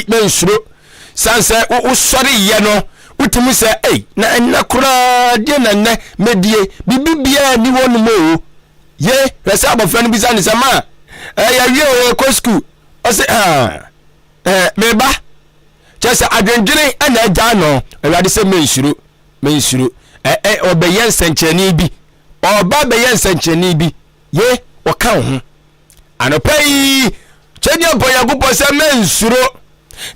mensuro. San sɛ wosɔre yɛ no, wotumi sɛ, ei, na ɛnnɛ koraa deɛ na nnɛ mɛdie, biribi biara ni hɔ nom o. Ye, hwɛ sɛ abɔfra no bisa ne sɛ, ma, yɛawie o, yɛkɔ sukuu. Ɔse, ah, meba. Kyerɛ sɛ adwendwene na agyaa no. Awurade sɛ mensuro, mensuro. Ɔbɛyɛ nsɛnkyerɛnne bi. Ɔba bɛyɛ nsɛnkyerɛnne bi. Ye, ɔka wo ho. Anɔpa yi, kyɛdeɛ bɔ Nyankopɔn sɛ mensuro.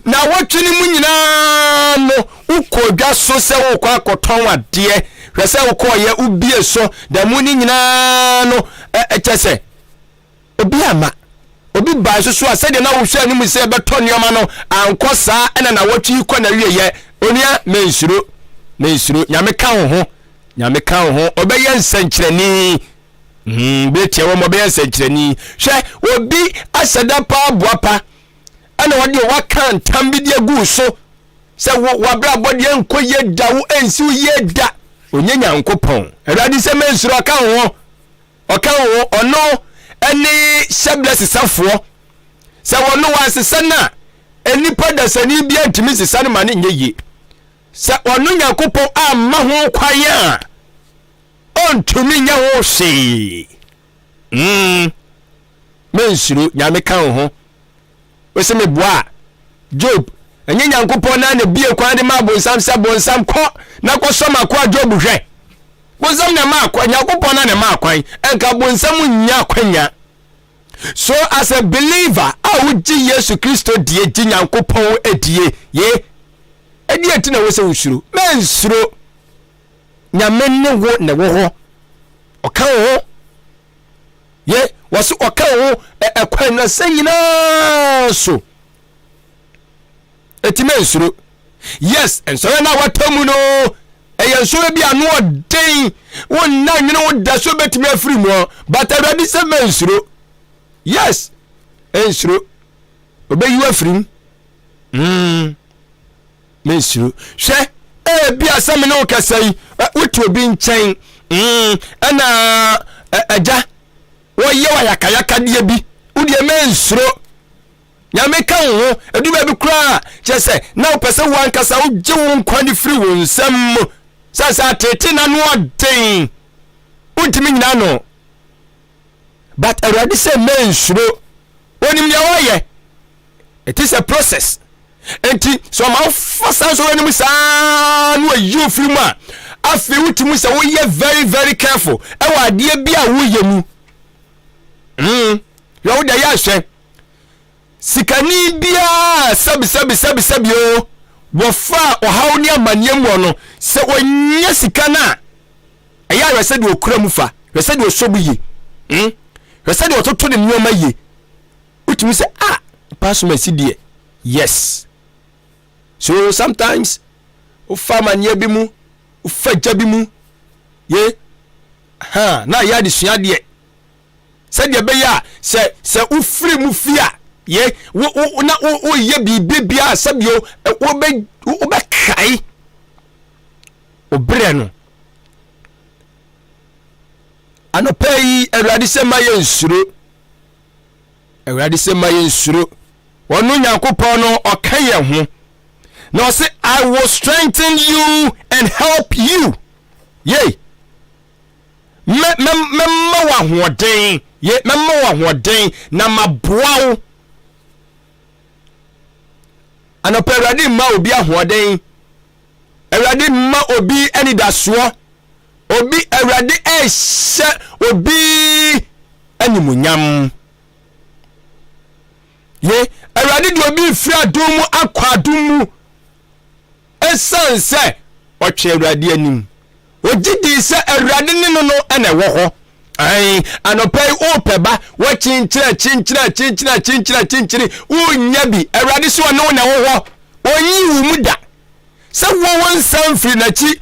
Na wɔtwe no mu nyinaa no, wokɔ dwa so sɛ wokɔ akɔtɔn adeɛ. Hwɛ sɛ wokɔɔyɛ, wobie so, da mu no nyinaa no, ɛkyɛ sɛ obi ama. Obi baa so so a, sɛdeɛ na wohwɛ anim sɛ ɛbɛtɔ nneɛma no, ankɔ saa, ɛna na wɔtwe yi kɔ na wieyɛ. Onua, mensuro, mensuro. Nyame ka wo ho, Nyame ka wo ho, ɔbɛyɛ nsɛnkyerɛnne. Bere tiawa mu ɔbɛyɛ nsɛnkyerɛnne. Hwɛ, obi ahyɛ da paa boapa, ɛna ɔde waka ntam bi de agu so sɛ wo w'abrabɔ deɛ nkɔ yie da, wo ɛnsi wo yie da. Ɔnyɛ Nyankopɔn. Awurade sɛ mensuro, ɔka wo ho, ɔka wo ho. Ɔno ɛne hyɛbrɛ sesafoɔ. Sɛ wɔno wansesa no a, nnipa dasani biara ntumi nsesa no ma no nyɛ yie. Sɛ ɔno Nyankopɔn amma ho kwan a, ɔntumi nyɛ ho hwee. Mensuro, Nyame ka wo ho. Wose meboa a, Job, ɛnyɛ Nyankopɔn na na bie kwan de ma bonsam sɛ bonsam kɔ na kɔsɔ m'akoa Job hwɛ. Bonsam na ɛma akwa, Nyankopɔn na na ɛma akwan, ɛnka bonsam nnya akwanya. So as a believer a wogye Yesu Kristo die, gye Nyankopɔn die, ye, ɛdeɛ nti na wɔ sɛ wosuro? Mensuro. Nyame ne wo na ɛwɔ hɔ. Ɔka wo ho. Ye, wɔse ɔka wo ho ɛkwan na sɛ nyinaa so. Eti mensuro. Yes, nsɔhwɛ no a watɔ mu no, ɛyɛ nsɔhwɛ bi a ano ɔden. Wo nna nwene wo da so bɛtumi afiri mu, but Awurade sɛ mensuro. Yes, nsuro. Ɔbɛyi wo afiri mu. Mensuro. Hwɛ, ebia sɛ me ne wo kasa yi, wote obi nkyɛn, ɛna agya, wɔyɛ wo ayakayakadeɛ bi, wo deɛ mensuro. Nyame ka wo ho, ɛdu baabi koraa kyerɛ sɛ na wopɛ sɛ wo ankasa wogye wo nkwa no firi wo nsam mu. Sɛ sɛ atete na no ɔden, wontumi nyina no. But Awurade sɛ mensuro, onim deɛ wɔyɛ. It is a process. Enti sɛ ɔma wofa saa nsɔhwɛ no mu saa na wayi wo firi mu a, afei wotumi sɛ woyɛ very very careful ɛwɔ adeɛ bi a woyɛ mu. Yɛ wo deɛ yɛ ahwɛ. Sikani biara sɛbi sɛbi sɛbi sɛbi o wɔfa ɔhaw ne amanneɛ mu no sɛ ɔnya sika no a ɛyɛ ahwɛ sɛ deɛ ɔkura mu fa, hwɛ sɛ deɛ ɔsɔ mu yie, hwɛ sɛ deɛ ɔtoto ne nneɛma yie. Wotumi sɛ ah pastor masi deɛ yes. So sometimes wofa amanneɛ bi mu, wofa gya bi mu ye ha na yɛ adesua deɛ sɛdeɛ ɛbɛyɛ a sɛ sɛ wofiri mu fi a ye wo wo na wo woyɛ biribi biara sɛbio wobɛ wobɛkae obrɛ no. Anɔpa yi Awurade sɛ ma yɛ nsuro. Awurade sɛ ma yɛnsuro. Ɔno Nyankopɔn no ɔka yɛn ho. Na ɔse I will strengthen you and help you. Yei. Mɛma wo ahoɔden. Ye, mɛma wo ahoɔden na maboa wo. Anɔpa Awurade mma obi ahoɔden. Awurade mma obi anidasoɔ. Obi Awurade ɛhyɛ obi animuonyam. Ye, Awurade de obi firi adom mu akɔ adom mu ɛsiane sɛ ɔtwe Awurade anim. Ogye dii sɛ Awurade ne no no na ɛwɔ hɔ. Ae, anɔpa yi wopɛ ba, woakyinkyini akyinkyini akyinkyini akyinkyini akyinkyini, wonnya bi. Awurade sɛ ɔne wo na ɛwɔ hɔ. Ɔnyi wo mu da. Sɛ wo wo nsa mfiri n'akyi,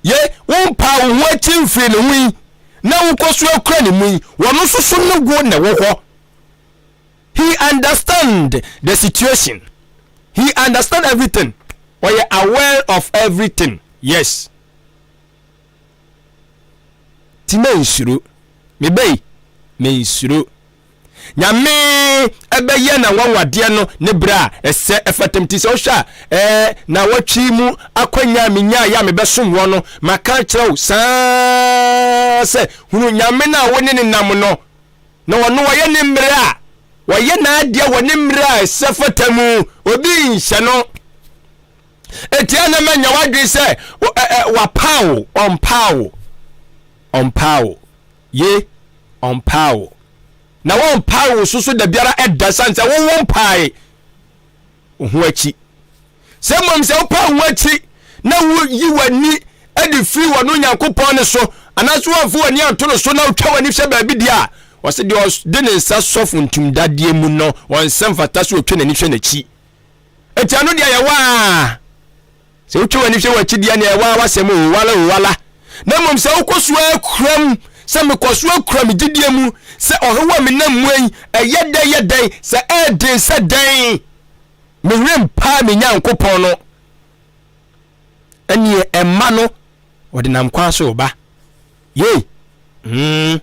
ye, wompaa wo ho akyi mfiri ne ho yi, na wokɔ so akura ne mu yi, wɔno nso so ne wo na ɛwɔ hɔ. He understand the situation. He understand everything. Ɔyɛ aware of everything. Yes. Ti mensuro. Mebɛyi, mensuro. Nyame ɛbɛyɛ n'anwanwadeɛ no ne berɛ a ɛsɛ ɛfata mu. Nti sɛ wohwɛ a, ɛɛ naawɔtwe yi mu akwanya a menyaeɛ a mebɛsom woɔ no, maka akyerɛ wo saa sɛ, hunu Nyame no a wo ne no nam no, na ɔno ɔyɛ ne mmerɛ a ɔyɛ n'adeɛ wɔ ne mmerɛ a ɛsɛ fata mu, obi nhyɛ no. Enti a na manya w'adwene sɛ wapaw wo, ɔmpaw wo, ɔmpaw wo, ye, ɔmpaw wo. Na wɔmpaw wo so so da biara ɛda sane sɛ wowo mpae wo ho akyi. Sɛ mmom sɛ wopa wo ho akyi na woyi w'ani de firi wɔn Onyankopɔn no so, anaasɛ woamfa w'ani anto no so na wotwa w'ani hwɛ baabi deɛ a, wɔse deɛ ɔde ne nsa sɔ funtumdadeɛ mu no, ɔnsɛ mfata sɛ ɔtwa n'ani hwɛ n'akyi. Enti ɛno deɛ yɛ waa. Sɛ wotwa w'ani hwɛ w'akyi deɛ neɛ waa w'asɛm o, wala o wala. Na mmom sɛ wokɔ so ara kura mu, sɛ mekɔ so akura me gyidie mu, sɛ ɔhaw a menam mu yi, ɛyɛ dɛn yɛ dɛn, sɛ ɛyɛ den sɛ dɛn, me werɛ mpaa me Nyankopɔn no, ɛneɛ ɛmma no wɔde nam kwan so ba. Yei. Mm.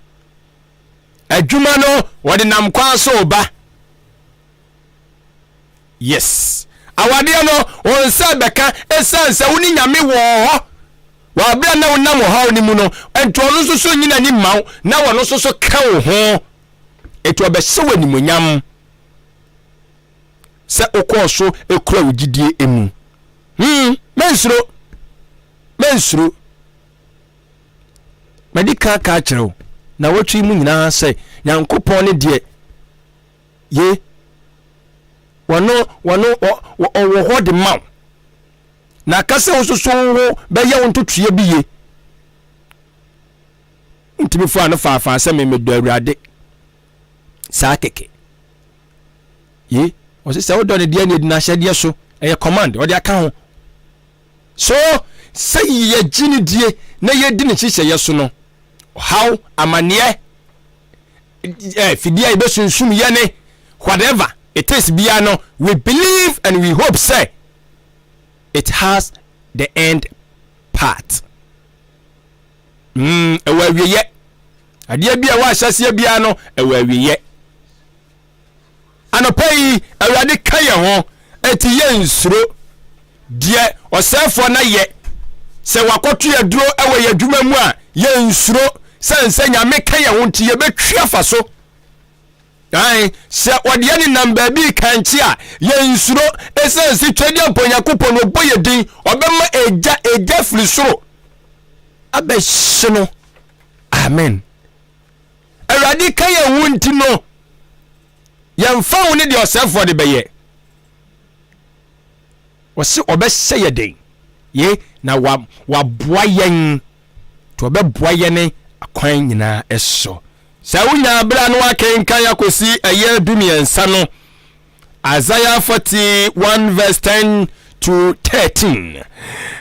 Adwuma no wɔde nam kwan so ba. Yes. Awadeɛ no, wo nsa bɛka ɛsiane sɛ wo ne Nyame wɔ hɔ wɔ aberɛ a na wonam ɔhaw no mu no, nti ɔno nso so nyi n'ani mma wo na ɔno nso so ka wo ho. Nti ɔbɛhyɛ wo animuonyam sɛ wokɔɔ so kura wo gyidie mu. Hmm, mensuro, mensuro. Madi kan aka akyerɛ wo na wɔtwe mu nyinaa sɛ Nyankopɔn ne deɛ Ye, wɔno, wɔno, ɔwɔ hɔ de ma wo. Na aka sɛ wososo wo ho bɛyɛ wo ntotoeɛ bi ye. Ntumi fo ano faafaa sɛ me medɔ Awurade. Saa kɛkɛ. Ye, ɔse sɛ wodɔ ne deɛ ne ɛdi n'ahyɛdeɛ so, ɛyɛ command, ɔde aka ho. So, sɛ yɛgye ne die na yɛdi ne nhyehyɛeɛ so no, ɔhaw, amanneɛ, eh, fidie a yɛbɛsunsum yɛ ne whatever it is biara no, we believe and we hope sɛ it has the end part. Mm, ɛwɔ awieyɛ. Adeɛ bi a ɛwɔ ahyɛseɛ biara no, ɛwɔ awieyɛ. Anɔpa yi, Awurade ka yɛn ho, enti yɛnsuro deɛ ɔsɛefoɔ no ayɛ. Sɛ wakɔto yɛn aduro wɔ yɛn adwuma mu a, yɛnsuro, sane sɛ Nyame ka yɛn ho nti yɛbɛtwi afa so. Ae, sɛ ɔde yɛn nenam baabi rekankye a, yɛnsuro, ɛsiane sɛ Tweaduampɔn Nyankopɔn no ɔbɔ yɛn din, ɔbɛma egya, egya firi soro abɛhye no. Amen. Awurade ka yɛn ho nti no, yɛmfa ho ne deɛ ɔsɛefoɔ de bɛyɛ. Ɔse ɔbɛhyɛ yɛ den ye na wa waboa yɛn nti ɔbɛboa yɛn akwan nyinaa so. Sɛ wonya berɛ a na wakenkan akɔsi ɛyɛ 13 no, Isaiah 41 verse 10 to 13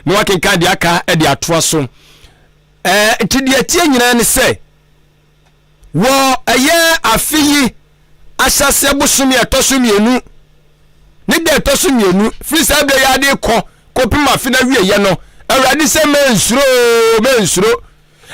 na wakenkan deɛ aka de atoa so. Ɛɛ nti deɛ ɛteɛ nyinaa ne sɛ wɔ ɛyɛ afe yi ahyɛaseɛ bosome a ɛtɔ so mmienu ne da ɛtɔ so mmienu firi saa berɛ yi ade kɔ kɔpem afe no awieɛ no awurade sɛ mensuro mensuro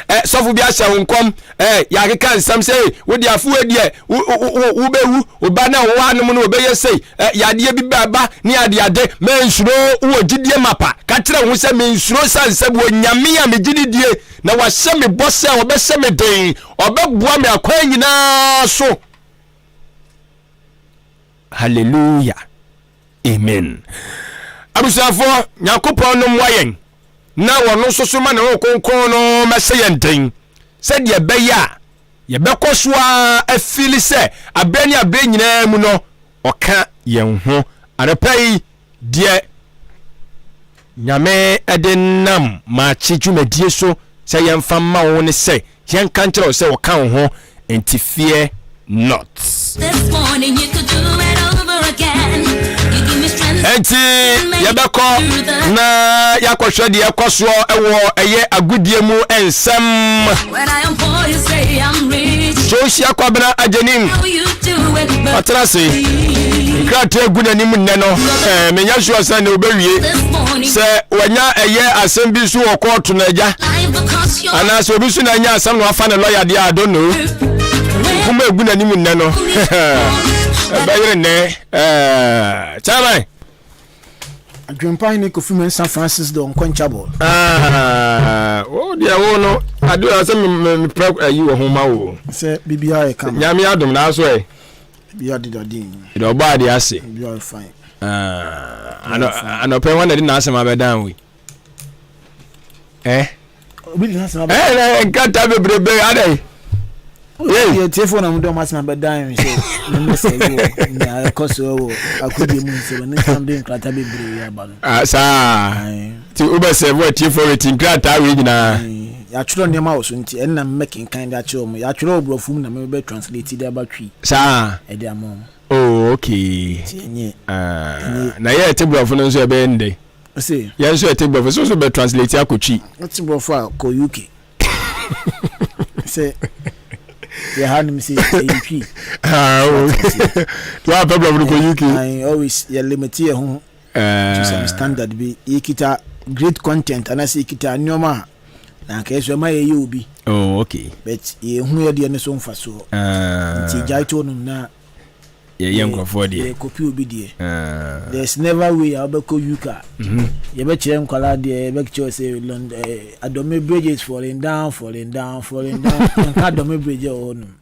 ɛ sɔfo bi ahyɛ wo nkɔm ɛ yɛakeka nsɛm sɛ wode afoɔ deɛ wobɛwu wo ba no a wɔwɔ anom no wɔbɛyɛ sei ɛ yadeɛ bi bɛba ne adeade mensuro wowɔ gyidie mapa ka kyerɛ wo ho sɛ mensuro sane sɛ wɔ nyame a megye ne die na wahyɛ me bɔ sɛ ɔbɛhyɛ me den ɔbɛboa me akwan nyinaa so hallelujah amen abusuafoɔ nyankopɔn no mmoa yɛn na wɔno nso so ma ne ho kronkron no mɛhyɛ yɛn den sɛdeɛ ɛbɛyɛ a yɛbɛkɔ so ara afili sɛ aberɛ ne aberɛ nyinaa mu no ɔka yɛn ho anɔpa yi deɛ Nyame de nam maakye dwumadie so sɛ yɛmfa mma wo ne sɛ yɛnka nkyerɛ wo sɛ ɔka wo ho nti fear not. This morning you could do it over again. You give me strength. Enti yɛbɛkɔ na yɛakɔhwɛ deɛ ɛkɔ soɔ ɛwɔ ɛyɛ agodie mu nsɛm. When I am poor, you say I'm rich. Josia Kwabena Agyenim How you do it, but ɔtena ase nkrataa gu n'anim nnɛ no ɛɛ menya sure sɛ ne wobɛwie this morning, sɛ wanya ɛyɛ asɛm bi nso wɔ kɔɔto no agya life because you're anaasɛ obi nso na anya asɛm na wafa ne lɔya deɛ I don't know. when Mpoma egu n'anim nnɛ no ɛbɛyere nnɛ. Ɛɛ chairman. Adwempa hene Kofi Mensah Francis the Unquenchable. Ah, wo deɛ wo no ade a sɛ mepɛ ayi wɔ ho ma wo. Sɛ biribiara yɛ kama. Nyame adom na aso ɛ. Biribiara deda din. Ɛdɛ ɔbɔ ade ase. Biribiara yɛ fine. Ah, anɔpɛ wɔn na de n'asɛm abɛdan wo yi. Eh? Obi de n'asɛm abɛdan. Eh, eh, nkrataa bebrebe adɛ. Yɛ tiefo na wɔde wɔn asɛm abɛdan mi sɛ mmɛsɛ wɔ nea ɛkɔ so wɔ akodie mu nsɛm ne nsɛm de nkrataa bebree aba no. Ah, saa. Ti wobɛsɛ wɔ atiefo reti nkrataa wei nyinaa. Yɛatwerɛ nneɛma wɔ so nti ɛnna mmɛkenkan de akyerɛ wɔn. Yɛatwerɛ wɔ borɔfo mu na mebɛ translate de aba Twi. Saa. Ɛde ama wɔn. Oh, okay. Ti ɛnyɛ. Ah, na yɛ ɛte borɔfo no nso ɛbɛyɛ ndɛ. Ɔse. Yɛn nso yɛte borɔfo so so bɛ translate akɔ Twi. Wote borɔfo a kɔ UK. Sɛ yɛ ha nom sɛ ɛyɛ Twi. Ah, oh. To apɛ borɔfo no kɔ UK. I always yɛ limit yɛ ho to some standard bi. Yɛkita great content anaasɛ yɛkita nneɛma a na anka ɛso ɛma yɛyɛ obi. Oh, okay. But yɛhu yɛ deɛ no so mfasoɔ. Nti gyae to nom na yɛyɛ nkurɔfoɔ deɛ. Yɛkɔpi obi deɛ. Ah. There's never way a wobɛkɔ UK a mhm. yɛbɛkyerɛ nkwadaa deɛ yɛbɛkyerɛ sɛ London eh, Adome bridge is falling down falling down falling down yɛnka Adome bridge wɔ hɔ nom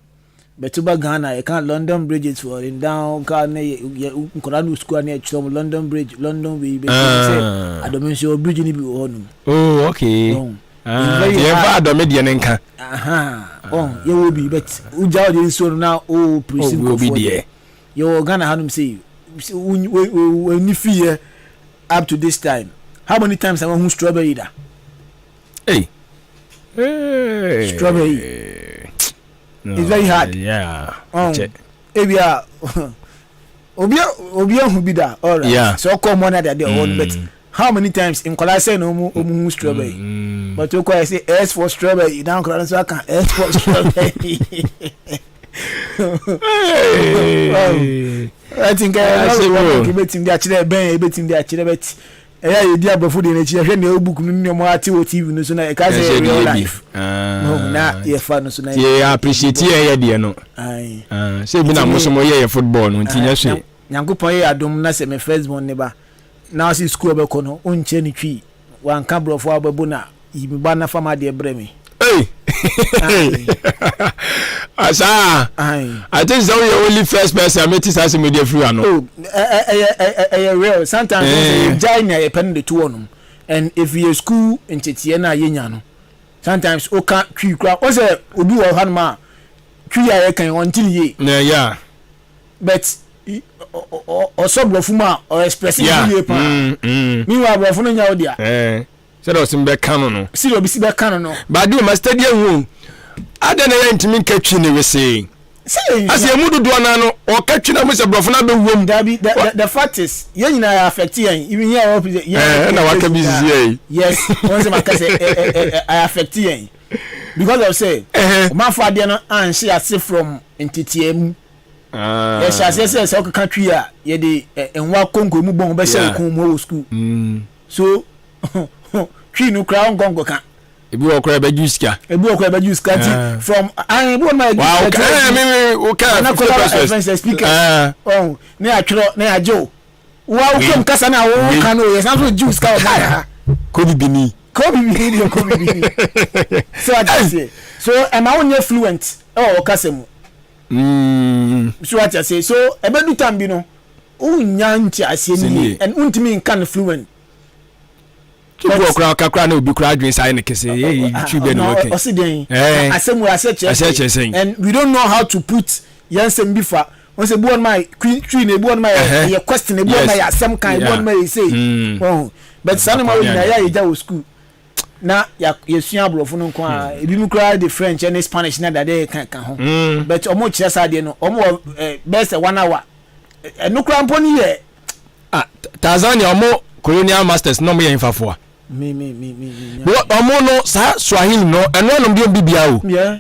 bɛto ba Ghana yɛka London bridge is falling down ka ne yɛ nkwadaa no sukuu a ne yɛkyerɛ wɔn London bridge London wei bɛkyerɛ sɛ ah. Adome nso bridge no bi wɔ hɔ nom. Oh okay. Ah, yɛmfa adɔme deɛ no nka. Yɛwɔ bi but wogya wode nsuo no na wo presi nkurɔfoɔ deɛ. Yɛwɔ Ghana hanom sei w'ani fiyɛ up to this time. How many times na wahu strawberry da? Hey. Hey. Strawberry. No, it's very hard. Yeah. Ebia obi obi ahu bi da alright. Yeah. So ɔkɔ mu na de ade ɔwɔ no but mm. how many times nkwadaa sɛ na ɔmu ɔmu hu strawberry. Mm. But okɔ yɛ sɛ S for strawberry na nkwadaa nso aka S for strawberry. Ɛti nka yɛ lɔri wɔn ebetumi de akyerɛ bɛn ebetumi de akyerɛ bɛti ɛyɛ a yɛdi aborɔfo deɛ n'akyi yɛhwɛ nea ɛwɔ book no ne nea ate wɔ tv no so na ɛka sɛ ɛyɛ real life ah. na yɛfa no so na yɛ appreciate yɛ yɛ deɛ no ah, sɛ ebi na mo so mo yɛ yɛ football no nti nyɛ hwee nyankopɔn yɛ adom na sɛ me first born ne ba na ɔsi school ɔbɛkɔ no ɔnkyerɛ ne twi wanka borɔfo a ɔbɛbo na yi me ba na fa m'adeɛ brɛ me. Hey. Asaa. I think sɛ woyɛ only first person a mɛti saa asɛm di afiri ano. Oh, ɛyɛ ɛyɛ real. Sometimes wɔn sɛ yɛgyae nea yɛpɛ no de to hɔ nom. And if yɛ school nteteɛ no a yɛnya no, sometimes woka twi kura wɔn sɛ obi wɔ hanom a twi a yɛka yi ɔnte ne yie. Na yeah. But ɔsɔ borɔfo mu a ɔexpress ne ho yie paa. Mm, mm. Meanwhile borɔfo no nyɛ wo dea. Eh. Sɛdeɛ ɔsi bɛka no no. Sɛdeɛ obi si bɛka no no. Bade ma steady ehu o. Adɛn na yɛntumi nka twi ne wesee? Ase emu dodoɔ naa no ɔka twi na mo sɛ borɔfo no abɛwom. Dabi the the the fact is yɛn nyinaa yɛ affect yɛn even yɛn a wɔn yɛn. Ɛɛ ɛna waka bi sisi yɛ yi. Yes wɔn sɛ maka sɛ ɛ ɛ ɛ ɛ affect yɛn because of sɛ wɔn afɔ adeɛ no anhyɛ ase from nteteɛ mu. Ah. Yɛhyɛ aseɛ sɛ sɛ ɔkeka twi a yɛde nwa konko mu bɔn bɛhyɛ okun mu wɔ sukuu. Mm. So twi no koraa ɔnkɔ nkɔka. Ebi wɔ koraa ɛbɛgye sika. Ebi wɔ koraa ɛbɛgye sika ti ah. from ayi ebi wɔ ma ɛgye sika ti. Ɛɛ mi mi o ka 50 pesos. Ɛfɛn sɛ speaker. Ɔn ne atwerɛ ne agye o. Wa o kurom kasa na o ka no yɛ san so gye sika wɔ ha. Ko bibini. Ko bibini deɛ ko bibini. So ati aseɛ so ɛma wo nyɛ fluent ɛwɔ wɔ kasa mu. Mm. So ati aseɛ so ɛbɛdu tam bi no wonya nteaseɛ no yie and wontumi nka no fluent. Twi bi wɔ koraa ɔka koraa na obi koraa adwene saa yɛ ne kɛse yɛ twi bɛ na wɔka. Ɔsi dɛn asɛm wɔ asɛ kyerɛ kyerɛ sɛn and we don't know how to put yɛn nsɛm bi fa wɔn sɛ ebi wɔn ma twi na ebi wɔn ma yɛ question ebi wɔn ma yɛ asɛm kan ebi wɔn ma yɛ sei ɔn but saa nneɛma wɔ nyinaa yɛ a yɛgya wɔ school na yɛsua aborɔfo no nko a hmm. ebi mu koraa de French ne Spanish na dade ka ka ho hmm. but wɔn kyerɛ saa adeɛ no wɔn wɔ bɛyɛ sɛ one hour ɛno koraa mpo no yɛ. Ah, Tanzania ɔmo colonial masters na ɔmo yɛ nfafoa. Me me me me me. Ɔmo no saa Swahili no ɛno ɛnom deɛ bibia o. Yeah.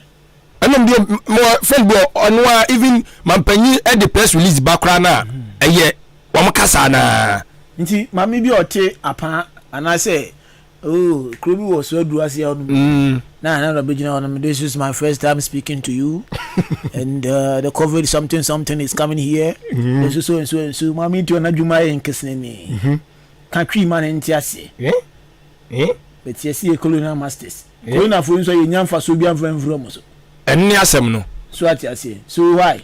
Ɛnom deɛ mo friend bi ɔno a even mampanyin ɛde press release ba koraa na ɛyɛ wɔn kasa naa. Nti maame bi a ɔte apaa anaasɛ. Oh, kuro bi wɔ so aduru ase hɔ nom. Na na na bɛgyina hɔ nom. This is my first time speaking to you. And the COVID something something is coming here. Mm. So so and so and so. Maame nti ɔna adwuma yɛ nkesene ni. Ka twi ma ne nte aseɛ. Eh? Eh? But yɛsi yɛ colonial masters. Eh? Colonial fo nso yɛ nya nfa so bi anfa nfiri ɔmo so. Ɛno ne asɛm no. So ate aseɛ. So why?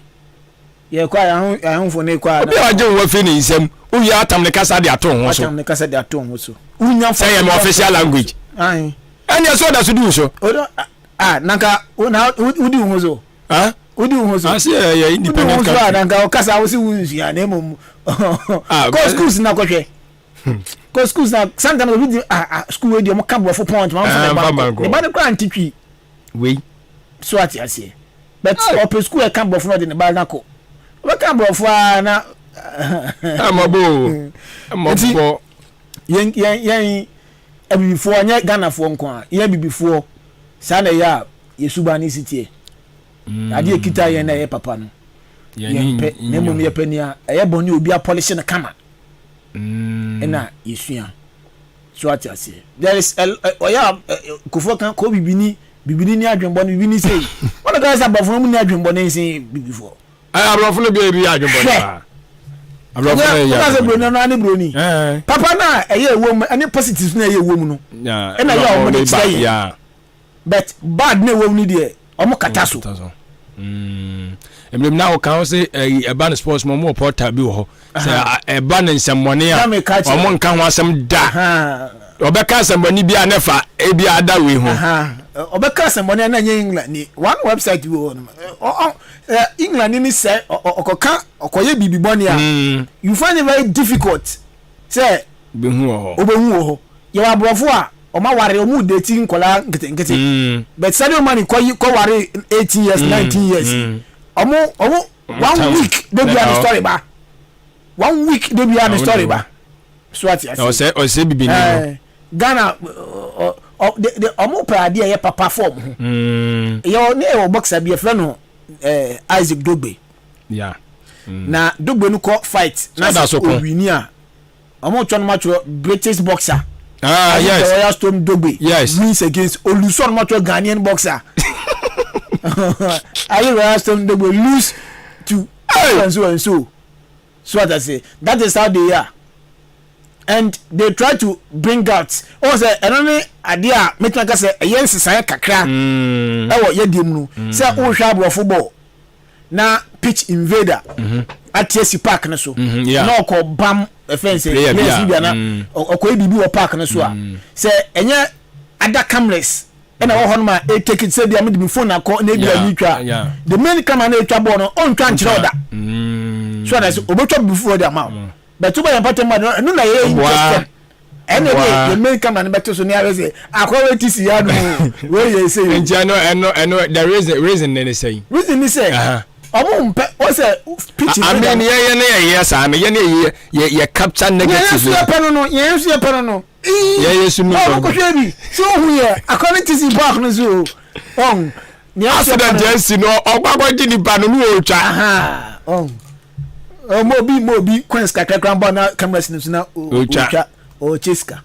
Yɛkɔ a yɛn ahomfo no kɔ a. Obi a wagye wo afiri ne nsam, wowie atam ne kasa de ato ho so. Atam ne kasa de ato ho so. Wonya sɛ yɛ me official language. Ayi. Ɛnni ɛso ɔda so di wo so. Odo ah nanka na wodi wo ho so. Ah. Wodi wo ho so. Ase yɛ yɛ independent country. Wodi wo ho so a nanka ɔkasa wo si wo nsua na emom. Kɔ schools na kɔhwɛ. Kɔ schools na sometimes obi di ah ah school wei di ɔmo ka borɔfo pɔn ntoma nfa ne ba nkɔ. Ne ba no kora nte twi. Wei. So ate aseɛ. But ɔpɛ school ɛka borɔfo na ɔde ne ba no akɔ. Ɔbɛka borɔfo a na. Ɛmɔbɔ o. Ɛmɔbɔ. Yɛn yɛn yɛn abibifoɔ nyɛ Ghanafoɔ nko a yɛn abibifoɔ saa na ɛyɛ a yɛ suban ne si teɛ. Adeɛ ekita yɛn na ɛyɛ papa no. Yɛn pɛ na mmom yɛpɛ nea ɛyɛ bɔne obi apɔlehye no kama. Ɛna yɛsua. So ate aseɛ. There is a ɔyɛ a kofoɔ kan kɔ bibini bibini ni adwenbɔ ne bibini sei. Wɔn ka sɛ aborɔfo no mu ni adwenbɔ ne nsen bibifoɔ. Ɛ aborɔfo no bi ebi yɛ adwenbɔ ne paa. Aborɔfo no yɛ adwenbɔ. Wɔn sɛ broni no ani broni. Papa na ɛyɛ ɛwɔ mu ɛne positives na ɛyɛ ɛwɔ mu no. Ɛna ɛyɛ a wɔn de kyerɛ yɛn. But bad na ɛwɔ mu no deɛ wɔn kata so. Mmerɛ mu na wɔka ho sɛ ɛba no sports mu wɔn wɔ portal bi wɔ hɔ sɛ ɛba no nsɛmmɔne a wɔn nka ho asɛm da ɔbɛka asɛmmɔne bi a ne fa ebi ada wei ho. Ɔbɛka asɛmmɔne a na nyɛ England ni one website bi wɔ hɔ nom England ni sɛ ɔkɔka ɔkɔyɛ biribi bɔne a you find it very difficult sɛ wobɛhu wɔ hɔ wobɛhu wɔ hɔ yɛwɔ aborɔfo a wɔn aware wɔn date nkɔla nketenkete mm. But Sadio Mane kɔ kɔ ware 18 years 19 years wɔn wɔn one week de bia ne story ba, one week de bia ne story ba, so ate ase. Ɔsɛ ɔsɛ bibi ni no. Ghana ɔ ɔ de de wɔn pɛ adeɛ yɛ papa fɔm ho. Yɛ ne yɛ wɔ boxer bi yɛfrɛ no ɛɛ Isaac Dogbe. Yeah. Na Dogbe no kɔ fight na sɛ owini a. Ɔmo twɛ no ma twerɛ British boxer. Ah yes. The Royal Storm Dogbe. Yes. Wins against Oluso no ma twerɛ Ghanaian boxer. Ayi Royal Storm Dogbe lose to hey. so and so and so. So what I say? That is how they are. And they try to bring out. Oh, sɛ ɛno ne adeɛ a mɛtumi aka sɛ ɛyɛ nsesaeɛ kakra ɛwɔ yɛdeɛ mu no sɛ wohwɛ aborɔfo bɔɔl na pitch invader mhm. ate asi park no so mhm, na ɔkɔ bam ɛfɛn sɛ players bi ana mm. ɔkɔ yɛ biribi wɔ park no so a mm. sɛ ɛnyɛ ada cameras ɛna ɛwɔ hɔ nom a ɛtake it sɛ bia mede me phone akɔ na ebi a mi twa the main camera na etwa bɔɔl no ɔntwa nkyerɛ ɔda mm. so ɔda sɛ ɔbɛtwa bibi foforɔ de ama o but wobɛ yɛn pata mu a ɛno na yɛyɛ interested ɛna ɛde yɛ main camera no bɛto so ne ayɛ sɛ akɔrɔ ti si ya no wei yɛ sɛ yi. Nti ɛno ɛno ɛno the reason reason ne ne sɛn. Reason ni sɛ ɔmo mpɛ ɔsɛ pitch. I mean yɛ yɛ ne yɛ yɛ saa no yɛ ne yɛ yɛ yɛ capture negative. Yɛn nso yɛ pɛ no no yɛn nso yɛ pɛ no no. Yɛ yɛ sunu. Ɔmo kɔhwɛ bi so ohun yɛ akɔrɔ ne ti si park no so o. Accident asi no ɔkɔ akɔgye nipa no ne ɔretwa. Mo obi mo obi coins kakra kora mbɔ na cameras no so na ɔretwa ɔrekyɛ sika.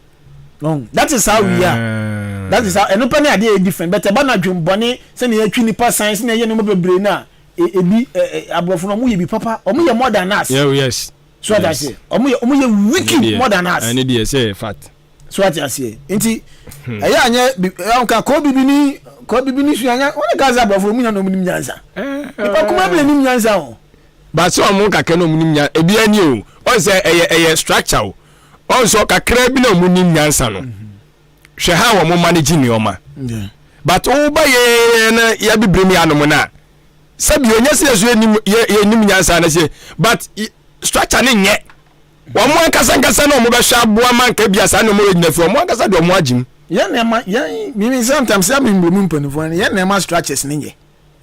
That is how we are. Mm. That is how ɛno pɛ ne adeɛ yɛ different but ɛba na adwembɔne sɛnea yɛtwi nipa san sɛnea yɛyɛ nneɛma bebree no a ebi aborɔfo no ɔmo yɛ bi papa ɔmo yɛ more than us. Yeah, yes. So ɔda ase ɔmo yɛ ɔmo yɛ wicked more than us. Ɛne deɛ sɛ fact. So ate aseɛ nti hmm. ɛyɛ anyɛ ɔnka kɔɔ bibi ni kɔɔ bibi ni sua nya wɔn ka sɛ aborɔfo ɔmo nya na ɔmo nim nyansa eh, nipa kuma bi na nim nyansa o. Baasi ɔmo kakra na ɔmo nim nyansa ebi ani o ɔn sɛ ɛyɛ ɛyɛ structure o ɔn sɛ kakra bi na ɔmo nim nyansa no hwɛ ha wɔn manage nneɛma but woba yɛ na yɛabibire mi anom na sɛbi onye sɛ yɛ so yɛ yɛ nim nyansa na sɛ but structure ne nyɛ. Wɔn ankasa ankasa na wɔbɛhwɛ aboa ma nka ebia saa nneɛma wei gyina fie. Wɔn ankasa de wɔn agye mu. Yɛn nneɛma yɛn mimi sometimes sɛ mi mu mpanimfoɔ no yɛn nneɛma structures ne nyɛ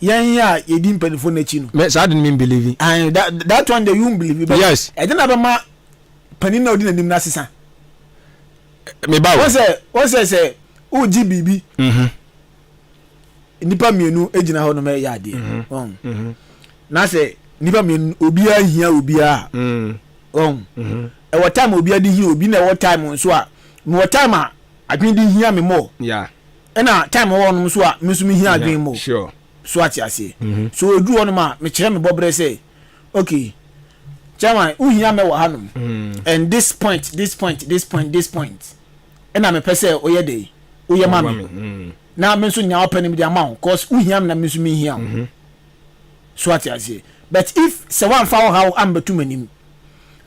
yɛn a yɛdi mpanimfoɔ n'akyi no. Mɛ saa de no mi believe. And that one de you believe but yes. Ɛde na bɛma panin na odi n'anim na asesa. Me ba o. Wɔn sɛ wɔn sɛ sɛ wogye biribi. Mhm. Nnipa mmienu gyina hɔ nom ɛyɛ adeɛ mhm. wɔn mhm. na sɛ nnipa mmienu obiara hia obiara mm. wɔn mhm. ɛwɔ time obiara de hia obi na ɛwɔ time nso a mewɔ time a. Adwene de hia me more. Yeah. Ɛna time wɔ hɔnom so a, me nso me hia adwene more. So ate aseɛ? So eduru hɔnom a, mekyerɛ me bɔberɛ sɛ, okay, chairman, wohia mɛ wɔ hanom. And this point, this point, this point, this point, ɛna mepɛ sɛ woyɛ dɛ, woyɛ ma me. Na me nso nya wopɛ no mede ama wo, cause wohia me na me nso mehia wo. So ate aseɛ? But if sɛ woamfa wo haw ambɛto m'anim,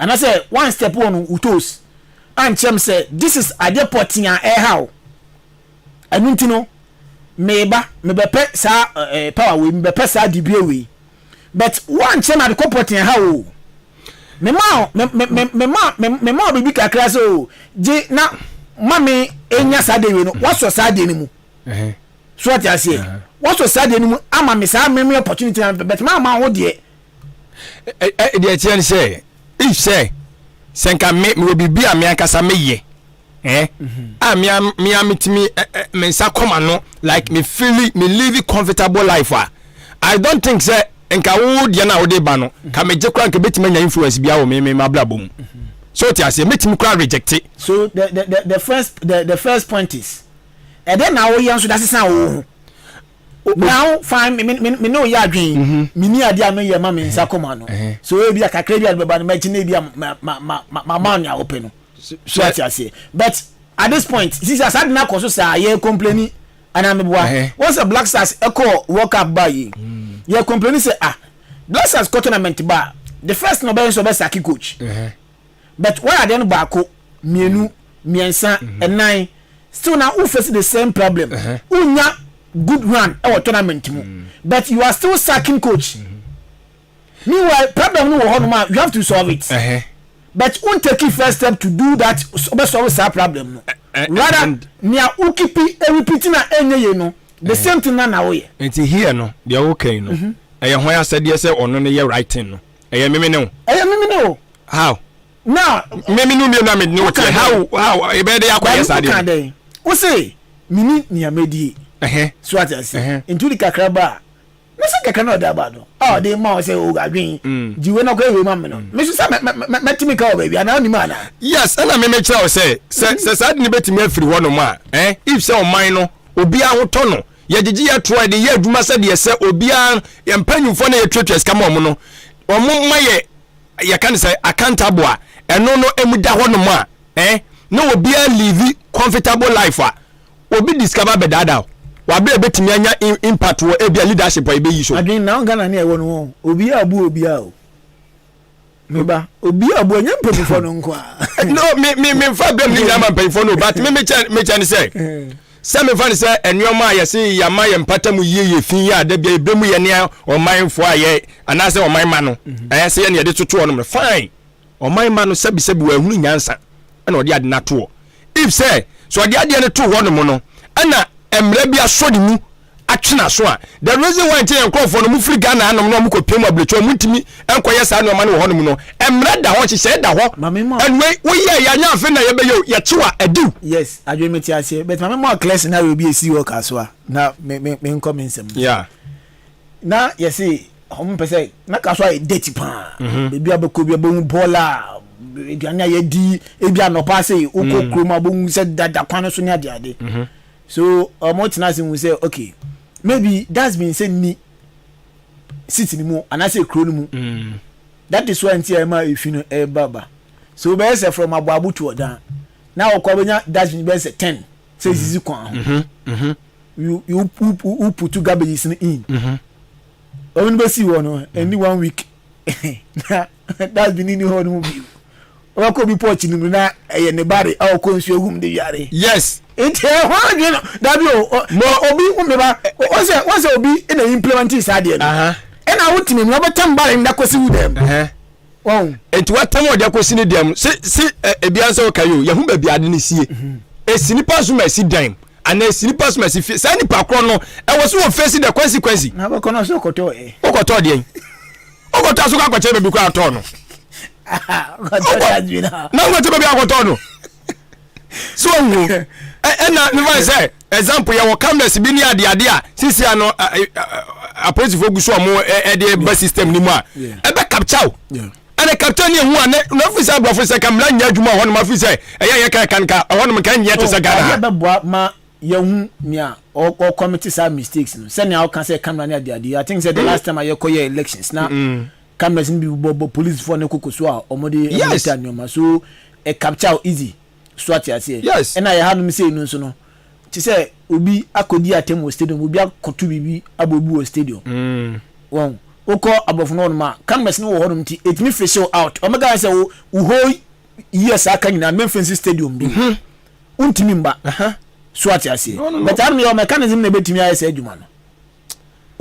anaasɛ one step on wo toes ankyerɛ me sɛ this is adeɛ pɔtee a ɛreha wo, ɛno nti no meba mebɛpɛ saa ɛɛ power wei, mebɛpɛ saa dibea wei, but woankyerɛ me ade kɔ pɔtee ɛha wo o. Mema wo me me me mema me mema wo biribi kakra sɛ o gye na ma me nya saa adeɛ wei no, woasɔ saa adeɛ no mu. So ate aseɛ? Woasɔ saa adeɛ no mu ama me saa me me opportunity na mepɛ, but mamma wo deɛ. Deɛ ɛteɛ ne sɛ, if sɛ nka me mewɔ biribi a me ankasa meyɛ a me a me a metumi me nsa kɔ m'ano, like me feel me live comfortable life a, I don't think sɛ nka wo deɛ no a wode ba no ka megye koraa nka bɛtumi anya influence biara wɔ me me m'abrabɔ mu. So wote aseɛ? Mɛtumi koraa rejecte. So the first point is, ɛdɛn na woyɛ nso de asesa wo ho? Now fine, me me me ne oyɛ adwen, me ni adeɛ a meyɛ ma me nsa kɔ ma no, so ebi a kakra bi a bɛba no mɛgye na ebi a ma ma ma ma ma ma nea wopɛ no. So ate aseɛ? But at this point sisi a saa de no akɔ so saa, yɛ complaini anaa meboa wɔn sɛ Black Stars ɛkɔ World Cup ba yi, yɛ complaini sɛ ah, Black Stars kɔ tournament ba, the first na ɔbɛyɛ nso ɔbɛ saki coach, but wɔyɛ adeɛ no baako, mmienu, mmiɛnsa, ɛnan, still na wo face the same problem, wonya good run ɛwɔ tournament mu, but you are still sacking coach. Meanwhile problem no wɔ hɔ nom a you have to solve it, but won take first step to do that, ɔbɛ solve saa problem no. Rather nea wo keep repeat na ɛnyɛ yie no, the same thing na na woyɛ. Nti here no, deɛ woka yi no, ɛyɛ hwan asɛdeɛ sɛ ɔno no yɛ right thing no? Ɛyɛ meme ne wo? Ɛyɛ meme ne wo. How? Now meme no mmienu a mede ne wo teɛ, how ɛbɛyɛ dɛ yɛakɔyɛ saa deɛ no? Wo se meni nea mɛdie, so ate ase? Nti wode kakra ba a, na sɛ kakra na ɔde aba no a ɔde ma wo sɛ o adwen gye wei na kɔyɛ wei ma me no, me so sɛ mɛtumi ka wɔ baabi anaa wonim anaa? Yes, ɛna me mekyerɛ wo sɛ sɛ saa de no bɛtumi afiri hɔ nom a, if sɛ ɔman no obiara ho tɔ no, yɛgyegye yɛ toɔ, yɛde yɛ adwuma sɛdeɛ sɛ obiara, yɛn mpanyimfoɔ na yɛtuatua sika ma wɔn no, wɔn ma yɛ yɛka no sɛ accountable a, ɛno no emu da hɔ nom a, na obiara live comfortable life a, obi di sika ba bɛdaadaa wo wabere ebetumi anya impact wɔ ebia leadership a ebeyi so. Adwene na Ghana ne ɛwɔ no ho, obiara abu obiara o. Meba obiara abu, ɛnyɛ mpanyinfoɔ no nko a. No, me me me nfa bɛm ne nyinaa ma mpanyinfoɔ no, but me me kyɛ me kyɛ ne sɛ me nfa ne sɛ nneɛma a yɛse yɛama yɛn mpata mu yie yɛ fi yɛ a da bia yɛbrɛ mu yɛ ne ɔmanfoɔ a yɛ anaasɛ ɔman ma no, ɛyɛ sɛ yɛ ne yɛde toto ɔnom no fine. Ɔman ma no sɛbisɛbi wɔahunu nyansa ɛna ɔde ade no atoɔ. If sɛ ɔde adeɛ no to hɔ nom no ɛna mmerɛ bi asɔ ne mu atwe n'aso a, the reason why nti yɛn nkurɔfoɔ no mofiri Ghana anom na wɔkɔ pie mu abirekyi wɔn ntumi nkɔyɛ saa nneɛma no wɔ hɔ nom no, mmerɛ da hɔ, nhyehyɛeɛ da hɔ. Maame ma. Anyway, woyɛ yɛ anyɛ afe na yɛbɛyɛ o, yɛkyew a adiw. Yes, adwene mete aseɛ, but maame ma clear scenario bi esi wɔ Kasoa na me me me nkɔ me nsɛm no. Yeah. Na yɛse wɔn mpɛ sɛ na Kasoa yɛ dirty paa. Baabi a bɛkɔ bi a bɛhu bɔɔla, aduane a yɛdi, ebi anɔpa ase wokɔ kurom a bɛhu sɛ dada kwan no so ne ade ade. So wɔn tena ase hu sɛ okay, maybe dustbin sɛ ni city no mu anaasɛ kuro no mu. That is why nti a ɛma efi no ɛba ba. So bɛyɛ sɛ from Aboabo to Ɔdan na wɔkɔ abɛnya dustbin bɛyɛ sɛ 10 sɛ esisi kwan ho. You you you put garbages no in. Wɔn no bɛsi hɔ no ɛni one week na dustbin ni hɔ no mu bio. Wɔbɛkɔ obi porch no mu na ɛyɛ ne bare a ɔkɔ nsuo egum de yare. Yes. Nti ɛhɔ adwene no dabi o, obi mmeba wɔn sɛ obi na implement saa adeɛ no, ɛna wotumi mu wɔbɛtɛm bare no da kɔsi wo dɛm. Wɔn. Nti watam ɔde akɔsi ne dɛm se ebi ansa ɔka yi o, yɛho baabi ade no sie, esi nipa so ma esi dan anaa esi nipa so ma esi fie, saa nipa korɔ no ɛwɔ so wɔ face the consequence. Na bɛkɔ no so kɔtɔ ɛ. Wokɔtɔ deɛn? Wokɔtɔ so kɔ akɔkyɛ baabi kɔ atɔ no. Na wokɔtɔ baabi akɔtɔ no. So ohu ɛna mefa sɛ example yɛwɔ cameras bi ne adeade a sisi ano apolisifoɔ gu so ɔmo ɛde ba system no mu a ɛbɛ capture o. Ɛna captain ne ehu a ne na fi sɛ aborɔfo sɛ kamera nyɛ adwuma wɔ hɔnom afi sɛ ɛyɛ yɛ kan kan ka ɛhɔnom nka nyɛ te sɛ Ghana ha. Adeɛ bɛboa ma yɛhu nea ɔ commit saa mistakes no sɛnea ɔka sɛ camera ne adeade. I think sɛ the last time a yɛkɔ yɛ elections na cameras no bi bɔ bɔ police foɔ ne koko so a wɔn de monitor nneɛma so ɛ capture easy so ate aseɛ. Ɛna yɛ hanom sei no nso no te sɛ obi akɔdi atɛm wɔ stadium, obi akɔto biribi abɔ obi wɔ stadium. Wɔn wokɔ aborɔfo no hɔnom a, cameras no wɔ hɔnom nti ɛtumi fish wo out. Ɔmɛka sɛ wo wo whole year saa ka nyinaa memfa nsi stadium bi wontumi mba so ate aseɛ. But ano yɛ mechanism na ɛbɛtumi ayɛ saa adwuma no.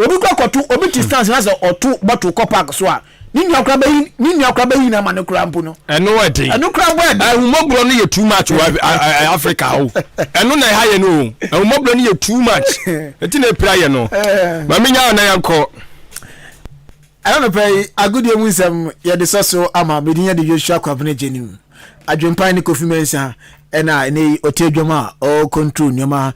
Obi kɔ kɔto obi te stance na sɛ ɔto bɔtol kɔ park so a, ne nua kora bɛyi ne nua kora bɛyi na ama ne kora mpo no. Ɛno ɛden. Ɛno kora bɔ ɛden. Ahumɔborɔ no yɛ too much wɔ Africa o. Ɛno na ɛha yɛ no o. Ahumɔborɔ no yɛ too much. Ɛti na ɛpira yɛ no. Maame nya ɔna yɛn kɔ. Ɛna nɔpɛ yi agodie mu nsɛm yɛde sɔ so ama medin yɛde Joshua Kwabena Gyenim Adwempan ne Kofi Mensah ɛna ɛnɛ yi ɔte adwam a ɔrecontrol nneɛma.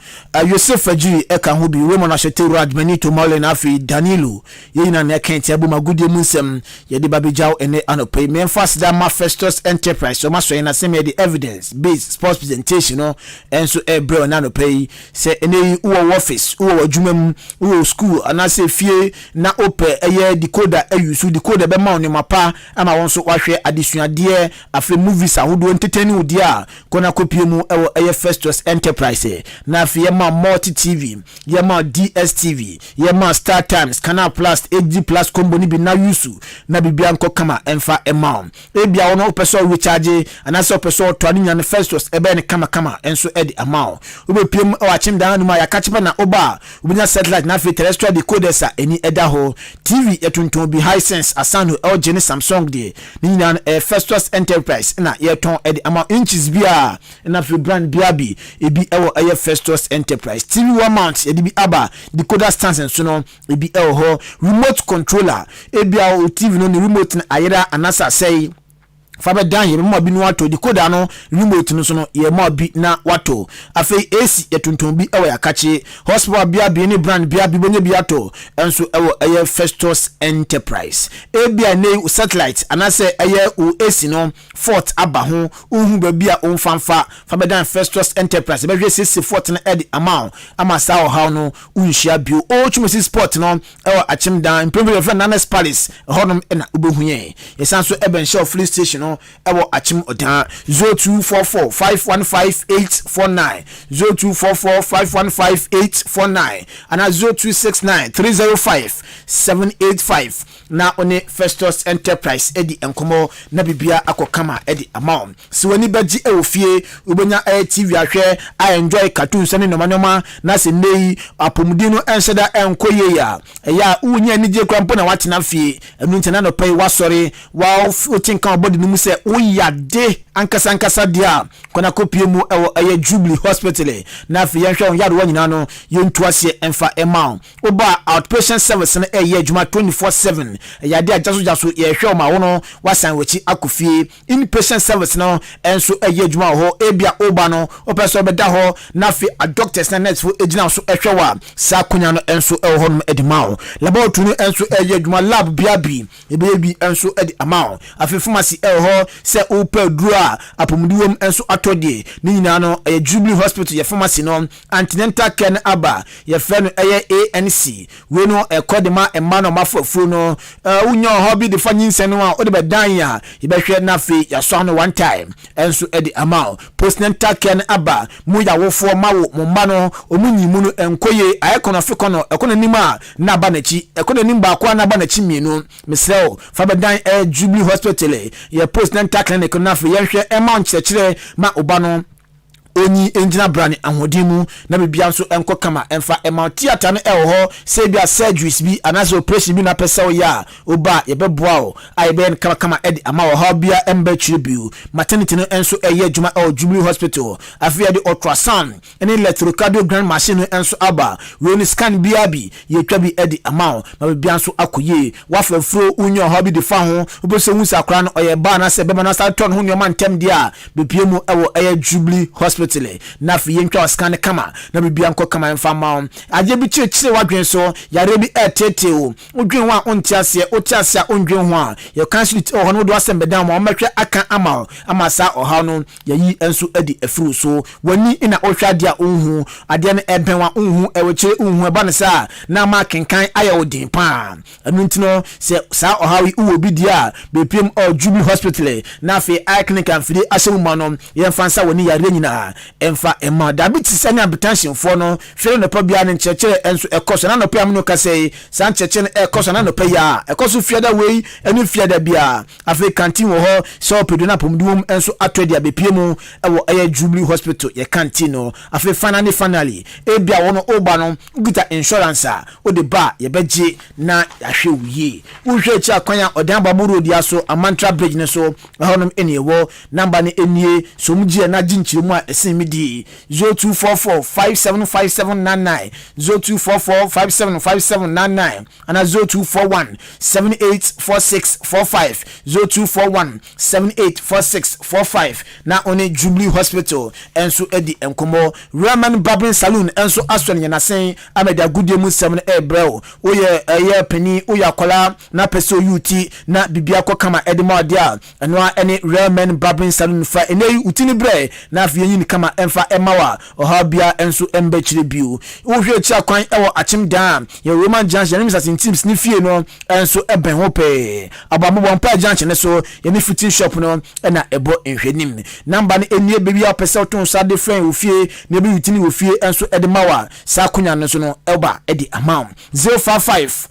Yosef Fajiri ɛka ho bi, Raymond Ahyɛte, Raj Benito Marlin, afei Danilo. Yɛn nyinaa na ɛka ntia bom agodie mu nsɛm yɛde ba bɛgyaw ɛnɛ anɔpa yi. Mɛmfa aseda ma Festus Enterprise, wɔn asɔ yɛn asɛm yɛde evidence based sports presentation no nso ɛrebrɛ ɛnɛ anɔpa yi. Sɛ ɛnɛ yi wowɔ office, wowɔ w'adwuma mu, wowɔ school anaasɛ fie na wopɛ ɛyɛ decoder ayi so, decoder bɛma wo nneɛma pa ama wo nso wahwɛ adesuadeɛ, afei movies ahodoɔ, entertaining wo deɛ a, kɔ na kɔpie mu ɛwɔ ɛyɛ Festus Enterprise. Na afei yɛma Multi TV, yɛma DSTV, yɛma Star Times, Canal Plus, HD Plus combo no bi na yusu na biribia nkɔ kama ɛmfa ɛma wo. Ebia wo no wopɛ sɛ ɔrecharge anaasɛ wopɛ sɛ ɔtɔ ne nyina no, Festus ɛbɛyɛ no kamakama ɛnso ɛde ama wo. Wobɛpie mu ɛwɔ Akyemdan no mu a yɛaka kyepɛ na woba a wobɛnya satellite na afei terrestrial decoders a ɛni ɛda hɔ. TV yɛtontɔn bi, Hisense, Asano, LG ne Samsung deɛ. Ne nyinaa no ɛyɛ Festus Enterprise na yɛtɔn ɛde ama. Inches bi a na afei brand bia bi ebi ɛwɔ ɛyɛ Festus Enterprise. TV wall mount yɛde bi aba, decoder stands nso no ebi ɛwɔ hɔ. Remote controller, ebi a o TV no ne remote no ayera anaasɛ asɛe, fa bɛdan yɛ bɛma bi no watɔ. Decoder no remote no so no yɛ ma bi na watɔ. Afei AC yɛtontɔn bi ɛwɔ Yɛakakye. Hospital bia bi ne brand bia bi bɛnya bi atɔ ɛnso ɛwɔ ɛyɛ Festus Enterprise. Ebia ne satellite anaasɛ ɛyɛ o AC no fault aba ho, wohu baabi a womfamfa fa bɛdan Festus Enterprise, bɛhwɛ siesie fault no ɛde ama wo ama saa ɔhaw no wonhyia bio. Ɔtwumasi sport no ɛwɔ Akyemdan mpempe yɛfrɛ Nanes Palace, ɛhɔnom ɛna wobɛhu yɛn. Yɛsan so ɛbɛn Shell filling station no ɛwɔ Akyem Ɔdan. 0244 515 849, 0244 515 849 anaa 0269 305 785 na ɔne Festus Enterprise ɛdi nkɔmmɔ na biribia akɔ kama ɛde ama wo. Sɛ w'ani bɛgye ɛwɔ fie, wobɛnya ɛyɛ TV ahwɛ a enjoy cartoons ne nneɛma nneɛma. Na sɛ nnɛ yi apɔmuden no ɛnhyɛ da ɛnkɔ yie a, ɛyɛ a wonya anigye kora mpo na woatena fie. Ɛno nti na nɔpɛ yi woasɔre wote nka ɔbɔde no mu sɛ woyade ankasa ankasa deɛ a, kɔna kɔpie mu ɛwɔ ɛyɛ Jubilee Hospital na afei yɛnhwɛ wo yarewa nyinaa no yɛntu aseɛ ɛmfa ɛma wo. Woba outpatient service no, ɛyɛ adwuma 24/7. Ɛyɛ ade a gyaso yɛhwɛ wo ma wo no wasan w'akyi akɔ fie. Inpatient service no nso ɛyɛ adwuma wɔ hɔ. Ebia woba no wopɛ sɛ wobɛda hɔ na afei a doctors na nurse fo gyina so ɛhwɛ wo a, saa akonnwa no nso ɛwɔ hɔnom de ma wo. Laboratory no nso ɛyɛ adwuma, lab bia bi ɛbɛyɛ bi nso de ama wo. Afei pharmacy ɛwɔ hɔ sɛ wopɛ aduro a apɔmuden wɔ mu nso atɔ deɛ. Ne nyinaa no ɛyɛ Jubilee Hospital yɛ pharmacy no. Antenatal care no aba, yɛfrɛ no ɛyɛ ANC. Wei no ɛkɔ de ma mmaa na ɔmafo afuo no. Wonya ɔhaw bi de fa nyinsɛn no a, wode bɛdan a yɛbɛhwɛ na afei yɛasɔ ano one time ɛnso de ama wo. Postnatal care no aba, mo yɛ awofoɔ ma wo mo mma no ɔmo nyi mu no ɛnkɔ yie, ayɛ kɔnɔfe kɔnɔ, ɛkɔ n'anim a na aba n'akyi, ɛkɔ n'anim baako a na aba n'akyi mmienu, mesrɛ wo fa bɛdan ɛyɛ Jubilee Hospital yɛ postnatal clinic no na afei yɛnhwɛ ɛma nkyerɛkyerɛ ma ɔba no onyi ngyina bra ne ahoɔden mu na biribia nso nkɔ kama ɛmfa ɛma. Theatre no ɛwɔ hɔ sɛ ebi a surgeries bi anaasɛ operation bi na apɛ sɛ woyɛ a, woba a yɛbɛboa wo a yɛbɛyɛ no kamakama ɛde ama wɔ haw bia ɛmba akyire bio. Maternity no nso ɛyɛ adwuma ɛwɔ Jubilee Hospital. Afei yɛde ultrasound ne electrocardiogram machine no nso aba. Wei no scan biara bi yɛtwa bi de ama wo ma biribia nso akɔ yie. Wafa afuro, wonya ɔhaw bi de fa ho, wopɛ sɛ wohu sɛ akwaraa no ɔyɛ ba anaasɛ bɛma no asa tɔ ne ho nneɛma ntɛm deɛ a, bepie mu ɛwɔ ɛyɛ Jubilee Hospital. Hospital na afei yɛntwa wo scan no kama na biribiara nkɔ kama mfa mma wo. Adeɛ bi kyerɛkyerɛ w'adwene so, yareɛ bi ɛreteetee wo, wodwen ho a wonte aseɛ, wote aseɛ a wondwen ho a, yɛ council wɔ hɔ no wode w'asɛm bɛdan wɔn a wɔmmɛhwɛ aka ama wo ama saa ɔhaw no yɛayi nso adi afiri wo so. W'ani na wohwɛ adeɛ a wonhu, adeɛ no ɛbɛn wo a wonhu, ɛwɔ akyire wonhu, ɛba no saa a na ama akenkan ayɛ wo den paa. Ɛno nti no, sɛ saa ɔhaw yi wowɔ bi deɛ a, bepiem ɔ Jubilee Hospital na afei Eye Clinic a mfidie ahyɛ mu ma no, yɛmfa nsa w'ani yareɛ nyinaa mfa mma. Diabetes ne hypertension foɔ no, fie no anɔpa biara no nkyerɛkyerɛ nso ɛkɔ so. Ɛna anɔpa yi a me ne wo kasa yi, saa nkyerɛkyerɛ no ɛkɔ so ɛna anɔpa yi ara. Ɛkɔ so fiada wei ne fiada biara. Afei canteen wɔ hɔ sɛ wopɛ aduane a apɔmuden wom nso atɔ adi abɛpie mu wɔ ɛyɛ Jubilee Hospital yɛ canteen no. Afei finally finally, ebia wo no woba no wokita insurance a, Wode ba a, yɛbɛgye na yɛahwɛ wo yie. Wohwɛ akyiri a kwan a Ɔdan Aboabo Road yi ara so, Amantra Bridge no so, ɛhɔnom na yɛwɔ. Number no nie, sɛ wɔn gye a na gye nkyerɛmu a ɛsen me deɛ yi, 0244 575799, 0244 575799, anaa 0241 784645, 0241 784645, na wo ne Jubilee Hospital nso adi nkɔmmɔ. Raman Barbering Saloon nso asɔ ne yɛn asen ama de agodie mu nsɛm no rebrɛ wo. Woyɛ ɛyɛ panin, woyɛ akwadaa na pɛ sɛ oyi wo ti na biribi akɔ kama de ma wo deɛ a, ɛno ara ne Real Men Barbering Saloon. Fa ɛnnɛ yi wo ti no brɛ na afei yɛnyi no kama mfa mma wo a ɔhaw biara nso mma akyire bio. Wohwɛ akyiri akwan wɔ Akyem Dan a, yɛwɔ Roman Junction, yɛne Mister Sintims ne fie no nso bɛn hɔ pɛɛ. Aboaboa Mpae Junction no so, yɛne Fitting Shop no na ɛbɔ nhwɛanim. Number no nie, baabi a wopɛ sɛ woto nsa de frɛ yɛn wɔ fie na yɛbɛyi wo ti no wɔ fie nso de ma wo a, Saa akonya no nso no ɛba de ama wo. 055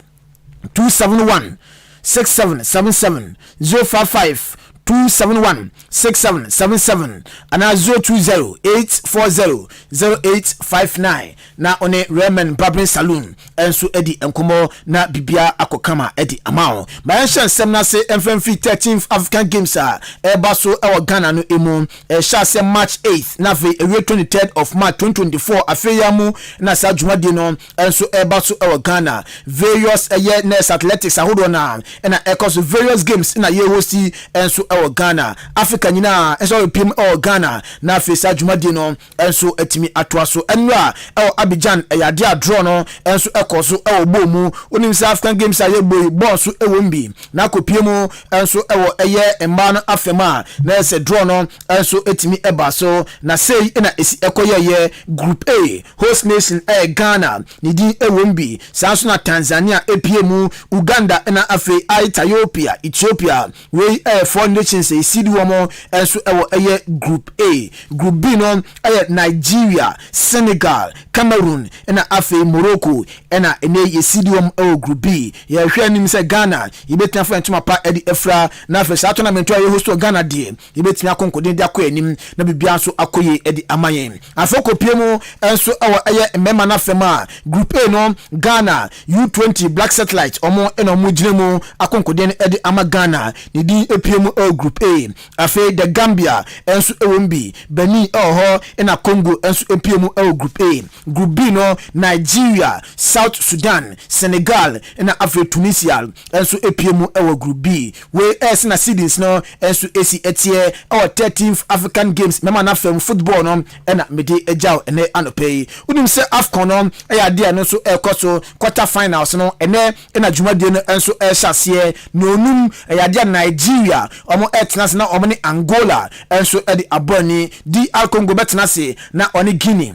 271 6777 055 271 6777 anaa 020 840 0859 na ɔne Raymond Barbering Saloon nso adi nkɔmmɔ na biribiara akɔ kama de ama wo. Ma yɛnhyɛ nsɛm no ase mfa mfiri 13th African Games a ɛreba so wɔ Ghana no mu. Ɛhyɛ aseɛ March 8th na afei ɛwie 23rd of March 2024 afei yi ara mu na saa dwumadie no nso ɛreba so wɔ Ghana. Various ɛyɛ nurse athletics ahodoɔ no ara na ɛkɔ so, various games na yɛ hosti nso wɔ Ghana. Africa nyinaa nso abɛpiem wɔ Ghana na afei saa dwumadie no nso atumi atoa so. Nnora wɔ Abidjan ɛyɛ adeɛ a draw no nso ɛkɔ so wɔ bɔɔl mu. Wonim sɛ African games a yɛbɔ yi bɔɔl nso wɔ mu bi. Na akɔpie mu nso wɔ ɛyɛ mmaa no afam a na ɛyɛ sɛ draw no nso tumi ba so. Na sei na ɛsi kɔyɛeɛ, Group A, host nation yɛ Ghana, ne din wɔ mu bi. Saa nso na Tanzania pue mu, Uganda na afei Aethiopia, Ethiopia. Wei yɛ four nations a yɛsiidi wɔn nso wɔ ɛyɛ Group A. Group B no yɛ Nigeria, Senegal, Cameroon na afei Morocco. Ɛna ɛnɛ yi yɛsidi wɔn wɔ group B. Yɛhwɛ anim sɛ Ghana yɛbɛtumi afa ntoma pa de afira na afei saa tournament a yɛ host wɔ Ghana deɛ yɛbɛtumi akɔ nkoden de akɔ anim na biribiara nso akɔ yie de ama yɛn. Afei kɔpie mu nso wɔ ɛyɛ mmarima no afam a group A no Ghana U20 Black Satellite wɔn na wɔn gyina mu akɔ nkoden de ama Ghana. Ne din pie mu wɔ group A. Afei The Gambia nso wɔ mu bi, Benin wɔ hɔ ɛna Congo nso pie mu wɔ group A. Group B no, Nigeria, South Sudan, Senegal na afei Tunisia nso pue mu wɔ Group B. Wei ɛyɛ sɛnea seedings no nso si teɛ wɔ 13th African Games mmarima no afam football no na mede agyaw ɛnnɛ anɔpa yi. Wonim sɛ AFCON no yɛ adeɛ a ɛno nso ɛrekɔ so, quarter finals no ɛnnɛ na dwumadie no nso ɛrehyɛ aseɛ. Nnɔnnum ɛyɛ adeɛ a Nigeria wɔn ɛretena ase na wɔn ne Angola nso de abɔ ani. DR Congo bɛtena ase na wɔne Guinea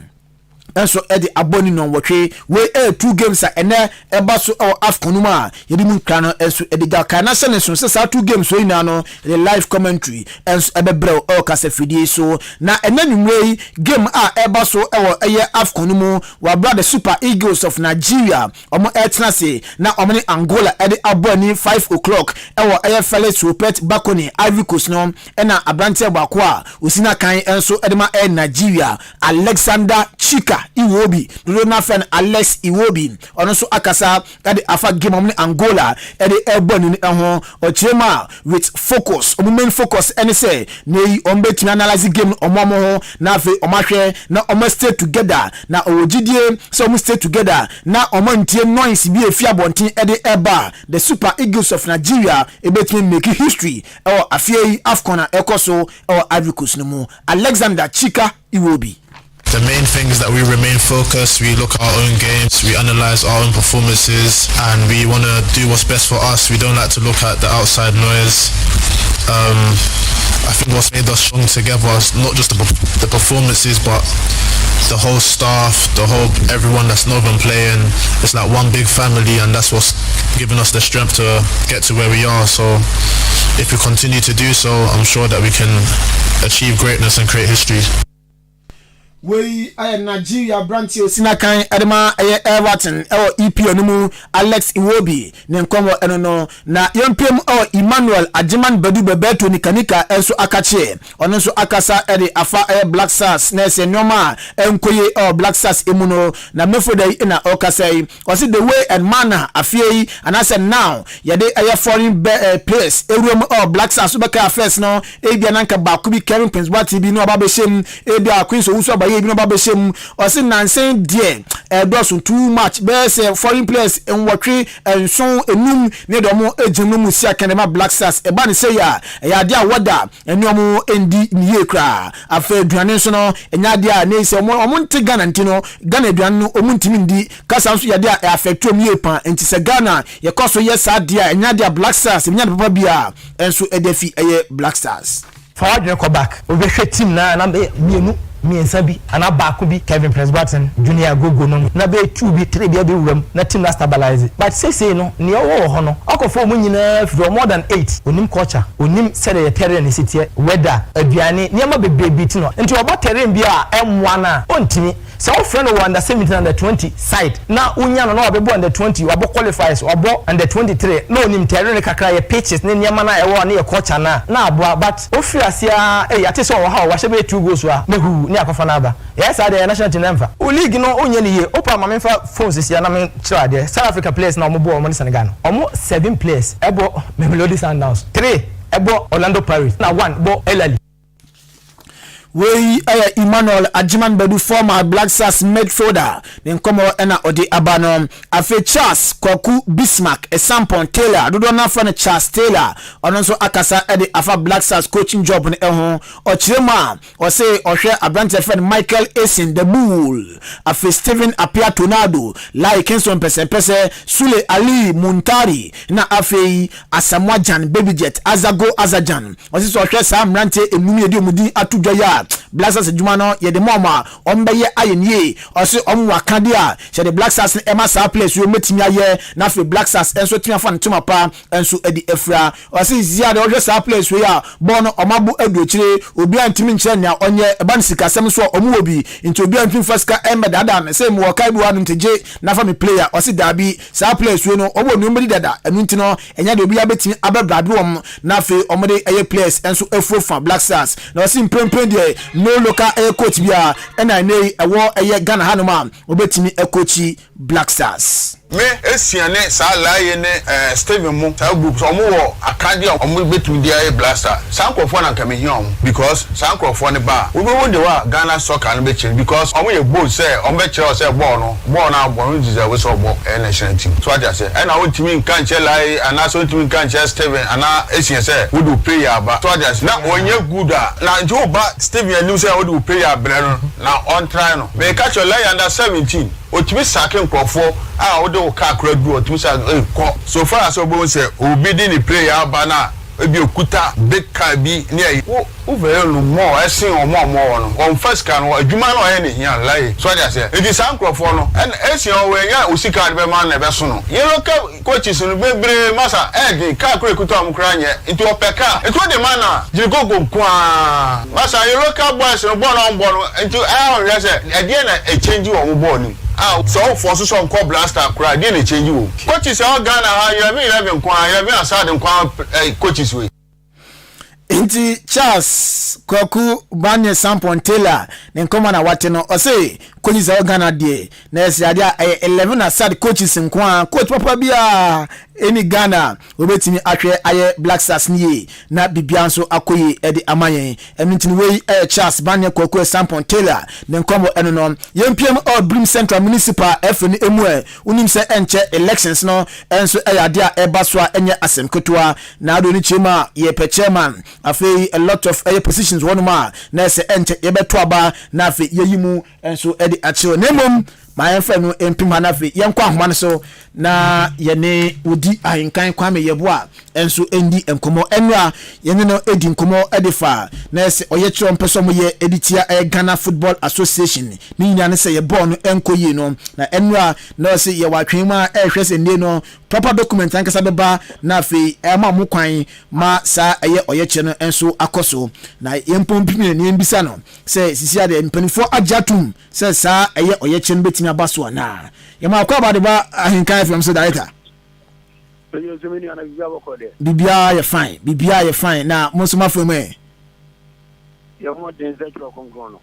nso de abɔ ne nnɔnwɔtwe. Wei yɛ two games a ɛnɛ ɛba so wɔ AFCON no mu a yɛde mu nkra no nso de gya. Kae na hyɛ ne nso sɛ saa two games wei nyinaa no yɛde live commentary nso ɛbɛbrɛ wo wɔ kasafidie so. Na ɛnɛ nwummerɛ yi game a ɛba so wɔ ɛyɛ AFCON no mu wɔ abira the Super Eagles of Nigeria wɔn ɛretena ase na wɔn ne Angola ɛde abɔ ani 5 o'clock ɛwɔ ɛyɛ Felix Houphouët Boigny Ivory Coast no, ɛna aberanteɛ baako a osi n'akan nso ɛde ma ɛyɛ Nigeria, Alexander Chika. Chika Iwobi, dodoɔ no afrɛ no Alex Iwobi, ɔno nso akasa de afa game ɔmo ne Angola de ɛrebɔ ani no ho. Ɔkyerɛ mu a, with focus, ɔmo main focus ne sɛ na yi ɔmo bɛtumi analyse game no ɔmo ɔmo ho na afei ɔmo ahwɛ na ɔmo stay together, na ɔwɔ gyidie sɛ ɔmo stay together na ɔmo antie noise bi a efi abɔnten de ɛba, the Super Eagles of Nigeria ebɛtumi make history ɛwɔ afei yi AFCON a ɛkɔ so ɛwɔ Ivory Coast no mu. Alexander Chika Iwobi. The main thing is that we remain focused, we look at our own games, we analyze our own performances, and we want to do what's best for us. We don't like to look at the outside noise. I think what's made us strong together is not just the performances, but the whole staff, the whole everyone that's not even playing. It's like one big family, and that's what's given us the strength to get to where we are. So if we continue to do so, I'm sure that we can achieve greatness and create history. Wei ayɛ Nigeria aberanteɛ osi n'akan ɛde ma ɛyɛ Everton ɛwɔ EPL no mu, Alex Iwobi ne nkɔmɔ ɛno no. Na yɛmpem ɛwɔ Emmanuel Agyeman Badu Bebeto Nikanika ɛnso akakyeɛ, ɔno nso akasa ɛde afa ɛyɛ Black Stars na ɛsɛ nneɛma a ɛnkɔye ɛwɔ Black Stars emu no. Na mefo yi na ɔkasa yi, ɔsi the way and manner afie yi anaasɛ now yɛde ɛyɛ foreign players ewura mu ɛwɔ Black Stars, wobɛka affairs no, ebi ananka baako bi, Kevin Prince Boateng bi na ɔba bɛhyɛ mu, ebi a Queens Owusu abayɛ bi na ɔba bɛhyɛ mu. Ɔsi nansen deɛ ɛdɔso too much, bɛyɛ sɛ foreign players 8, 7, 5 ne deɛ ɔmo egyina mu si akɛnɛma Black Stars. Ɛba ne sɛ yɛ a ɛyɛ adeɛ a wɔda ɛne ɔmo ndi ne yie koraa. Afei aduane nso no, ɛnyɛ adeɛ a ne sɛ ɔmo nte Ghana, nti no Ghana aduane no ɔmo ntumi ndi. Kasa nso yɛ adeɛ a ɛ affect ɔmo yie paa. Nti sɛ Ghana yɛkɔ so yɛ saa adeɛ a, ɛnyɛ adeɛ a Black Stars ɛnyɛ ade papa bi a ɛnso ɛde afi ɛyɛ Black Stars. Fa wadwene kɔ back, wobɛhwɛ team na bɛyɛ mmienu mmiɛnsa bi anaa baako bi, Kevin Prince Boateng, Junior Agogo no, na bɛyɛ two bi, three bi abɛwura mu na team na stabilize. But seesei no, nea ɔwɔ wɔ hɔ no, ɔkɔfo ɔmo nyinaa firi more than eight, onim culture, onim sɛdeɛ yɛ terrain si teɛ, weather, aduane, nneɛma bebree bi ti no. Nti ɔba terrain bi a ɛmmoa no a, ɔntumi. Sɛ wofrɛ no wɔ under 17, under 20 side na wonya no na wabɛbɔ under 20, wabɔ qualifiers, wabɔ under 23 na onim terrain kakra, yɛ pitches ne nneɛma no a ɛwɔ ne yɛ culture no a na aboa. But wofiri aseɛ a, ɛyɛ ate sɛ ɔwɔ ha, wahyɛ bɛyɛ two goals a, na hu ne akɔfa no aba. Yɛyɛ saa deɛ, national team na mfa o league no wonyɛ ne yie. Wopa ma memfa phone sisi na menkyerɛ adeɛ. South Africa players na ɔmo bɔ ɔmo ne Senegal no, ɔmo seven players ɛbɔ Mamelodi Sundowns, three ɛbɔ Orlando Pirates, na one bɔ Al Ahly. Wei ɛyɛ Emmanuel Agyeman Badu, former Black Stars midfielder, ne nkɔmmɔ ɛna ɔde aba no. Afei Charles Kwaku Bismarck Esampon Taylor, dodoɔ no afa no Charles Taylor, ɔno nso akasa ɛde afa Black Stars coaching job no ɛho. Ɔkyerɛ mu a, ɔse ɔhwɛ aberanteɛ fɛ no Michael Essien the Bull, afei Stephen Appiah Tornado, Lai Kingston Pɛsɛmpɛsɛ, Sule Ali Muntari, na afei Asamoah Gyan Baby Jet Azago Azajan. Ɔse sɛ ɔhwɛ saa mmeranteɛ enum yɛde ɔmo din ato dwa yi a, Black Stars adwuma no yɛde ma ɔmo a, ɔmo bɛyɛ ayɛ nie. Ɔse ɔmo wɔ akadeɛ a hyɛ de Black Stars no ɛma saa players yi, ɔmo bɛtumi ayɛ na afei Black Stars nso tumi afa ntoma pa nso de afira. Ɔse zia deɛ ɔhwɛ saa players yi a, bɔɔl no ɔmo abo adu akyire, obiara ntumi nkyerɛ nea ɔnyɛ. Ɛba no sikasɛm nso a, ɔmo wɔ bi, nti obiara ntumi fa sika ɛmmɛ daadaa no sɛ mu wɔ kae bi wɔ hanom nti gye nafa mi player. Ɔse daabi, saa players yi no ɔmo wɔ nneɛma di dada, ɛno nti no ɛnyɛ deɛ obiara bɛtumi abɛbrade wɔn na afei ɔmo de ɛyɛ players nso afuo fa Black Stars. Na ɔse mprempren deɛ, no local ɛyɛ coach biara ɛna ɛnɛ yi ɛwɔ ɛyɛ Ghana hanom a wɔbɛtumi ɛcoach Black Stars. Me Essien ne saa Laryea ne Steven mu saa group sɛ ɔmo wɔ akadeɛ a ɔmo bɛtumi de ayɛ Blaster, saa nkurɔfoɔ na nka mehia ɔmo, because saa nkurɔfoɔ ne ba a wobɛhu de hɔ a Ghana soccer no bɛkyerɛ, because ɔmo yɛ bold sɛ ɔmo bɛkyerɛ wo sɛ bɔɔl no abɔ no deserve sɛ ɔbɔ ɛyɛ national team so ate aseɛ. Ɛna wontumi nka nkyɛ Laryea anaasɛ wontumi nka nkyɛ Steven anaa Essien sɛ wode wo player aba so ate aseɛ na wɔnyɛ good a, na nti woba Steven anim sɛ wode wo player brɛ no na ɔntrae no. Meka kyerɛ Laryea, under 17 otumi sack nkurɔfoɔ a wode wo kaa kora duru, otumi sack ee kɔ. So far as wobɛhu sɛ obi de ne player aba na ebi okuta big car bi ne ayi wo wofɛrɛ no more ɛsen ɔmo a ɔmo wɔ no, ɔnfa sika no, adwuma no ɔyɛ ne hia Laryea so ɔde aseɛ. Nti saa nkurɔfoɔ no ɛna Essien ɔwɔ ɛnya o sika de bɛma na ɛbɛso no. Yɛn local coaches no bebree masa ɛɛden kaa kora ekuta ɔmo kora nyɛ, nti ɔpɛ kaa nti ɔde ma na gyiri koko nkoaa. Masa yɛn local boys no, bɔɔl na ɔmo bɔ no nti ɛyɛ ɔhwɛ sɛ ɛdeɛ na ɛkyɛngyi wɔn bɔɔl no mu a sɛ ɔfɔ so sɛ ɔnkɔ Blaster koraa, ɛdeɛ na ɛkyɛngyi wɔm. Coaches a ɛwɔ Ghana ha, 11 11 nkoaa, 11 aside nkoaa, coaches wei. Nti Charles Kwaku Barnier Sampon Taylor ne nkɔmmɔ na wate no, ɔse coaches a ɛwɔ Ghana deɛ na ɛsɛ adeɛ a ɛyɛ 11 aside coaches nko a, coach papa biara ɛni Ghana a wɔbɛtumi ahwɛ ayɛ Black Stars no yie na biribiara nso akɔ yie de ama yɛn. Ɛno nti no wei ɛyɛ Charles Barnier Kwaku Sampon Taylor ne nkɔmmɔ ɛno no. Yɛmpiam ɛwɔ Birim Central Municipal ɛfɛ no ɛmu ɛ, wonim sɛ ɛnkyɛ elections no nso ɛyɛ adeɛ a ɛba so a ɛnyɛ asɛm ketewa. Na ado no kyerɛ mu a yɛpɛ chairman, afei a lot of ɛyɛ positions wɔ hɔnom a na ɛsɛ ɛnkyɛ yɛbɛto aba na afei yɛyi mu nso de akyerɛ. Na mmom ma yɛmfa no mpem ha na afei yɛnkɔ ahoma no so na yɛne Odi Ahenkan Kwame Yeboah nso ndi nkɔmmɔ. Ɛnora yɛne no di nkɔmmɔ de fa na ɛsɛ ɔyɛkyerɛ ɔmpɛ sɛ ɔmoyɛ de tia ɛyɛ Ghana Football Association. Ne nyinaa ne sɛ yɛ bɔɔl no ɛnkɔ yie no. Na ɛnora na ɔse yɛwɔ atwɛn mu a ɛrehwɛ sɛ nnie no Proper document ankasa bɛba na afei ɛma mo kwan ma saa ɛyɛ ɔyɛkyerɛ no nso akɔ so. Na yɛn mpɔmpini no yɛn bisa no sɛ sisi adeɛ mpanimfoɔ agye atum sɛ saa ɛyɛ ɔyɛkyerɛ no bɛtumi aba so anaa. Yɛma akɔ aba de ba Ahenkan FM so, director. Biribiara yɛ fine, biribiara yɛ fine, na mo nso mo afɛ mu ɛ. Yɛn sɛ twerɛ kronkron no.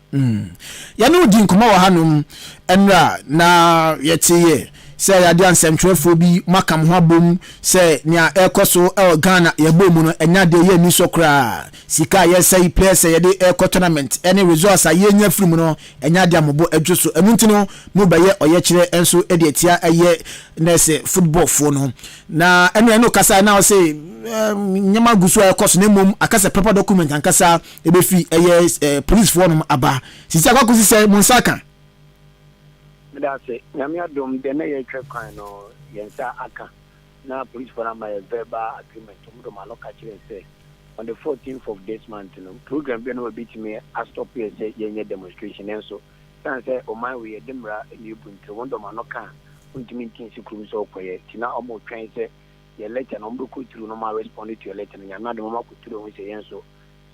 Yɛne wo di nkɔmmɔ wɔ hanom nnora na yɛteeɛ sɛ yɛade ansɛmtwerɛfoɔ bi moaka mo ho abom sɛ nea ɛrekɔ so wɔ Ghana yɛbɔ mu no ɛnyɛ adeɛ yɛ ani sɔ koraa. Sika a yɛsɛe, players a yɛde ɛrekɔ tournament ne results a yɛnya firi mu no ɛnyɛ adeɛ a mobɔ adwo so. Ɛno nti no mobɛyɛ ɔyɛkyerɛ nso de atia ɛyɛ nɛɛse footballfoɔ no. Na ɛno ɛno kasa na ɔse nneɛma gu so a ɛkɔ so, na mmom aka sɛ proper document ankasa ɛbɛfiri ɛyɛ policefoɔ nom aba. Sisi akɔ akɔsi sɛ mo nsa aka. Meda ase. Nyame adom, deɛ na yɛretwɛ kwan no, yɛn nsa aka. Na policefoɔ no ama yɛ verbal agreement. Wɔn de wɔn ano ka kyerɛɛ sɛ on the 14th of this month no, program bi a na wɔbɛtumi astop yɛ sɛ yɛnyɛ demonstration. Nanso, sane sɛ ɔman wei yɛde mmara na ɛbu nti, wɔn de wɔn ano ka a, wontumi nti nsi kurom sɛ wɔkɔyɛ. Nti na wɔretwɛn sɛ yɛ letter no, wɔbɛkɔ through na wɔn respond to yɛ letter no. Nyame adom, wɔn akɔ through ahu sɛ yɛn nso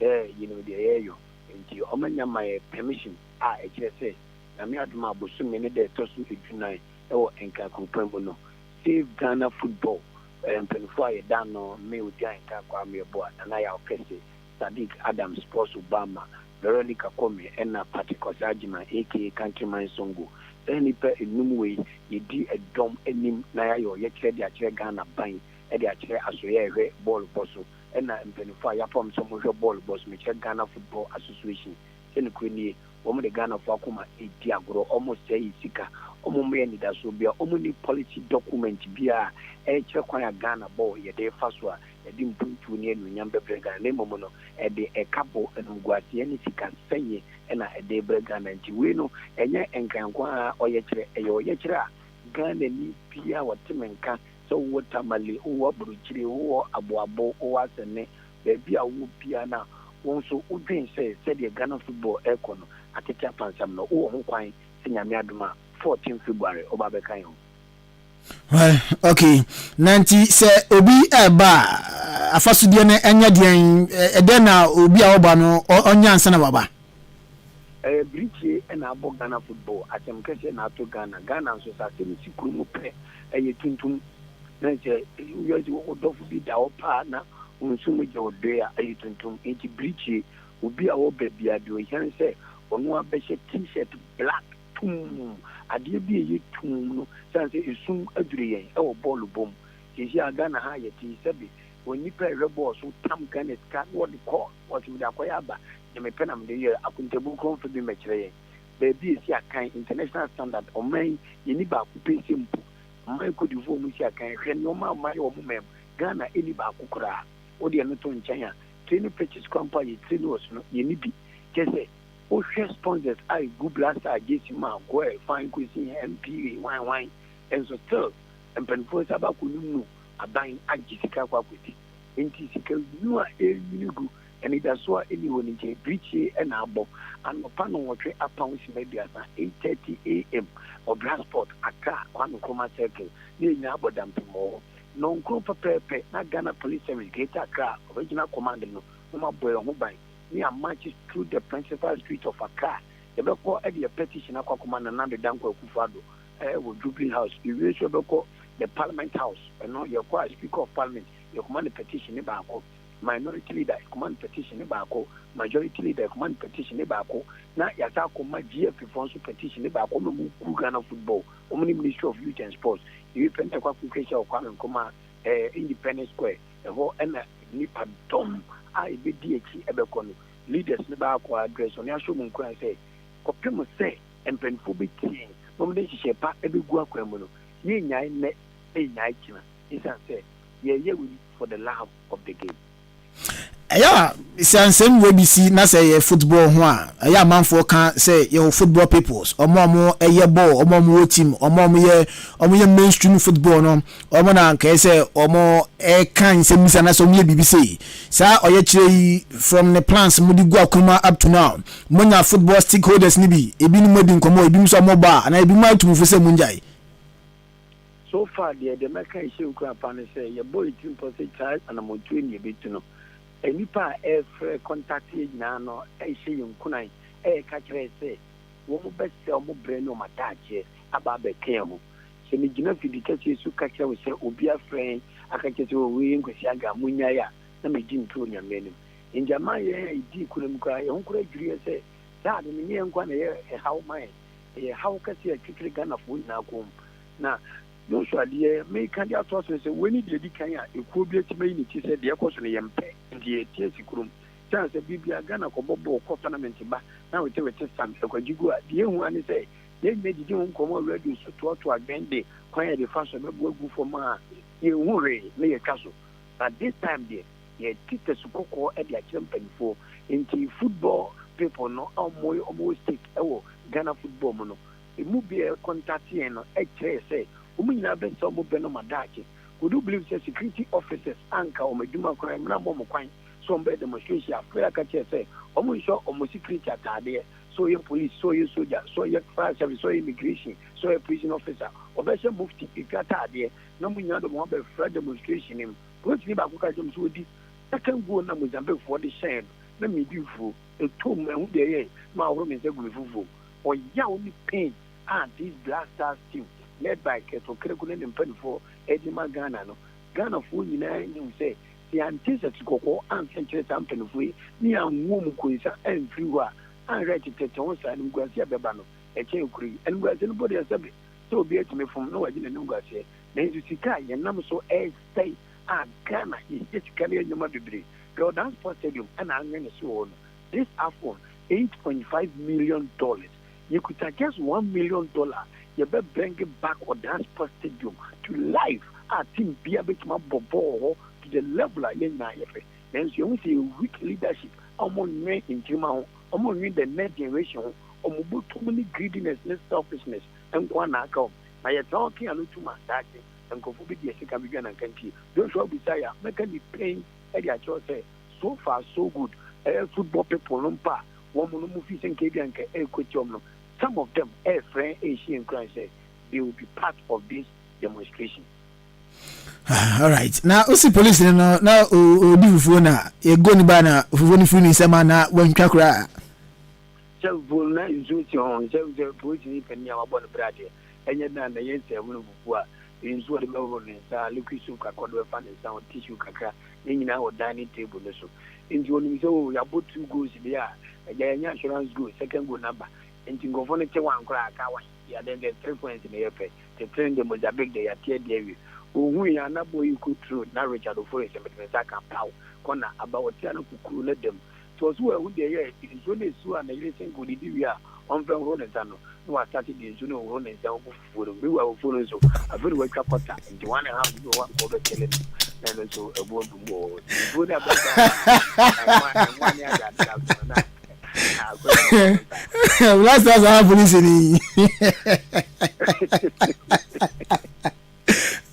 sɛ yɛnim deɛ yɛreyɔ. Nti wɔanya ma yɛ permission a ɛkyerɛ sɛ Nyame adom a, bosome ne da ɛtɔ so 14 wɔ Nkran kuropɔn mu no, Save Ghana Football mpanimfoɔ a yɛda ano, me Odi Ahenkan Kwame Yeboah, Nana Yaw Kɛse, Sadiq Adams, Sports Obama, Veronica Kome ɛna Patrick Osei Agyeman aka Countryman Songo. Saa nnipa enum wei yɛdi ɛdɔm anim na yɛayɛ ɔyɛkyerɛ de akyerɛ Ghana ban, de akyerɛ asoeɛ a ɛhwɛ bɔɔlo bɔ so ɛna mpanimfoɔ a yɛapam sɛ wɔhwɛ bɔɔlo bɔ so, mekyerɛ Ghana Football Association, sɛ nokorɛ nie, wɔn de Ghanafoɔ akoma redi agorɔ, wɔn sɛe yɛ sika, wɔn mma yɛ anidasoɔ biara, wɔn nni policy document biara a ɛrekyerɛ kwan a Ghana bɔɔl yɛde refa so a ɛde mpuntuo ne anuonyam bɛbrɛ Ghana, na mmom no ɛde ɛkabɔ, animguaseɛ ne sika sɛeɛ na ɛde rebrɛ Ghana. Nti wei no ɛnyɛ Nkran nko ara ɔyɛkyerɛ, ɛyɛ ɔyɛkyerɛ a Ghanani biara a ɔte me nka sɛ wowɔ Tamale, wowɔ Aburokyire, wowɔ Aboabo, wowɔ Asɛne, baabi a wowɔ biara na wo nso wodwen sɛ sɛdeɛ Ghana football ɛrekɔ no atete apansam no, wowɔ ho kwan sɛ Nyame adom a 14 February woba abɛka yɛn ho. Well, okay. Na nti sɛ obi ɛreba a, afasodeɛ no ɛnyɛ deɛn? Ɛdɛn na obi a ɔba no ɔnyɛ ansa na waba? Ɛyɛ birikyie na abɔ Ghana football, asɛm kɛseɛ na ato Ghana. Ghana nso sɛ asɛm si kuro mu pɛ, ɛyɛ tuntum. Na sɛ wiase wo dɔfo bi da hɔ paa na wo nso mu gye wo doe a, ɛyɛ tuntum. Nti birikyie, obi a ɔba biara deɛ ɔhia ne sɛ ɔno ara bɛhyɛ T-shirt black tumm. Adeɛ bi a ɛyɛ tumm no, sane sɛ esum aduru yɛn wɔ bɔɔlo bɔ mu. Seesei a Ghana ha a yɛte yi, sɛbe wɔn nnipa a ɛhwɛ bɔɔl so tam Ghana sika na wɔde kɔ, wɔse mede akɔyɛ aba, deɛ mepɛ na mede yɛ. Akontabuo korɔ mfa bi mmɛkyerɛ yɛn. Baabi a ɛsi akan, international standard, ɔman yi, yɛnni baako pɛ sɛ mpo. Ɔman Cote d'Ivoire mu si akan, hwɛ nneɛma a wɔayɛ wɔ wɔn man mu, Ghana nni baako koraa. Wode ɛno to nkyɛn a, training pitches koraa mpo a yɛtraini wɔ so no, yɛnni bi. Kyerɛ sɛ, wohwɛ sponsors a ɛgu Black Star jersey mu a, Goel, Fine Cuisine, MPA, hwan hwan, nso still mpanimfoɔ nsa baako no mu aban agye sika akɔ akɔdi. Enti sika nwunu a ɛrenwini gu, anidasoɔ a ɛnni hɔ no nti, birikyie na abɔ. Anɔpa nnɔnwɔtwe apɔn simma 30, 8:30 a.m. Ɔbra Sport, Accra, Kwame Nkrumah Circle, na yɛn nyinaa abɔ dampem wɔ hɔ. Nnɔnkron pɛpɛɛpɛ na Ghana Police Service, Greater Accra Regional Command no na wɔabɔ yɛn ho ban ne yɛn amarch through the principal street of Accra. Yɛbɛkɔ de yɛn petition akɔ akɔma Nana Addo Dankwa Akufo-Addo wɔ Jubilee House. Yɛwie nso yɛbɛkɔ the Parliament House, ɛno yɛkɔ a Speaker of Parliament yɛkɔma no petition ne baako. Minority leader yɛkɔma no petition ne baako, majority leader yɛkɔma no petition ne baako, na yɛasan akɔma GFA foɔ nso petition ne baako, wɔn na wɔgu Ghana football, wɔn ne Ministry of Youth and Sports. Yɛwie pɛ na yɛkɔ akɔtwa ahyia wɔ Kwame Nkrumah eh, Independence Square, ɛhɔ na nnipa dɔm a ɛbɛdi akyi ɛbɛkɔ no, leaders no bɛakɔ address wɔn, yɛahyɛ wɔn nkuran sɛ kɔpem sɛ mpanimfoɔ bɛtie yɛn na wɔde nhyehyɛe pa bɛgu akwan mu no, yɛnnyae nnɛ na yɛnnyae kyena, ɛsiane sɛ yɛreyɛ wei for the love of the game. Ɛyɛ a sɛ nsɛm wei bi si na sɛ ɛyɛ football ho a, ɛyɛ a amanfoɔ ka sɛ yɛwɔ football peoples, wɔn a wɔyɛ ball, wɔn a wɔwɔ team, wɔn a wɔyɛ wɔyɛ mainstream football no, wɔn na anka ɛyɛ sɛ wɔka nsɛm bi saa anaasɛ wɔyɛ biribi sei. Saa ɔyɛkyerɛ yi from ne plans mode gu akwan up to now, monya football stakeholders no bi, ebinom adi nkɔmmɔ, ebinom nso a wɔbɔ a, anaa ebinom atu mo fo sɛ mongyae. So far deɛ, deɛ mɛka ɛhyɛ nkuran paa ne sɛ yɛbɔɔ yɛn tirim pɔ sɛ saa anamɔntuo yi na yɛbɛtu no. Nnipa a ɛrefrɛ contact yɛn nyinaa no rehyɛ yɛn nkuran reka kyerɛ yɛn sɛ wɔbɛsɛe wɔn berɛ ne wɔn adagyeɛ aba abɛka yɛn ho. Sɛ megyina fidi kɛseɛ so ka kyerɛ wo sɛ obi afrɛ yɛn aka kyerɛ sɛ oh wei yɛ Nkwasi Agah, monnyae a, na medi ntoro Nyame anim. Enti ama yɛn a yɛdii nkunim koraa, yɛn ho koraa dwiri yɛn sɛ saa ade no nyɛ yɛn nko ara na ɛyɛ ɛhaw ma yɛn. Ɛyɛ haw kɛse a ɛtwetwere Ghanafoɔ nyinaa kɔn mu. Na Joshua, deɛ mereka de atoa so ne sɛ, wei ne deɛ ɛdi kan a ekuo bi atumi ayi ne ti sɛ deɛ ɛrekɔ so no yɛmpɛ, nti yɛrete asi kurom. Ɛsiane sɛ bere biara Ghana kɔbɔ bɔɔl kɔ tournament ba na wetewete sam ɛkwagye gu a, deɛ ɛhu ara ne sɛ yɛn nyinaa didi ho nkɔmmɔ wɔ radio so toatoa adwene de kwan a yɛde fa so bɛboa gu fam a yɛnhu hwee na yɛtwa so. But this time deɛ yɛte tasu kɔkɔɔ de akyerɛ mpaninfoɔ nti football people no a wɔn wɔ stake wɔ Ghana football mu no emu bi a ɛcontact yɛn no kyerɛɛ sɛ wɔn nyinaa bɛsɛ wɔn bɛ no ma daakye. Could you believe sɛ security officers anka wɔn adwuma koraa mmra mmɔ wɔn kwan sɛ wɔn bɛyɛ demonstration afei aka kyerɛ sɛ wɔn nhyɛ wɔn security ataadeɛ sɛ ɔyɛ police sɛ ɔyɛ soldier sɛ ɔyɛ fire service sɛ ɔyɛ immigration sɛ ɔyɛ prison officer ɔbɛhyɛ mufti etwa ataadeɛ na mo nyinaa de mo ho abɛfra demonstration no mu. Polisini baako ka kyerɛɛ me sɛ odi second goal no a Mozambiquefoɔ de hyɛɛ no na meredi fufuo. Ɛtɔɔ mu, manhu deɛ ɛyɛe na mahoro me nsa agu me fufuo mu. Ɔyaw ne pain a this Black Stars team led by Kurt Okraku ne ne mpanimfoɔ de ma Ghana no, Ghanafoɔ nyinaa nim sɛ sɛ yɛante nsatikɔkɔɔ amfa ankyerɛ saa mpanimfoɔ yi ne yɛanwuo mu nkonsa amfiri hɔ a, anhwɛ a tetete ho saa animguaseɛ a ɛbɛba no, ɛkyɛn kuro yi. Animguaseɛ no mpo deɛ sɛbe sɛ obiara tumi fom na wagye n'animguaseɛ, nanso sika a yɛnam so resɛe a Ghana yɛhia sika no yɛ nneɛma bebree. Hwɛ Odan Sports Stadium na anwene so wɔ hɔ no, this AFCON $8.5 million, yɛkuta just $1 million a yɛbɛ bring back Odan Sports Stadium to life a team biara bɛtumi abɔ bɔɔl hɔ to the level a yɛn nyinaa yɛpɛ. Nanso yɛhu sɛ yɛwɔ weak leadership a wɔnnwen nkyirimma ho, wɔnnwen the next generation ho, wɔn bɔtɔm ne greediness ne selfishness nko ara na aka wɔn. Na yɛtra hɔ ke ano tum a, daakye nkurɔfoɔ bɛdi yɛn sika bɛdwa nankantie. Joshua bisa yɛ a, mɛka ne pain de akyerɛ wo sɛ so far so good. Ɛyɛ football people no mpo a wɔn no mo feel sɛ nka ebia nka ɛrekɔ tia wɔn no, some of them ɛrefrɛ ɛrehyɛ yɛn nkuran sɛ they will be part of this demonstration. Ah, alright. Na osi police no no na odi fufuo na ego ne ba na fufuo no firi ne nsam a na wantwa koraa. Sɛ fufuo no na nsuo si ho sɛ sɛ polisini panin a wabɔ no bra deɛ ɛnyɛ dan na yɛn sɛ hunu fufuo a nsuo ɔde bɛhohoro ne nsa liquid soap kakra ɔde bɛfa ne nsa ho tissue kakra ne nyinaa wɔ dining table no so nti onim sɛ oh yɛabɔ two goals deɛ a agya yɛnyɛ assurance goal second goal no aba nti nkurɔfoɔ no te one koraa aka one yɛade deɛ 3 points na yɛpɛ tete no deɛ Mozambique deɛ yɛate adi awie ohui a na bɔ yi kɔ turo na Richard Ofori sɛ mede me nsa ka paw kɔna aba ɔte a na kukuru no dam nti ɔso wahu deɛ ɛyɛ nsuo no esu a ne yere sɛ nka odidi wie a ɔmfɛ nhoro ne nsa no na wasate de nsuo no hohoro ne nsa ho gu fufuo no mu mewa fufuo no nso afei na watwa kɔta nti 1.5 bi wɔ hɔ a nka ɔbɛkyele no na ɛno nso ɛbu agu mu wɔ hɔ fufuo no abɛsa ɛnwa ɛnwa ne ade ade aso na Black Stars aha polisi ni.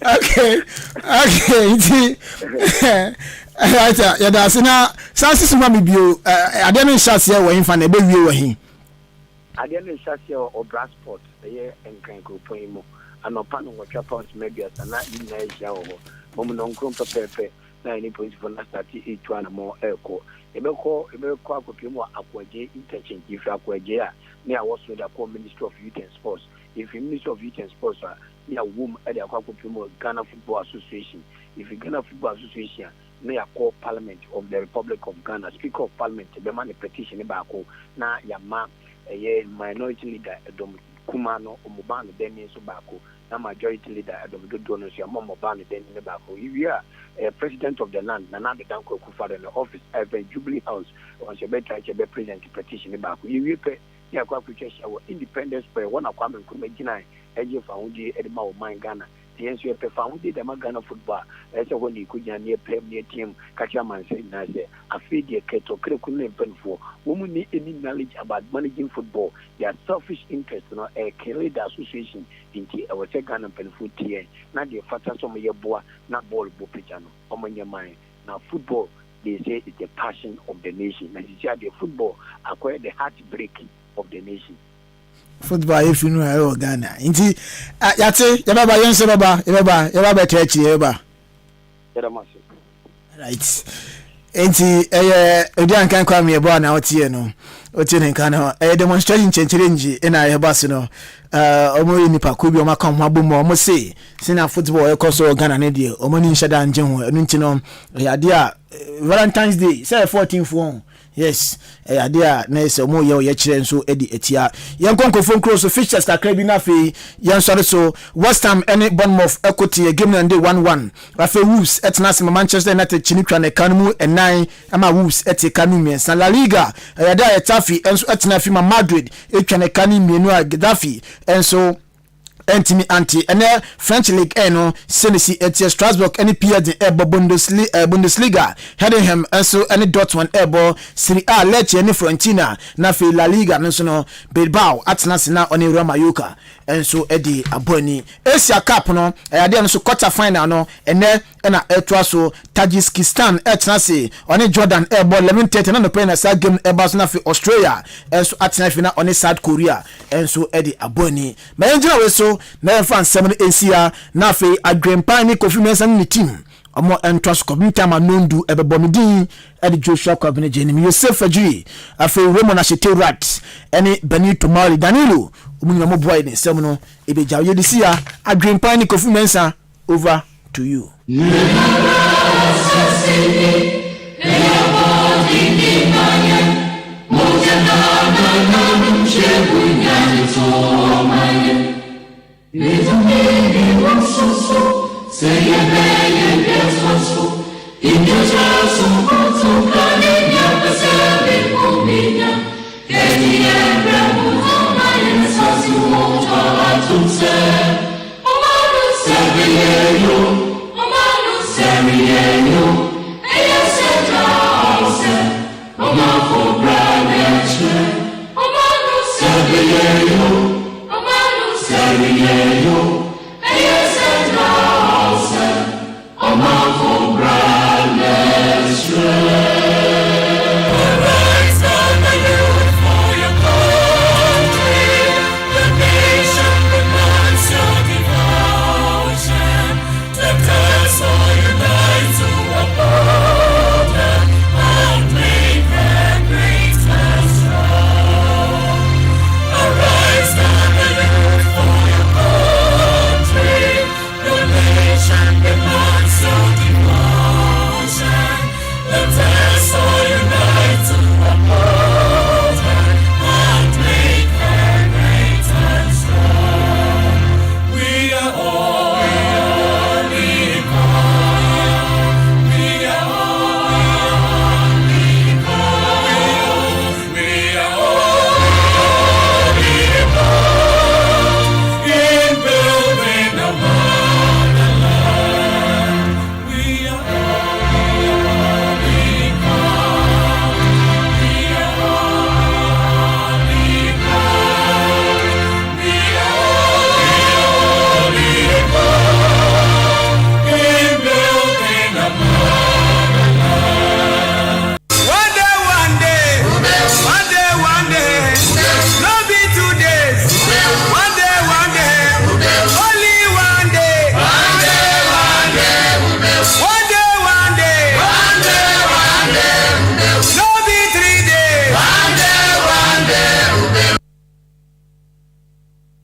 Okay, nti right, yɛda ase na san sisi ma mi bio. Adeɛ no nhyɛ aseɛ wɔ nfa na ɛbɛwie wɔ he? Adeɛ no nhyɛ aseɛ wɔ Obra Spot, ɛyɛ Nkran kuropɔn yi mu, anɔpa no nwɔtwe apɔn sima 30 na yɛn nyinaa ahyia wɔ hɔ. Mmom nnɔnkron pɛpɛɛpɛ na yɛne polisifo no asate retu anammɔn rekɔ. Yɛbɛkɔ yɛbɛkɔ akɔpue mu wɔ Akoagyei interchange. Yɛfiri Akoagyei a, ne yɛawɔ soro de akɔ Ministry of Youth and Sports. Yɛfiri Ministry of Youth and Sports a, ne yɛawɔ mu de akɔ akɔpue mu wɔ Ghana Football Association. Yɛfiri Ghana Football Association a, na yɛakɔ Parliament of the Republic of Ghana, Speaker of Parliament bɛma no petition no baako na yɛama ɛyɛ Minority Leader ɛdɔm kumaa no wɔn ba no dani nso baako na Majority Leader ɛdɔm dodoɔ no nso yɛama wɔn ba no dani no baako. Yɛwie a ɛyɛ President of the land Nana Addo Dankwa Akufo-Addo ne office a yɛfrɛ no Jubilee House ɛhɔ nso yɛbɛtrae sɛ yɛbɛ present petition no baako. Yɛwie pɛ na yɛakɔ akɔtwa ahyia wɔ Independence Square ɛhɔ na Kwame Nkrumah gyinae gyee fahodie de ma ɔman Ghana. Sɛ yɛn nso yɛpɛ fahodie de ama Ghana football a, ɛsɛ sɛ ɛhɔ na yɛkɔgyina na yɛpaam na yɛteam ka kyerɛ amansan nyinaa sɛ, afei deɛ Kurt Ɔkraku ne ne mpanimfoɔ, wɔn nni any knowledge about managing football, their selfish interest no ɛrekille the association, nti ɛwɔ sɛ Ghana mpanimfoɔ tie yɛn na deɛ ɛfata sɛ wɔyɛ boa na bɔɔl bɔ pagya no, wɔnyɛ ma yɛn. Na football they say is the passion of the nation, na sisi a deɛ football akɔyɛ the heart break of the nation. Football ayɛ fi no a ɛwɔ Ghana nti yate yɛbɛba yɛn nso bɛba yɛbɛba yɛba bɛtra akyiri yɛbɛba. Yɛda mo ase. Right nti ɛyɛ odi ankan kwa mi ɛbɔ a na ɔteɛ no ɔte ne nka no ɛyɛ demonstration nkyɛnkyerɛ ngyi ɛna ɛba so no ɔmo yɛ nipa ko bi ɔmo aka ɔmo abɔ mu ɔmo se sɛnea football ɛkɔ so wɔ Ghana ne deɛ ɔmo ani nhyɛ da ngye ho ɛno nti no ɛyɛ adeɛ a Valentine's Day sɛ 14 foɔ Yes, ɛyɛ adeɛ a na ɛsɛ wɔn yɛ ɔyɛkyerɛ nso de atia. Yɛnkɔ nkurɔfoɔ nkuro so fixtures kakra bi na afei yɛnsɔre so. West Ham ne Bournemouth ko teɛ, game no ɛnde 1-1. Afei Wolves tena ase ma Manchester United kyini twa ne ka no mu nnan ma Wolves te ka no mmiɛnsa. La Liga, ɛyɛ adeɛ a Getafe nso tena fi ma Madrid twa ne ka no mmienu a Getafe nso antumi ante. Ɛnnɛ French Ligue 1 no sɛnea ɛteɛ, Strasbourg ne PSG rebɔ Bundesliga, Heidenheim nso ne Dortmund rebɔ, Serie A, Lecce ne Fiorentina, na afei La Liga no nso no, Bilbao atena ase na ɔne Real Mallorca nso de abɔ ani. Asia Cup no, ɛyɛ adeɛ no nso quarter final no, ɛnnɛ na ɛretoa so. Tajikistan retena ase, ɔne Jordan rebɔ 11:30 na anɔpa yi na saa game no reba so na afei Australia nso atena afei na ɔne South Korea nso de abɔ ani. Ma yɛngyina wei so na yɛmfa nsɛm no nsi ha na afei Adwempan ne Kofi Mensah ne ne team wɔn ntoa so kɔpem time a nondu ɛbɛbɔ. Me din de Joshua Kwabena Gyenim, Yosef Fajiri, afei Raymond Ashete Rat ne Benito Mali Danilo, wɔn nyinaa wɔboa yɛde nsɛm no ɛbɛgya. Yɛde si ha, Adwempan ne Kofi Mensah, over to you.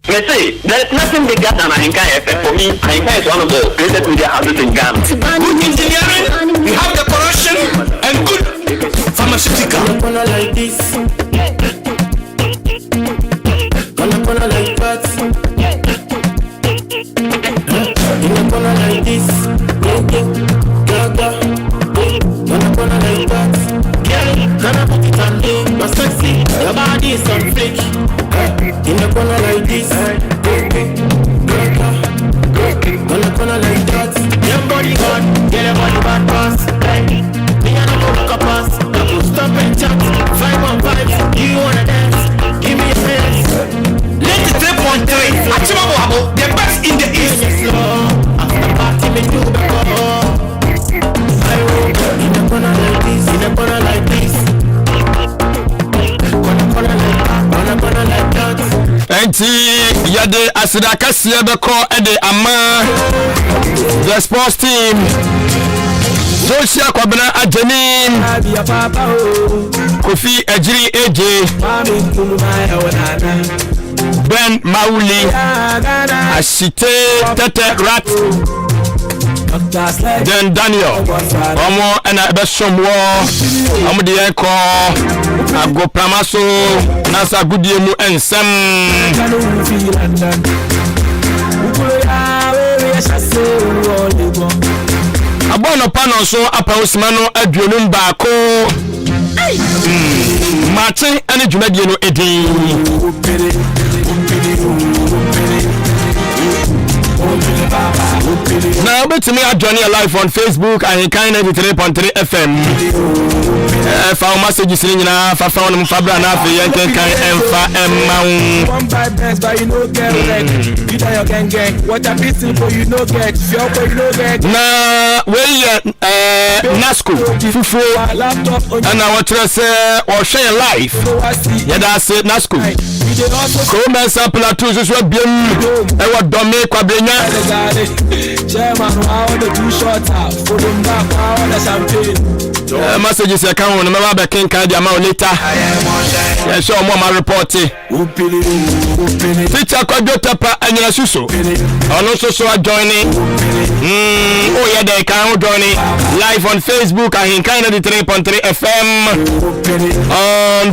Mese, there is nothing bigger than Ahenkan FM. For me, Ahenkan is one of the greatest media houses in Ghana. Good engineering. We have the corruption and good pharmaceutical. Like this. Corner, corner like that. In the corner like this. Go, go, go, go. Corner, corner like that. Girl, can I put it on you? You're sexy, your body is on fleek. In the corner like this. Go, go, go, go. Corner, corner like that. Your body hot, girl, your body bad pass. Me I no go look up pass. I go stop and chat. 5 on 5, you wanna dance? Give me your hands. 93.3 Achimaboabo, the best in the East. After party, me do the call. In the corner like this, in the corner like this. Corner, corner like that, corner, corner like that. Nti yɛde aseda kɛseɛ bɛkɔ de ama the sports team, Josia Kwabena Agyenim, Kofi Agyiri, AJ Ben Mawuli, Asite Tete Rat, then Daniel. Ɔmo ɛna ɛbɛsom wɔ ɔmo de yɛn kɔ agoprama so nasa agodie mu nsɛm. Abɔ nɔpa no nso apa osima no 21. Maakye ne dwumadie no edin. Na wobɛtumi ajoin yɛ live on Facebook, Ahenkan 93.3 FM. Fa wo messages no nyinaa fafa wo nom fa bra na afei yɛnkenkan ɛmfa ɛmma wo. One buy Benz, but you no get red. You tell your gang gang, what a pity, but you no get. Fear, but you no get. Na wei yɛ Nasco fufuo ɛna wɔkyerɛ sɛ ɔhwɛ yɛ live. Yɛda ase, Nasco. Kuromɛnsa Plateau nso so abiem ɛwɔ Dɔme Kwabrenya. Chairman, I order two shots, for them back, I order champagne. Messages ɛka ho no mɛba bɛkenkan de ama wo later. Yɛhyɛ ɔmo ɔma report. Teacher Kwadwo Tapa anyina suso, ɔno nso so ajoin. Woyɛ dɛn kan ho join live on Facebook, Ahenkan 93.3 FM. On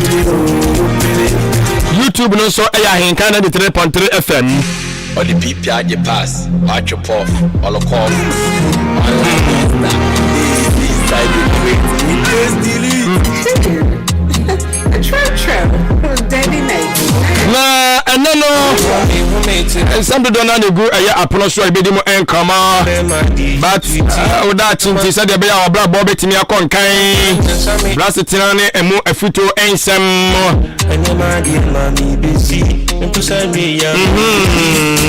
YouTube no nso ɛyɛ Ahenkan 93.3 FM. Ɔde pp agye pass, watwe pɔf, ɔlɔkɔf online inside the crate. True, true. Daddy night. Na ɛnɛ no nsɛm dodoɔ no na ɛgu ɛyɛ apono so a ɛbɛdi mu nkɔmmɔ, but woda akyi nti sɛdeɛ ɛbɛyɛ a wɔbrabɔ bɛtumi akɔ nkan brasetena ne ɛmu afutuo nsɛm.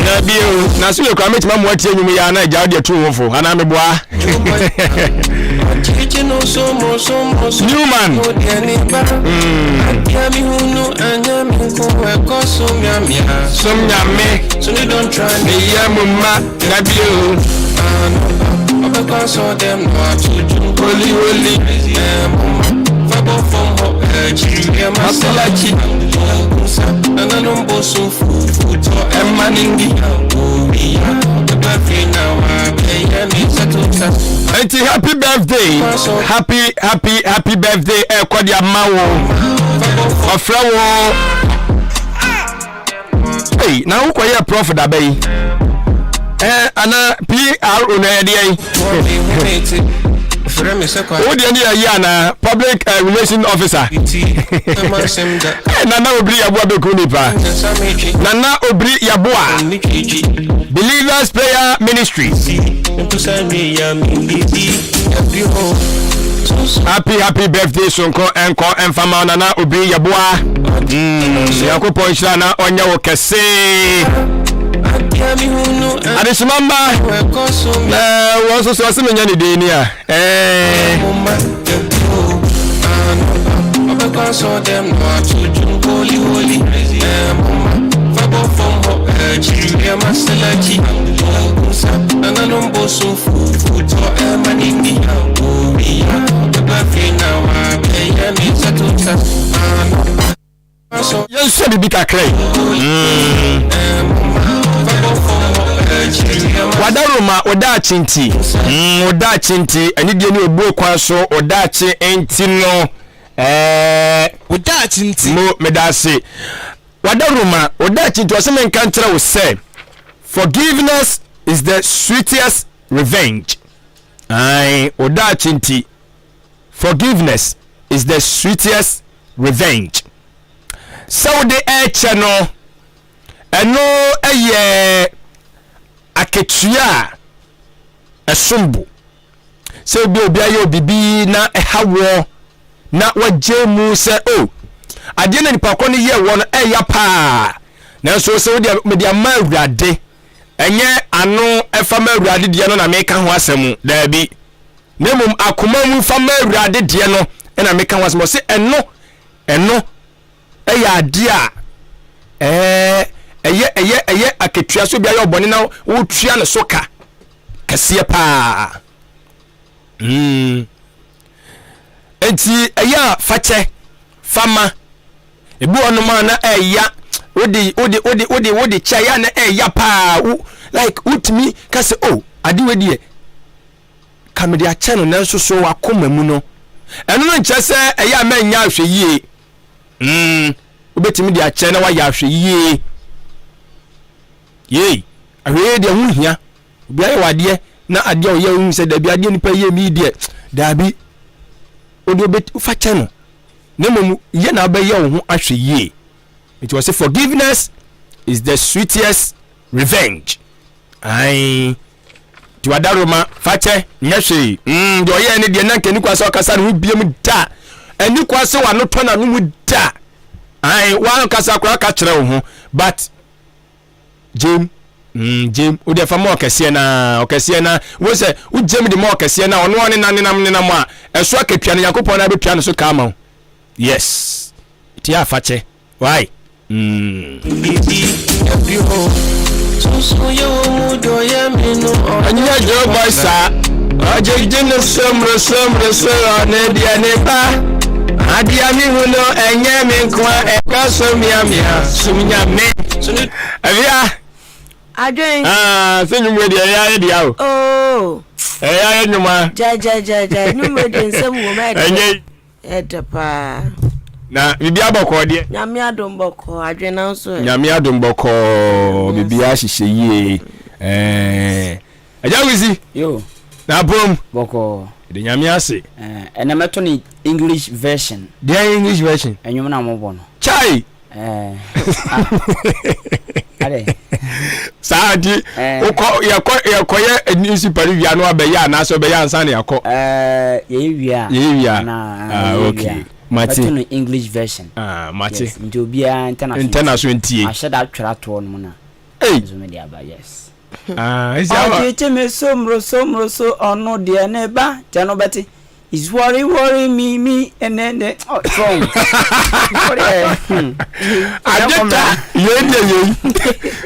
Na bio na so yɛkura mɛtumi amoa tie nnwom yi a na agya wode atu wo fo anaa meboa Newman. Som nyame meyɛ mu ma na bio. Holy, holy. Masalachi. Ɛma ne ndi. Nti happy birthday, happy, happy, happy birthday ɛkɔ de ama wo. Ɔfrɛ wo. Ei, na wokɔyɛ prof daba yi ɛ ana pro na yɛdeɛ yi wo deɛ ne yɛyi ana public relation officer. Nana Obiri Yaboa bɛku nipa. Nana Obiri Yaboa, Believers Prayer Ministry, happy, happy birthday sonko ɛnkɔ ɛmfama Nana Obiri Yaboa. Nyankopɔn nhyira na ɔnyɛ wo kɛse. Adesoma mma na wɔn nso so ɔsɛ menya ne din ni a ɛɛ. Yɛnsua biribi kakra yi. Wadaroma odaakye nti mm, odaakye nti anidie ne obuo kwan so odaakye nti no ɛɛ Odaakye nti. Mo medaase. Wadaroma odaakye nti ɔsɛ menka nkyerɛ wo sɛ forgiveness is the sweetest revenge. Ae, odaakye nti forgiveness is the sweetest revenge. Sɛ wode ɛrekyɛ no Ɛno yɛ akatua a ɛsom bo. Sɛ obi obi ayɛ obi bi na ɛha woɔ na wagye mu sɛ o oh, adeɛ na nipa kɔ no yɛ wɔ no ɛya paa nanso sɛ wode mede ama awurade ɛnyɛ ano ɛfa ma awurade deɛ no na meka ho asɛm daabi na mmom akoma mu fa ma awurade deɛ no na meka ho asɛm ɔse ɛno ɛno yɛ adeɛ a ɛɛ ɛyɛ ɛyɛ ɛyɛ akatua so obi ayɛ ɔbɔne na wotua ne so ka kɛseɛ paa mm. Nti ɛyɛ a fakyɛ fama ebi wɔ nom a na ɛya wode wode wode wode wode kyɛ ɛyɛ a na ɛya paa wo like wotumi ka sɛ oh ade wei deɛ ka mede akyɛ no nanso so wakoma mu no ɛno no nkyerɛ sɛ ɛyɛ a mɛnyɛ ahwɛ yie mm wobɛtumi de akyɛ na wayɛ ahwɛ yie yei ahwɛ yie deɛ ho hia obi ayɛ wadeɛ na adeɛ a ɔyɛ wohu sɛ dabi adeɛ nipa yie mi deɛ daabi wode wobɛfa kyɛ no na mmom yɛ na wobɛyɛ wo ho ahwɛ yie nti wɔ sɛ forgiveness is the sweetest revenge Ae. Nti wadaroma, fa kyɛ, nyɛ hwee. Mm, deɛ ɔyɛɛ ne deɛ na nka ani kwa sɛ ɔkasa ne ho biam da. Ani kwa sɛ wano tɔ n'ano mu da. Ae, wankasa koraa ka kyerɛ wo ho. But, gyem, mm, gyem, wo deɛ fa ma ɔkɛseɛ na, ɔkɛseɛ na, wo sɛ, wo gyem de ma ɔkɛseɛ na, ɔno ɔne na nenam nenam a, ɛso akatua no, Nyankopɔn na bɛtua no so ka ama wo. Yes. Nti a fa kyɛ. Why? Mm. Ɛnyɛ Joe boy saa. Ɔgyegye no sɛmro sɛmro sɛ ɔne deɛ ne ba. Adeɛ me hu no ɛnyɛ me nko a ɛkɔ so miamia sum nyame. Ɛbia. Adwen. Ah, sɛ nnwom wei deɛ ɛyɛ ayɛ deɛ o. Oh. Ɛyɛ ayɛ nnwom a. Gyae gyae gyae gyae nnwom wei deɛ nsɛm wɔ mu ɛdɛ. Ɛnyɛ. Ɛdɛ paa. Na biribiara bɔkɔɔ deɛ. Nyame adom bɔkɔɔ, adwene na nso ɛ. Nyame adom bɔkɔɔ, biribiara hyehyɛ yie. Ɛɛ, Agya Kwesi. Yo. Na apom. Bɔkɔɔ. Yɛde Nyame ase. Ɛɛ, ɛnɛ mɛto ne English version. Deɛn English version? Ɛnwom na mobɔ no. Chai! Saa nti wokɔ yɛkɔ yɛkɔyɛ newspaper no wia no abɛyɛ anaasɛ ɔbɛyɛ ansa na yɛakɔ. Yɛyɛ wie a. Yɛyɛ wie a. Ah okay. Mate. Mɛto no English version. Ah mate. Yes nti obiara ntɛna so. Ntɛna so ntie. Mahyɛ da atwerɛ atoɔ no mu na. Ei. Nso mede aba yes. Ah esi ama. Ɔgyegye me so mmoroso mmoroso ɔno deɛ ne ba kyɛ no bɛte. It's worry worry me me ene ne oh strong. Adeta yei deɛ yei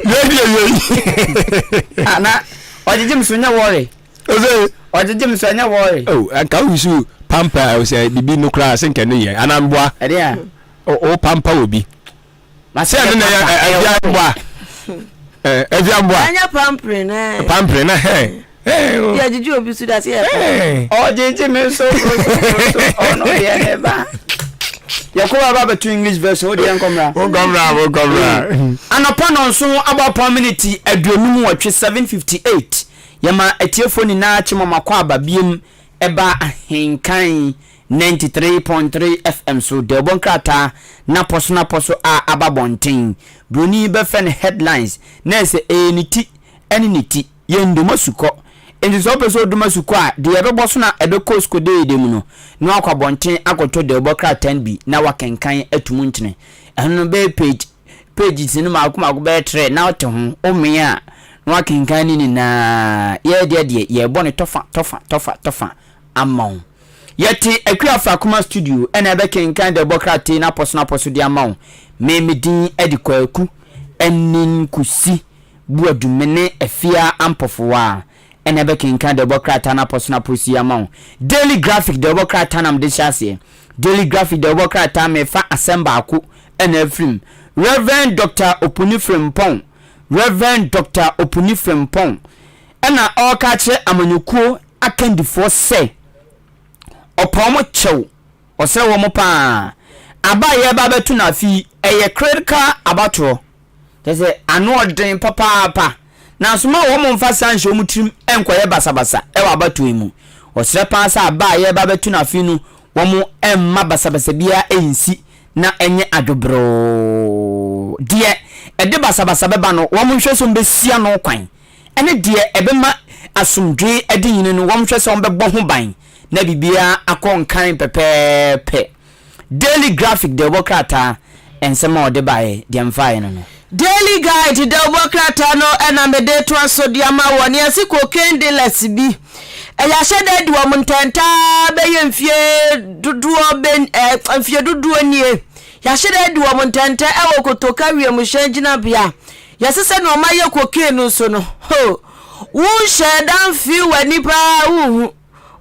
yei deɛ yei. Ana ɔgyegye me so nyɛ worry. Ose ɔgyegye me so ɛnyɛ worry. Oh anka wo use pampa sɛ bibi no koraa sɛ nka ne yɛ ana mboa. Ɛde a. O pampa obi. Sɛ ɛno na ɛyɛ ɛfia mboa. Ɛfia mboa. Ɛnyɛ pampering na. Pampering na hɛ. Yɛ gyegye obi so da sɛ yɛ pampering. Ɔgyegye me so so so so ɔno deɛ ne ba. Yɛkɔ ba ba bɛto English version wo deɛ nkɔmmra. Wo nkɔmmra wo nkɔmmra. Anɔpa nɔnson abɔ apɔn miniti 58 7:58 yɛma atiefoɔ nyinaa kye mama kɔ aba biem ɛba ahenkan 93.3 FM so dawubɔ nkrataa n'apɔso-n'apɔso a aba abɔnten. Buroni bɛfrɛ no headlines na ɛsɛ ɛyɛ ne ti ne ne ti. Yɛndom asukɔ. Enti sɛ wopɛ sɛ wodom asukɔ a, deɛ ɛbɛbɔ so na ɛbɛkɔ sukodeede mu no, na wakɔ abɔnten akɔtɔ dawubɔ krataa no bi na wakenkan ato mu nkyene. Ɛno no bɛyɛ page pages no mmaako mmaako bɛyɛ trɛ na wote ho, womee a na wakenkan ne nyinaa. Yɛn deɛ deɛ yɛrebɔ no tɔfa tɔfa tɔfa tɔfa ama wo. Yɛte Akua Afrakoma studio na ɛbɛkenkan dawubɔ krataa yi n'apɔso-n'apɔso de ama wo. Me me din de Kwaku Anin Kusi Boadu me ne Afia Ampofowaa na ɛbɛkenkan dawubɔ krataa n'apɔso-n'apɔso yi ama wo. Daily Graphic dawubɔ krataa na mede hyɛ aseɛ. Daily Graphic dawubɔ krataa mefa asɛm baako na afiri mu. Rev. Dɔkta Opuni Frimpong. Rev. Dɔkta Opuni Frimpong na ɔreka akyerɛ amanyɔkuo akandifoɔ sɛ ɔpɛ wɔn kyɛw, ɔsrɛ wɔn pa ara. Aba a yɛreba abɛto no afe yi, ɛyɛ critical abatoɔ, kyerɛ sɛ ano ɔden papaapa. Nanso mma wɔn mfa saa nhyɛ wɔn tirim nkɔyɛ basabasa wɔ abatoɔ yi mu. Ɔsrɛ pa ara sɛ aba a yɛreba abɛto no afe yi no, wɔn mma basabasa biara nsi na ɛnyɛ adwobrɛoo. Deɛ ɛde basabasa bɛba no, wɔnhwɛ sɛ wɔbɛsi ano kwan, ɛne deɛ ɛbɛma asomdwoeɛ adi hene no, wɔnhwɛ sɛ wɔbɛbɔ ho ban na biribiara akɔ nkan pɛpɛɛpɛ. Daily Graphic dawubɔ krataa, nsɛm a wɔde baeɛ, deɛ mfaeɛ no no. Daily Guide dawubɔ krataa no na mede retoa so de ama wɔ nea ɛse cocaine dealers bi ɛyɛ ahyɛda adi wɔn ntɛntaa bɛyɛ mfie dodoɔ bɛ ɛ mfie dodoɔ nie yɛahyɛda adi wɔn ntɛntɛ ɛwɔ kotoka wiemhyɛn gyinabea yɛse sɛ nea wɔayɛ cocaine no nso no ho wonhyɛ da mfii w'ani paa wonhu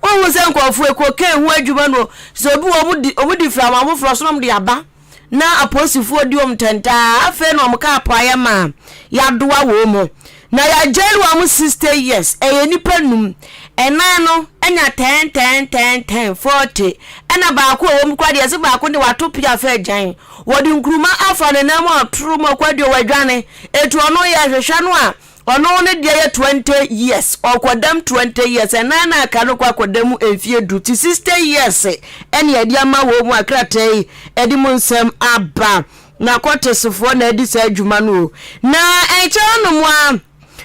Wohu sɛ nkurɔfoɔ cocaine ho adwuma no sɛ obi wɔ wɔn di wɔn di fira wɔn afoforɔ so na wɔn de aba na apolisifoɔ di wɔn ntɛntaa afei na wɔn kaa po ayɛ maa yadoa wɔn mu na yɛagyɛli wɔn 60 years ɛyɛ nipa num ɛnan no anya 10 10 10 10 40 ɛna baako a wɔn kura deɛ ɛsɛ baako de wato pia fɛ agyan wɔde nkuruma afa ne nan mu atoro mu akɔ aduo wɔadwane etu ɔno yɛ hwehwɛ no a Ɔno ne deɛ yɛ 20 years ɔkɔdam 20 years ɛnan na aka no kɔ akɔda mu mfie du ti 60 years ɛne ɛde ama wɔn mu a krataa yi ɛde mu nsɛm aba na kɔtesefoɔ na adi saa adwuma no o na ɛnkyɛ hɔnom a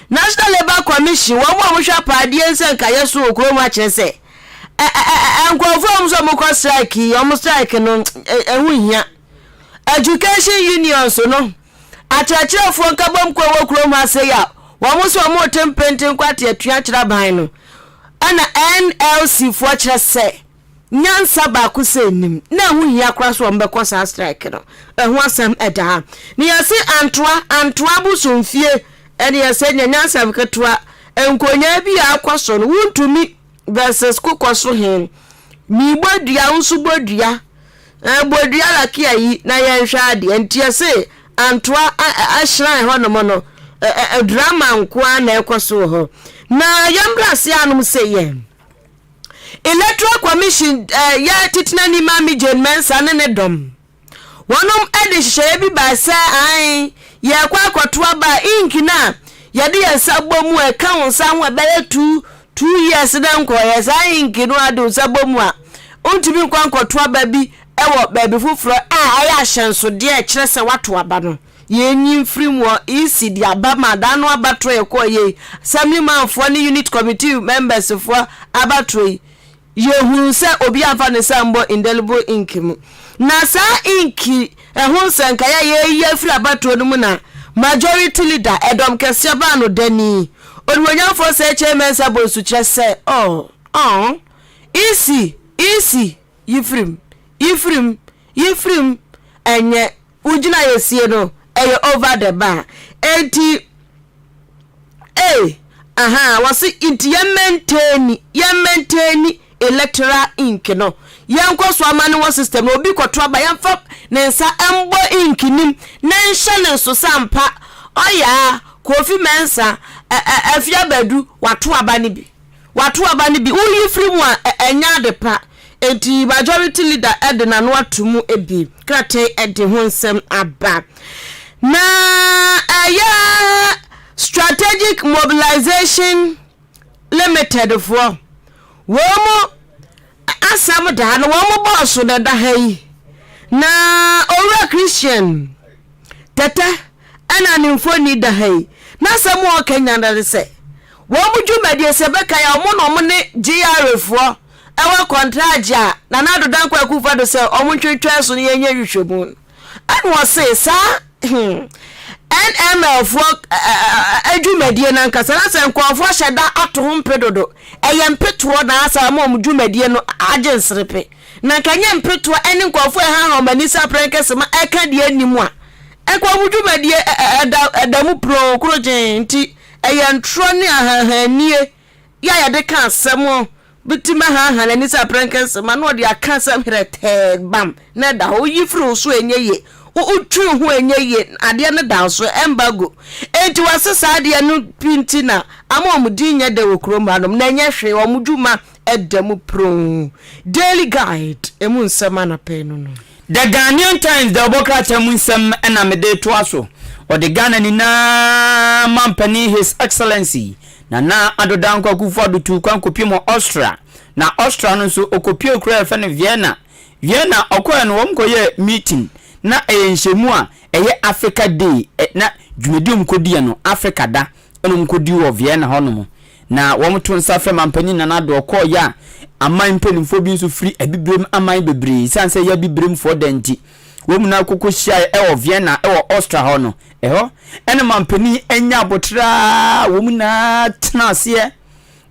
National Labour Commission wɔn a wɔhwɛ apaadeɛ nsɛ nkaeɛ so wɔ kurom akyerɛ sɛ nkurɔfoɔ a wɔn nso wɔkɔ strike yi wɔn strike no ɛho hia education unions no Akyerɛkyerɛfoɔ nkabom kuo a ɛwɔ kurom ha sei a wɔn nso wɔn rete mpenten kɔ ate atua kyerɛ aban no ɛna NLC foɔ kyerɛ sɛ nyansa baako sɛ nim na ɛho hia koraa so wɔn bɛkɔ saa strike no ɛho asɛm ɛda ha ne yɛse antoa antoa bosomfie ɛne yɛsɛ nya nyansa ketewa nkonyaa bi a akɔ so no wontumi versus kokɔ so he mebɔ dua wo nso bɔ dua Eh, bɔ dua lakia yi na yɛnhwɛ adeɛ. Nti yɛse Antoa shrine hɔ nom no, drama nko ara na ɛkɔ so wɔ hɔ. Na yɛmmra ase anom sɛ yɛn Electoral Commission yɛ titenani Maame Jane Mensah ne ne dɔm. Wɔnom de nhyehyɛeɛ bi bae sɛ ae, yɛrekɔ akɔto aba a ink no a yɛde yɛn nsa bɔ mu a ɛka wo nsa ho a ɛbɛyɛ two years na nkɔyɛ saa ink no ade wo nsa bɔ mu a Wontumi nkɔ nkɔto aba bi wɔ baabi foforɔ a ɛyɛ ahyɛnsodeɛ a ɛkyerɛ sɛ woato aba no. Yɛnyi mfiri mu hɔ. EC de aba ma da no abatoɔ yɛkɔɔ yei, Assemblymanfoɔ ne Unit Committee members foɔ abatoɔ yi, yɛhunuu sɛ obi amfa ne nsa ammɔ indelible ink mu. Na saa ink ɛho nsɛnkaeɛ a yɛreyi afiri abatoɔ no mu na Majority Leader, ɛdɔm kɛseɛ baa no dani, Onimuonyamfoɔ Sir Kyei Mensah Bonsu kyerɛ sɛ, oh, oh. Isi, isi, yi firim, yi firim, yi firim, ɛnyɛ wo gyinaeɛsie no ɛyɛ over the bar enti ei ahaa wɔse nti yɛn maintaini yɛn maintaini electoral ink no yɛnkɔ so ama no wɔ system no obi kɔto aba yɛmfa ne nsa mbɔ ink nim na nhyɛ ne nso sɛ ampa ɔyaa Kofi Mensah ɛ ɛ Afia Badu wato aba no bi. Wato aba no bi, woyi firi mu a, ɛnyɛ ade pa. Enti Majority Leader de n'ano ato mu bi. Krataa yi de ho nsɛm aba. Na ɛyɛ Strategic Mobilization Limited foɔ, wɔn mu asɛm da ha no, wɔn bɔɔso na ɛda ha yi. Na Owura Christian Tɛtɛ ɛna ne mfoni da ha yi. N'asɛm a ɔka nyinaa ne sɛ, Wɔn dwumadie sɛ ɛbɛkae a wɔn na wɔn ne GRA foɔ ɛwɔ kɔntragye a Nana Addo Dankwa Akufo Addo sɛ wɔn ntwentwɛn so na yɛnyɛ nhwehwɛmu no. Ɛna ɔse saa hmm, NML foɔ dwumadie no ankasa na sɛ nkurɔfoɔ ahyɛ da ato ho mpe dodo, ɛyɛ mpetoɔ na asa ama wɔn dwumadie no agye nserepe. Na nka nyɛ mpetoɔ ɛne nkurɔfoɔ ɛhaha wɔn ani sɛ aprɛnkɛse ma ɛka deɛ nnim a, nka wɔn dwumadie ɛda ɛda mu pronn korogyenn nti Ɛyɛ ntorɔ ne ahanhannie yɛ a yɛde ka asɛm bi ti ma hanhan ani sɛ aprɛnkɛnsema na ɔde aka asɛm herɛtɛɛ bam na ɛda hɔ. Woyi firi wo so a ɛnyɛ yie. Wotwi ho ɛnyɛ yie, adeɛ no da so, embargo. Enti wɔse saa adeɛ no bi nti na ama wɔn din nyɛ dɛ wɔ kurom hanom, na ɛnyɛ hwee, wɔn dwuma da mu pronn. Daily Guide, emu nsɛm anɔpa yi no no. The Ghanaian Times de ɔbɔ krataa mu nsɛm na mede retoa so. Ɔde Ghana nyinaa mampanin His Excellency Nana Addo Dankwa Akufo-Addo tuu kwan kɔpiem wɔ Austria. Na Austria no nso, ɔkɔpuee kuro a yɛfrɛ no Vienna. Vienna ɔkɔɛ no wɔn kɔyɛɛ meeting. Na ɛyɛ nhyiamu a ɛyɛ Africa Day. Na dwumadi a wɔn kɔdiiɛ no, Africa da na wɔn kɔdii wɔ Vienna hɔnom. Na wɔn to nsa frɛ Mampanin Nana Addo ɔkɔɔeɛ a aman mpanimfoɔ bi nso firi Abibirem aman bebree esiane sɛ ɛyɛ Abibiremfoɔ da nti wɔn nyinaa kɔkɔ hyiaeɛ ɛwɔ Vienna ɛwɔ Austria hɔ no. Ɛhɔ ɛna mampanin anya aboterɛ a wɔn nyinaa tena aseɛ.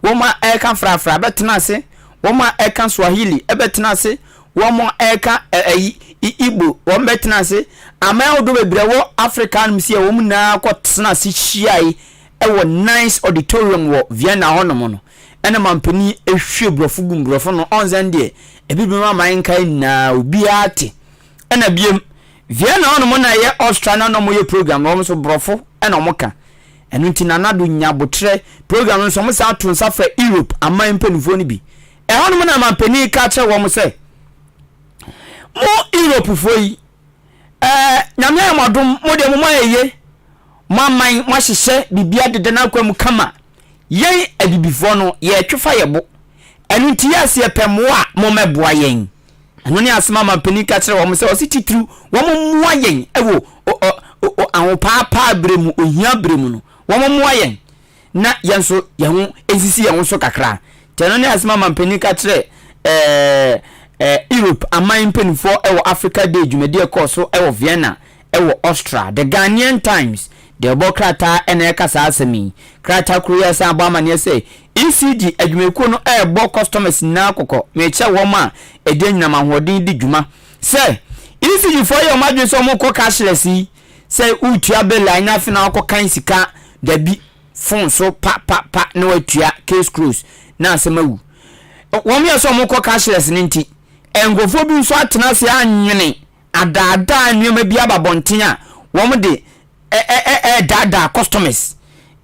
Wɔn a ɛreka frafra bɛtena ase, wɔn a ɛreka Swahili bɛtena ase, wɔn a ɛreka ɛyi Igbo wɔn bɛtena ase. Aman ahodoɔ bebree ɛwɔ Africa nom si a wɔn nyinaa kɔtena ase hyiae wɔ Nice Auditorium wɔ Vienna hɔnom no, ɛna mampanin ehwie borɔfo gum borɔfo no ɔnsan deɛ ebibim aman nkae nyinaa obiara te. Ɛna biem Vienna hɔnom na ɛyɛ Austria na na wɔyɛ program no wɔn nso borɔfo ɛna wɔn ka. Ɛno nti Nana Addo nya aboterɛ. Program no nso wɔn san to nsa frɛ Europe aman mpanimfoɔ no bi. Ɛhɔnom na mampanin ka kyerɛ wɔn sɛ, mo Europefoɔ yi, ɛɛ Nyame ayɛ mo adom, mo deɛ mo mo ayɛ ye, mo aman mo ahyehyɛ biribi adeda n'akwan mu kama. Yɛn abibifoɔ no, yɛretwe fa yɛ bo. Ɛno nti yɛ ase yɛpɛ mmoa a, mommɛboa yɛn. Ɛno ne asɛm a mampanin ka kyerɛ wɔn sɛ ɔse titiriw wɔn mmoa yɛn wɔ ahopaapaa berɛ mu, ohia berɛ mu no, wɔn mmoa yɛn na yɛn nso yɛn ho nsisi yɛn ho so kakra. Nti ɛno ne asɛm a mampanin ka kyerɛ ɛɛ ɛɛ Europe aman mpanimfoɔ wɔ Africa Day dwumadi a ɛkɔɔ so wɔ Vienna wɔ Austria. The Ghanaian Times de ɛbɔ krataa na ɛka saa asɛm yi. Krataa koro yi san bɔ amanneɛ sɛ ECG adwumayɛkuo no rebɔ customers nyinaa kɔkɔ, mekyɛ wɔn a ɛde anyinam ahoɔden di dwuma, sɛ ECG foɔ yɛ wɔn adwene sɛ wɔrekɔ cashless yi, sɛ woretua bill a ɛnyɛ afei na wakɔkan sika, dabi, phone so pa pa pa na watua, case close, na asɛm awu. Wɔn yɛ sɛ wɔrekɔ cashless no nti, nkurɔfoɔ bi nso atena ase anwene adaadaa nneɛma bi aba abɔnten a wɔn de ɛɛdaadaa customers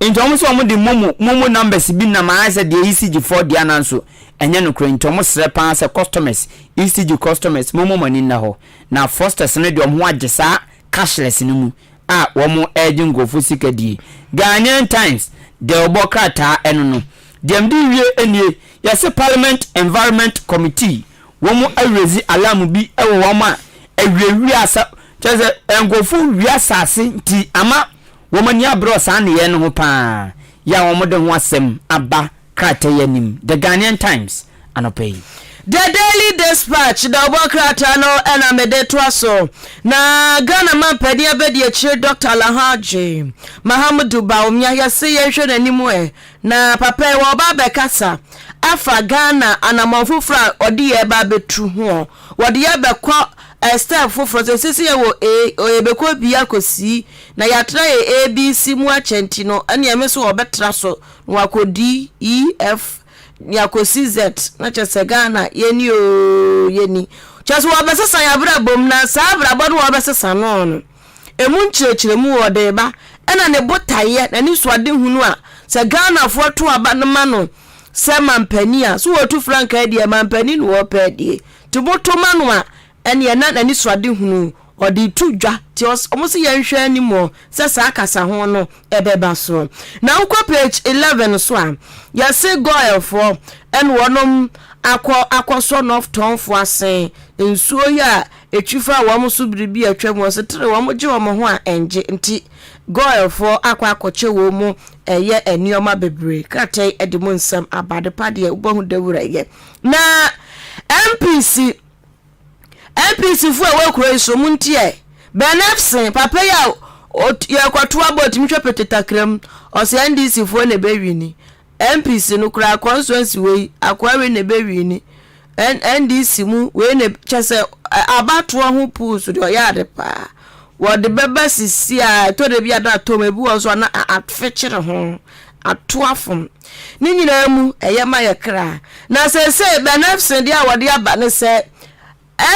nti wɔn sɛ wɔn de momo momo numbers bi nam ayɛ sɛ deɛ ECG foɔ deɛ ananso ɛnyɛ nokorɛ nti wɔn srɛ paa sɛ customers ECG customers momo mo ani nna hɔ na fraudsters no deɛ wɔn ho agye saa cashless no mu a wɔn ɛregye nkurɔfoɔ sika die. Ghanaian Times deɛ ɔbɔ krataa ɛno no deɛ mede wie nie yɛse Parliament Environment Committee Wɔn awuradzi alarm bi wɔ wɔn a awiawia asa kyerɛ sɛ nkurɔfo wia asase nti ama wɔn ani abere wɔ saa nneyɛe no ho paa yi a wɔde ho asɛm aba krataa yi anim. The Ghanaian Times anɔpa yi. The Daily Dispatch na ɔbɔ krataa no na mede toa so. Na Ghana manpanin abadiakyire Dɔkta Alhaji Mahamudu Bawumia yɛse yɛnhwɛ n'anim ɛ Na papa yi wɔreba abɛkasa afa Ghana anamɔn foforɔ a ɔde yɛ ba abɛtu ho. Wɔde yɛ bɛkɔ step foforɔ sɛ sisi yɛ wɔ A, yɛbɛkɔ B akɔ C na yɛatra yɛ A, B, C mu akyɛ nti no ɛneɛ me so wɔbɛtra so na wakɔ D, E, F ne akɔsi Z na kyerɛ sɛ Ghana yɛni oo yɛni. Kyerɛ sɛ wɔbɛsesa yɛn abrabɔ mu na saa abrabɔ no wɔbɛsesa no no Ɛmu nkyerɛkyerɛmu wɔde reba ɛna ne botaeɛ, n'anisoadehunu a sɛ Ghanafoɔ to aba no ma no sɛ mampanin a, so wɔtu frankaa deɛ mampanin na wɔpɛ adie nti moto ma no a ɛneɛ na n'anisoadehunu ɔde reto dwa nti wɔn se yɛnhwɛ anim sɛ saa kasaho no ɛbɛba so. Na wokɔ page 11 so a yɛse Goilfoɔ ɛna wɔnom akɔ akɔsɔ North-tɔnfoɔ ase nsuo yi a Etwi fa wɔn so bere bi a atwam wɔ se tere wɔn gye wɔn ho a ɛngye nti Goelfoɔ akɔ akɔkyɛ wɔn mu ɛyɛ nnoɔma bebree. Krataa yi de mu nsɛm aba adepa deɛ wobɛhu dawuro ɛyɛ. Na MPC MPC foɔ a ɛwɔ kuro yi so mo ntiɛ Ben Epson papa yi a yɛkɔto abɔ otumi hwɛ pete takra mu ɔsɛ NDC foɔ na ɛbɛwini MPs no koraa constituency wei akoa wei na ɛbɛ wini NDC mu wei na kyɛ sɛ abatoɔ ho puu so deɛ ɔyɛ ade paa wɔde bɛba sisi a ɛtɔ da bi a na atɔ mu ebi wɔ so a na afekyere ho ato afom ne nyinaa mu ɛyɛ ma yɛ kra na sɛsɛ Benefson deɛ a wɔde aba ne sɛ.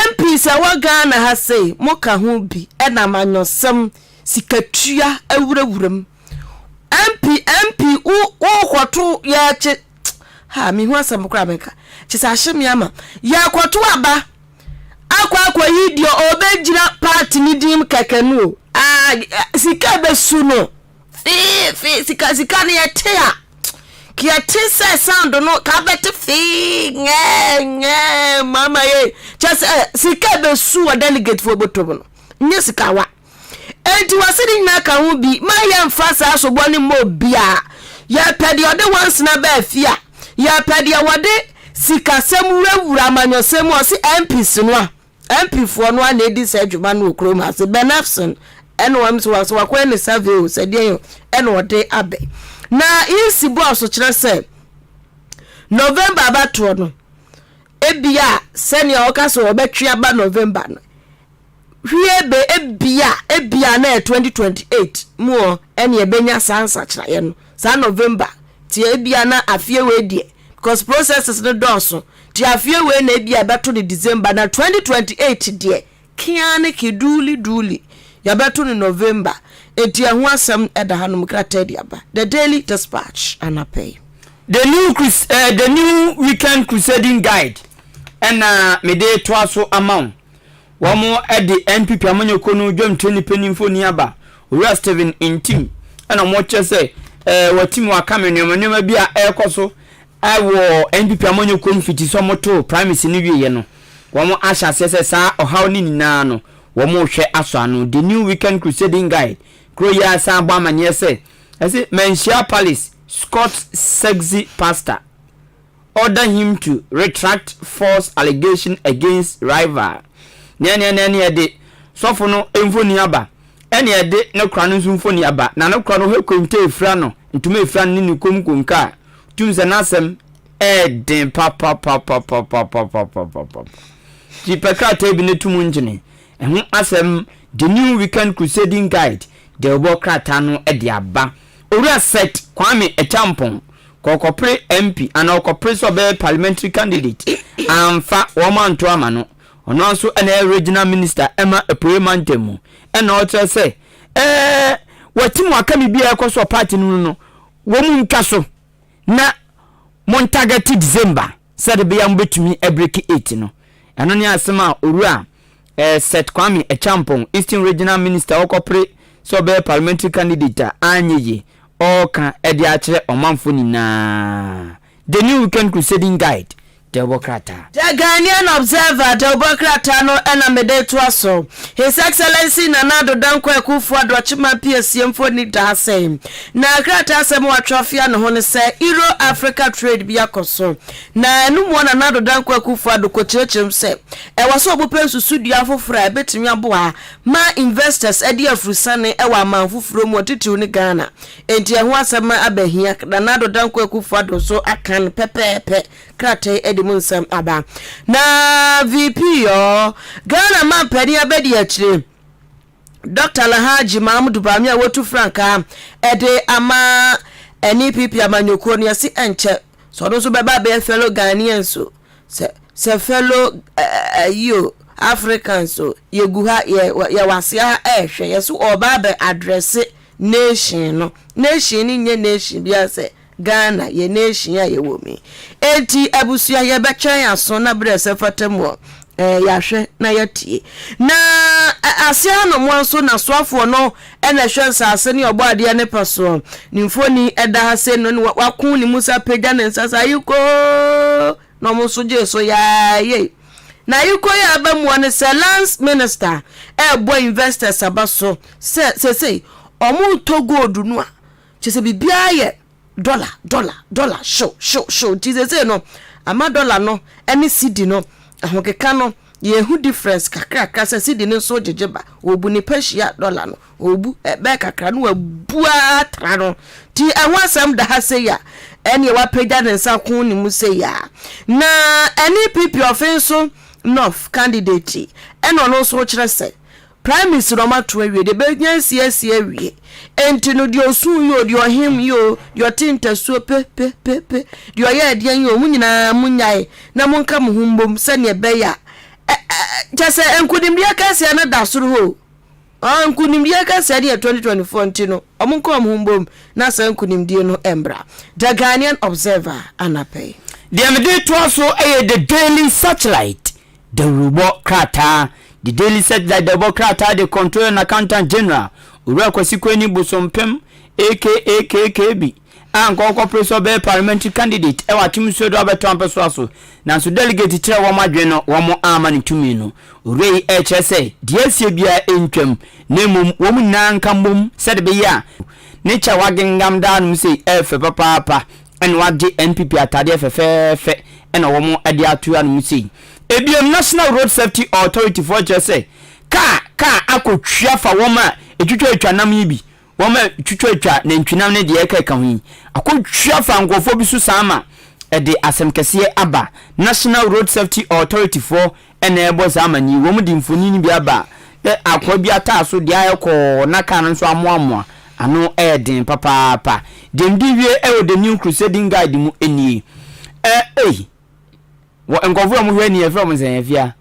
MPs a ɛwɔ Ghana ha sei mo ka ho bi ɛna amanyɔsɛm sikatua awurawura mu. MP MP wo wokɔto yɛkye ha mehu asɛm koraa menka kyɛ sɛ ahye me ama yɛkɔto aba akɔ akɔyi deɛ ɔbɛgyina party ne din kɛkɛ no o ah, sika bɛsu no Fee fee sika sika no yɛte a ka yɛte sɛ sound no ka bɛte fee ngɛɛ ngɛɛ mama ye kyɛ sɛ sika bɛsu wɔ delegate foɔ bɔtɔ mu no nyɛ sika wa enti wɔse ne nyinaa ka ho bi ma yɛmfa saa soboɔ no mmɔ obiara yɛpɛ deɛ ɔde wansena baa fie a yɛpɛ deɛ wɔde sikasɛm wurawura amanyɔsɛm mu ɔse MPs no a MP foɔ no ara na ɛdi saa dwuma no wɔ kurom ha se Ben Ephson ɛna wɔn sɛ wɔsɛ wakɔyɛ ne survey o sɛ deɛn o ɛna ɔde abɛ na EC bɔɔ so kyerɛ sɛ November abatoɔ no ebia sɛnea ɔka sɛ ɔbɛtwe aba November no hwie be ebia ebia na yɛ 2028 mu ɔ ɛne ɛbɛnya saa nsakyeraeɛ no saa November ti ebia na afie wei deɛ because processes no dɔɔso Nti afeɛ wei na ebia yɛbɛto no December na 2028 deɛ keaa ne ke duuli duuli yɛbɛto no November. Nti ɛho asɛm da hanom krataa de aba The Daily Dispatch anapa yi. The New Crus eh, The New Weekend Crusading Guide ɛna mede toa so ama wo. Wɔn de NPP amanyɔkuo no dwamtirani panin mfoni aba, Owura Stephen Ntim, ɛna wɔkyerɛ sɛ eh, wɔatim wɔaka me nneɛma nneɛma bi a ɛrekɔ so Wɔ NPP amanyɔkuo no fiti sɛ wɔtoo primaries no wieɛ no, wɔn ahyɛ aseɛ sɛ saa ɔhaw no nyinaa no wɔn rehwɛ asɔ ano. The New Weekend Crusading Guide kuro yi ara san bɔ amaneɛ sɛ, ɛse Manhyia Palace Scott's sexy pastor order him to retract false allegation against rival. Neɛneɛneɛ ɛde sɔfo no mfoni aba ɛne ɛde ne kora no nso mfoni aba na ne kora no hwɛ kente efira no ntoma efira no ne ne kom konka a Tum sɛ n'asɛm yɛ den papapapapapapapapa. Nti pɛ krataa bi na to mu nkyene. Ɛho asɛm The New Weekend Crusading Guide de rebɔ krataa no de aba. Owura Seth Kwame Acheampong, kɔkɔpere MP anaa ɔkɔpere sɛ ɔbɛyɛ parliamentary candidate, amfa, wɔn anto ama no. Ɔno ara nso na ɛyɛ regional minister ma Apuei Mantam mu. Ɛna ɔkyerɛ sɛ, ɛɛ, wɔatim wɔaka biribi a ɛrekɔ so wɔ party no mu no, Wɔn ntwa so na mo ntagɛte December sɛde bɛyɛ a mobɛtumi abreki eight no. Ɛno ne asɛm a Owura eh, Seth Kwame Acheampong, Eastern Regional Minister a ɔkɔpere sɛ ɔbɛyɛ parliamentary candidate a anyɛ yie, ɔreka de akyerɛ ɔmanfoɔ nyinaa. The New Weekend Crusading Guide. Dawubɔ krataa. The Ghanaian Observer dawubɔ krataa no na mede retoa so. His Excellency Nana Addo Dankwa Akufo-Addo Ɔkyeman Piesie mfoni da ha sɛn. Na krataa asɛm a wɔatwerɛ afea ne ho ne sɛ Euro-Africa Trade bi akɔ so. Na ɛno mua Nana Addo Dankwa Akufo-Addo kɔkyerɛkyerɛ mu sɛ ɛwɔ sɛ wɔpɛ nsusudua foforɔ a ɛbɛtumi aboa ma investors adi afurusane wɔ aman foforɔ mu atitiriw ne Ghana. Enti ɛho asɛm abɛhia Nana Addo Dankwa Akufo-Addo nso aka no pɛpɛɛpɛ. Krataa yi de mu nsɛm aba. Na VP ɔ Ghana manpanin abadiakyire Dɔkta Alhaji Mahamudu Bawumia a watu frankaa de ama NPP amanyɔkuo no yɛse ɛnkyɛ sɛ ɔno nso bɛba abɛyɛ fellow Ghanaians o sɛ sɛ fellow ayi o Africans o yɛgu ha yɛ yɛwɔ aseɛ ha ɛrehwɛ yɛse ɔreba abɛ address nation no nation no nyɛ nation biara sɛ Ghana yɛ nation a yɛwɔ mu yi. Enti abusua yɛbɛtwɛn aso na berɛ a ɛsɛ fata mu ɔ, eh, yɛahwɛ na yɛatie. Na aseɛ hanom nso na soafoɔ no na ɛhwɛ nsaase ne ɔbɔ adeɛ ne pɛ soɔ. Ne mfoni ɛda ha sei no ne wako ne mu sɛ apagya ne nsa sɛ ayikoo na wɔn nso gyee so yaa yei. Na ayikoo yi a aba muɔ ne sɛ lands minister ɛrebɔ investors aba so sɛ sesei wɔn retɔ gold no a Kyerɛ sɛ biribiara yɛ dɔla, dɔla, dɔla, hyew, hyew, hyew. Nti seesei no, ama dɔla no ne cedi no ahokeka no, yɛhu difference kakrakra sɛ cedi no nso gyegye ba. Wɔbu nipa hyia dɔla no, wɔbu ɛbɛyɛ kakra no wabu ara tra no. Nti ɛho asɛm da ha sei a, ɛneɛ wapagya ne nsa ko ne mu sei a. Na NPP ɔfe nso North candidate ɛna ɔno nso kyerɛ sɛ Primaries no ɔmo ato awie deɛ bɛnya nsi asi awie enti no deɛ ɔsuu yi o deɛ ɔhem yi o deɛ ɔte ntasuo pe pe pe pe deɛ ɔyɛ ɛdeɛn yi o mo nyinaa mo nyae na mo nka mo ho mbom sɛdeɛ ɛbɛyɛ a ɛ ɛ. Kyɛ sɛ nkunimdie kɛseɛ no da soro hɔ o. Ɔɔ nkunimdie kɛseɛ no yɛ 2024 nti no ɔmo nka ɔmo ho mbom na saa nkunimdie no mbra. The Ghanaian Observer anapa yi. Deɛ mede retoa so yɛ The Daily Searchlight dawurubɔ krataa. The Daily Searchlight dawurubɔ krataa de Controller and Accountant General, Owura Kwasi Kwani Bosompem aka KKB, a anka ɔrekɔpere sɛ ɔbɛyɛ parliamentary candidate wɔ Akyem Nsuo do abɛtɔ ampɛsoa so, nanso delegate kyerɛɛ wɔn adwene no, wɔn amma no tumi no. Owura yi rekyerɛ sɛ deɛ asie biara ntwam, na mmom wɔn nyinaa nka mmom sɛde bɛyɛ a ne kyɛ a wagengam daa nom sei ɛyɛ fɛ papaapa ɛna wagye NPP atadeɛ fɛfɛɛfɛ ɛna wɔn de ato anom sei. Ebiom National Road Safety Authority foɔ kyerɛ sɛ kaa kaa akɔtwia fa wɔn a ɛtwitwatwa nam yi bi Wɔatwitwatwa nantwinam ne deɛ ɛkeka ho yi akɔtwa afa nkurɔfoɔ bi so saa ma ɛde asɛm kɛseɛ aba. National Road Safety Authority foɔ na ɛrebɔ saa amanneɛ yi. Wɔde mfonin no bi aba sɛ akoa bi ataa so deɛ ayɛ kɔɔ na kaa no nso amoamoa ano yɛ den papaapa. Deɛ mede wie wɔ The New Crusading Guide mu nie. Ɛ ei, wɔ nkurɔfoɔ a wɔhwɛ ani yɛfrɛ wɔn sɛn afia?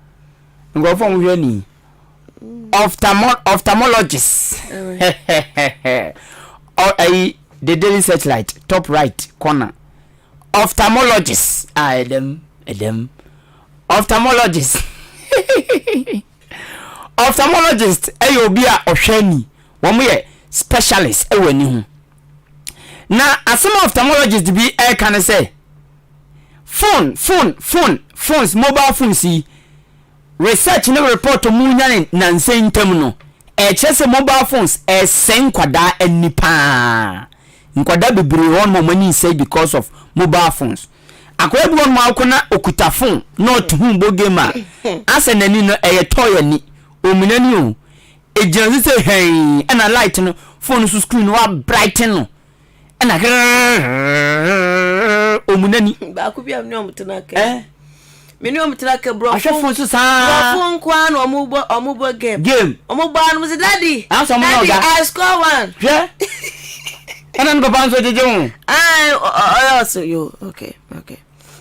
Nkurɔfoɔ a wɔhwɛ ani. Ophthalmo ophthalmologist Ɔ ɛyi the daily searchlight top right corner ophthalmologist a ɛdɛm ɛdɛm ophthalmologist ophthalmologist ɛyɛ obi a ɔhwɛ ani wɔn yɛ specialist ɛwɔ ani ho na asɛm a ophthalmologist bi ɛreka ne sɛ phone phone phone phones mobile phones yi. Research ne report a wɔnya no nnansa yi ntam no, ɛkyerɛ sɛ mobile phones ɛresɛe nkwadaa ani paa. Nkwadaa bebree wɔ hɔnom a wɔn ani nsɛe because of mobile phones. Akwadaa bi wɔ hɔnom a wokɔ na okuta phone na ɔte ho bɔ game a, asɛ n'ani no ɛyɛ toy ani, omina ni o. Egyina so sɛ hɛn ɛna light no phone no so screen no wa brighten no. ɛna grrrr ɔmu n'ani. Baako bi a me ne ɔmo tena kɛ. Eh? Me ne ɔmo tena kɛ borɔfo. Ahwɛfo nso saa. Borɔfo nko ara na ɔmo bɔ ɔmo bɔ game. Game. Ɔmo bɔ ano sɛ daddy. Nanso ɔmo na ɔga. Daddy I score one. Hwɛ. Ɛna ne papa nso gyegye ho. Ayi ɔyɛ ɔsɛ yo okay okay.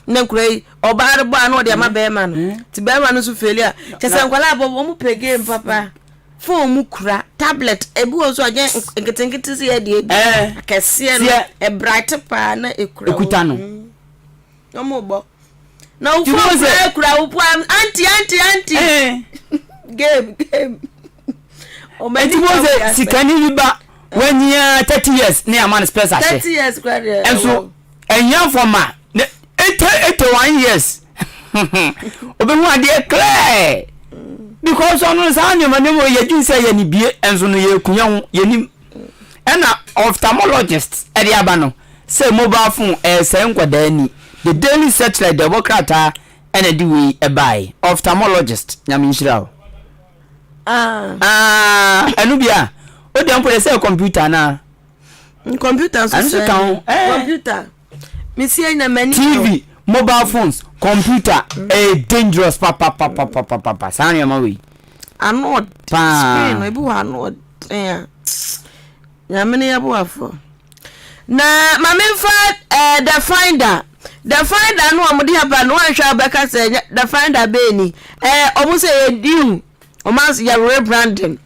Ne nkura yi ɔbaa no bɔ ano ɔde ama bɛrima no. Ti bɛrima no nso feli a kyɛ sɛ nkwadaa bɔ ɔmo pɛ game papa. Phone mu kura, tablet, ebi wɔ nso a ɛnyɛ nketenkete sɛ yɛ deɛ bi, akɛseɛ no, ɛbrate paa na ekura wo. Ekuta no. Na wɔn bɔ. Na wo phone kura ekura wo po aunty aunty aunty. Game game. Eti mo sɛ sikani bi ba wanyia 30 years ne ama no spɛs ahyɛ. 30 years kura deɛ. Ɛnso ahiafoɔ ma ne 81 years obehu adeɛ clear because ɔno no saa nneɛma nneɛma yɛ dwen sɛ yɛ ne bie nso no yɛ kunya ho yɛ nim ɛna ophthalmologist ɛde aba no sɛ mobile phone ɛsɛe nkwadaa ani the daily searchlight deɛ ɛbɔ krataa ɛna de wei ɛbae ophthalmologist nyame nhyira o ah ɛno bi a o deɛ mpo deɛ sɛ computer anaa Computer nso Ɛno nso ka ho. Eh. Computer. Mesi anya m'ani. TV, mobile phones, computer, ɛyɛ eh, dangerous papapapapapa. Saa nneɛma wei. Ano ɔden. Screen no ebi wɔ ano ɔden a. Nyame ne yɛboafo. Na maame nfa eh, the finder. The finder no wɔn de aba no wɔnhwɛ a wɔbɛka sɛ the finder bɛyɛ ni. Eh, wɔn sɛ yɛ new. Wɔn ayɛ rebranding.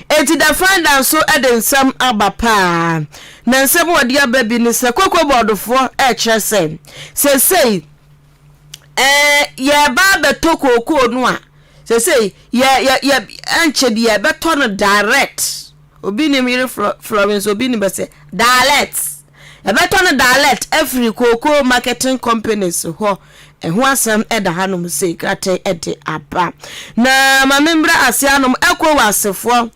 Enti The Finder nso de nsɛm aba paa. Na nsɛm a wɔde aba bi ne sɛ Cocoa Board foɔ rekyerɛ sɛ seesei ɛɛ yɛreba abɛtɔ kookoo no a seesei yɛ yɛ yɛ ɛnkyɛ bi yɛbɛtɔ no direct. Obi nim yere Florence obi nim bɛsɛ direct. Yɛbɛtɔ no direct afiri cocoa marketing companies hɔ. Ɛho asɛm da hanom sei, krataa yi de aba. Na ma memmrɛ ase anom, ECOWAS foɔ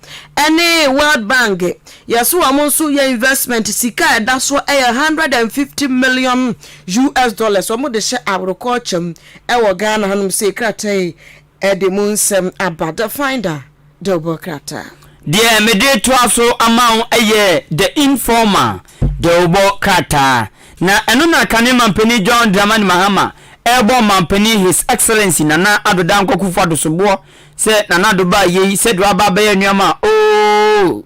ne World Bank, yɛso wɔn nso yɛ investment, sika a ɛda soɔ yɛ 150 million US dollars, wɔn de hyɛ agriculture mu wɔ Ghana hanom sei, krataa yi de mu nsɛm aba. The Finder. Dawubɔ krataa. Deɛ mede retoa so ama wo yɛ The Informer dawubɔ krataa. Na ɛno na kane Mampanin John Dramani Mahama rebɔ Ɔmampanin His Excellency Nana Addo Dankwa Akufo Addo soboɔ sɛ Nana Addo baa yei sɛdeɛ waba abɛyɛ nneɛma a oo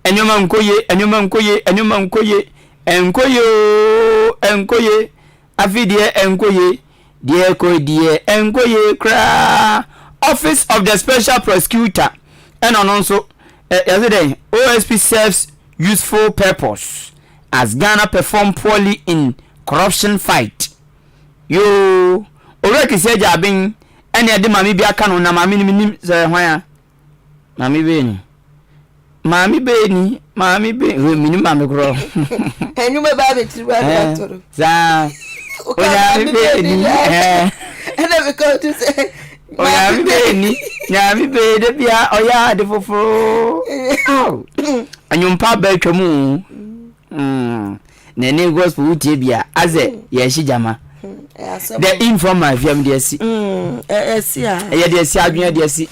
nneɛma nkɔ yie, nneɛma nkɔ yie, nneɛma nkɔ yie, ɛnkɔ yie oo ɛnkɔ yie. Afei deɛ ɛnkɔ yie, deɛ ɛkɔ deɛ ɛnkɔ yie koraa. Office of the Special Prosecutor ɛna ɔno nso yɛse dɛn OSP serves useful purpose as Ghana perform poorly in corruption fight. Yoo, Owura Kissi Agyabeng ɛna ɛde maame bi aka no na maame no menim sɛ hwan a. Maame bɛyɛ ni. Maame bɛyɛ ni. Maame bɛyɛ ni. Menim maame korɔ. Ɛnwuma baa bɛ tiri baa bɛ ato no. Saa. Onyame bɛyɛ ni. Ɛna mi kɔ tu sɛ. Onyame bɛyɛ ni. Nyame bɛyɛ de bia ɔyɛ ade foforo. Ɛnwompa bɛ atwa mu. Na ɛne gospel wotie bia azɛ yɛhye gyama. The informal fiam de asi. Ɛyɛ de asi adwene de asi.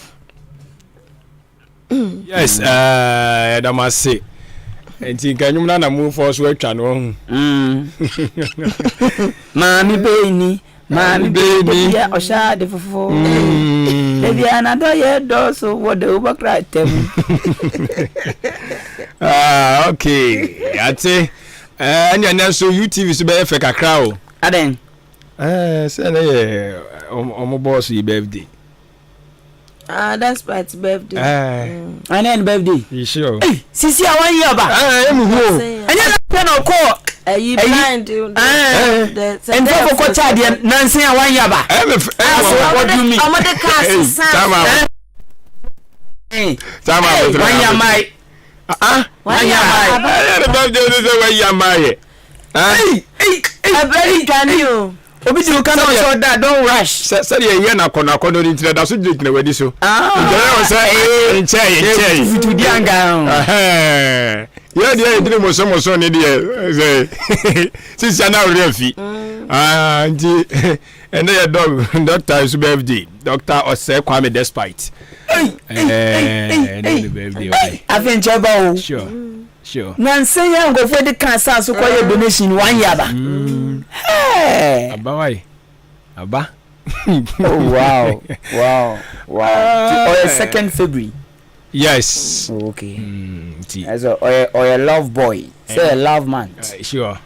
Yes, yɛda mo ase. Nti nka nnwom no na mofɔ so atwa no ɔhu. Maame bɛni, maame bɛni, bia ɔhyɛ ade fofo. Ebi anadɔ yɛ dɔɔso wɔ de wobɛkra tɛm. Ah, okay. Ate. Ɛne ɛnɛ nso UTV so bɛyɛ fɛ kakra o. Adɛn? Sɛ ne yɛ ɔmo bɔɔso yi birthday. Ah, that's part birthday. Eh. Ɛnɛ mm. birthday. You sure? Hey, sisi a wɔn yɛ ɔba. Ɛɛ emu hu o. Ɛnyɛ na pɛ na ɔkɔ. Ɛyi blind. Ɛɛ nfa kɔkɔ kyadeɛ nansi a wɔn yɛ ɔba. Ɛɛ mi fɛ. Ɛɛ what do you mean? Ɔmo de kaa sisan. Sama. Sama. Wɔn yɛ ama yi. Ah. Wɔn yɛ ama yi. Ɛyɛ ne birthday ni sɛ wɔn yɛ ama yɛ. Ɛbɛri dwane o. Obi di wo ka na ɔsɛ ɔda don't rush. Sɛ sɛdeɛ ɛyɛ no akɔnɔ akɔnɔ no nti na da so gyinagyina w'ani so. Nti ɛyɛ wɔ sɛ nkyɛe nkyɛe. Fitudi anka ho. Yɛ deɛ yɛdini mosomoso ne deɛ sɛ sisia na awerɛ afi. Nti ɛnɛ yɛ dɔg dɔkta nso birthday dɔkta Ɔsɛe Kwame Despite. Ɛnɛ ne birthday. Afei nkyɛn ba o. Sure. Sure. Nansa yi a nkurɔfoɔ de kaa saa so kɔyɛ donation one year aba. Mm. Hey. Aba wai. Aba. oh wow. Wow. Wow. Uh, ɔyɛ second February. Yes. Oh, okay. Mm, ti. Ɛsɛ ɔyɛ ɔyɛ love boy. Sɛ uh, love man. Sure.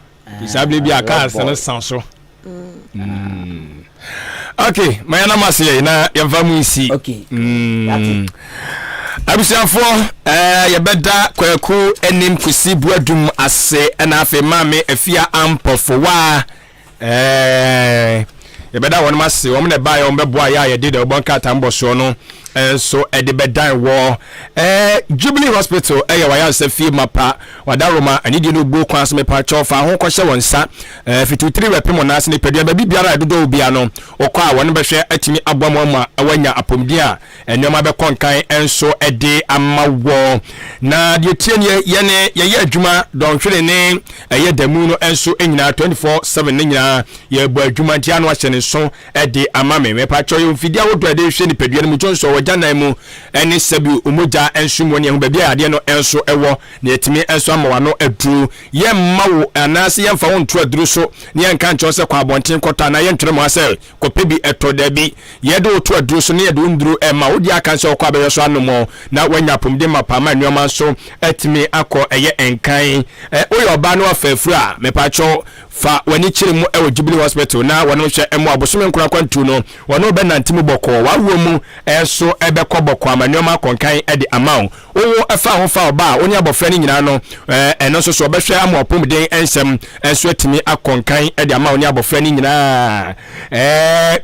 Saa bere bi a cars no san so. Mm. Ok, ma yɛn nam ase yɛ na yɛmfa mu nsi. Ok. Mm. Abusuafoɔ eh, yɛbɛda kwaku anim kusi buadum ase ɛna afei maame afia ampɔfowa eh, yɛbɛda wɔn ase wɔn na ɛbaeɛ wɔn bɛboa yɛ a yɛde dɛ wɔbɔ nkrataa mbɔsoɔ no nso ɛde bɛdan wɔ eh, Jubilee Hospital ɛyɛ wayaresa fie mapa Wadaroma, anidie ne obuo kwan so mepakyɛw fa ho kɔhyɛ wɔn nsa. Eh, fitiw tiri wɛpem wɔn nan ase nipadua baabi biara a ɛdodɔ wo bia no, wokɔ a wɔn bɛhwɛ atumi aboa mo ama woanya apɔmuden a nneɛma bɛkɔ nkan nso de ama wɔ. Na deɛ tie nie, yɛne yɛyɛ adwuma dɔnhwere ne ɛyɛ da mu no nso nyinaa 24/7 ne nyinaa yɛbɔ adwuma nti ano ahyɛ ne nso de ama me. Mepakyɛw, yɛwɔ mfidie ahodoɔ a yɛde hwehwɛ nipadua no mu, dwonsɔ wɔ gyanan mu ne sɛbi mogya nso mu ne ɛho baabi a yadeɛ no nso wɔ na yɛatumi nso ama w'ano aduro. Yɛmma wo anaasɛ yɛmfa wo nto aduro so na yɛnka nkyerɛ wo sɛ kɔ abɔnten kɔtɔ anaa yɛntwerɛ ma wo sɛ kɔpɛ bi tɔ. Dabi, yɛde wo to aduro so na yɛde wo nnuro rema wo. Wodeɛ aka ne sɛ wokɔ abɛhwɛ so anom na woanya apɔmuden mapa ama nneɛma nso atumi akɔ ɛyɛ nkan. Woyɛ ɔbaa na woafa afuro a, mepakyɛw Fa w'ani kyere mu wɔ Jubilee Hospital na wɔne wo hwɛ mmoa bosome nkron akwantuo no, wɔne wo bɛnante mu bɔkɔɔ, w'awoɔ mu nso bɛkɔ bɔkɔɔ ama nneɛma akɔ nkan de ama wo. Wo wo fa ho fa ɔba a wo ne abɔfra no nyinaa no, ɛno nso so wɔbɛhwɛ ama w'apɔmuden nsɛm nso atumi akɔ nkan de ama wo ne abɔfra no nyinaa.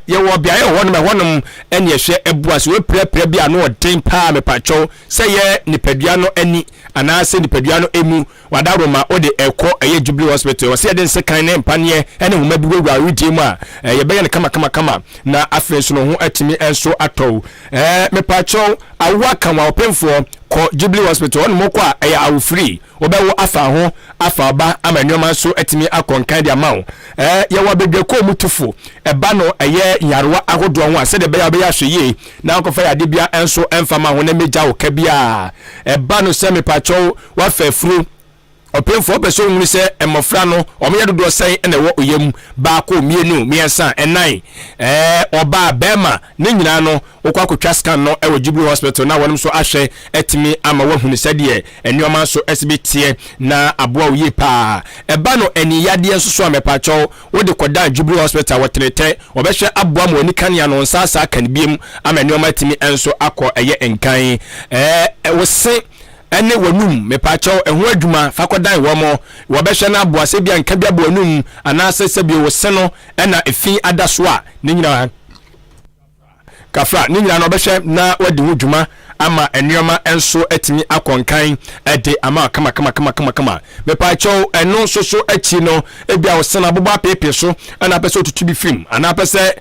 Yɛwɔ beaeɛ wɔ hɔnom, ɛhɔnom ɛne ɛhwɛ boa sɛ wopirapira bi a ano ɔden paa mepakyɛw sɛ yɛ nipadua no ani anaasɛ nipadua no emu W'adaworoma wode ɛkɔ ɛyɛ Jubilee Hospital ɔsɛ yɛde nsekan ne mpaneɛ ne nhoma bi wurawura wedeɛ mu a yɛbɛyɛ no kama kama kama na afei nso no ho atumi nso atɔ wo. Ɛɛ mepaakyɛw awo aka wo a ɔpemfoɔ kɔ Jubilee Hospital hɔ nom wokɔ a ɛyɛ awo free wobɛwo afa ho afa ɔba ama nneɛma nso atumi akɔ nkan de ama wo. Ɛɛ yɛwɔ abadwakuo mu tufo ɛba no ɛyɛ nyarewa ahodoɔ ho a sɛdeɛ ɛbɛyɛ a wobɛyɛ ahwɛyie na ankɔfa yadeɛ bia nso ɛmfa ma ho na mmɛgya wo ka biara ɛba no sɛ mepaakyɛw Woafa afuro. Ɔpemfoɔ pɛ sɛ ɔhunu sɛ mmɔfra no wɔyɛ dodoɔ sɛn na ɛwɔ ɔyam, baako, mmienu, mmiɛnsa, nnan, ɛɛ, ɔbaa, barima, ne nyinaa no wokɔ akɔtwa scan no wɔ Jubilee Hospital na wɔnom nso ahwɛ atumi ama woahunu sɛdeɛ nnoɔma nso ɛsi bi teɛ na aboa wo yie paa. Ɛba no ani yadeɛ nso so a mɛpakyɛw wode kɔdan Jubilee Hospital wɔ Tenetɛ wɔbɛhwɛ aboa ma w'ani kanea no nsa asa aka no biom ama nnoɔma atumi nso akɔ ɛyɛ nkan. Ɛɛ wo se ɛne w'anum mepaakyɛw ɛho adwuma fa kɔdan wɔn wɔbɛhwɛ no aboa sɛ ebia nka bi abɔ w'anum anaasɛ sɛbio wo se no ɛna efi ada so a ne nyinaa Kafra, ne nyinaa no ɔbɛhwɛ na wadi ho dwuma ama nneɛma nso atumi akɔ nkan de ama kama kama kama kama kama. Mepaakyɛw, ɛno nso so akyi no, ebia wo sene abobɔ apeepee so na apɛ sɛ otutu bi firim anaa apɛ sɛ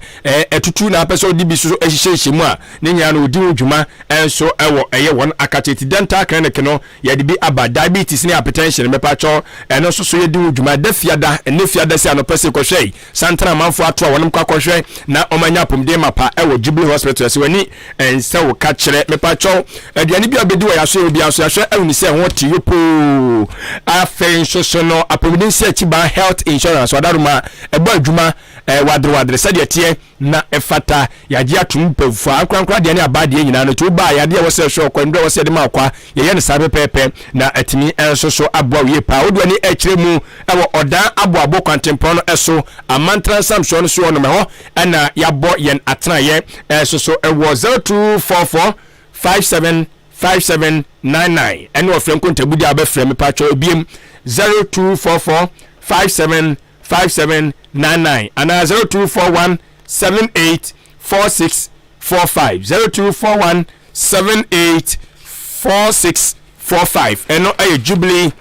ɛtutu na apɛ sɛ ɔde bi so hyehyɛhyɛ mu a, ne nyinaa no odi ho dwuma nso wɔ ɛyɛ wɔn akakye. Ti dental clinic no yɛde bi aba. Diabetes ne hypertension, mepaakyɛw, ɛno nso so yɛdi ho dwuma. Ɛda fiada, ɛnɛ fiada si anɔpa si kɔhwɛ yi. Santana amanfoɔ ato a wɔnom kɔ akɔhwɛ na wɔn anya apomuden mapa wɔ Jubilee Hospital ɛsɛ w'ani nsɛ wo ka kyerɛ mepakyɛw aduane bi a wobɛdi wɔ yaso yɛ obiara nso yɛahwɛ ahunu sɛ ɛho te yopoo afei nso so no apomuden sɛ akyiban health insurance wadaroma ɛbɔ adwuma eh, wadere wadere sɛdeɛ teɛ na ɛfata yɛagye atom mpamfua ankorankora deɛ ne abaa deɛ nyinaa no nti wobaa yadeɛ a ɛwɔ sɛ ɛhwɛ ɔkwa nnuro a ɛwɔ sɛ yɛde ma ɔkwa yɛyɛ no saa pɛpɛɛpɛ na atumi nso so aboa wo yie paa wode w'ani ɛkyerɛ mu ɛwɔ ɔdan aboabo kwantempɔn no ɛso amantra nsamsoɔ no so ɔnom ɛhɔ ɛna yɛabɔ yɛn atenaeɛ ɛso so ɛwɔ 0244 57 57 99 ɛne ɔfrɛ nkontabudi a wobɛfrɛ mepatwɔ ebiem 0244 57 5799 anaa 0241 78 4645 0241 78 4645 ɛno ɛyɛ Jubilee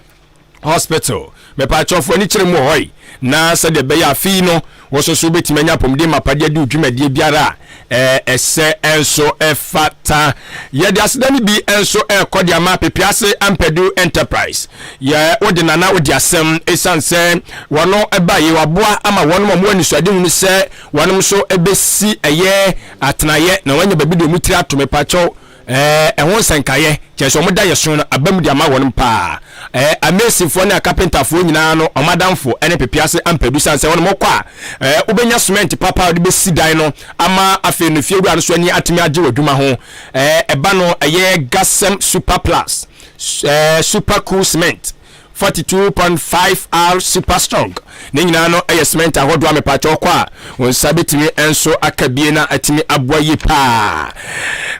Hospital mepaakyɛwfo ani kyerɛ mu wɔ hɔ yi na sɛdeɛ ɛbɛyɛ afe yi no wo nso so wobɛtumi anya apɔmuden mapa de adi wo dwumadie biara a ɛsɛ nso ɛfata. Yɛde aseda no bi nso ɛrekɔ de ama Pepease Ampadu Enterprise. Yɛ wode nana wode asɛm ɛsiane sɛ wɔn ɛba yɛ waboa ama wɔn a wɔn anisoadehunu sɛ wɔn nso ɛbɛsi ɛyɛ atenaeɛ na wɔanya baabi de wɔn tiri ato mepakyɛw Ɛɛ, ɛho nsɛnkaeɛ, kyerɛ sɛ wɔda yɛ so no aba mu de ama wɔn paa. Ɛɛ, amesinfoɔ ne akapentafoɔ nyinaa no, wɔn adamfo ne Pepease Ampadu sane sɛ wɔn kɔ a, ɛɛ, wobɛnya semɛnte papa a wɔde bɛsi dan no ama afei no fiewura no so ani atumi agye wɔ adwuma ho. Ɛɛ, ɛba no ɛyɛ Gasem Super Plus, ɛɛ, Super Cool Cement. 42.5 R super strong ne nyinaa no yɛ cement ahodoɔ a mepaakyɛw kɔ a wo nsa bɛtumi nso aka bie na atumi aboa yie paa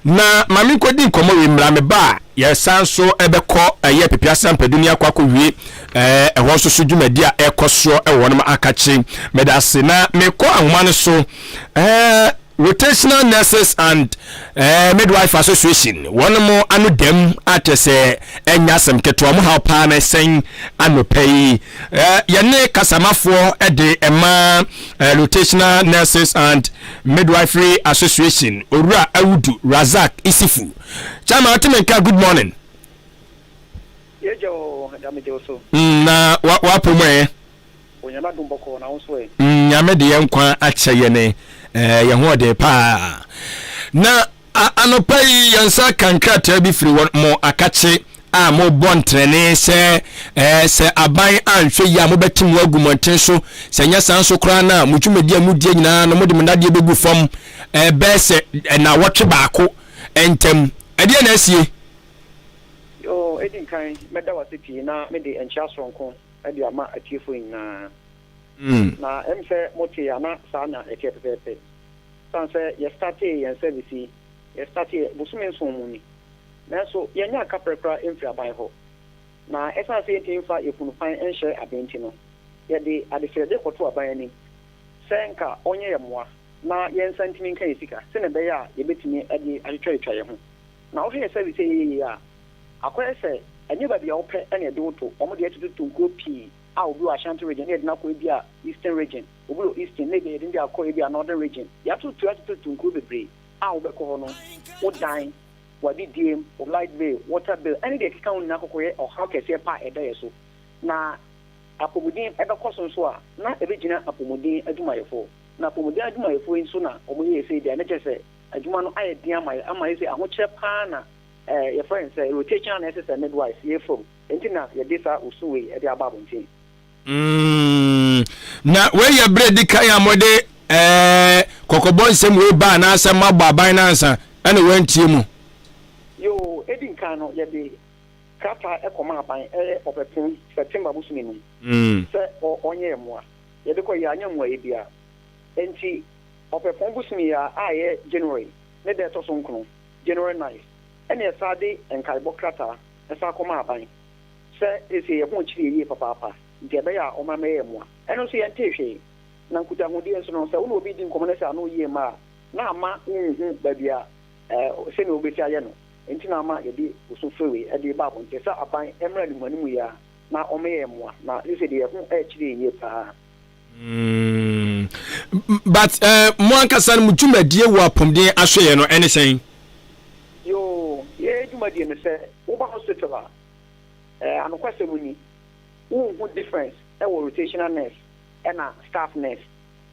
na maame nkɔdi nkɔmmɔ wei mmra me ba a yɛsan so ɛbɛkɔ ɛyɛ pepease ampadu ne akɔ akɔwie ɛhɔ nso so dwumadi a ɛkɔ soɔ ɛwɔ wɔnom akakye meda ase na mekɔ ahoma no so ɛɛ Rotational Nurses and eh, Midwife Association wɔn mo ano dɛm akyɛ sɛ ɛnyɛ asɛm ketewa wɔn haw paa na ɛsɛn anɔpa yi eh, yɛne kasamafoɔ de ɛma eh, Rotational Nurses and Midwifery Association Owura Awudu Razak Isifu Chairman ɔte me nka good morning. Yɛgya o, ɛda megye wo so. Mm, na wapɔ mu ɛ. Onyame adom bɔkɔɔ na wo nso ɛ? Nyame de yɛn nkwa akyɛ yɛn eh, yɛn ho ɔden paa. Na anɔpa yi yɛn nsa ka nkrataa bi firi wɔn mo akakye a mobɔ ntrɛne sɛ eh, sɛ aban anhwɛ yi a mobɛte mo agu mmɔnten so sɛ nyɛ saa nso koraa no a mo dwumadi a modie nyinaa no mode mo nnadeɛ bɛgu fam eh, bɛɛ sɛ eh, nnawɔtwe baako ntam. Ɛdeɛ na asie? Yoo, edi nkan mɛda wo ase pii na mede nkyea soronko de ama atiefoɔ nyinaa. Na ɛm sɛ motee a na saa na ɛteɛ pɛpɛɛpɛ. Sane sɛ yɛ startee yɛn service yi, yɛ startee bosome nson mu ni. Nanso yɛnyaa kaprɛ koraa mfiri aban hɔ. Na ɛsiane sɛ yɛntumi mfa yɛfunu pan nhyɛ abɛn nti no, yɛde adesrɛdeɛ kɔtoo aban anim sɛ nka ɔnyɛ yɛn mmoa na yɛn nsa ntumi nka yɛn sika sɛdeɛ ɛbɛyɛ a yɛbɛtumi de atwitwatwitwa yɛn ho. Na wohwɛ yɛn service a yɛyɛ yi a, Akɔyɛ sɛ ɛnyɛ baabi a wopɛ na yɛde wo to. Wɔn deɛ yɛtototo nkuro pii a obi wɔ Ashanti region na yɛde no akɔ ebia Eastern region, obi wɔ Eastern na ebia yɛde no de akɔ ebia Northern region. Yɛatoto atototo nkuro bebree a wobɛkɔ hɔ no, wo dan, w'adidiem, wo light bill, water bill ɛne deɛ ɛkeka ho nyinaa kɔkɔyɛ ɔhaw kɛseɛ pa a ɛda yɛn so. Na apɔmuden ɛbɛkɔ so nso a, na ɛbɛgyina apɔmuden adwumayɛfoɔ. Na apɔmuden adwumayɛfoɔ yi nso na wɔyɛ yɛ sei deɛ a, na kyerɛ sɛ adwuma no ayɛ den ama yɛn ama ayɛ sɛ ahokyerɛ pa ara na eh, yɛfrɛ no sɛ rotational nurses and midwives yɛ from. Enti na yɛde saa osu wei de aba abɔnten. Mm, na wei yɛ berɛ di kan a mode ɛɛ kɔkɔbɔ nsɛm wei ba anaasɛ moabɔ aban no ansa ɛna wɔantie mu? Yoo, edi nkan no yɛde krataa kɔmaa aban ɛyɛ Ɔpɛpɔn, September, bosome no mu sɛ ɔnyɛ yɛn mmoa. Yɛde kɔe yɛannya mmuaeɛ biara. Enti Ɔpɛpɔn bosome yi ara a ɛyɛ January ne da ɛtɔ so nkono, January ninth, ɛna yɛsan de nkaebɔ krataa san kɔmaa aban sɛ seesei yɛn ho rekyere yɛn yie papaapa nti ɛbɛyɛ a ɔmmra mmɛyɛ yɛn mmoa. Ɛno nso yɛntee hwee. Na nkutahodie nso no, sɛ wo ne obi redi nkɔmmɔ na sɛ ano yie mma a, na amma wonhu baabi a sɛnea wobɛsi ayɛ no. Enti na ama yɛde osu frɛ wei de reba abɔnten sɛ aban mmra animuanimu yi ara na ɔmmɛyɛ yɛn mmoa. Na seesei deɛ yɛn ho rekyere yɛn yie pa ara. Mm, but eh, mo ankasa no mo dwumadie wɔ apɔmuden ahwɛeɛ no ɛne sɛn? Yoo, yɛn dwumadie no sɛ woba hospital a, eh, anokwasɛm ni, wonhu difference wɔ rotational nurse ɛna staff nurse.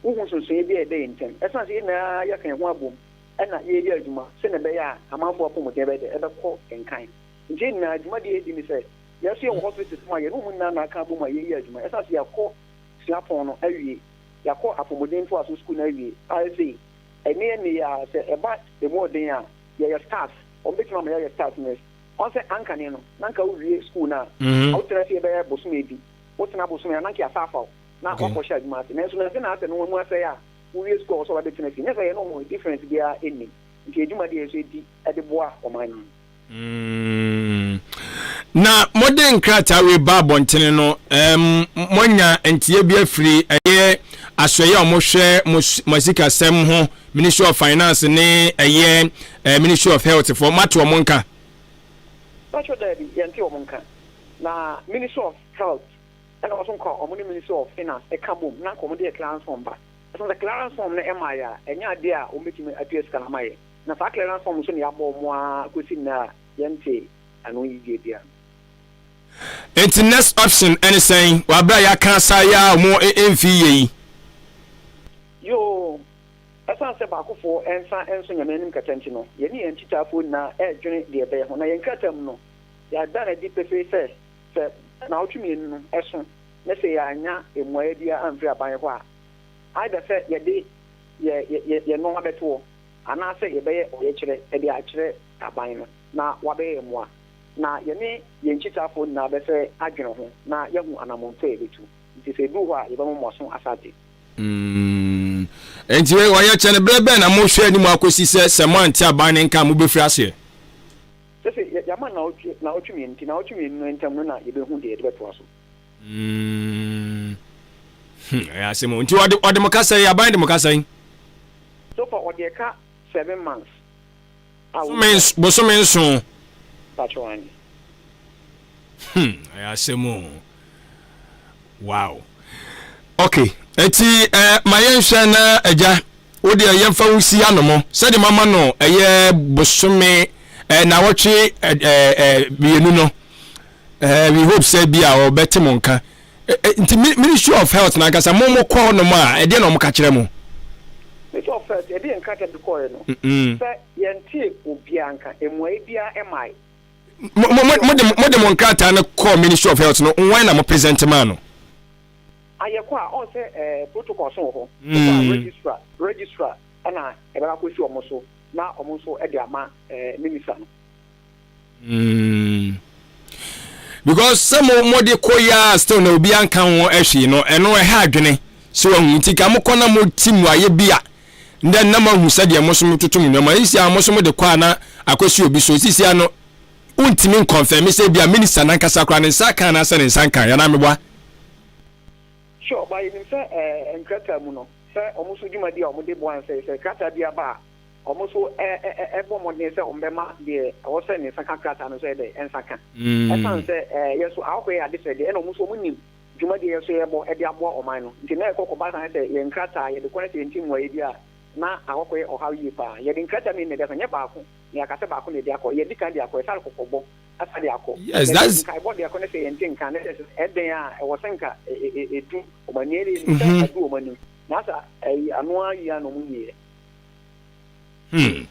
Wonhu nsonsonoeɛ bi a ɛda yɛn ntam. Ɛsiane sɛ yɛn nyinaa yɛaka yɛn ho abom ɛna yɛreyɛ adwuma sɛnea ɛbɛyɛ a amanfoɔ apɔmuden bɛyɛ dɛ, ɛbɛkɔ nkan. Nti yɛn nyinaa dwumadie a yɛdi ne sɛ, yɛn nso yɛwɔ hospitals mu a yɛne wɔn nyinaa na aka abom a yɛreyɛ adwuma. Ɛsiane sɛ yɛakɔ suapɔn no awie, yɛakɔ apɔmuden ntoaso sukuu no awie a afei ɛne ɛnne yi ara sɛ ɛba ɛmu ɔden a yɛyɛ staff, wɔn bɛtumi ama yɛayɛ staff nurse. Ɔn sɛ ankane no na anka wowie sukuu no a, wotena fie bɛyɛ bosome bi, wotena bosome a na anka yɛasa afa wo na woakɔhyɛ adwuma ase. Nanso nansa na asɛ no mu asɛe a wowie sukuu a wɔ sɛ wɔbɛtena fie. Nyɛ sɛ yɛne wɔn difference biara nnim. Nti yɛn dwumadi a yɛn nso yɛdi de boa ɔman no. Mm. Na mode nkrataa wei ba abɔntene no, um, moanya nteɛ bi afiri ɛyɛ asɔeɛ a wɔhwɛ mo asikasɛm ho, Ministry of Finance ne ɛyɛ eh, Ministry of Health foɔ, moate wɔn nka? Pacho daabi, yɛnte wɔn nka. Na Ministry of Health ɛna wɔso nka wɔn ne Ministry of Finance ɛka bom na nka wɔn de yɛ clearance form ba. Ɛsɛ sɛ clearance form no ɛmaeɛ a, ɛnyɛ adeɛ a wɔbɛtumi atua sika no ama yɛn. Na saa clearance form nso na yɛabɔ wɔn ara kɔsi nnɛ a yɛnte ano yiye biara. Nti next option ɛne sɛn wɔ abere a yɛaka asa yi a wɔn mfi yie yi? Yoo, ɛsiane sɛ baakofoɔ nsa nso Nyame anim kata nti no, yɛne yɛn akyitaafoɔ nyinaa redwene deɛ ɛbɛyɛ ho. Na yɛn nkrataa mu no, yɛada no adi pefee sɛ, sɛ naawɔtwe mmienu no so na sɛ yɛannya mmuaeɛ biara amfiri aban hɔ a, either sɛ yɛde yɛ yɛ yɛn nnoɔma bɛtoɔ anaasɛ yɛbɛyɛ ɔyɛkyerɛ de akyerɛ aban no na wɔabɛyɛ yɛn mmoa, na yɛne yɛn kyitaafoɔ nyinaa bɛsɛ adwene ho na yɛahu anammɔntu a yɛbɛtu. Nti sɛ ɛduru hɔ a, yɛbɛma mo aso asa ate. Mm. Enti wei ɔyɛkyerɛ no berɛ bɛn na mohwɛ anim akɔsi sɛ sɛ moante aban no nka a mobɛfiri aseɛ? Sese yɛama naawɔtwe naawɔtwe mmienu nti naawɔtwe mmienu no ntam no na yɛbɛhu deɛ yɛde bɛtoa so. Mm. Hmm, ɛyɛ asɛm o. Nti ɔde ɔde mo ka sɛn? Aban de mo ka sɛn? So far ɔde ɛka 7 months a Bosome bosome nson. Pacho ane. Hmm, ɛyɛ asɛm o. Wow. Okay, eti eh, ma yɛnhwɛ na agya wo deɛ yɛmfa wo si anom sɛdeɛ mama no ɛyɛ bosome eh, nawɔtwe eh, eh, eh, mmienu no eh, we hope sɛ bi a ɔbɛte mo nka Nti Ministry of Health no ankasa mo mo kɔ hɔ nom a ɛdeɛ na wɔn ka kyerɛ mo? Ministry of Health yɛde yɛn nkrataa bi kɔɔɛ no sɛ yɛntee obiara nka, mmuaeɛ biara mmae. Mo mo mo de mo de mo nkrataa no kɔɔ Ministry of Health no wɔn na mo present maa no? Ah yɛkɔ a ɔn sɛ ɛɛ protocol so wɔ hɔ, yɛkɔ a registrar registrar ɛna ɛbɛba akɔsi wɔn so na wɔn nso de ama ɛɛ minister no. Mm. Because sɛ mo mo de kɔ yi a still na obi anka ho hwee no ɛno ɛha adwene so ahu nti ka mo kɔ na mo ti mu ayɛ bi a ndɛ na mo ahu sɛdeɛ mo so mo toto mo nneɛma sisi a mo so mo de kɔ a na akɔsi obi so sisi a no wontumi nkɔnfɛn sɛ bi a minister nankasa koraa ne nsa ka anaasɛ ne nsa nka yɛn ameboa. Sure, but yɛnim sɛ ɛɛ nkrataa mu no sɛ wɔn nso dwumadi a wɔde boa nsɛ sɛ krataa bi aba a Wɔn nso bɔ mmɔden sɛ wɔbɛma deɛ ɛwɔ sɛ ne nsa ka krataa no nso yɛ dɛ nsa ka. Ɛsiane sɛ yɛn nso ahɔhoɔ yɛ adesrɛdeɛ ɛna wɔn nso wɔnim dwumadie yɛn nso yɛbɔ de aboa ɔman no nti na ɛkɔ kɔba saa sɛ yɛn nkrataa yɛde kɔ na sɛ yɛnte mmuaeɛ bi a na ahɔhoɔ yɛ ɔhaw yie paa. Yɛde nkrataa mmienu na ɛde akɔ nyɛ baako na yɛaka sɛ baako na yɛde akɔ. Yɛdi kan de akɔ yɛsan kɔkɔbɔ asan de akɔ. Yes, Yɛde that's. nkaebɔ de akɔ na sɛ yɛnte nka na kyerɛ sɛ ɛdɛn a ɛwɔ sɛ nka ɛdu wɔn ani ɛdeɛ yɛnim sɛ adu wɔn anim na asa ɛyi ano ara yie ara na wɔn nyiiɛ. Hmm.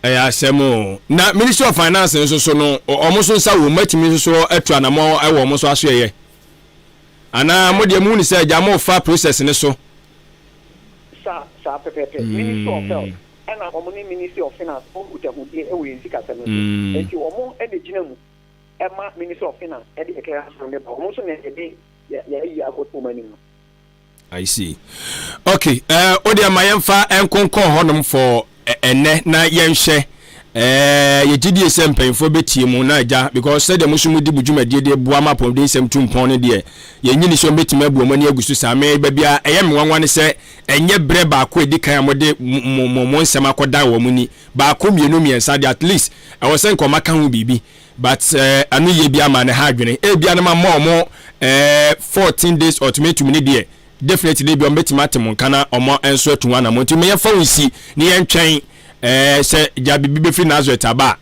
Ɛyɛ asɛm o. Na Ministry of Finance nso so no, wɔn nso nsa wɔ mu, atumi nso so atu anamɔ wɔ wɔn nso asoɛyɛ. Anaa mo deɛ mo hu ne sɛ agya mo fa process ne so. Saa, saa pɛpɛɛpɛ. Ministry of Health ɛna wɔn ne Ministry of Finance wɔn nkutahodie wɔ yɛn sikasɛm no so. Nti wɔn na ɛgyina mu ma Ministry of Finance de yɛ clearance form no ba. Wɔn nso na yɛde yɛn ayi akɔto wɔn anim no. I see. Okay, eh, o deɛ ma yɛmfa nkonkɔn hɔnom for ɛnɛ na yɛnhwɛ eh, yɛgye die sɛ mpanyinfoɔ bɛtie mu na agya because sɛdeɛ mo nso modi mo dwumadie de boa ma apɔmuden nsɛm tu mpɔn no deɛ yɛnyi ne sɛ wɔbɛtumi abu wɔn ani agu so saa me baabi a ɛyɛ me nwanwa ne sɛ ɛnyɛ berɛ baako a ɛdi kan a mode mo mo mo nsɛm akɔdan wɔn ni baako mmienu mmiɛnsa deɛ at least ɛwɔ sɛ nkɔma ka ho biribi But ano yie bi ama ne ha adwene. Ebia no ma mɔ ɔmo eh, 14 days ultimatum ne deɛ definitely ebia ɔmo bɛtumi ate mo nka na ɔmo nso atu ho anamɔ. Nti mo yɛmfa wo nsi ne yɛntwɛn eh, sɛ gya biribi bɛfiri Nazareth aba a.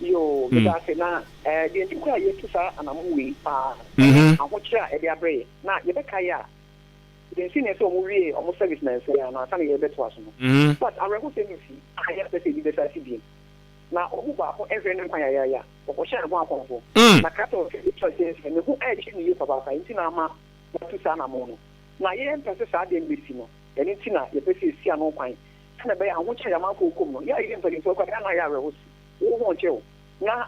Yoo, meda ase. Na eh, deɛ nti koraa a yɛtu saa anamɔ wei paa ɛne ahokyerɛ a ɛde abrɛ yɛn. Na yɛbɛkae a, yɛn seniors a wɔn wiee wɔn service nansa yi ara no ansa na yɛrebɛtoa so no. But awerɛhosɛm nti a yɛmpɛ sɛ ebi bɛsan asi bio. Na wɔn mu baako hweree ne nkwa yayaaya, wɔkɔhyɛɛ ne ho akɔmfo. Na krataa a ɔtwerɛeɛ kyerɛɛ sɛ sɛ ne ho rekyere no yie papaapa nti na ama watu saa anammɔn no. Na yɛmpɛ sɛ saa adeɛ no bɛsi no, ɛno nti na yɛpɛ sɛ yɛsi ano kwan sɛdeɛ ɛbɛyɛ a ahokyere a amanfoɔ rekɔ mu no, yɛ a yɛyɛ mpanimfoɔ koraa, ɛyɛ a na ayɛ awerɛhosɛm. Wo ho nkyere wo, na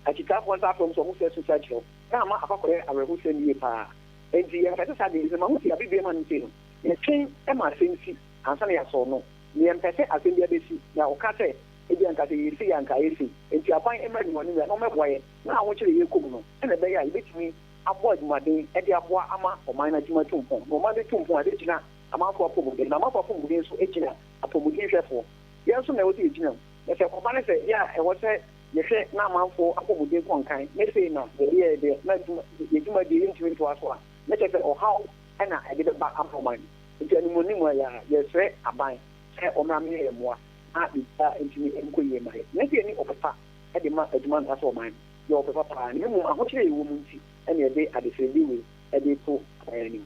akyitaafoɔ nsa afrɛ wo sɛ wɔsrɛ su kyerɛ wo, na ama akɔakɔyɛ awerɛhosɛm yie pa ara. Enti yɛmpɛ sɛ saa adeɛ no bɛsi. Na mahu sɛ yɛabɛbue ama no nti no, yɛtwɛn ma asɛm si ansa na yɛasɔw no. Na yɛmpɛ sɛ asɛm biara bɛsi, na ɔka sɛ, Ebia anka sɛ yɛyɛ sei a anka ayɛ sei. Enti aban mmra ne wɔn mmra na wɔmmɛboa yɛn na ahokyere a yɛrekɔ mu no, sɛnea ɛbɛyɛ a yɛbɛtumi abɔ adwumaden de aboa ama ɔman no adwuma atu mpɔn. Na ɔman bɛtu mpɔn a, ɛbɛgyina amanfoɔ apɔmuden, na amanfoɔ apɔmuden nso gyina apɔmuden hwɛfoɔ. Yɛn nso na ɛwɔ sɛ yɛgyina mu. Na sɛ ɛkɔba no sɛ yɛ a ɛwɔ sɛ yɛhwɛ na amanfoɔ apɔmuden kɔ nkan, na sei na yɛde yɛɛ deɛ na adwuma, yɛn dwumadie yɛntumi ntoa so a, na kyerɛ sɛ ɔhaw na ɛde bɛba ama ɔman no. Enti animuonimu a yɛsrɛ aban sɛ wɔmmra mmɛyɛ yɛn mmoa na biribiara ntumi nkɔ yie mma yɛn. Nyɛ sɛ yɛnni ɔpɛ pa de ma adwuma anaasɛ ɔman no, yɛwɔ ɔpɛ pa paa, na mmom ahokyere a yɛwɔ mu nti na yɛde adesrɛdeɛ wei de reto aban anim.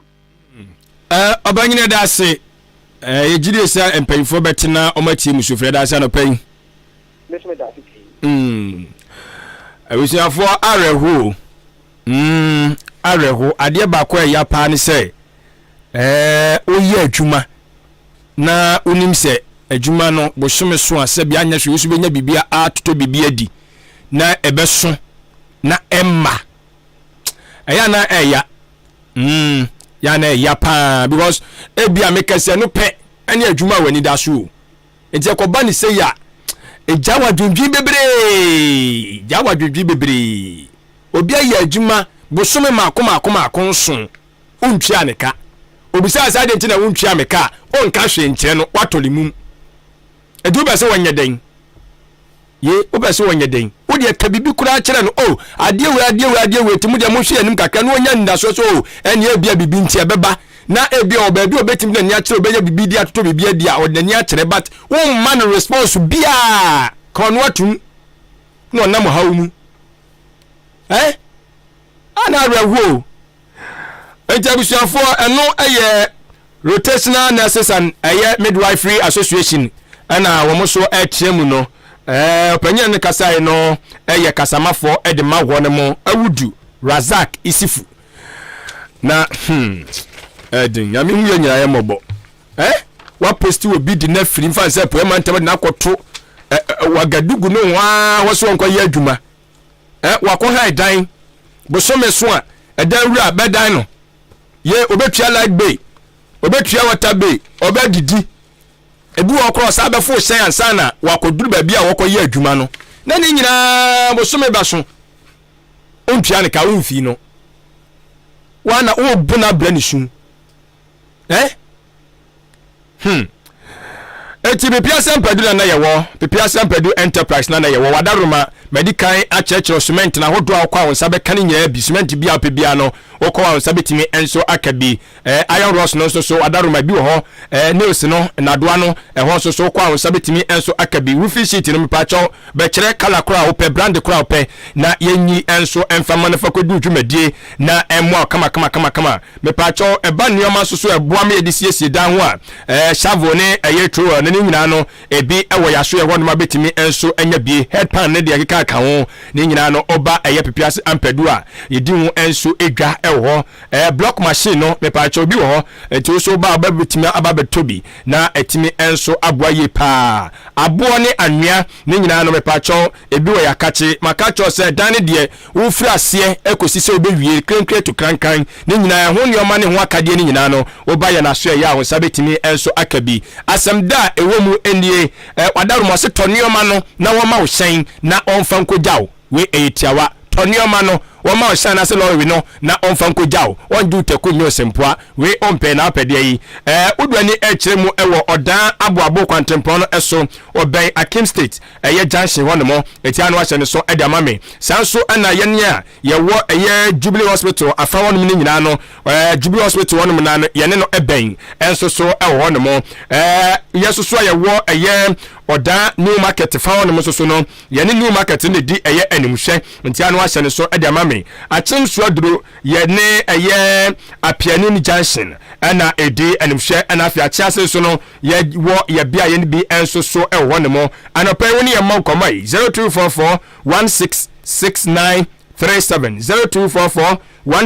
Ɔbanyin yɛda ase. Yɛgye die sɛ mpanyinfoɔ bɛte na wɔn atie mu sufrɛ. Yɛda ase anɔpa yi. Me nso meda ase pii. Mm. Abusuafoɔ awerɛhoɔ. Mm, awerɛho. Adeɛ baako a ɛya paa ne sɛ ɛɛ woyɛ adwuma na wonim sɛ adwuma no bosome so a sɛbi anyɛ hwee wo so bɛnya biribi atotɔ biribi adi na ɛbɛso na ɛmma ɛyɛ na ɛya mm yɛ na ɛya paa because ebi a meka sɛ no pɛ ɛne adwuma a w'ani da so o nti ɛkɔba ne sɛ yɛ a ɛgya wadwendwen bebree gya wadwendwen bebree obi ayɛ adwuma bosome maako maako maako nson wontua ne ka. Obisaa sɛ adɛn nti na wontua me ka a, ɔnka hwee nkyerɛ no, woatɔ ne mum. Enti wopɛ sɛ wɔnyɛ dɛn? Ye, wopɛ sɛ wɔnyɛ dɛn? Wo deɛ ka biribi koraa kyerɛ no, oh, adeɛ wei, adeɛ wei, adeɛ wei, nti mo deɛ monhwɛ yɛn anim kakra na ɔnya anidasoɔ sɛ, oh, ɛnneɛ ebia biribi nti ɛbɛba. Na ebia ɔwɔ baabi a ɔbɛtumi de n'ani akyerɛ, ɔbɛnya biribi de atotɔ biribi adi a, ɔde n'ani akyerɛ, but womma no response biara, ka ɔno atom na ɔnam ɔhaw mu. Eh? Ana awerɛhoɔ o. Nti abusuafoɔ ɛno yɛ Rotational Nurses and ɛyɛ Midwifery Association ɛna wɔn nso ɛrekyerɛ mu no. Ɛɛ ɔpanyin a ne kasae no ɛyɛ kasamafoɔ ɛde ma wɔn mo Awudu Razak Isifu. Na hmm ɛden nyame hu yɛ nyinaa yɛ mmɔbɔ. Ɛ waposti obi de no afiri mfa nsɛ apuɛ mantam de no akɔto ɛ Wagadugu no ho ara hɔ so wɔnkɔyɛ adwuma. Ɛ wakɔhan dan bosome so a ɛdan wura bɛdan no yɛ obetua light bill obetua water bill ɔbɛdidi ebi wɔ korɔ saa bɛfo hyɛn ansa na wakɔduru baabi a wɔkɔyɛ adwuma no na ne nyinaa bosome bɛso ontua ne ka womfii no wana wobu no abrɛ ne sum Eh? Hmm. Eti Pepease Ampadu na na yɛwɔ, Pepease Ampadu Enterprise na na yɛwɔ, Wadaroma, madi kan akyerɛkyerɛ cement na ahodoɔ a wokɔ a wo nsa bɛka no nyinaa bi, cement bi a wopɛ biara no, wokɔ a wo nsa bɛtumi nso aka bi. Eh, iron rods no nso so, Wadaroma bi wɔ hɔ, eh, nails no, nnadoa no, ɛhɔ nso so, wokɔ a wo nsa bɛtumi nso aka bi. Roofing sheet no, mepaakyɛw, bɛkyerɛ colour korɔ a wopɛ, brand korɔ a wopɛ, na yɛnyi nso mfa ma no fa kɔdi wo dwumadie na ɛmmoa wo kama kama kama kama. Mepaakyɛw, ɛba nneɛma nso so a ɛboa ma yɛde siesie dan ho a, ɛɛ shovel ne ɛyɛ trowel no ne nyinaa no ebi wɔ yɛaso yɛ hɔnom a bɛtumi nso anya bi. Headpan ne deɛ ɛkeka ka ho ne nyinaa no ɔba ɛyɛ Pepease Ampadu a yɛdi ho nso dwa wɔ hɔ. Ɛɛ block machine no mepaakyɛw bi wɔ hɔ nti wo so ba a wobɛtumi aba abɛtɔ bi na atumi nso aboa yie paa. Aboɔ ne anwea ne nyinaa no mepaakyɛw ebi wɔ yɛakakye. Maka kyerɛ wo sɛ dan no deɛ wofiri aseɛ kɔsi sɛ wobɛwie krenkren to krankran ne nyinaa ɛho nneɛma ne ho akadeɛ no nyinaa no woba yɛn aso ɛyɛ a wo nsa bɛtumi nso aka bi. Asɛm da a ɛwɔ mu nie, Wadarom ɔse tɔ nneɛma no na wɔma wo hyɛn na ɔmfa nkɔgya wo. Wei ɛyɛ tiawa. Tɔ nneɛma no, wɔma wo hyɛn anaasɛ lɔre no na ɔmfa nkɔgya wo. Ɔngye wo taku nyɛ wo sempoa. Wei ɔmpɛ na wopɛ deɛ yi. Ɛɛ wodu ani rekyerɛ mu wɔ Ɔdan Aboabo kwantempɔn no so, ɔbɛn Akim State, ɛyɛ junction hɔ nom. Ɛti ano ahyɛ ne so de ama me. Saa nso na yɛn a yɛwɔ ɛyɛ Jubilee Hospital afa hɔ nom no nyinaa no, ɛɛ Jubilee Hospital hɔ nom na no yɛne no bɛn nso so wɔ hɔ nom. Ɛɛ yɛn nso so a yɛwɔ ɛyɛ Ɔdan New Market fa hɔ nom nso so no, Yɛne New Market no na ɛdi ɛyɛ animhwɛ nti ano ahyɛ ne so de ama me. Akyem Suaduro yɛne ɛyɛ Apianin Junction na ɛdi animhwɛ ɛna afei Akyease nso no yɛwɔ yɛ beaeɛ no bi nso so wɔ hɔ nom. Anɔpa yi wo ne yɛn mmɔ nkɔmmɔ yi 0244 1669 37 0244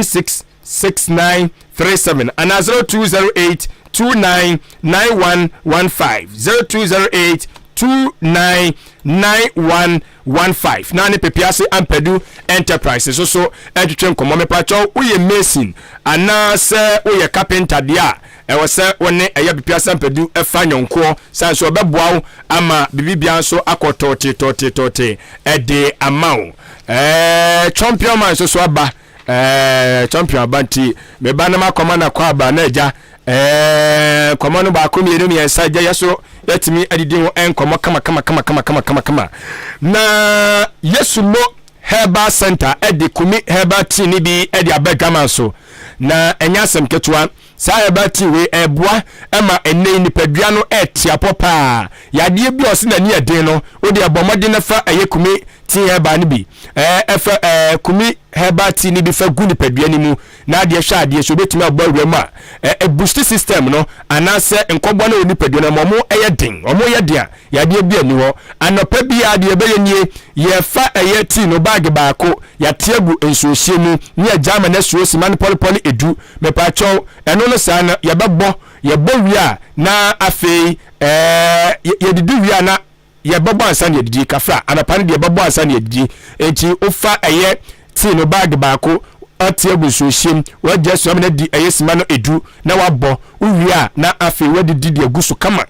16 6937 anaa 0208 29 9115 0208 29 9115 na ne Pepease Ampadu Enterprise nso so ntwetwe nkɔmmɔ. Mepakyɛw, woyɛ mason anaasɛ woyɛ carpenter deɛ a, ɛwɔ sɛ wo ne ɛyɛ Pepease Ampadu fa nyɔnkoɔ sane so ɔbɛboa wo ama biribiara nso akɔ tɔɔte tɔɔte tɔɔte ɛde ama wo. Ɛɛ Champion man nso so aba. Ɛɛ champion aba nti me ba no makɔma no akɔ aba na agya ɛɛ nkɔmɔ no baako mmienu mmiɛnsa agya yɛ so yɛtumi adidi ho nkɔmɔ kama kama kama kama kama kama kama na yesu mo herbal center ɛde kumi herbal tea ne bi ɛde aba adwaman so na ɛnyɛ asɛm ketewa saa herbal tea wei ɛboa ɛma ɛnɛ yi nipadua no ɛte apɔ paa yadeɛ bi a ɔsi n'ani ɛden no wode ɛbɔ mmɔden na fa ɛyɛ kumi tea herbal no bi ɛɛ ɛfɛ ɛɛ kumi herbal tea no bi fa gu nipadua no mu na adeɛ hwɛ adeɛ so obetumi abɔ awura mu a ɛɛ boost system no anaasɛ nkɔbɔ no wɔ nipadua no mu ɔmo ɛyɛ den ɔmo yɛ den a yadeɛ bi ani hɔ anɔpa bi a deɛ ɛbɛyɛ nie yɛfa ɛyɛ tea no baage baako yɛate agu nsuohyɛ mu ne yɛgya ama no asuo sima no pɔlepɔle edu mepaakyɛw ɛno no saa no yɛbɛbɔ yɛbɔ wie a na afei ɛɛ yɛdidi wie a na Yɛbɛbɔ ansa na yɛadidi. Kafra, anɔpa no deɛ yɛbɛbɔ ansa na yɛadidi. Enti wofa ɛyɛ tea no baage baako, ate agu nsuohyeɛ mu, woagye asua ama no adi ɛyɛ sima no edu na woabɔ. Wowie a na afei woadidi de agu so kama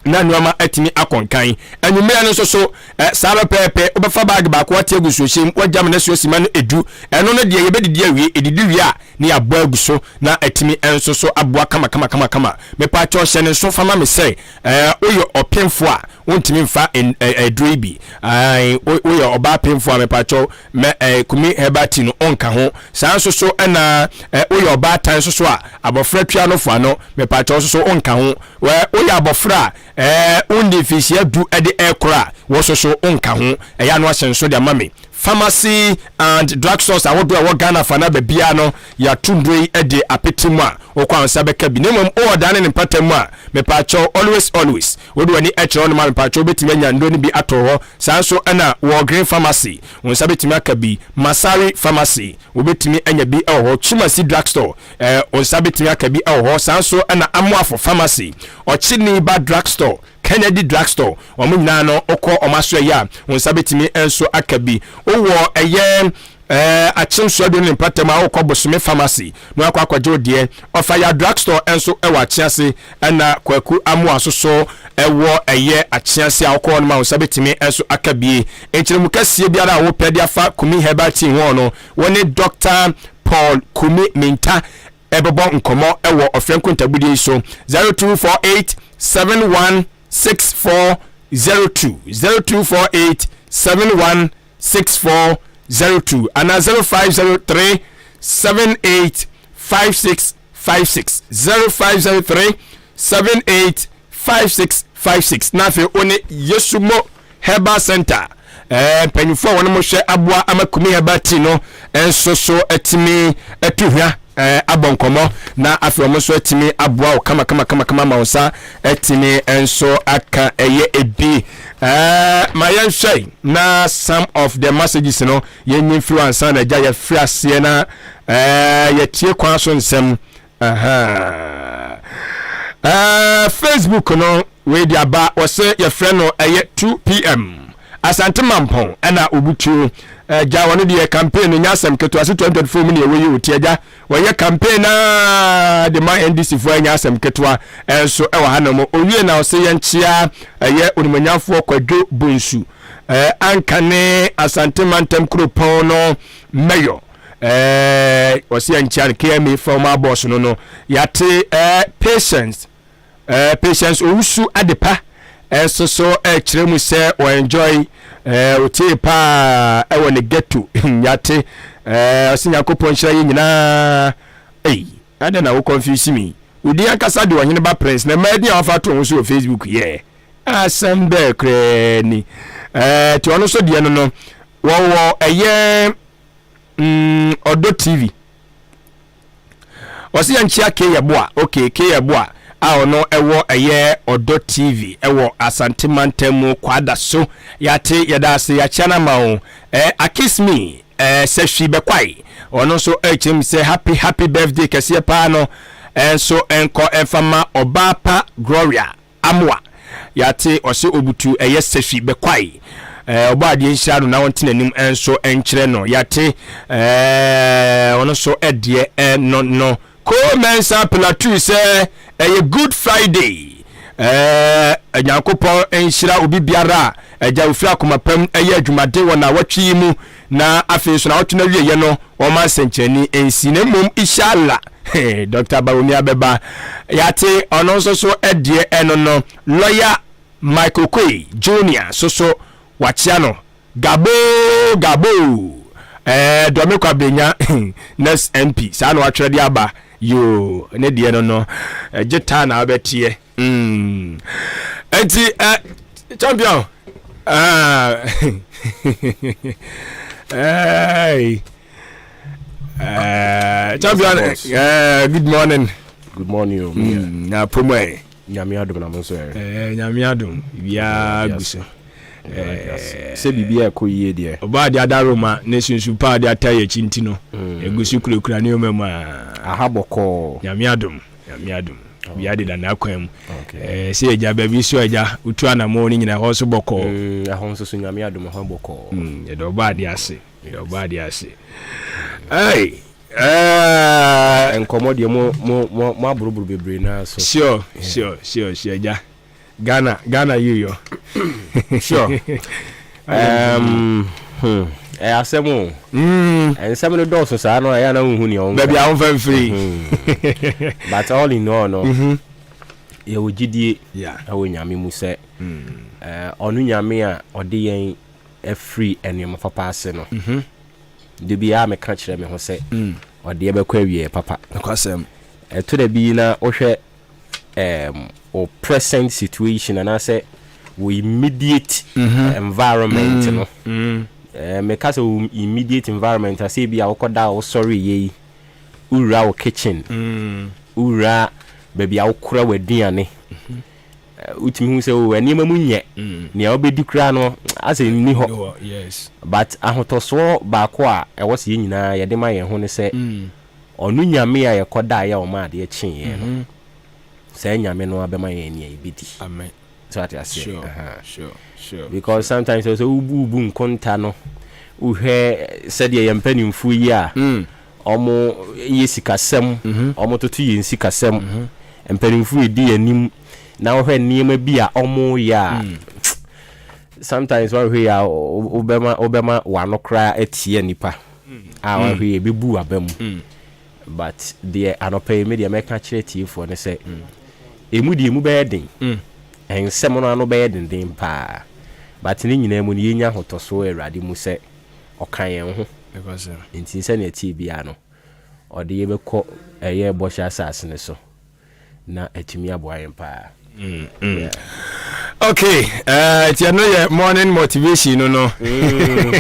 na nneɛma atumi akɔ nkan. Anwummerɛ no nso so, saa pɛpɛɛpɛ, wobɛfa baage baako ate agu nsuohyeɛ mu, woagya ama no asua sima no edu. Ɛno no deɛ yɛbɛdidi awie. Ɛdidi wie a na yɛabɔ agu so na atumi nso so aboa kama kama kama kama. Mepaakyɛw hyɛ ne nso fa ma me sɛ ɛɛ woyɛ ɔpemfo a wontumi nfa aduro yi bi. Ae woyɛ ɔbaa pemfo a mepaakyɛw mɛ ɛɛ kumi herbal tea no ɔnka ho. Saa nso so ɛna ɛ woyɛ ɔbaatan nso so a abɔfra tua no fo ano mepaakyɛw nso so ɔnka ho. Wɛ woyɛ abɔfra a ɛɛ wondi mfinhyia du ɛde ɛɛkorɔ a wo nso so ɔnka ho. Ɛyɛ ano ahyɛ nso de ama me. Pharmacy and drug stores ahodoɔ a ɛwɔ Ghana fa no baabiara no, yɛato nnuro yi de apete mu a, wokɔ a wo nsa bɛka bi. Na mmom wowɔ ɔdan ne ne mpata mu a, mepaakyɛw always always, wode w'ani kyerɛ hɔnom a, mepaakyɛw wobɛtumi anya nnuro no bi ato hɔ. Saa nso na Walgreen Pharmacy, wo nsa bɛtumi aka bi. Masari Pharmacy, wobɛtumi anya bi wɔ hɔ. Chumasi Drug Store, eh, wo nsa bɛtumi aka bi wɔ hɔ. Saa nso na Amoafo Pharmacy, Ɔkyeniba Drug Store, Kennedy Drugstore, wɔn nyinaa no wokɔ wɔn asoɛeɛ a, wo nsa bɛtumi nso aka bi. Wowɔ ɛyɛ ɛɛ Akyem Suaduro ne ne mpɔtam a, wokɔ Bosome Pharmacy na wakɔ akɔgye wo deɛ. Ɔfaya Drugstore nso wɔ Akyease, ɛna Kwaku Amoah nso so wɔ ɛyɛ Akyease a wokɔ hɔ nom a wo nsa bɛtumi nso aka bie. Nkyerɛmu kɛseɛ biara a wopɛ de afa Kumi Herbal Tea ho no, wo ne Doctor Paul Kumi Mintah bɛbɔ nkɔmmɔ wɔ ɔfrɛ nkontabudie yi so, 0248 71 6402, 0248 71 6402 anaa 0503 78 5656, 0503 78 5656. Na afei wo ne Yesu Mo Herbal Center eh, mpanyinfoɔ a wɔn hwɛ aboa ama Kumi Herbal Tea no nso so atumi atu hwa. eh, abɔ nkɔmmɔ na afei wɔn nso atumi aboa wo kama kama kama kama ma wo nsa atumi nso aka ɛyɛ ebi. Eh, ma yɛnhwɛ na some of the messages no yɛnyi mfiri hɔ ansa na agya yɛfiri aseɛ na eh, yɛtie kwan so nsɛm. Aha. Eh, Facebook no wei de aba wɔsɛ yɛfrɛ no ɛyɛ 2 pm Asante Mampɔn ɛna obutuo agya wɔn deɛ campaign no nyɛ asɛm ketewa se 2024 mu ne ɛwɔ yi oti agya wɔyɛ campaign naa de ma NDC foɔ ɛnyɛ asɛm ketewa ɛnso ɛwɔ ha nom owie na ɔse yɛnkyea ɛyɛ onimonyamfoɔ Kwadwo Bonsu ɛɛ anka ne Asante Mantam kuropɔn no mayor ɛɛ ɔse yɛnkyea no KMA former boss no no yɛate ɛɛ patience Eh, Patience Owusu Adepa nso so ɛkyerɛ mu sɛ wɔ enjoy eh, otee paa ɛwɔ ne ghetto yate eh, ɔsɛ Nyankopɔn nhyira yɛ nyinaa. Ei, adɛn na wo confuse me? Wo din ankasa de Ɔhene Ba Prince na mmaa din a wafa to ho so wɔ Facebook yɛ asɛm bɛɛ koraa ni. Eh, ti ɔno nso deɛ no no wɔwɔ ɛyɛ mm, Ɔdɔ TV. Ɔse yɛnkyea K Yeboah, ok K Yeboah a ɔno ɛwɔ ɛyɛ Ɔdɔ TV ɛwɔ Asante mantam mu Kwadaso. Yɛate yɛda ase yɛakyea no ama wo. Eh, Akismi eh, Sɛhwi Bɛkwae ɔno nso ɛrekyerɛ mu sɛ happy happy birthday kɛseɛ paa no ɛnso ɛnkɔ ɛmfa ma Ɔbaa Pa Gloria. Amoah yɛate ɔse obutu ɛyɛ sɛhwi bɛkwae ɛɛ ɔbɔ adeɛ nhyira no na ɔnte n'anim nso nkyerɛ no yɛate ɛɛ ɔno nso ɛdeɛ ɛno no Koo Mensah Plateau sɛ ɛyɛ Good Friday ɛɛ Nyankopɔn nhyira obi biara a agya ofiri akoma pam ɛyɛ adwumade wɔ naawɔtwe yi mu Na afei nso naawɔtwe no awieɛ no wɔma nsɛnkyerɛnne nsi na mmom Ishallah Doctor Bawumia bɛba. Yɛate ɔno nso so deɛ ɛno no Lawyer Mike Oquaye Junior nso so wakyea no Gaboo Gaboo ɛɛ Dɔme Kwabrenya next MP saa na watwerɛ de aba yoo ne deɛ no no gye taa na wobɛteɛ. Mm. Enti eh, champion. Ah. hey. Champion, uh, good morning. Good morning. Oh, mm, na promo eh. Nyame adom na mo nso eh. Eh, nyame adom. Bia gu so. Eh, sɛ biribi a ɛkɔ yie deɛ. Ɔbaa de ada Roma ne sunsun paa de ata yɛ akyi nti no. Egu so kurakura nneɛma mu a. Aha bɔkɔɔ. Nyame adom. Nyame adom. Bia deda n'akwan mu. Eh, sɛ agya baabi so agya wotu anamɔ no nyina ɛhɔ nso bɔkɔɔ. Mm, ɛhɔ nso so Nyame adom ɛhɔ bɔkɔɔ. Mm, yɛda ɔbɔ ade ase. Yɛda ɔbɔ ade ase. Hey, eh, nkɔmɔ deɛ mo mo mo mo aboroboro bebree naa so. Sure, sure, sure, sure agya. Ghana, Ghana you yo. Sure. Um, hmm. Ɛyɛ asɛm o. Mm. Nsɛm no dɔɔso saa no ɛyɛ na wohu nea ɔmfa. Baabi a womfa mfiri. Mm-hmm. But all in all no. Mm-hmm. Yɛwɔ gyidie ɛwɔ Nyame mu sɛ mm. eh, ɔno Nyame a ɔde yɛn afiri nneɛma papa ase no. Mm-hmm. Da biara meka kyerɛ me ho sɛ mm. ɔde yɛbɛkɔ awieɛ papa. Ɛto da bi na wohwɛ um, wo present situation anaasɛ wo immediate mm -hmm. environment mm no mm. Eh, meka sɛ wo immediate environment asɛ bi a wokɔda a wosɔre yɛ yi wowura wo kitchen mm. wowura baabi a wokora w'aduane mm-hmm. eh, wotumi hu sɛ o oh, nneɛma mu nyɛ mm. nea wobɛdi koraa no asɛ nni hɔ but ahotɔsoɔ baako a ɛwɔ sɛ yɛn nyinaa yɛde ma yɛn ho ne sɛ mm. Ɔno Nyame a yɛkɔdaeɛ a ɔmaa adeɛ kyeeɛ no, saa Nyame no ara bɛma yɛn nea yɛbɛdi. Amen. So ate aseɛ? Sure, Aha. sure, sure. Because sometimes sɛ wobu bu nkonta no, wohwɛ sɛdeɛ yɛn mpanimfoɔ yi a wɔn yɛ sikasɛm, wɔn toto yɛn sikasɛm, mpanimfoɔ edi yɛn anim, na wohwɛ nneɛma bi a wɔyɛ a, sometimes woanhwɛ yie a wobɛma wobɛma w'ano koraa atia nipa. a wahwɛ yie ɛbɛbu w'aba mu but deɛ anɔpa yi me deɛ mɛka kyerɛ tiefoɔ ne sɛ ɛmu deɛ ɛmu bɛyɛ den nsɛm no ano bɛyɛ denden paa but ne nyinaa mu no yɛnya ahotɔsoɔ Awurade mu sɛ ɔka yɛn ho nti sɛnea ɛteɛ biara no ɔde yɛbɛkɔ ɛyɛ bɔhyɛ asase no so na atumi aboa yɛn paa. Mm, mm. Okay, eh, nti ɛno yɛ morning motivation no no. Mm.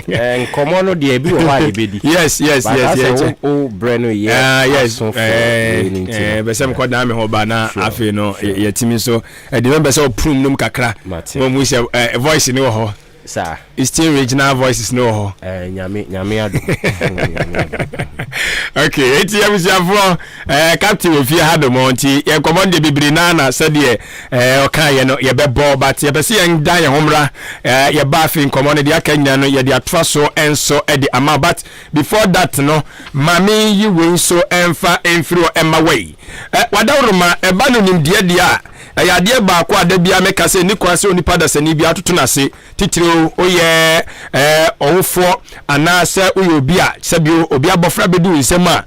Eh, nkɔmɔ no deɛ ebi wɔ hɔ a yɛbɛdi. Yes, yes, But yes, asɛ yes. wo wo brɛ no yɛ Ah, yes. aso fo Eh, wei no nti eh, no. bɛsɛ mekɔ dan me ho ba na Sure, afei no yɛtumi nso ɛde mɛmpɛ sɛ ɔprum nom kakra. Mate. Wɔn mu sɛ eh, voice ne wɔ hɔ. Saa. Eastern regional voices no wɔ hɔ. Eh, nyame nyame adom. Nyame adom. Okay, eti abusuafoɔ eh, captain wɔ fie ha dom nti yɛn nkɔmmɔ no deɛ bebree naa na sɛdeɛ eh, ɔka yɛ no yɛbɛbɔ but yɛpɛ sɛ yɛn dan yɛn ho mmra eh, yɛba afei nkɔmmɔ no deɛ aka nyinaa no yɛde atoa so nso de ama but before that no maame yi wei nso ɛmfa mfiri hɔ ɛma wei eh, wadaworoma ɛba no nimdeɛ deɛ a Ɛyɛ adeɛ baako a da biara meka sɛ ɛnni kwan sɛ onipa dasani biara toto no ase, titiriw woyɛ ɔwofoɔ anaasɛ woyɛ obi a sɛbio obi abɔfra bɛdi wo nsam a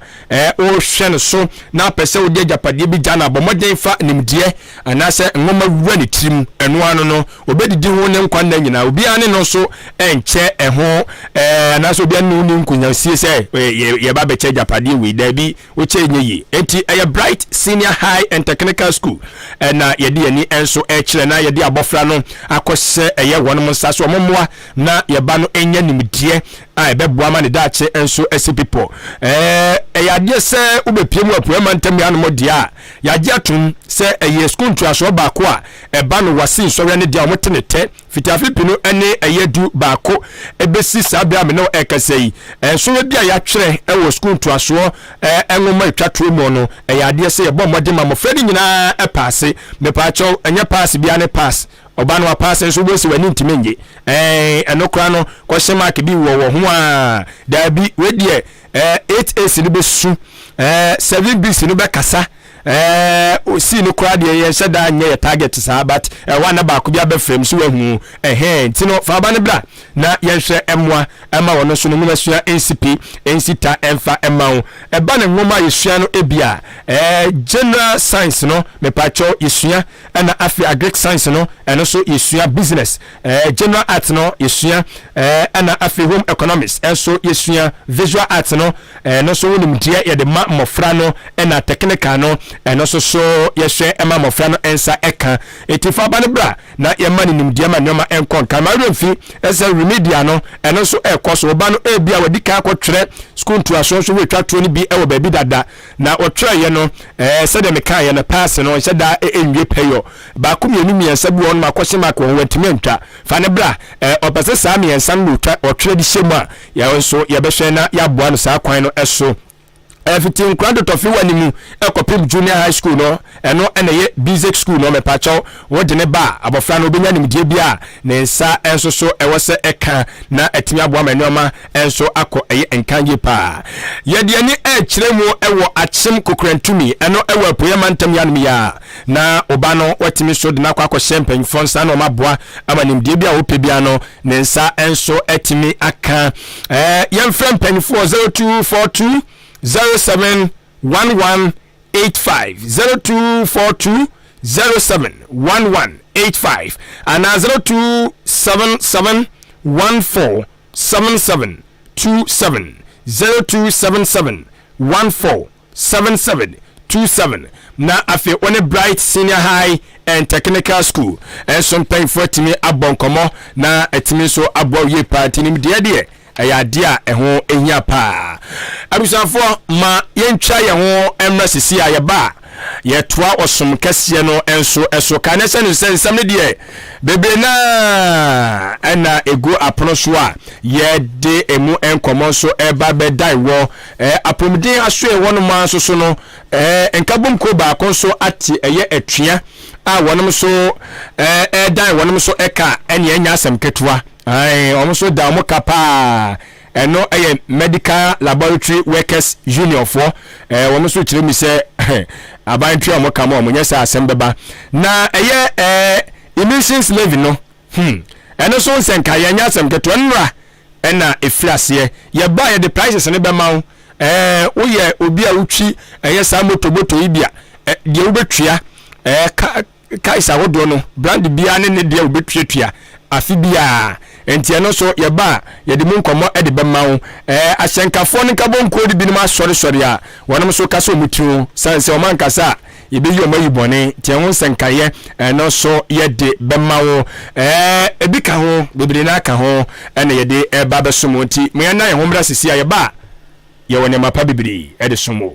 wohwɛ no so na apɛ sɛ wode agyapadeɛ bi gya no a, bɔ mmɔden fa nimdeɛ anaasɛ nwoma wura ne tirim. Ɛno ano no, ɔbɛdidi ho ne nkwa nna nyinaa. Obiara ne no nso nkyɛ ɛho anaasɛ obiara ne no nni nkonyasie sɛ yɛba bɛkyɛ agyapadeɛ wei. Daabi. Wokyɛ nyɛ yie. Enti ɛyɛ Bright Senior High and Technical School na yɛde yɛn ani nso rekyerɛ na yɛde abɔfra no akɔhyɛ ɛyɛ wɔnom nsa so wɔn mmoa na yɛba no nya nimdeɛ a ɛbɛboa ma ne daakye nso asi pipɔ. Ɛyɛ adeɛ sɛ wobɛpie mu apueɛ mantam yi anom deɛ a yɛagye atom sɛ ɛyɛ sukuu ntoasoɔ baako a ɛba no wasi nsɔhwɛ no deɛ a wɔte ne tɛ Fiti afe pinu ne ɛyɛ du baako bɛsi saa berɛ a me ne wo rekasa yi, nsɔhwɛ bi a yɛatwerɛ wɔ sukuu ntoasoɔ nwoma ɛtwa toɔ mu no, ɛyɛ adeɛ sɛ yɛbɔ mmɔden ma mmɔfra no nyinaa paase. Mepaakyɛw, ɛnyɛ paase biara ne pass. Ɔba no wapaase nso wobɛhu sɛ w'ani ntumi nnye. Ɛɛ, ɛno koraa no, question mark bi wɔ wɔ ho a, daabi, wei deɛ, ɛɛ, 8As no bɛsu, ɛɛ, 7Bs no bɛkasa. Ɛɛ osii no koraa deɛ yɛnhyɛ da nyɛ yɛ target saa but ɛhɔ a na baako bi abɛfrɛ mu so wahu ɛhɛn nti no fa aba no bra na yɛnhwɛ mmoa ɛma wɔn nso no nwoma sua nsi pi nsi ta ɛmfa ɛma wo ɛba ne nwoma a yɛsua no ebi a ɛɛ general science no mepakyɛw yɛsua ɛna afei agric science no ɛno nso yɛsua business ɛɛ general art no yɛsua ɛɛ ɛna afei home economics ɛnso yɛsua visual art no Ɛno nso wo nimdeɛ yɛde ma mmɔfra no ɛna technical no ɛno nso so yɛhwɛ ɛma mmɔfra no nsa ɛka. Eti fa ba no bra na yɛma no nimdeɛ ma nneɛma ɛnkɔ nkan. Ma werɛ mfi sɛ remedial no ɛno nso ɛkɔ so. Wo ba no ebia wadi kan akɔtwerɛ sukuu ntoasoɔ nso woatwa toɔ no bi ɛwɔ baabi dada na ɔtwerɛeɛ no ɛɛ sɛdeɛ mekaeɛ no paase no ɔnhyɛ da ɛnwie pɛyɔ. Baako mmienu mmiɛnsa bi wɔ hɔ nom a question mark wɔ ho wantumi antwa. Fa no bra. Ɛɛ ɔpɛ sɛ saa mmiɛnsa no na ɔtwa ɔtwerɛ de hyɛ mu a Yɛn nso yɛbɛhwɛ na yɛaboa no saa kwan no so. Ɛfiti nkora ntotɔfewa no mu kɔpem junior high school no, ɛno na ɛyɛ basic school no. Mepakyɛw, wode ne ba a, abɔfra no obenya nimdeɛ bi a ne nsa nso so ɛwɔ sɛ ɛka na atumi aboa ma nneɛma nso akɔ ɛyɛ nkan yie paa. Yɛde ani rekyerɛ mu wɔ Akyem Kokorantumi, ɛno wɔ Apueɛ Mantam yi anom yi ara. Na wo ba no watumi nso de no akɔ akɔhyɛ mpanyinfoɔ nsa na wɔaboa ama nimdeɛ bi a wɔpɛ biara no ne nsa nso atumi aka. Ɛɛ yɛmfrɛ mpanyinfoɔ 0242 071185 0242 071185 anaa 0277 147727 0277 14 7727 na afei wo ne Bright Senior High and Technical School nso mpanyinfoɔ atumi abɔ nkɔmmɔ na atumi nso aboa wo yie paa nti nimdeɛ deɛ ɛyɛ adeɛ a ɛho hia paa abusuafoɔ ma yɛntwa yɛn ho mmerɛ sisi a yɛba a yɛtoa ɔsom kɛseɛ no nso so ka ne sɛ no sɛ nsɛm no deɛ bebree naa ɛna ɛgu apono so a yɛde emu nkɔmmɔ nso ɛba bɛdan wɔ Ɛɛ apɔmuden asoɛe hɔnom ara nso so no, ɛɛ nkabom kuo baako nso ate ɛyɛ atua a wɔnom nso ɛɛ ɛredan wɔnom nso ɛka ɛne ɛnyɛ asɛm ketewa. Ae, wɔn nso da wɔn ka paa. Ɛno ɛyɛ Medical Laboratory Workers Union foɔ. Ɛɛ wɔn nso kyerɛ mu sɛ aban tua wɔn ka ma wɔn nyɛ sɛ asɛm bɛba. Na ɛyɛ ɛɛ emissions levy no, hmm, ɛno nso nsɛnkaeɛ ɛnyɛ asɛm ketewa. Nnora ɛna ɛfiri aseɛ. Yɛba a yɛde prices no bɛma wo. Ɛɛ woyɛ obi a wotwi ɛyɛ saa moto moto yi bi a, ɛ deɛ wobɛtua ɛɛ ka cars ahodoɔ no brand biara ne ne deɛ wobɛtuatua afe biara. Nti ɛno nso yɛba a yɛde mu nkɔmmɔ de bɛma wo. Ɛɛ ahyɛnkafoɔ no nkabɔnkuo no binom asɔresɔre a wɔnom nso ka sɛ wɔn tiri ho sane sɛ wɔn ankasa a. Yɛbɛyi wɔn ayi bɔne, nti ɛho nsɛnkaeɛ ɛno nso yɛde bɛma wo. Ɛɛ ebi ka ho, bebree no ara ka ho ɛna yɛde ɛreba abɛsom wo. Nti mo yɛnna yɛn ho mmra sisi a yɛba a, yɛwɔ nneɛma pa bebree ɛde som wo.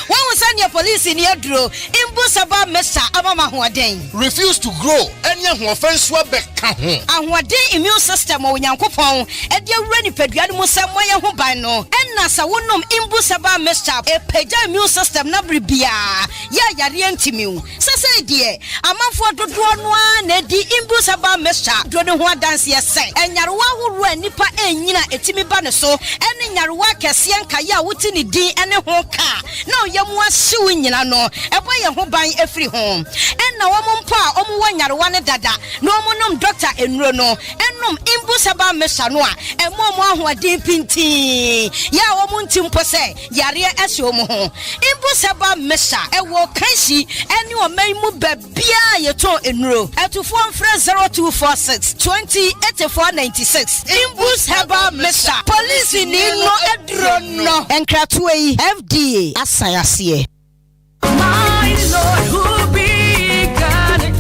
Woahu sɛdeɛ polisini aduro mbu sɛ ba mesa ama me ahoɔden. Refuse to grow ɛne ahoɔfɛ nso abɛka ho. Ahoɔden immune system a Onyankopɔn de awura nipadua no mu sɛ mmɔ yɛn ho ban no, ɛna sɛ wonom Imbu Herbal Mixture a, ɛpagya immune system no abere biara yɛ a yareɛ ntumi wo. Sesei deɛ, amanfoɔ dodoɔ no ara na ɛdi Imbu Herbal Mixture aduro no ho adanseɛ sɛ nyarewa ahoroɔ a nnipa ɛrenyini a ɛtumi ba ne so ne nyarewa akɛseɛ nkaeɛ a wote ne din ne ho ka a na ɔyam ahye wo nyina no, ɛbɔ yɛn ho ban firi ho. Ɛna wɔn mpo a wɔwɔ nyarewa no dada na wɔnom dɔkta nnuro no, nom Imbu Herbal Mixture no a, ɛma wɔn ahoɔden pintinn, yɛ a wɔnte mpo sɛ yareɛ ahyɛ wɔn ho. Imbu Herbal Mixture wɔ Kanshi ne ɔman yi mu baabiara a yɛtɔn nnuro. Atufoɔ mfrɛ 0246 20 84 96. Imbu Herbal Mixture, polisini no aduro no. Nkratoɔ yi, FDA asan aseɛ.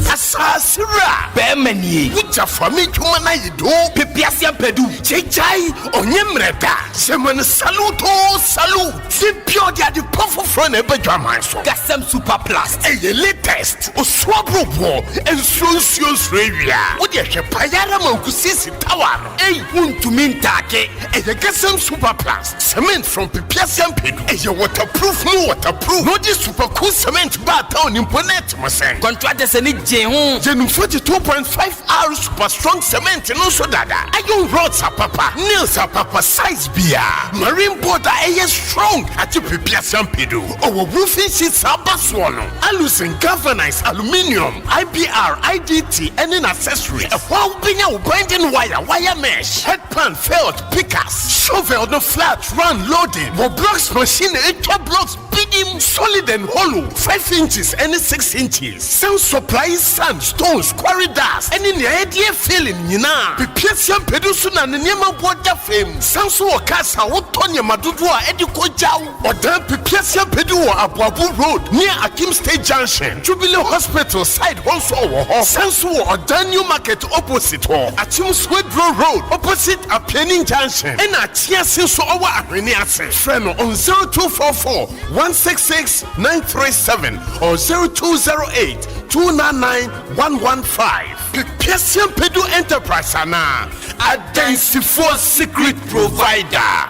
Asaase wura bɛɛma nie. Wo gya fa me dwuma no ayɛ do. Pepe ase ampadu. Kyekyai ɔnyɛ mmerɛ da. Hyɛ ma no salute oo salute. Sɛ bia ɔde ade pa foforɔ na ɛba dwaman so. Gasɛm super plus ɛyɛ latest. Osuo aboroboɔ nsuo nsuo nsuro awia. Wo deɛ hwɛ pae ara ma nkusiesie tower no. Ei wontumi ntaake. Ɛyɛ Gasɛm super plus. Cement from Pepease Ampedu. Ɛyɛ waterproof mu waterproof. Na ɔde super cool cement baa town mpo na ɛte mo sɛn? Contractors ani gyee ho. Yɛnim 42.5 R super strong cement no nso dada. Iron rods apapa, nails apapa, size biara. Marine board a ɛyɛ strong agye Pepease Ampedu. Ɔwɔ roofing sheets a aba soɔ no. Aluzinc, galvanized, aluminium, IBR, IDT ɛne n'accessories. Ɛhɔ ara wobɛnya wo binding wire, wire mesh, headpan, felt, Pickers, shovel no flat, run, loading, wɔ blocks machine a etwa blocks binim, solid and hollow, 5 inches ɛne 6 inches, san supply sand, stones, quarry dust ɛne nea yɛde yɛ filling nyinaa. Pepeasia mpedu so na ne nneɛma boɔ da fam, san so wɔ cars a wotɔ nneɛma dodoɔ a ɛde kɔ gyaw. Ɔdan Pepeasia mpedu wɔ Aboabo Road near Akim State Junction, Jubilee Hospital side hɔ nso ɔwɔ hɔ, san so wɔ Ɔdan New Market opposite hɔ, Akyem Swedro Road opposite Apianin Junction, ɛna Akyease nso ɔwɔ Ahwene ase. Frɛ no on 0244 166 937 or 0208 299 115. Pepeasia Mpedu Enterprise anaa Adansifoɔ secret provider.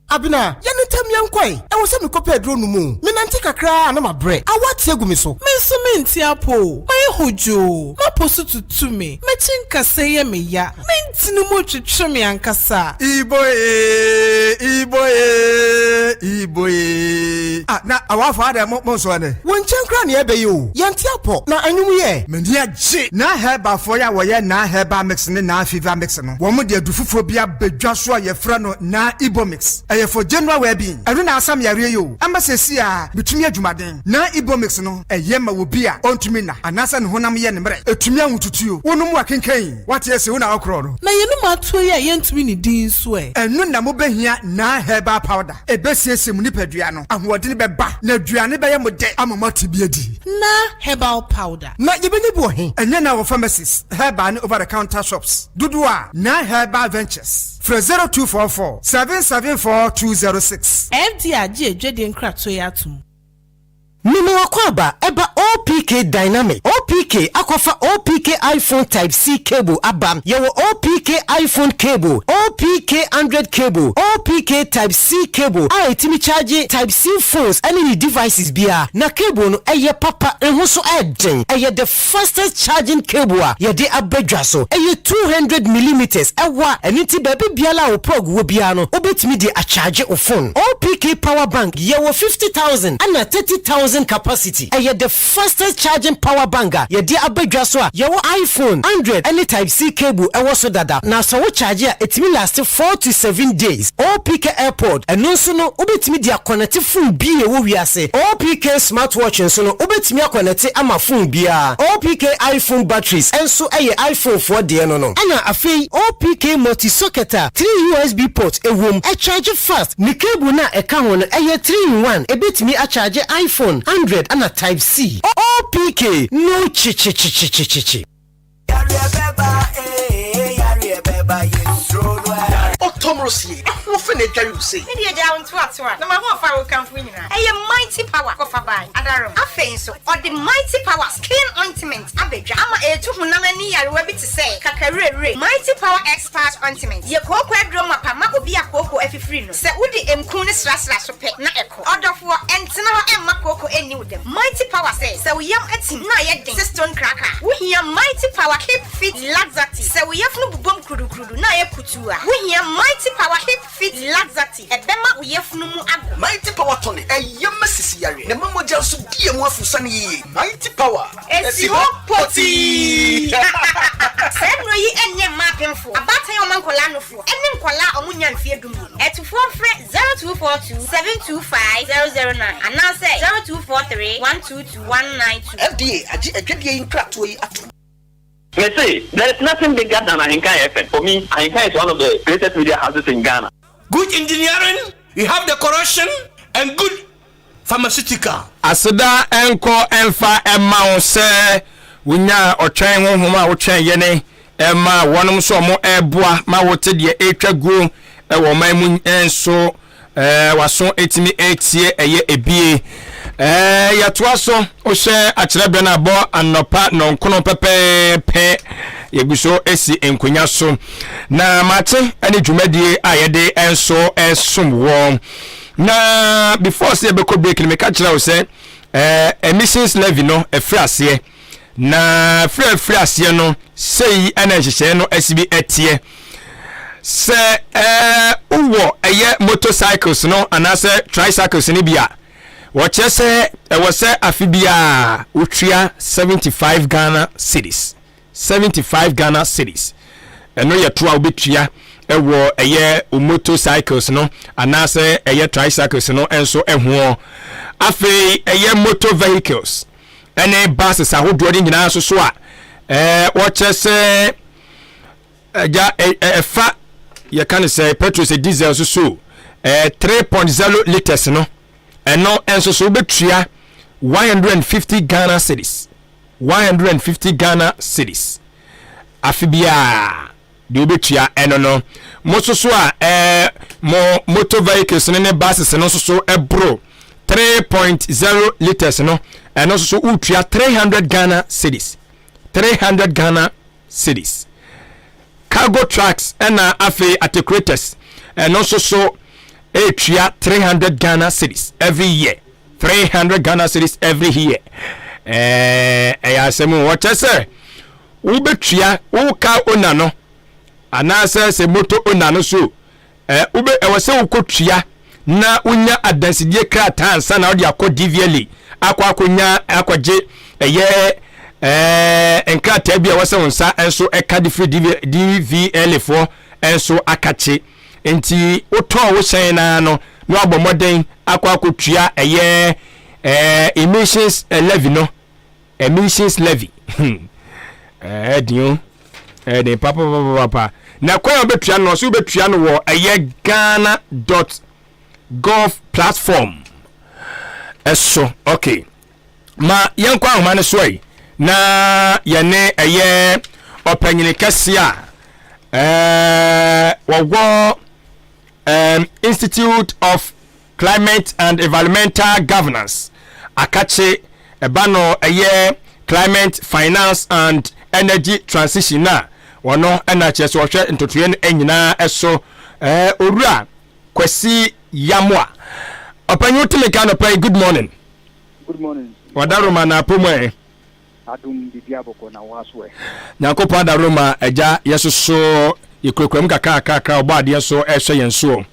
Abena, yɛ no ntɛm yɛnkɔ ɛ. Ɛwɔ sɛ mekɔpɛ aduro nom o. Menante kakra a na mabrɛ. Awɔ ate agu me so. Me nso mente apɔ o. Mayɛ hodwoo. M'apɔ so tutu me. M'akyi nkasɛɛ yɛ me ya. Me ntini mu retwetwe me ankasa. Ibo ee, Ibo ee, Ibo ee. Ah, na awafo adɛ mo mo nso ɛnɛ. Wo nkyɛn koraa na yɛbɛyɛ o. Yɛnte apɔ, na anwom yɛ. M'ani agye. Naa Herbalfoɔ yi a wɔyɛ Naa Herbal Mix ne Naa Fever Mix no, wɔn de adu foforɔ bi aba dwa so a yɛfrɛ no Naa Ibo Mix. Ɛyɛ for general well-being. Ɛno na asam yareɛ yi o. Ama seesei a metumi adwumaden. Naa Ibo Mix no, ɛyɛ ma obi a ɔntumi nna anaasɛ ne honam yɛ no mmerɛ. Ɛtumi ahotutuo. Wonom akenkan yi, woate ase, wo na wokorɔ no. Na yɛnom atuo yi a yɛntumi ne din nso ɛ? Ɛno na mobɛhia Naa Herbal Powder. Ɛbɛsiesie mo nipadua no, ahoɔden bɛba, na aduane bɛyɛ mo dɛ ama moate bi adi. Naa Herbal Powder. Na yɛbɛnya bi wɔ he? Ɛnyɛ na wɔ pharmacies, herbal ne over the counter shops dodoɔ a Naa Herbal Ventures. Frɛ 0244 774 206. FDA agye adwadie nkratoɔ yi atom. Mema w'akwaaba ɛba OPK Dynamic. OPK akɔfa OPK iPhone Type C cable aba. Yɛwɔ OPK iPhone cable, OPK Android cable, OPK Type C cable a ɛtumi charge Type C phones ɛne ne devices biara. Na cable no ɛyɛ papa, ɛho so ɛden. Ɛyɛ the fastest charging cable a yɛde aba dwa so. Ɛyɛ 200 millimeters ɛwɔ a ɛno nti baabi biara a wo plug wɔ biara no wobɛtumi de acharge wo phone. OPK power bank yɛwɔ 50,000 ɛna 30,000 capacity. Ɛyɛ the fastest fastest charging power bank a yɛde aba dwa so a yɛwɔ iPhone, Android ne type C cable wɔ so dada. Na sɛ wo charge a ɛtumi laste 4 to 7 days. OPK AirPod, ɛno nso no wobɛtumi de akɔnɛte phone bi a ɛwɔ wiase. OPK Smartwatch nso no wobɛtumi akɔnɛte ama phone biara. OPK iPhone batteries nso yɛ iPhone foɔ deɛ no no. Ɛna afei OPK multi socket a 3 USB port wom, ɛcharge fast, ne cable no a ɛka ho no ɛyɛ 3 in 1, ɛbɛtumi acharge iPhone, Android ɛna type C. OPK no kyekyekyekyekyekye. Ɔtɔmrosie, ahoɔfɛ na adware wo sei. Me deɛ gyaa wo ntoatoa na m'ahoɔfɛ a wokamfo nyinaa ɛyɛ mighty power kɔfa bae adarom. Afei nso ɔde mighty power skin ointment aba dwa ama ɛretu honam ani nyarewa bi te sɛ kakawirewire. Mighty power X part ointment yɛ kooko aduro mapa ma obi a kooko afifiri no. Sɛ wode nku no srasra so pɛ na ɛkɔ. Ɔdɔfoɔ, ɛntena hɔ mma kooko nni wo dɛm. Mighty Power sɛ, sɛ wo yam atim na ayɛ den sɛ stone cracker a, wohia Mighty Power Keep Fit Laxative. Sɛ wo yafunu bobom kurudukurudu na ayɛ kutuu a, wohia Mighty Power Keep Fit Laxative. Ɛbɛma wo yafunu mu ago. Mighty Power Tonic, ɛyɛ ma sisi yareɛ na ɛma mogya nso di ɛmu afusane yie. Mighty Power, ɛsi hɔ potii! Saa nnuro yi nyɛ mma apemfoɔ, abaatan a wɔma nkwadaa nufoɔ, ne nkwadaa a wɔnnya mfeɛ dumienu. Atufoɔ mfrɛ 0242 725 009 anaasɛ 0243 122 192. FDA agye adwadie yi nkratoɔ yi atom. Me se, there is nothing bigger than Ahenkan FM. For me, Ahenkan is one of the greatest media houses in Ghana. Good engineering, you have the correction and good pharmaceutical. Aseda nkɔ mfa mma wo sɛ wonyaa ɔtwɛn honhom a wotwɛn yɛne ma wɔnom nso ɔmo ɛboa ma wote deɛ ɛretwa guo wɔ ɔman mu nso waso ɛtumi ɛtie ɛyɛ ebie. Yɛtoa so wohyɛ akyerɛbɛ no abɔ anɔpa nɔnkono pɛpɛɛpɛ yɛgu so ɛsi nkonya so na mate ɛne dwumadie a yɛde nso ɛsom wɔ. Na before sɛ yɛbɛkɔ break no meka kyerɛ wo sɛ eh, emissions levy no ɛfiri aseɛ na firi afiri aseɛ no sei ɛna nhyehyɛeɛ no asi bi ɛteɛ sɛ eh, wowɔ ɛyɛ motorcycles no anaasɛ tricycles no bi a wɔkyerɛ sɛ ɛwɔ sɛ afe biara wotua 75 Ghana cedis 75 Ghana cedis. Ɛno yɛ to a wobɛtua wɔ ɛyɛ wo motorcycles no anaasɛ ɛyɛ tricycles no nso hoɔ. Afei ɛyɛ motor vehicles ɛne buses ahodoɔ no nyinaa nso so a ɛɛ wɔkyerɛ sɛ ɛgya ɛfa yɛka no sɛ petrol sɛ diesel nso so ɛɛ 3.0 litres no ɛno nso so wobɛtua 150 Ghana cedis. 150 Ghana cedis afe biara deɛ wobɛtua ɛno no. Mo nso so a ɛɛ mo motor vehicles no ne buses no nso so ɛboro 3.0 litres no ɛno nso so wotua 300 Ghana cedis 300 Ghana cedis. Cargo trucks ɛna afei articulators ɛno nso so ɛretua 300 Ghana cedis every year. 300 Ghana cedis every year. Ɛɛ ɛyɛ asɛm o. Wɔkyɛ sɛ wobɛtua wo car owner no anaasɛ sɛ motor owner no so ɛɛ wobɛ ɛwɔ sɛ wokɔtua na wonya adansidie krataa ansa na wode akɔ DVLA akɔ akɔnya akɔgye ɛyɛ ɛɛ nkrataa bi a ɛwɔ sɛ wo nsa nso ɛka de firi DVLA foɔ nso akakye. Nti wotɔɔ wo hyɛn no ara no na wabɔ mmɔden akɔ akɔtua ɛyɛ ɛɛ emissions levy no emissions levy ɛɛden o ɛɛden papapapapa na kwan a wobɛtua no ɔso wobɛtua no wɔ ɛyɛ ghana dot gov platform ɛso okay ma yɛnkɔ ahoma no so yi na yɛne ɛyɛ ɔpanyini kɛseɛ a ɛɛ wɔwɔ um, Institute of Climate and Environmental Governance akakye ɛba no ɛyɛ Climate Finance and Energy Transition na wɔno ɛna kyerɛ sɛ wɔhwɛ ntotoeɛ no nyinaa ɛso ɛɛ owura Kwasi Yamoa ɔpanyin wotumi ka nɔpɛ yi good morning. Good morning. Wadaroma na apɔ mu ɛ. Adom biribiara bɔkɔ na wo aso ɛ. Nyankopɔn adaworoma agya yɛsoso yɛkurakura mu kakrakrakra ɔbɔ adeɛ so ɛhwɛ yɛn soɔ.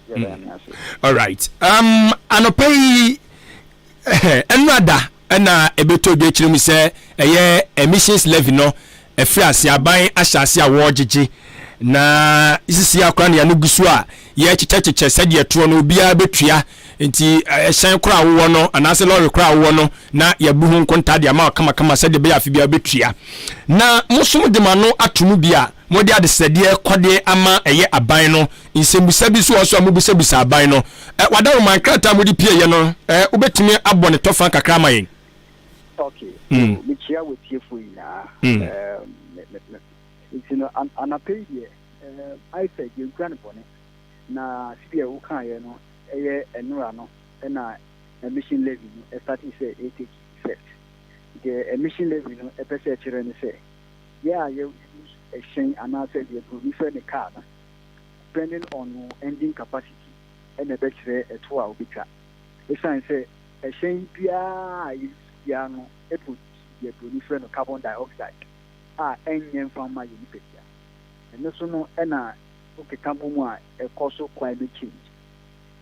Yɛda Nyame ase. Alright um, anɔpa yi ɛnora da ɛna ɛbɛtɔ dwa kyerɛ mu sɛ ɛyɛ emissions levy no ɛfiri ase aban ahyɛ ase a wɔregyegye na sisi akora ne ano gu so a yɛkyekyɛkyekyɛ sɛdeɛ toɔ no obiara bɛtua nti ɛhyɛn koraa wowɔ no anaasɛ lɔre koraa wowɔ no na yɛbu ho nkontaa de ama wo kamakama sɛdeɛ ɛbɛyɛ afe biara wobɛtua. Na mo nso mode mo ano ato mu bi a mode adesrɛdeɛ kɔde ama ɛyɛ aban no. Nsɛmmisa bi nso wɔ hɔ nso a mobisabisa aban no. Ɛ, Wadaworoma, nkrataa a mode pieeɛ no, ɛ, wobɛtumi abɔ ne tɔfa kakra ama yɛn? Ok, so mekyia w'atiefoɔ nyinaa. Ɛɛm, me, me, me, nti no, an, anapa yi deɛ, ɛɛm, ayɛ sɛ yɛnkura no bɔne. Na sɛdeɛ wokaeɛ no, ɛyɛ nnora no na emission levy no startee sɛ ɛretake effect. Deɛ emission levy no pɛ sɛ ɛkyerɛ ne sɛ, yɛ a yɛ use ɛhyɛn anaasɛ deɛ buroni frɛ no car no, depending on wo engine capacity na ɛbɛkyerɛ ɛtoɔ a wobɛtwa. Ɛsiane sɛ ɛhyɛn biara a yɛ use biara no produce deɛ buroni frɛ no carbon dioxide a ɛnyɛ mfa mma yɛn nipadua. Ɛno so no na wokeka bɔ mu a ɛkɔ so climate change.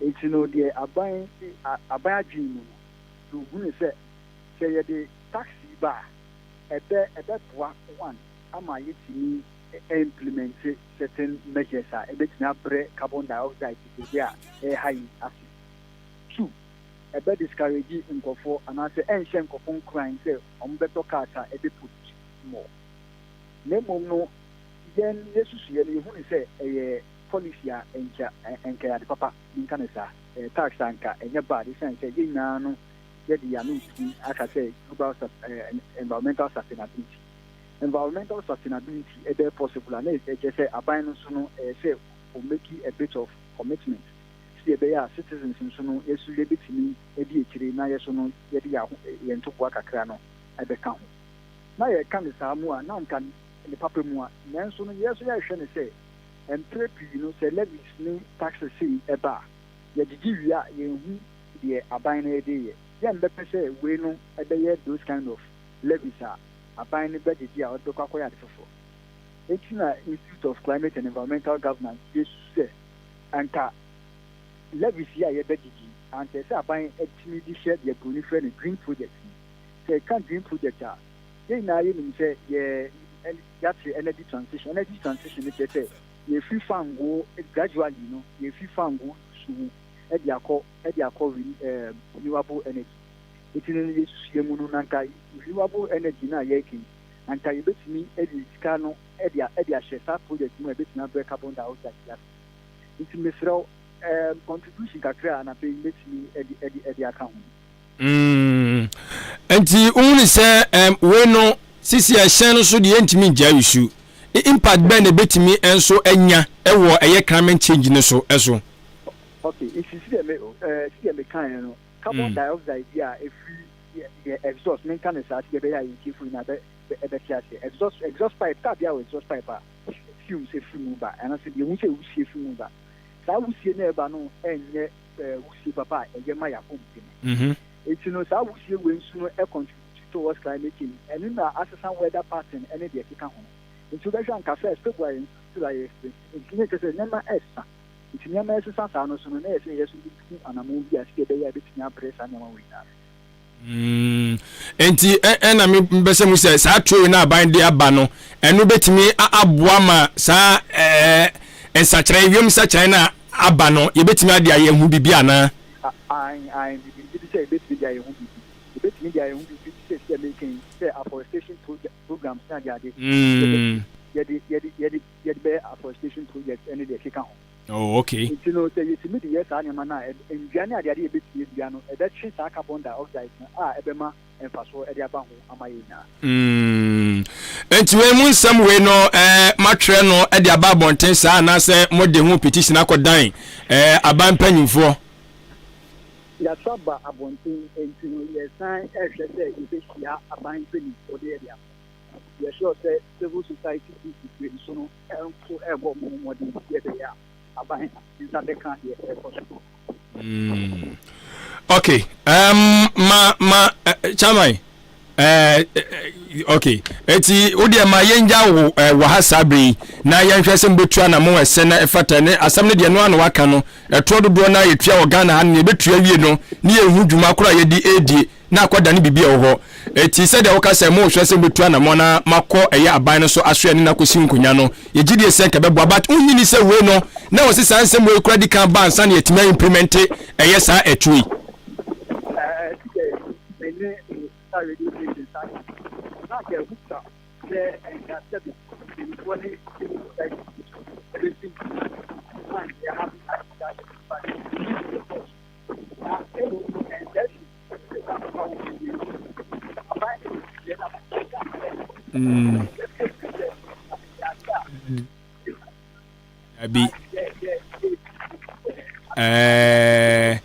Enti no deɛ aban aban adwene mu no, yɛhunu sɛ, sɛ yɛde tax yi ba a, ɛbɛ ɛbɛboa one ama yɛatumi a implement certain measures a ɛbɛtumi abrɛ carbon dioxide bebrebe a ɛreha yi ase. Two, ɛbɛ discourage nkurɔfoɔ anaasɛ ɛnhyɛ nkurɔfoɔ nkuran sɛ wɔbɛtɔ cars a ɛbɛ pollute more. Na mmom no, yɛn yɛsusuiɛ no, yɛhunu sɛ ɛyɛ policy a nka ɛnka ɛyɛ ade papa, menka no saa. Ɛyɛ tax a nka ɛnyɛ bad esiane sɛ yɛn nyinaa no yɛde yɛn ano retu aka sɛ global environmental sustainability. Environmental sustainability ɛbɛyɛ possible a na ɛkyerɛ sɛ aban no nso no ɛyɛ sɛ o make a bit of commitment sɛdeɛ ɛbɛyɛ a citizens nso no yɛn nso yɛbɛtumi adi akyire na yɛn nso no yɛde yɛn ntoboa kakra no ɛbɛka ho. Na yɛka no saa mu a na anka ne papa mu a nanso no yɛn nso yɛrehwɛ no sɛ Mprɛ pii no sɛ levies ne taxes sei ba a, yɛgyegye wie a yɛnhu deɛ aban no de reyɛ. Yɛmbɛpɛ sɛ wei no bɛyɛ those kind of levies a aban no bɛgyegye a ɔde bɛkɔ akɔyɛ ade foforɔ. Enti na Institute of Climate and Environmental Governance yɛsusu sɛ anka levies yi a yɛbɛgyegye yi, anka ɛsɛ sɛ aban tumi de hyɛ deɛ buroni frɛ no green project mu. Sɛ yɛka green project a, yɛn nyinaa yɛnim sɛ yɛ yɛate energy transition. Energy transition no kyerɛ sɛ yɛfiri fangoo gradually no yɛfiri fangoo use ho de akɔ de akɔ renewable energy. Nti no yɛsusu yɛn mu no na nka renewable energy no a yɛreka yi anka yɛbɛtumi de sika no de de ahyɛ saa project mu a ɛbɛtumi abrɛ carbon dioxide yi ase. Nti mesrɛ wo contribution kakra a anapa yi mɛtumi de de de aka ho. Mm. Nti wohunu sɛ um, wei no sisi ɛhyɛn no so deɛ yɛntumi ngyaa yusu. Impact bɛn na ɛbɛtumi nso anya ɛwɔ ɛyɛ climate change no so ɛso? Okay, nti sɛdeɛ me ɛɛ sɛdeɛ mekaeɛ no, carbon mm. dioxide bi a ɛfiri yɛ exhaust menka no saa sɛdeɛ ɛbɛyɛ a yɛn tiefo nyinaa bɛ ɛbɛte aseɛ. Exhaust exhaust pipe car bi a wɔ exhaust pipe a fumes efiri mu ba anaasɛ deɛ ehu sɛ wusie firi mu ba. Saa wusie no ɛba no ɛnyɛ wusie papa a ɛyɛ ma yɛn apɔmuden. Enti no saa wusie wei nso no contribute towards climate change. Ɛno na asesa weather pattern ne deɛ ɛkeka ho. Nti wobɛhwɛ a anka first February nso still a yɛ experience. Nti na ɛkyerɛ sɛ nneɛma ɛresesa. Nti nneɛma ɛresesa saa no nso no na ɛyɛ sɛ yɛn nso yɛtu anamɔn bi a sɛdeɛ ɛbɛyɛ a ɛbɛtumi abrɛ saa nneɛma wei nyinaa ase. Mm, nti ɛna mepɛ sɛ mu sɛ saa turo no aban de aba no ɛno bɛtumi aboa ma saa ɛɛ nsakyerɛ wiem nsakyerɛ no aba no yɛbɛtumi ade ayɛ ho biribi anaa? Ae, ae, biribi gye di sɛ yɛbɛtumi de ayɛ ho biribi. Yɛbɛtumi de ayɛ ho biribi te sɛ sɛ meka yi sɛ afforestation project programs ne adeade. Mm. Yɛde yɛde yɛde yɛde bɛyɛ afforestation project ne deɛ ɛkeka ho. Oh, okay. Nti no, sɛ yɛtumi de yɛ saa nneɛma no a, nnua ne adeade a yɛbɛtumi adua no, ɛbɛtwe saa carbon dioxide no a ɛbɛma mfasoɔ de aba ho ama yɛn nyinaa. Mm. Nti wei mu nsɛm wei no, eh, matwerɛ no de aba abɔnten saa anaasɛ mode ho petition akɔdan eh, aban mpanyimfoɔ? Yɛato aba abɔnten, nti no yɛsan rehwɛ sɛ yɛbɛhyia aban mpanimfoɔ de de akɔ. Yɛ sure sɛ civil society group bebree nso no nso rebɔ wɔn ho mmɔden sɛ ɛbɛyɛ a aban nsa bɛka deɛ ɛrekɔ so no. Mm. Okay. Um, ma ma uh, chairman. Uh, uh, okay. Eti wo deɛ ma yɛngya wo uh, wɔ ha saa bere yi na yɛnhwɛ sɛ mbɛtu anamo ɛsɛ na ɛfata ne asɛm no deɛ no ano waka no ɛtoɔ dodoɔ no a yɛtua wɔ Ghana ha no yɛbɛtua wie no ne yɛhu dwuma koro a yɛde ɛredie. na akɔdane biribi a ɛwɔ hɔ. Enti sɛdeɛ woka sɛ mohwɛ sɛ mobɛtu anamɔn na makɔ ɛyɛ aban no so asoɛ ne no akɔsi nkonya no, yɛgye die sɛ nka ɛbɛboa. But wonnye nni sɛ wei no, na ɛwɔ sɛ saa nsɛm wei koraa di kan ba ansa na yɛatumi a implemente ɛyɛ saa ɛtoɔ yi? Mm. Abi. Eh,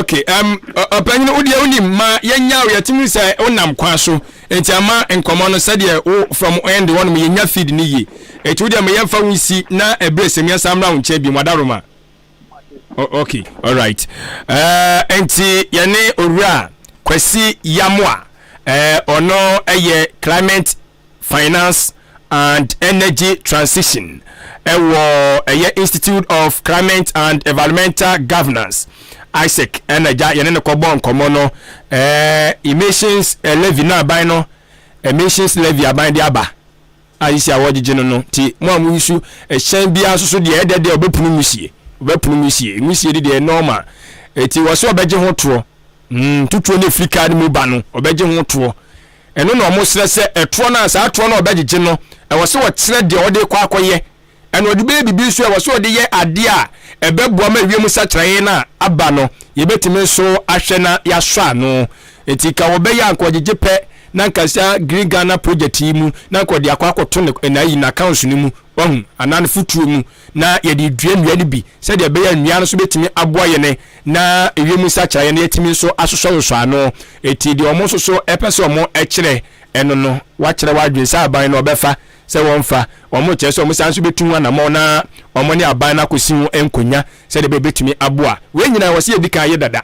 okay. Um, ɔpanyin wo deɛ wonim ma yɛnya wo yɛtumi sɛ wonam kwan so nti ama nkɔmmɔ no sɛdeɛ wo from end hɔnom yɛnya feed no yie ɛti wo deɛ ma yɛmfa wo nsi na ɛberɛ sɛm yɛnsa mmra wo nkyɛn bi mu adaroma. Oh, okay, all right. Uh, nti yɛne owura Kwasi Yamoa eh, ɔno ɛyɛ climate finance and energy transition ɛwɔ ɛyɛ Institute of Climate and Environmental Governance ISEC ɛna gya yɛne no kɔbɔ nkɔmmɔ no eh, emissions eh, levy no aban no emissions levy aban de aba a sisi a wɔgyegye no no nti mo a mo use ɛhyɛn biara nso so deɛ ɛdɛ deɛ ɔbɛpunu nwusie ɔbɛpunu nwusie nwusie de deɛ normal eti wɔ so ɔbɛgye ho toɔ mm tutuo ne efiri kaa no mu ba no ɔbɛgye ho toɔ ɛno na wɔn srɛ sɛ ɛtoɔ no a saa toɔ no a ɔbɛgyegye no ɛwɔ sɛ wɔkyerɛ deɛ ɔde kɔ akɔyɛ Ɛna ɔde bɛyɛ biribi nso a ɛwɔ sɛ ɔde yɛ adeɛ a ɛbɛboa ma wiem nsakyeraeɛ no a aba no, yɛbɛtumi nso ahwɛ na yɛasɔ ano. Nti ka wɔbɛyɛ a nka ɔgyegye pɛ na nka saa Green Ghana project yi mu na nka ɔde akɔ akɔto ne n'ayi n'accounts no mu, wahu, anaa ne fotuo mu na yɛde dua nnua no bi sɛdeɛ ɛbɛyɛ a nnua no nso bɛtumi aboa yɛn na ewiem nsakyeraeɛ no yɛatumi nso asosɔsosɔ ano. Nti deɛ wɔn nso so ɛpɛ sɛ wɔn kyerɛ ɛno no, wakyerɛ w'adwene sɛ aban no ɔbɛfa sɛ wɔmfa, wɔkyerɛ sɛ wɔsan nso bɛtu ho anammɔn na wɔne aban no akɔsi ho nkonya sɛdeɛ ɛbɛyɛ bɛtumi aboa. Wei nyinaa wɔ sɛ yɛdi kan yɛ dada.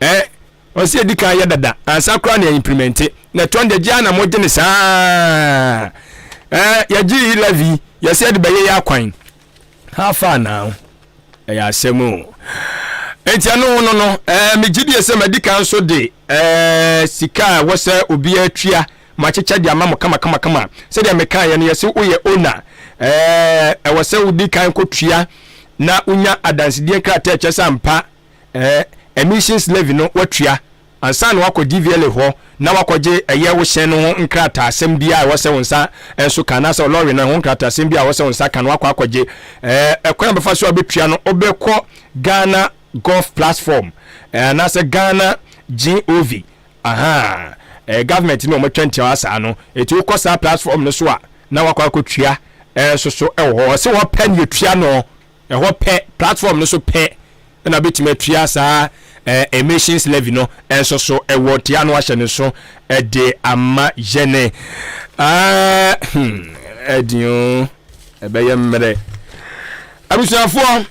Eh, wɔ sɛ yɛdi kan yɛ dada ansa koraa na yɛimplemente. Na ɛtoɔ no deɛ gye ara na mogye ne saa. Eh, yɛgye yi levy, yɛsɛ yɛde bɛyɛ yɛ akwan. How far now? Ɛyɛ asɛm o. Enti ɛno no no, eh, megye die sɛ madi kan nso de eh, sika a ɛwɔ sɛ obiara tua makyekyɛ de ama mo kamakamakama. Sɛdeɛ mekaeɛ no, yɛse woyɛ owner, eh, ɛwɔ sɛ wodi kan kɔtua na wonya adansedie nkrataa ɛkyɛ sɛ ampa eh, emissions levy no woatua ansa na woakɔ DVLA hɔ na woakɔgye ɛyɛ wo hyɛn no ho nkrataasɛm biara a ɛwɔ sɛ wo nsa nso ka anaasɛ lɔre no ho nkrataasɛm biara a ɛwɔ sɛ wo nsa ka no woakɔ akɔgye. Eh, ɛkwan a bɛfa so a wobɛtua no, wobɛkɔ Ghana Gov platform eh, anaasɛ Ghana GOV Ahaa eh government ne wɔn atwa ntiawa saa no eti wokɔ saa platform no so a na wakɔ akɔtua nso so wɔ hɔ ɔse hɔ pɛ na yɛtua no ɛhɔ pɛ platform no so pɛ na wobɛtumi atua saa eh, emissions levy no nso so ɛwɔ tia no ahyɛ ne so de ama yɛne ah, hmm, ɛden o ɛbɛyɛ mmerɛ abusuafoɔ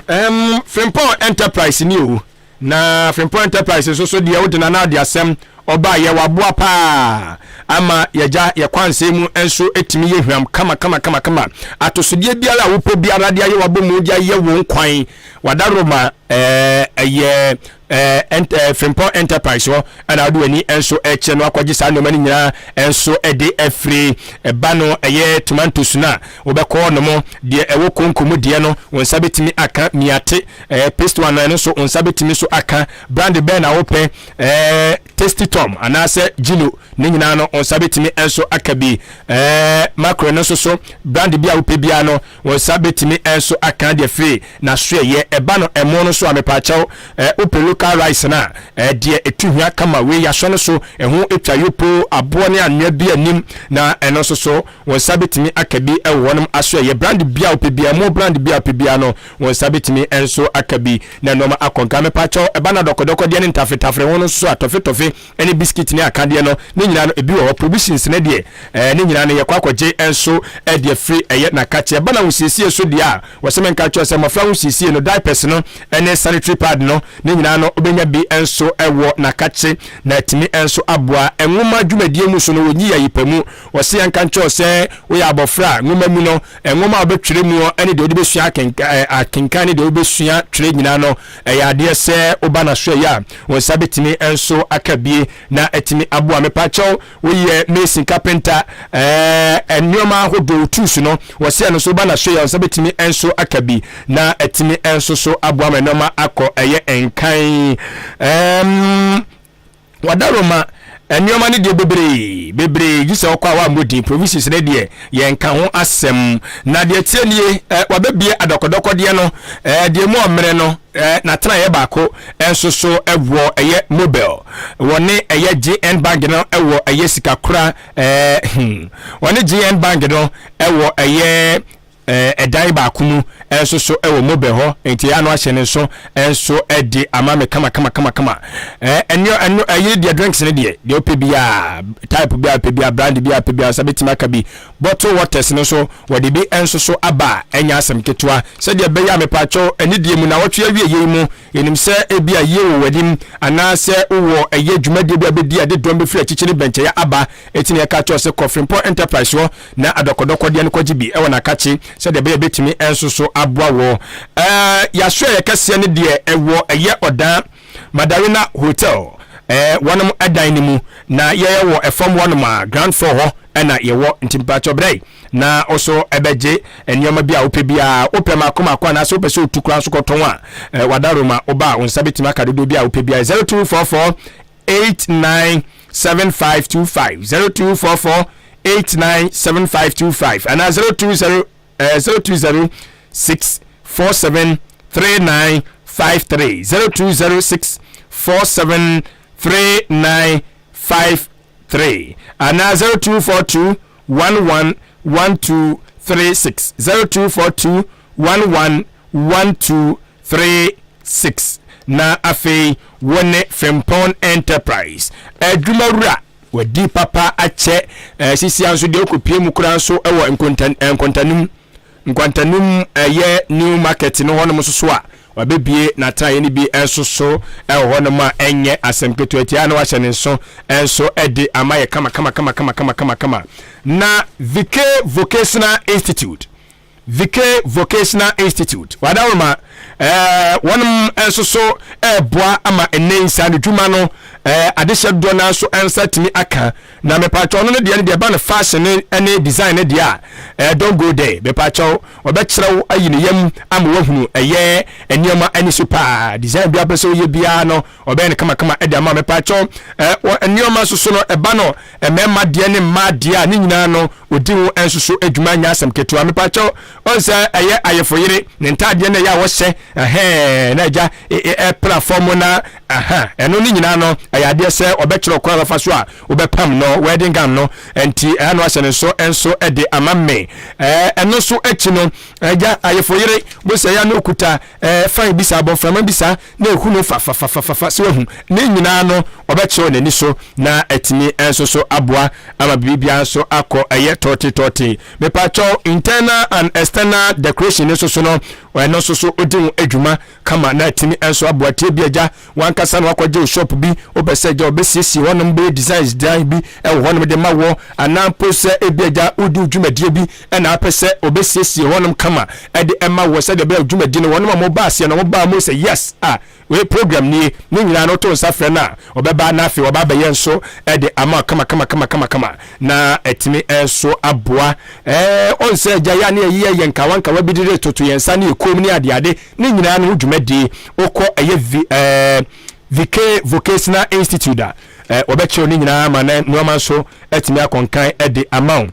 um, Frimpong Enterprise ni o Na Frimpong Enterprise nso so deɛ wode nana ade asɛm ɔbaa yɛ waboa paa ama yɛgya yɛ kwansɛn mu nso ɛtumi yɛ hwam kama kama kama kama atosodeɛ biara a wopɛ biara de ayɛ wabɔ mu de ayɛ wo nkwan wadaroma ɛyɛ ɛɛ Frimpong Enterprise hɔ ɛna wode w'ani nso ɛkyerɛ no akɔgye saa nneɛma no nyinaa nso ɛde afiri ɛba no ɛyɛ tomatoes no a wobɛkɔ nom deɛ ɛwɔ konko mu deɛ no wo nsa bɛtumi aka miate Ɛɛ paste one no ɛno nso wo nsa bɛtumi nso aka. Brand bɛn na wopɛ? Ɛɛ Tasty Tom anaasɛ Gino ne nyinaa no wo nsa bɛtumi nso aka bi. Ɛɛ mackerel no nso so brand bi a wopɛ biara no wo nsa bɛtumi nso aka deɛ firi n'asoɛyɛ. Ɛba no ɛmo no nso a mepaakyɛw ɛɛ wopɛ local rice no a ɛɛ deɛ ɛtu hwa kama wei yɛasɔ no so ɛho twa yopo aboɔ ne anwea bi anim na ɛno nso so wo nsa bɛtumi aka bi wɔ wɔnom asoɛyɛ. Brand bi a wopɛ biara ɛmo brand bi a wopɛ biara no Wo nsa bɛtumi nso aka bi na nnoɔma akɔ nka. Mepakyɛw, ɛba no adɔkɔdɔkɔdeɛ ne ntafretafre ho no nso a, tɔfetɔfe ne biskit ne akadeɛ no, ne nyinaa no, ebi wɔ hɔ. Provisions no deɛ, ɛɛ, ne nyinaa no, yɛkɔ akɔgye nso de afiri ɛyɛ n'akakye. Ɛba no ahosiesie so deɛ a, wɔse menka nkyerɛ wo sɛ mmɔfra ahosiesie no, diapers no ne sanitary pad no, ne nyinaa no, wobɛnya bi nso wɔ n'akakye na atumi nso aboa. Nwoma dwumadie mu so no wɔnyi ayipa mu. Wɔse yɛnka nkyerɛ wo sɛ woyɛ abɔfra a, nwoma mu no, nwoma a wobɛtwerɛ mu ne deɛ wode bɛsua akenkan ne deɛ wobɛsua twerɛ nyinaa no, ɛyɛ adeɛ sɛ woba n'asoɛeɛ a, wo nsa bɛtumi nso aka bie na atumi aboa. Mepakyɛw, woyɛ mason, carpenter, ɛɛ nneɛma ahodoɔ, tools no, wɔse ɛno nso woba n'asoɛeɛ a, wo nsa bɛtumi nso aka bi na atumi nso so aboa ma nneɛma akɔ ɛyɛ nkan. Ɛɛm. Wadaroma nneɛma no deɛ bebree bebree gye sɛ ɔkɔ a wammɔ din provisions no deɛ yɛnka ho asɛm na deɛ tie nie eh, wabɛbie adɔkɔdɔkɔdeɛ no eh, deɛ mu ɔmmerɛ no eh, n'atenaeɛ baako nso so wɔ ɛyɛ mobile wɔne ɛyɛ GN bank no wɔ ɛyɛ sikakora eh, hmm, wɔne GN bank no wɔ ɛyɛ ɛdan baako mu nso so wɔ mobile hɔ nti ano ahyɛ ne nso nso de ama me kama kama kama kama ɛno ɛno ɛyere deɛ drinks ne deɛ deɛ wopɛ biara type biara wopɛ biara brand biara wopɛ biara nsa bɛtumi aka bi bottle waters no nso wɔde bi nso so aba a ɛnyɛ asɛm ketewa sɛdeɛ ɛbɛyɛ a mepaakyɛw ɛne deɛ mu na wɔtwe awie yei mu yɛnim sɛ ebi a yie wɔ w'anim anaasɛ wowɔ ɛyɛ dwumadie bi a bɛdi a de dɔm bɛfiri akyikyiri bɛnkyɛeɛ aba ɛti ne ɛka kyɛw sɛ kɔ Frimpong Enterprise hɔ na adɔkɔdɔkɔdeɛ no kɔgye bi wɔ n'akakye sɛdeɛ ɛbɛyɛ bɛtumi nso so aboa wɔ. Ɛɛ yɛasoɛeɛ kɛseɛ no deɛ ɛwɔ ɛyɛ ɔdan Madarina Hotel ɛɛ wɔnom ɛdan no mu na yɛyɛ wɔ ɛfam wɔnom a ground floor hɔ ɛna yɛwɔ nti mpakyɛw brɛ na ɔso ɛbɛgye nneɛma bi a wopɛ biara wopɛ mako mako anaasɛ wopɛ sɛ otu koraa nso kɔtɔn a ɛɛ wadaroma woba a wo nsa bɛtumi aka dodoɔ bi a wopɛ biara 0244 897525 0244 897525 anaa 020 eh, 0206 47 3953 0206 47 3953 anaa 0242 11 1236 0242 11 1236 Na afei wo ne Frimpong Enterprise adwumawura wadi papa akyɛ eh, sisia nso deɛ wokɔpie mu koraa nso wɔ nkontan, eh, nkwantanum nkwantanum ɛyɛ new market no hɔnom nso so a wabɛbie n'atenaeɛ no bi nso so wɔ hɔnom a ɛnyɛ asɛm ketewa tia na wahyɛ ne nso nso de ama yɛ kama kama kama kama kama kama kama na Vike Vocational Institute Vike Vocational Institute, Wadaroma, eh, wɔnom nso so ɛreboa ama ɛnnɛ yi saa no dwuma no eh, adehyɛ dodoɔ no nso nsa tumi aka. Na mepaakyɛw no no deɛ no deɛ ɛba no fashion ne ne design no deɛ a eh, don't go there. Mepaakyɛw ɔbɛkyerɛ wo ayi ne yam ama wahunu ɛyɛ nneɛma ani so paa. Design bi apɛ sɛ woyɛ biara no ɔbɛyɛ no kamakama de ama. Mepaakyɛw eh, nneɛma nso so no ɛba no mmarima deɛ ne mmaa deɛ a ne nyinaa no Odi ho nso so adwuma nyɛ asɛm ketewa. Mepakyɛw, ɔn sɛ ɛyɛ ayefoyere ne ntaadeɛ na ɛyɛ a wɔhyɛ, ɛhɛɛ, na agya ɛpra fam na aha, ɛno ne nyinaa no ɛyɛ adeɛ sɛ ɔbɛkyerɛ ɔkwan a bɛfa so a wobɛpam no wedding gown no, nti ɛha no ahyɛ ne nso nso de ama me. Ɛɛ, ɛno nso akyi no, agya ayefoyere, bo sɛ ɛyɛ a na okuta ɛɛ fan bi saa, abɔnframa bi saa, na ehu no fafafafafa sɛ wahu ne nyinaa no ɔbɛkyerɛw n'ani so na atumi nso so aboa ama biribiara nso akɔ ɛyɛ tɔɔte tɔɔte mepakyɛw internal and external decoration nso so no ɛno nso so odi ho adwuma kama na atumi nso aboa tie bi agya wankasa na wakɔgye wo shop bi wopɛ sɛ agya wɔbɛsiesie hɔnom bɛyɛ designs design bi ɛwɔ hɔnom de ma wɔ anaa mpo sɛ ebi agya wodi wo dwumadie bi ɛna apɛ sɛ ɔbɛsiesie hɔnom kama ɛde ɛma wɔ sɛdeɛ ɛbɛyɛ dwumadi no wɔnom a wɔba aseɛ no wɔba mu sɛ yes a wei program nie ne nyinaa no to nsa frɛ no a ɔbɛba na afei wɔba abɛyɛ nso ɛde ama kama kama kama kama kama na ɛtumi nso aboa ɛɛ ɔn sɛ agya yɛ ne ɛyɛ yɛ nkawa nkawa bi de toto yɛn nsa ne yɛ ne adeade ne nyinaa no ho dwumadie wokɔ ɛyɛ vi ɛɛ Vike Vocational Institute a ɛɛ wɔbɛkyerɛw ne nyinaa ma na nneɛma nso atumi akɔnkan ɛde ama wo.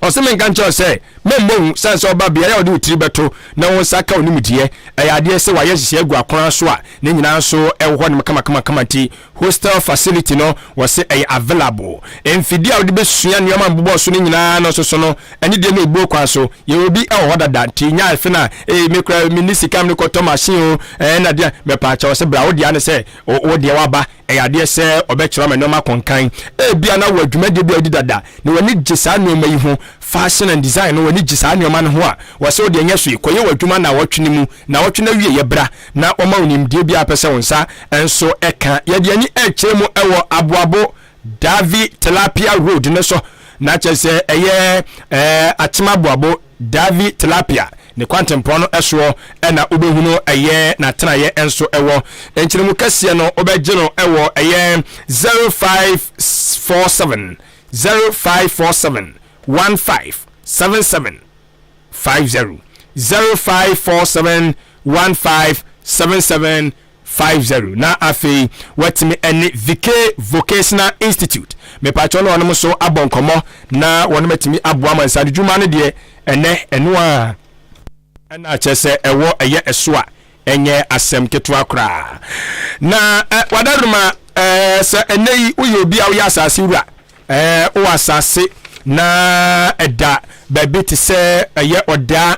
Ɔse menka nkyerɛ wo sɛ memmɔ hu sane sɛ ɔba beaeɛ a wode wo tiri bɛto na wo nsa ka wo nimdeɛ. Ɛyɛ adeɛ sɛ wayɛ nhyehyɛeɛ agu akwan so a ne nyinaa nso ɛwɔ hɔ nom kamakamakama nti hostel facility no wɔse ɛyɛ available. Mfidie a wode bɛsua nneɛma a mebobɔɔ so no nyinaa no nso so no ɛne deɛ na ɛbuo kwan so. Yɛwɔ bi wɔ hɔ dada nti nya afe no a ee me koraa menni sika mede kɔtɔ machine o ɛɛ na deɛ mepaakyɛw sɛ bra wo deɛ ne sɛ wo deɛ waba Ɛyɛ adeɛ sɛ ɔbɛkyerɛ ama nneɛma akɔ nkan. Ebia na wowɔ dwumadie bi a wodi dada, na w'ani gye saa nneɛma yi ho. Fashion and design no w'ani gye saa nneɛma no ho a, wɔsɛ wo deɛ nyɛ so yi, kɔyɛ w'adwuma nnawɔtwe no mu, nnawɔtwe no awieɛ bra na wɔma wo nimdeɛ biara a wopɛ sɛ wo nsa nso ka. Yɛde ani rekyerɛ mu wɔ Aboabo Davi Tilapia Road no so, na kyerɛ sɛ ɛyɛ eh, Akyem Aboabo Davi Tilapia ne kwantempɔn no soɔ na wobɛhunu ɛyɛ n'atenaeɛ nso wɔ. Nkyerɛmu kɛseɛ no wobɛgye no wɔ ɛyɛ 0547 0547 15 77 50 0547 15 77 50 na afei watumi ne Vike Vocational Institute mepakyɛw na wɔnom nso abɔ nkɔmmɔ na wɔnom atumi aboa ma nsadodwuma no deɛ ɛnɛ ɛno a ɛna kyerɛ sɛ ɛwɔ ɛyɛ ɛso a ɛnyɛ asɛm ketewa koraa na ɛ wadaroma ɛɛ sɛ ɛnɛ yi woyɛ obi a woyɛ asase wura ɛɛ wowɔ asase na ɛda baabi te sɛ ɛyɛ ɔdaa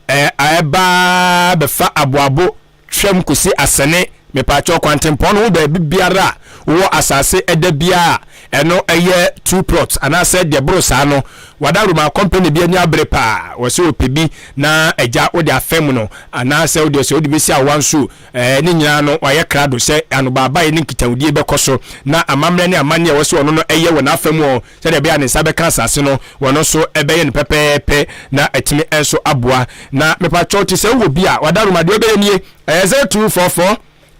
ɛɛ ɛbaa bɛfa aboabo twam kosi asɛne, mepaakyɛw kwantempɔn no ho baabi biara a wowɔ asase ɛda biara a ɛno ɛyɛ two plots anaasɛ deɛ ɛboro saa no, wadaroma company bi ani abere paa, wɔsɛ wɔpɛ bi na agya wode afɛm no anaasɛ wodeɛ sɛ wode bɛsi awowa nso ɛɛ ne nyinaa no wayɛ krado sɛ anobaabaeɛ ne nkitahodie bɛkɔ so na amammerɛ ne amanneɛ a ɛwɔ sɛ ɔno no ɛyɛ wɔ n'afa mu ɔ sɛdeɛ ɛbɛyɛ a ne nsa bɛka asase no, wɔno nso ɛbɛyɛ no pɛpɛɛpɛ na atumi nso aboa. Na mepakyɛw te sɛ wowɔ bi a, wadaroma deɛ wobɛyɛ nie, ɛyɛ 0244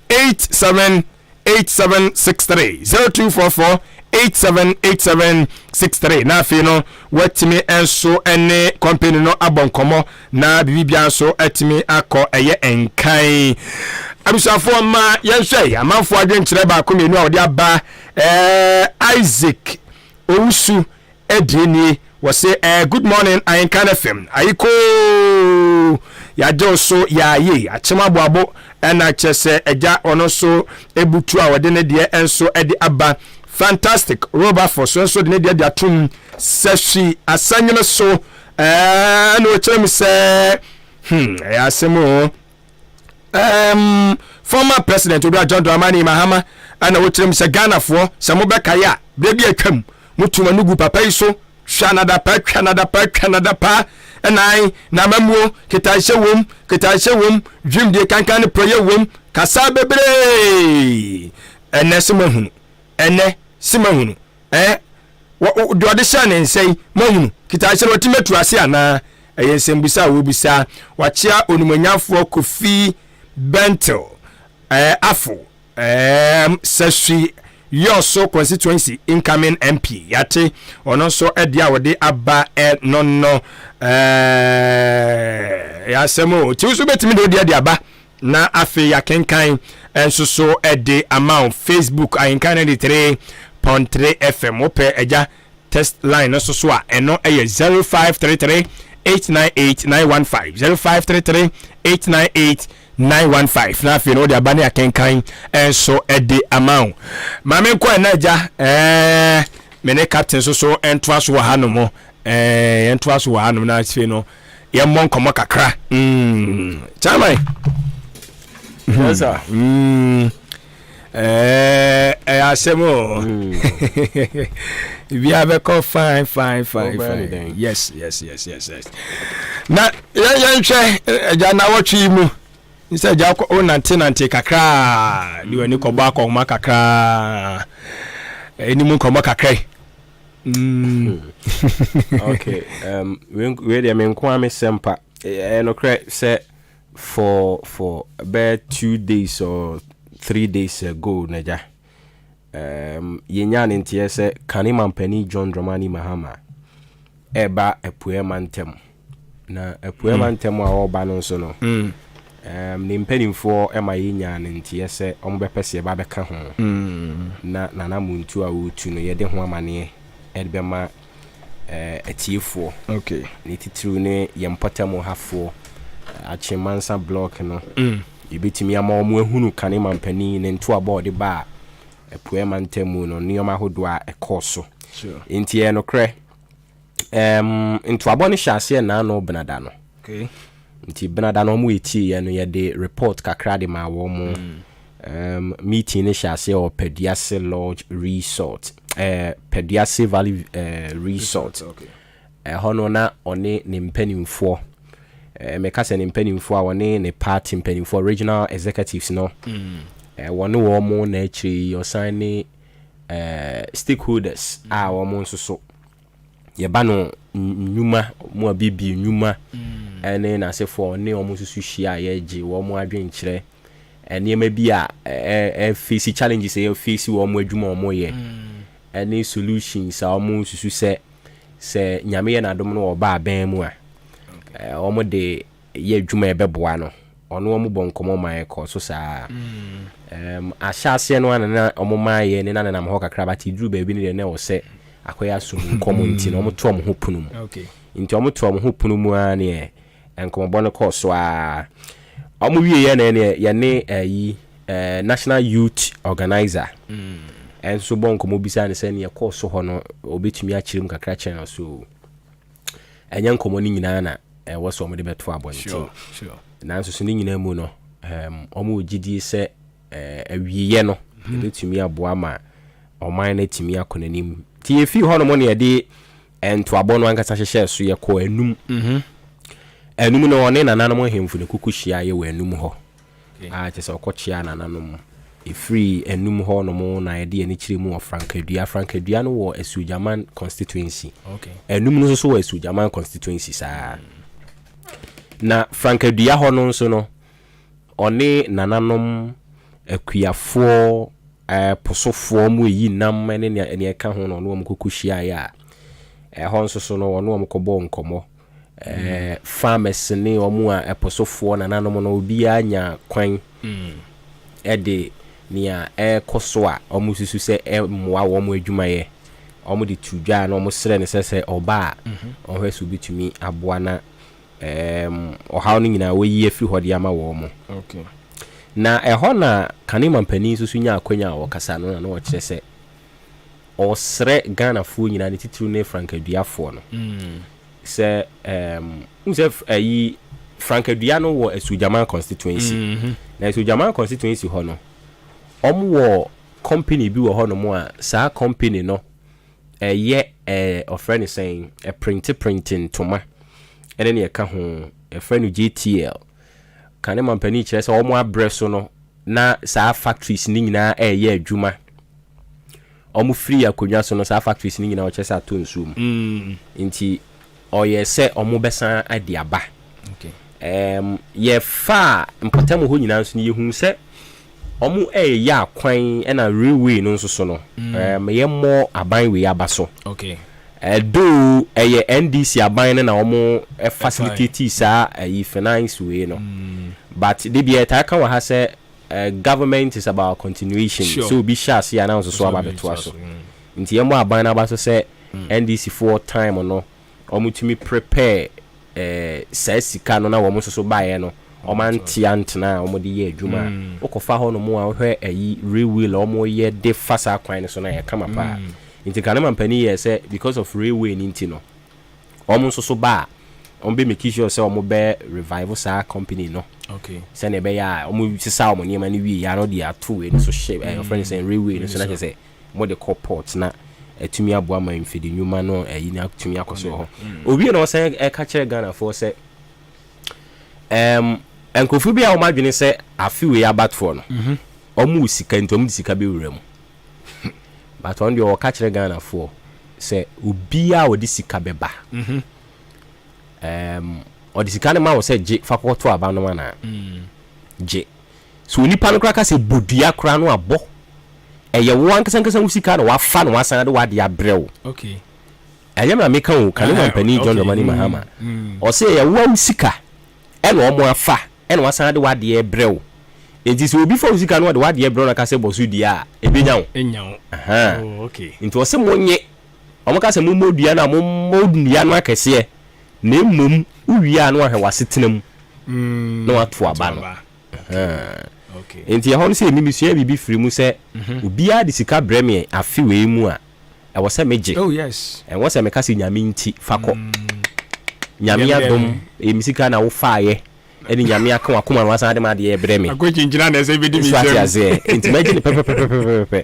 87 8763 0244 878763 na afei no watumi nso ne company no abɔ nkɔmmɔ na biribiara nso atumi akɔ ɛyɛ nkan. Abusuafoɔ ma yɛnhwɛ amanfoɔ adwenkyerɛ baako mmienu a wɔde aba. Eh, Isaac Owusu ɛdeɛ nie wɔse eh, good morning Ahenkan FM ayikoo yɛagye wo so yaaye akyem aboabo ɛna kyerɛ sɛ agya ɔno nso ebutu a ɔde ne deɛ nso ɛde aba fantastic robafo so nso de ne deɛ de atom sɛ hwi asanyene so ɛɛ na ɔkyerɛ mu sɛ hmm ɛyɛ asɛm o um, former president Owura John Dramani Mahama ɛna wɔkyerɛ mu sɛ Ghanafoɔ sɛ mobɛkae a berɛ bi atwam motu mo gu papa yi so hwɛ anadapa twa anadapa twa anadapa ɛnan na amamuo ketahyɛ wom ketahyɛ wom dwumdie kankan ne prɔyɛ wom kasa bebree ɛnɛ sɛ moahunu ɛnɛ sɛ moahunu Ɛɛ, wɔ, wɔ, deɛ ɔde hyɛɛ ne nsa yi, moahunu? Kitahyɛ no, watumi atu ase anaa? Ɛyɛ nsɛmbusa a wɔbisa. Wakyea onimuonyamfoɔ Kofi Bentil, ɛɛ, Afo, ɛɛm, Sasui Yɔso Constituency incoming MP. Yɛate ɔno nso deɛ a wɔde aba ɛno no. Ɛɛ, ɛyɛ asɛm o. Nti wo nso wobɛtumi de wo deɛ de aba. Na afei yɛakenkan nso so de ama wo Facebook Ahenkan 93.3 FM. Wopɛ agya text line no nso so a, ɛno yɛ 0533 898 915 0533 898 915 na afei no wode aba ne akenkan nso de ama wo. Maame nkɔ ɛna agya ɛɛ me ne captain nso so ntoa so wɔ hanom ɛɛ yɛntoa so wɔ hanom na afei no yɛmmɔ nkɔmmɔ kakra mm. Chairman. Yes, sir. Mm. Eh, eh, asɛm o. Bia bɛkɔ fine fine fine fine. Yes yes yes yes yes. Na yɛnhwɛ agya na wɔtwe yi mu. Sɛ agya wo nante nante kakra de w'ani kɔbɔ akɔhoma kakra. Ɛni mu nkɔmmɔ kakra yi. Mm. okay um, wei deɛ me nko a me sɛm pa ɛyɛ nokorɛ sɛ for for bɛyɛ two days or three days ago nagya um, yɛnyaa ne nteɛ sɛ kane mampanin John Dramani Mahama ɛba apueɛ mantam na apueɛ mm. mantam a ɔreba no nso no mm. um, ne mpanimfoɔ ma yɛnyaa ne nteɛ sɛ ɔmobɛpɛ sɛ yɛba bɛka ho mm. na nana muntu a wɔretu no yɛde ho amaneɛ ɛde bɛma uh, atiefoɔ okay. Ne titiriw ne yɛn mpɔtam hafoɔ Akyemansa block no mm. Yɛbɛtumi ama wɔn ahunu kane mampanin ne ntoabɔ a ɔde baa apueɛ mantam mu no nneɛma ahodoɔ a ɛkɔɔ so sure. Nti ɛyɛ nokorɛ Um, ntoabɔ no hyɛ aseɛ naano benada no. Okay. Nti benada no wɔn ɛtieɛ no yɛde report kakra de maa wɔn mo. Mm. Um, meeting no hyɛ aseɛ wɔ Peduase Lodge Resort. Uh, Peduase Valley uh, Resort. Okay. Ɛhɔ no na ɔne ne mpanimfoɔ, meka sɛ ne mpanimfoɔ a ɔne ne party mpanimfoɔ, regional executives no, wɔne wɔn na akyire yi ɔsan ne stakeholders a wɔn nso so yɛba no nnwuma mu a bibie nnwuma ɛne n'asefoɔ ɔne wɔn nso so hyia a yɛgye wɔn adwenkyerɛ nneɛma bi a ɛfesi challenges a yɛfesi wɔn adwuma a wɔyɛ ɛne solutions a wɔn susu sɛ sɛ Nyame yɛ n'adom no ɔba abɛn mu a wɔn de yɛ adwuma a ɛbɛboa no ɔno wɔn bɔ nkɔmɔ ma ɛkɔ so saa. Ahyɛ aseɛ no ana na wɔn ma yɛ ne na nenam hɔ kakra but duru baabi no deɛ na ɛwɔ sɛ akɔyɛ asom nkɔmɔ nti na wɔn to wɔn ho pono mu. Nti wɔn to wɔn ho pono mu ara neɛ nkɔmɔbɔ no kɔɔ so ara. Wɔn wie yɛ na ɛneɛ yɛne ɛyi National Youth Organizer ɛnso bɔ nkɔmɔ bisa ne sɛ neɛ kɔɔ so hɔ no ɔbɛtumi akyerɛ mu kakra kyerɛ no so ɛnyɛ nkɔmɔ no nyinaa na ɛwɔ sɛ wɔde bɛto abɔnten. Nanso so ne nyinaa mu no wɔn wɔ gyidie sɛ awieɛ no ɛbɛtumi aboa ma ɔman no atumi akɔ n'anim. Nti yɛfii hɔ nom na yɛde ntoabɔ no ankasa hyehyɛɛ so yɛkɔɔ Anum. Anum no ɔne nananom ahemfo no kuku hyiaeɛ wɔ Anum hɔ. A kyerɛ sɛ ɔkɔkyeaa nananom. Ɛfiri Anum hɔ nom na yɛde yɛn ani kyerɛ mu wɔ Frankadua. Frankadua no wɔ Asuogyaman constituency. Anum no nso so wɔ Asuogyaman constituency saa. Na Frankadua hɔ no nso no, ɔne nananom, akuafoɔ, po sofoɔ, wɔn reyi nam ne nea nea ɛka ho na ɔne wɔn kɔkɔ hyiaeɛ a, ɛhɔ nso so no ɔne wɔn kɔbɔɔ nkɔmmɔ. Ɛɛ farmers ne wɔn a ɛpo sofoɔ nananom no obiara nya kwan de nea ɛrekɔ so a wɔsusu sɛ ɛmmoa wɔn adwumayɛ wɔde to dwa a na wɔsrɛ no sɛ sɛ ɔba a ɔnhwɛ sɛ obɛtumi aboa na ɛɛm ɔhaw no nyinaa wɔayi afiri hɔ de ama wɔn. Okay. Na ɛhɔ na kane mampanin nso so nya akwanya a ɔkasa no na na ɔkyerɛ sɛ ɔsrɛ Ghanafoɔ nyinaa ne titiriw ne frankaduafoɔ no sɛ ɛɛm wohu sɛ ayi frankadua no wɔ Asuogyaman constituency. Mm -hmm. Na Asuogyaman constituency hɔ no wɔn wɔ company bi wɔ hɔnom a saa company no ɛyɛ ɛɛ ɔfrɛ no sɛn ɛprinte printe ntoma ɛne nea ɛka ho yɛfrɛ no JTL kane mampanin kyerɛ sɛ wɔn abrɛ so no na saa factories no nyinaa ɛreyɛ adwuma wɔn firi akonnwa so no saa factories no nyinaa ɔkyerɛ sɛ atɔ nsuo mu mm. nti ɔyɛ sɛ wɔn bɛsan ade aba ɛɛm yɛfaa mpɔtam hɔ nyinaa nso no yɛhu sɛ Ɔmo ɛɛyɛ akwan ɛna railway no nso so no ɛɛm yɛmmɔ aban wei aba so. Though ɛyɛ NDC aban no na ɔmo facilitate saa ɛyi finance wei no but da biara yɛtaa ka wɔ ha sɛ government is about continuation sɛ obi hyɛ aseɛ a na wo nso so aba abɛtoa so. Nti yɛmmɔ aban no aba so sɛ NDC foɔ time no wɔn tumi prepare eh, saa sika no na wɔn nso so baeɛ no wɔn ante antena a wɔn de yɛ adwuma a mm. wokɔfa hɔ nom a wohwɛ ayi railway a wɔn yɛ de fa saa kwan no so no yɛ kama paa mm. nti nka ne mampanin yɛ sɛ because of railway no nti no wɔn nso so ba a wɔn bɛ make sure sɛ wɔn bɛ revive saa company no okay. sɛnea ɛbɛyɛ a wɔn sesa wɔn nneɛma no wie yɛ ano de ato wei no so hyɛ ɛɛ wɔfrɛ no sɛ railway no so na kyerɛ sɛ wɔde kɔ port na atumi aboa ma mfidi nnwuma no ayi no atumi akɔ so wɔ hɔ. Owie na ɔsan ɛka kyerɛ Ghanafoɔ sɛ ɛɛm nkurɔfoɔ bi a wɔn adwene sɛ afe wei abatoɔ no mhm. wɔn wɔ sika nti wɔn de sika bɛwura mu but ɔno deɛ ɔka kyerɛ Ghanafoɔ sɛ obiara a ɔde sika bɛba mhm. ɛɛm ɔde sika no ma wɔ sɛ gye fa kɔkɔto aba no anaa mm. gye so onipa no koraa ka sɛ bodua koraa no abɔ Ɛyɛ wo ankasa ankasa wo sika na wafa na wasan de w'ade abrɛ wo. Okay. Ɛnyɛ me na meka o, kane mampanin John Dramani Mahama. Ɔse ɛyɛ wo a wo sika ɛna ɔmo afa ɛna wasan de w'adeɛ brɛ wo. Enti sɛ obi fa wo sika na ɔde w'adeɛ brɛ wo na ka sɛ bɔ so dua a, ɛbɛnya wo. Ɛnya wo. Ahaa. Oh, okay. Nti ɔse monye. Ɔmo ka sɛ mommɔ dua no a, mommɔ nnua no akɛseɛ. Na mmom wowie a na wahwɛ w'asetena mu na wato aba no. Enti ɛhɔ no sɛ emi mesua biribi firi mu sɛ mhm. obiara de sika brɛ me afe wei mu a ɛwɔ sɛ megye. Oh, ɛwɔ sɛ meka sɛ nyame nti fa kɔ. Mm. Nyame adom ɛyɛ me sika na wofaeɛ. Ɛne Nyame aka wakoma no wasan de ma adeɛ brɛ me. Akɔkyinkyina na ɛsɛ bɛdi me So ate nsam. aseɛ? Nti mɛgye no pɛpɛpɛpɛpɛpɛ.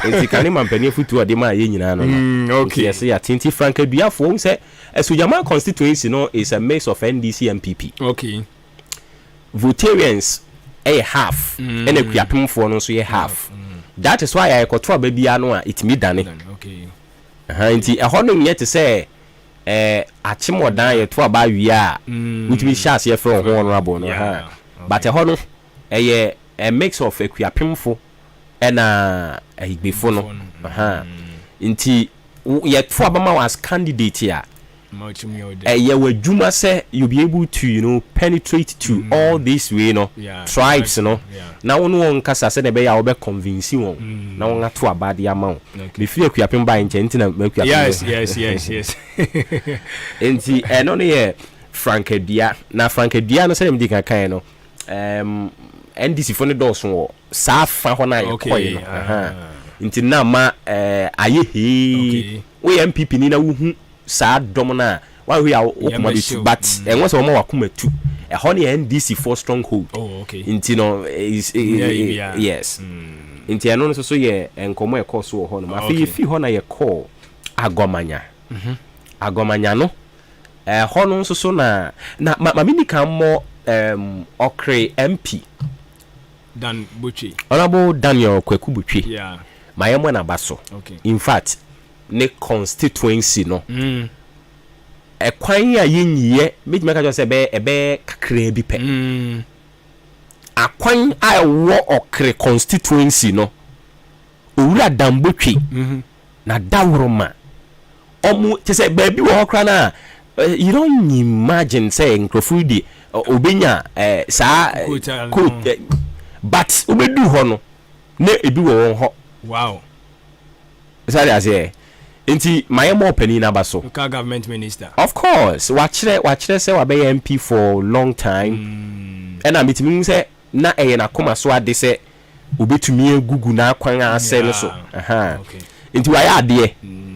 Nti kane mampanin afutuo a ɔde maa yɛn nyinaa no no. Mm, Nti okay. yɛse yɛate. Nti Frank Aduafoɔ, wohu sɛ Asuogyaman constituency no is a mix of NDC NPP. Okay. Votarians yɛ half Mm. ɛna Akuapemfoɔ no nso yɛ half. That is why a yɛkɔto aba biara no a ɛtumi dane. Okay. Aha, nti ɛhɔ no nyɛ te sɛ eh, akyem ɔdan yɛto aba awie a Mm. wotumi hyɛ aseɛ frɛ wo ho honourable no. Aha. But ɛhɔ no ɛyɛ a mix of Akuapemfo ɛna Ayigbefo no. Aha. Nti yɛto aba ma wo as candidate a, ɛyɛ w'adwuma sɛ you be able to you know penetrate to mm. all these way no yeah. tribes no na wo ne wɔn nkasa sɛdeɛ ɛbɛyɛ a wobɛ convince wɔn mm. na wɔn ato aba de ama wo mefiri Akuapem bae nkyɛn nti na m'Akuapem yes yes yes yes nti ɛno no yɛ Frankadua na Frankadua no sɛdeɛ medi kan kan no um, NDC fo no dɔɔso wɔ saa fa hɔ no a yɛkɔe no ah. nti na ma uh, ayɛ hee woyɛ NPP ni na wohu saa dɔm no a wanhwɛ a wo koma bɛtu but ɛnwɔ sɛ wɔma wakoma tu. Ɛhɔ no yɛ NDC foɔ stronghold. Oh, okay. Nti no yes. Nti ɛno no nso so yɛ nkɔmmɔ a ɛkɔɔ so wɔ hɔ nom. Afei yɛfii hɔ na yɛkɔɔ Agɔmanya. Agɔmanya no ɛhɔ no nso so na na ma ma menni kan mmɔ um, Ɔkre MP. Dan Botwe. Honourable Daniel Kwaku Botwe. Yeah. Ma yɛmmɔ n'aba so. Okay. In fact, ne constituency no, ɛkwan a yɛnyiiɛ, mɛtumi aka kyerɛ sɛ ɛbɛyɛ ɛbɛyɛ kakraa bi pɛ. Akwan a ɛwɔ Ɔkre constituency no, Owura Dambotwe na Dawuroma, ɔmo kyɛ sɛ baabi wɔ hɔ koraa no a, you don't imagine sɛ nkurɔfoɔ yi de ɔbɛnya saa coat, but wobɛduru hɔ no, na ebi wɔ wɔn hɔ. Wow. Sɛ ade aseɛ. Nti ma yɛ mɔ ɔpanin no aba so. Local government minister. Of course, wakyerɛ wakyerɛ sɛ wabɛyɛ MP for long time. Ɛna metumi hu sɛ na ɛyɛ n'akoma so ade sɛ obetumi agugu n'akwan a asɛe no so. Aha. Nti wayɛ adeɛ.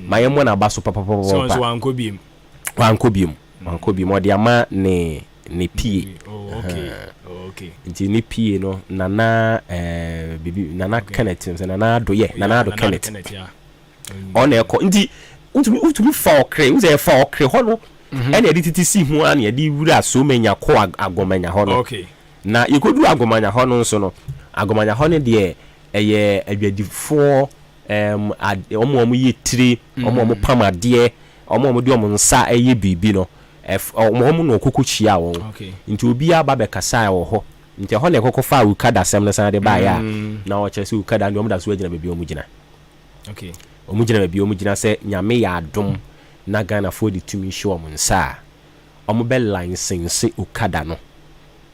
Ma yɛ mɔ n'aba so Sɛ ɔnso papapapapa. wankɔ biem. Wankɔ biom. Wankɔ biom. Ɔde ama ne ne PA. Oh, okay. Ahaa. Oh, okay. Nti ne PA no Nana eh, bibi Nana Okay. Kenneth sɛ Nana Ado yɛ Yeah, Nana Ado Nana Ado Kenneth. Kenneth, yeah. Ɔna ɛkɔ. Nti wotumi wotumi fa ɔkre, wosɛ ɛfa ɔkre hɔ no ɛna yɛde tete si ho a na yɛde wura Somanya kɔ Ag- Agomanya hɔ no. Okay. Na yɛkɔduru Agomanya hɔ no nso no, Agomanya hɔ no deɛ ɛyɛ adwadifoɔ ɛɛm ad wɔn a wɔyɛ tire, wɔn a wɔpam adeɛ, wɔn a wɔde wɔn nsa yɛ biribi no, ɛf wɔn na wɔkɔkɔ hyiaa wɔn. Nti obiara ba bɛkasaeɛ wɔ hɔ. Nti ɛhɔ na yɛkɔkɔfaa Ukada asɛm no san de baeɛ a na wɔkyerɛ sɛ Ukada no deɛ wɔda so gyina baabi a wɔgyina. Wɔgyina baabi a wɔgyina sɛ Nyame yɛ adom na Ghanafoɔ de tumi hyɛ wɔn nsa a, wɔbɛ license Okada no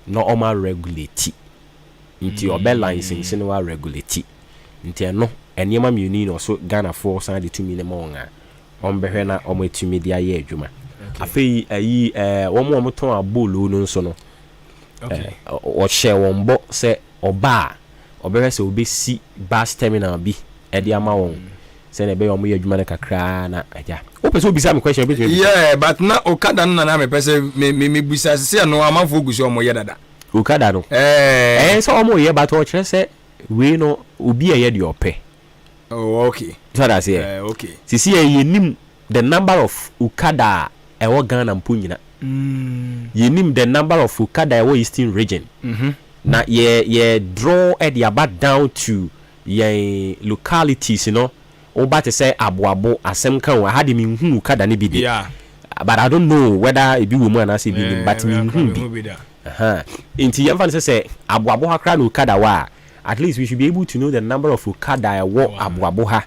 na wɔn aregulate. Nti ɔbɛ license na waregulate. Nti ɛno, nneɛma mmienu yi na ɔso Ghanafoɔ san de tumi no ma wɔn a, wɔbɛhwɛ na wɔatumi de ayɛ adwuma. Afei ayi ɛɛ wɔn a wɔtɔn abooloo no nso no, ɛɛ ɔhyɛɛ wɔn bɔ sɛ ɔba a, ɔbɛhwɛ sɛ ɔbɛsi bus terminal bi de ama wɔn sɛdeɛ ɛbɛyɛ a wɔyɛ adwuma no kakra na agya. Wopɛ sɛ wobisa me question a, wobɛtumi abisa. Yeah, but na Okada no na na mepɛ sɛ me me mebisa sɛ ɛno amanfoɔ gu so a wɔyɛ dada. Okada no? Ɛɛ. Ɛɛ sɛ wɔyɛ but ɔkyerɛ sɛ wei no obi a ɛyɛ deɛ ɔpɛ. Oh, okay. So ate aseɛ? Eh, okay. Sisi yɛ yɛnim the number of Okada a ɛwɔ Ghana mpo nyina. Mm. Yɛnim the number of Okada a ɛwɔ Eastern Region. Mm -hmm. Na yɛ yɛ draw de aba down to yɛn localities no. Woba te sɛ Aboabo, asɛm ka o, aha de menhuu Okada no bi de. Yeah. But I don't know whether ebi wɔ mu anaasɛ ebi nnim, but Eh, menhuu bi. Aha. Nti yɛmfa no sɛ sɛ Aboabo ha koraa na Okada wɔ a, at least we should be able to know the number of okada a ɛwɔ Aboabo ha.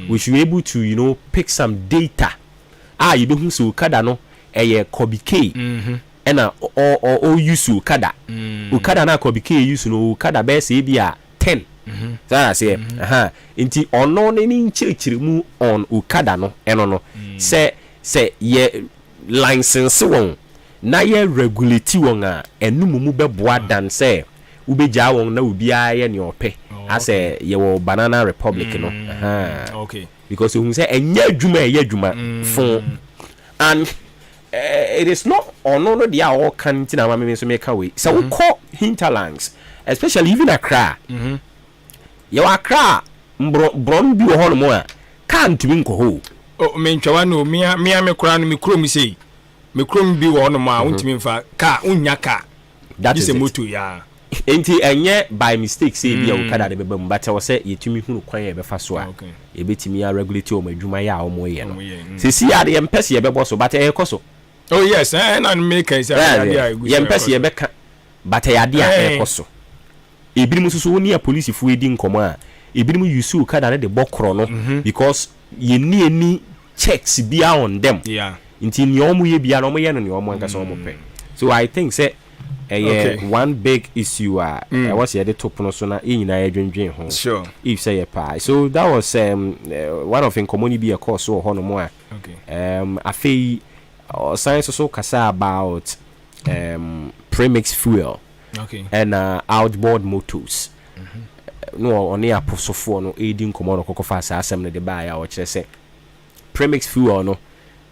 We should be able to you know pick some data a yɛbɛhu sɛ okada no ɛyɛ Kobe K ɛna ɔ ɔ ɔ use okada. Okada no a Kobe K use no okada bɛyɛ sɛ ebi a ten. Saa aseɛ. Aha. Nti ɔno ne ne nkyerɛkyerɛmu on okada no ɛno no sɛ sɛ yɛ license wɔn na yɛ regulate wɔn a, ɛno mmom bɛboa than sɛ wobɛgyaa wɔn na obiara yɛ nea ɔpɛ asɛ yɛwɔ banana republic no ahaa because ohun sɛ ɛnyɛ adwuma a ɛyɛ adwuma fo and. It is not ɔno no deɛ a ɔka no nti na ama me nso meka wei. Sɛ wokɔ hinterlands, especially even Accra, yɛwɔ Accra mborɔ borɔn bi wɔ hɔnom a car ntumi nkɔ hɔ o. Oh, mentwa w'ano o, mea mea me koraa no me kurom sei, me kurom bi wɔ hɔnom a wontumi mfa car, wonnya car, That gye is sɛ it. moto yaa. Enti ɛnyɛ by mistake sɛ ebia Okada de bɛba mu but ɛwɔ sɛ yɛtumi hunu kwan a yɛbɛfa so a yɛbɛtumi a regulate wɔn adwuma yɛ a wɔyɛ no. Seesei ara deɛ yɛmpɛ sɛ yɛbɛbɔ so but ɛrekɔ so. Oh yes, ɛna no meka yi sɛ ɛyɛ adeɛ a ɛgu so Yɛmpɛ ɛrekɔ sɛ so. yɛbɛka but ɛyɛ adeɛ a ɛrekɔ so. Ebinom nso so wo ne apolisifoɔ redi nkɔmmɔ a, ebinom use Okada no de bɔ korɔ no because yɛnni any checks biara on them. Nti nea wɔyɛ biara no wɔyɛ no nea wɔn ankasa wɔpɛ. So I think sɛ ɛyɛ one big issue a ɛwɔ sɛ yɛde to pono so na yɛn nyinaa yɛdwendwen ho if sɛ yɛpɛ a. So that was um, one of nkɔmmɔ no bi ɛkɔɔ so wɔ hɔnom a um, afei ɔsan nso so kasa about um, premix fuel ɛna outboard motors na ɔne aposofoɔ no ɛredi nkɔmmɔ no kɔkɔfa saa asɛm no de baeɛ a ɔkyerɛ sɛ premix fuel no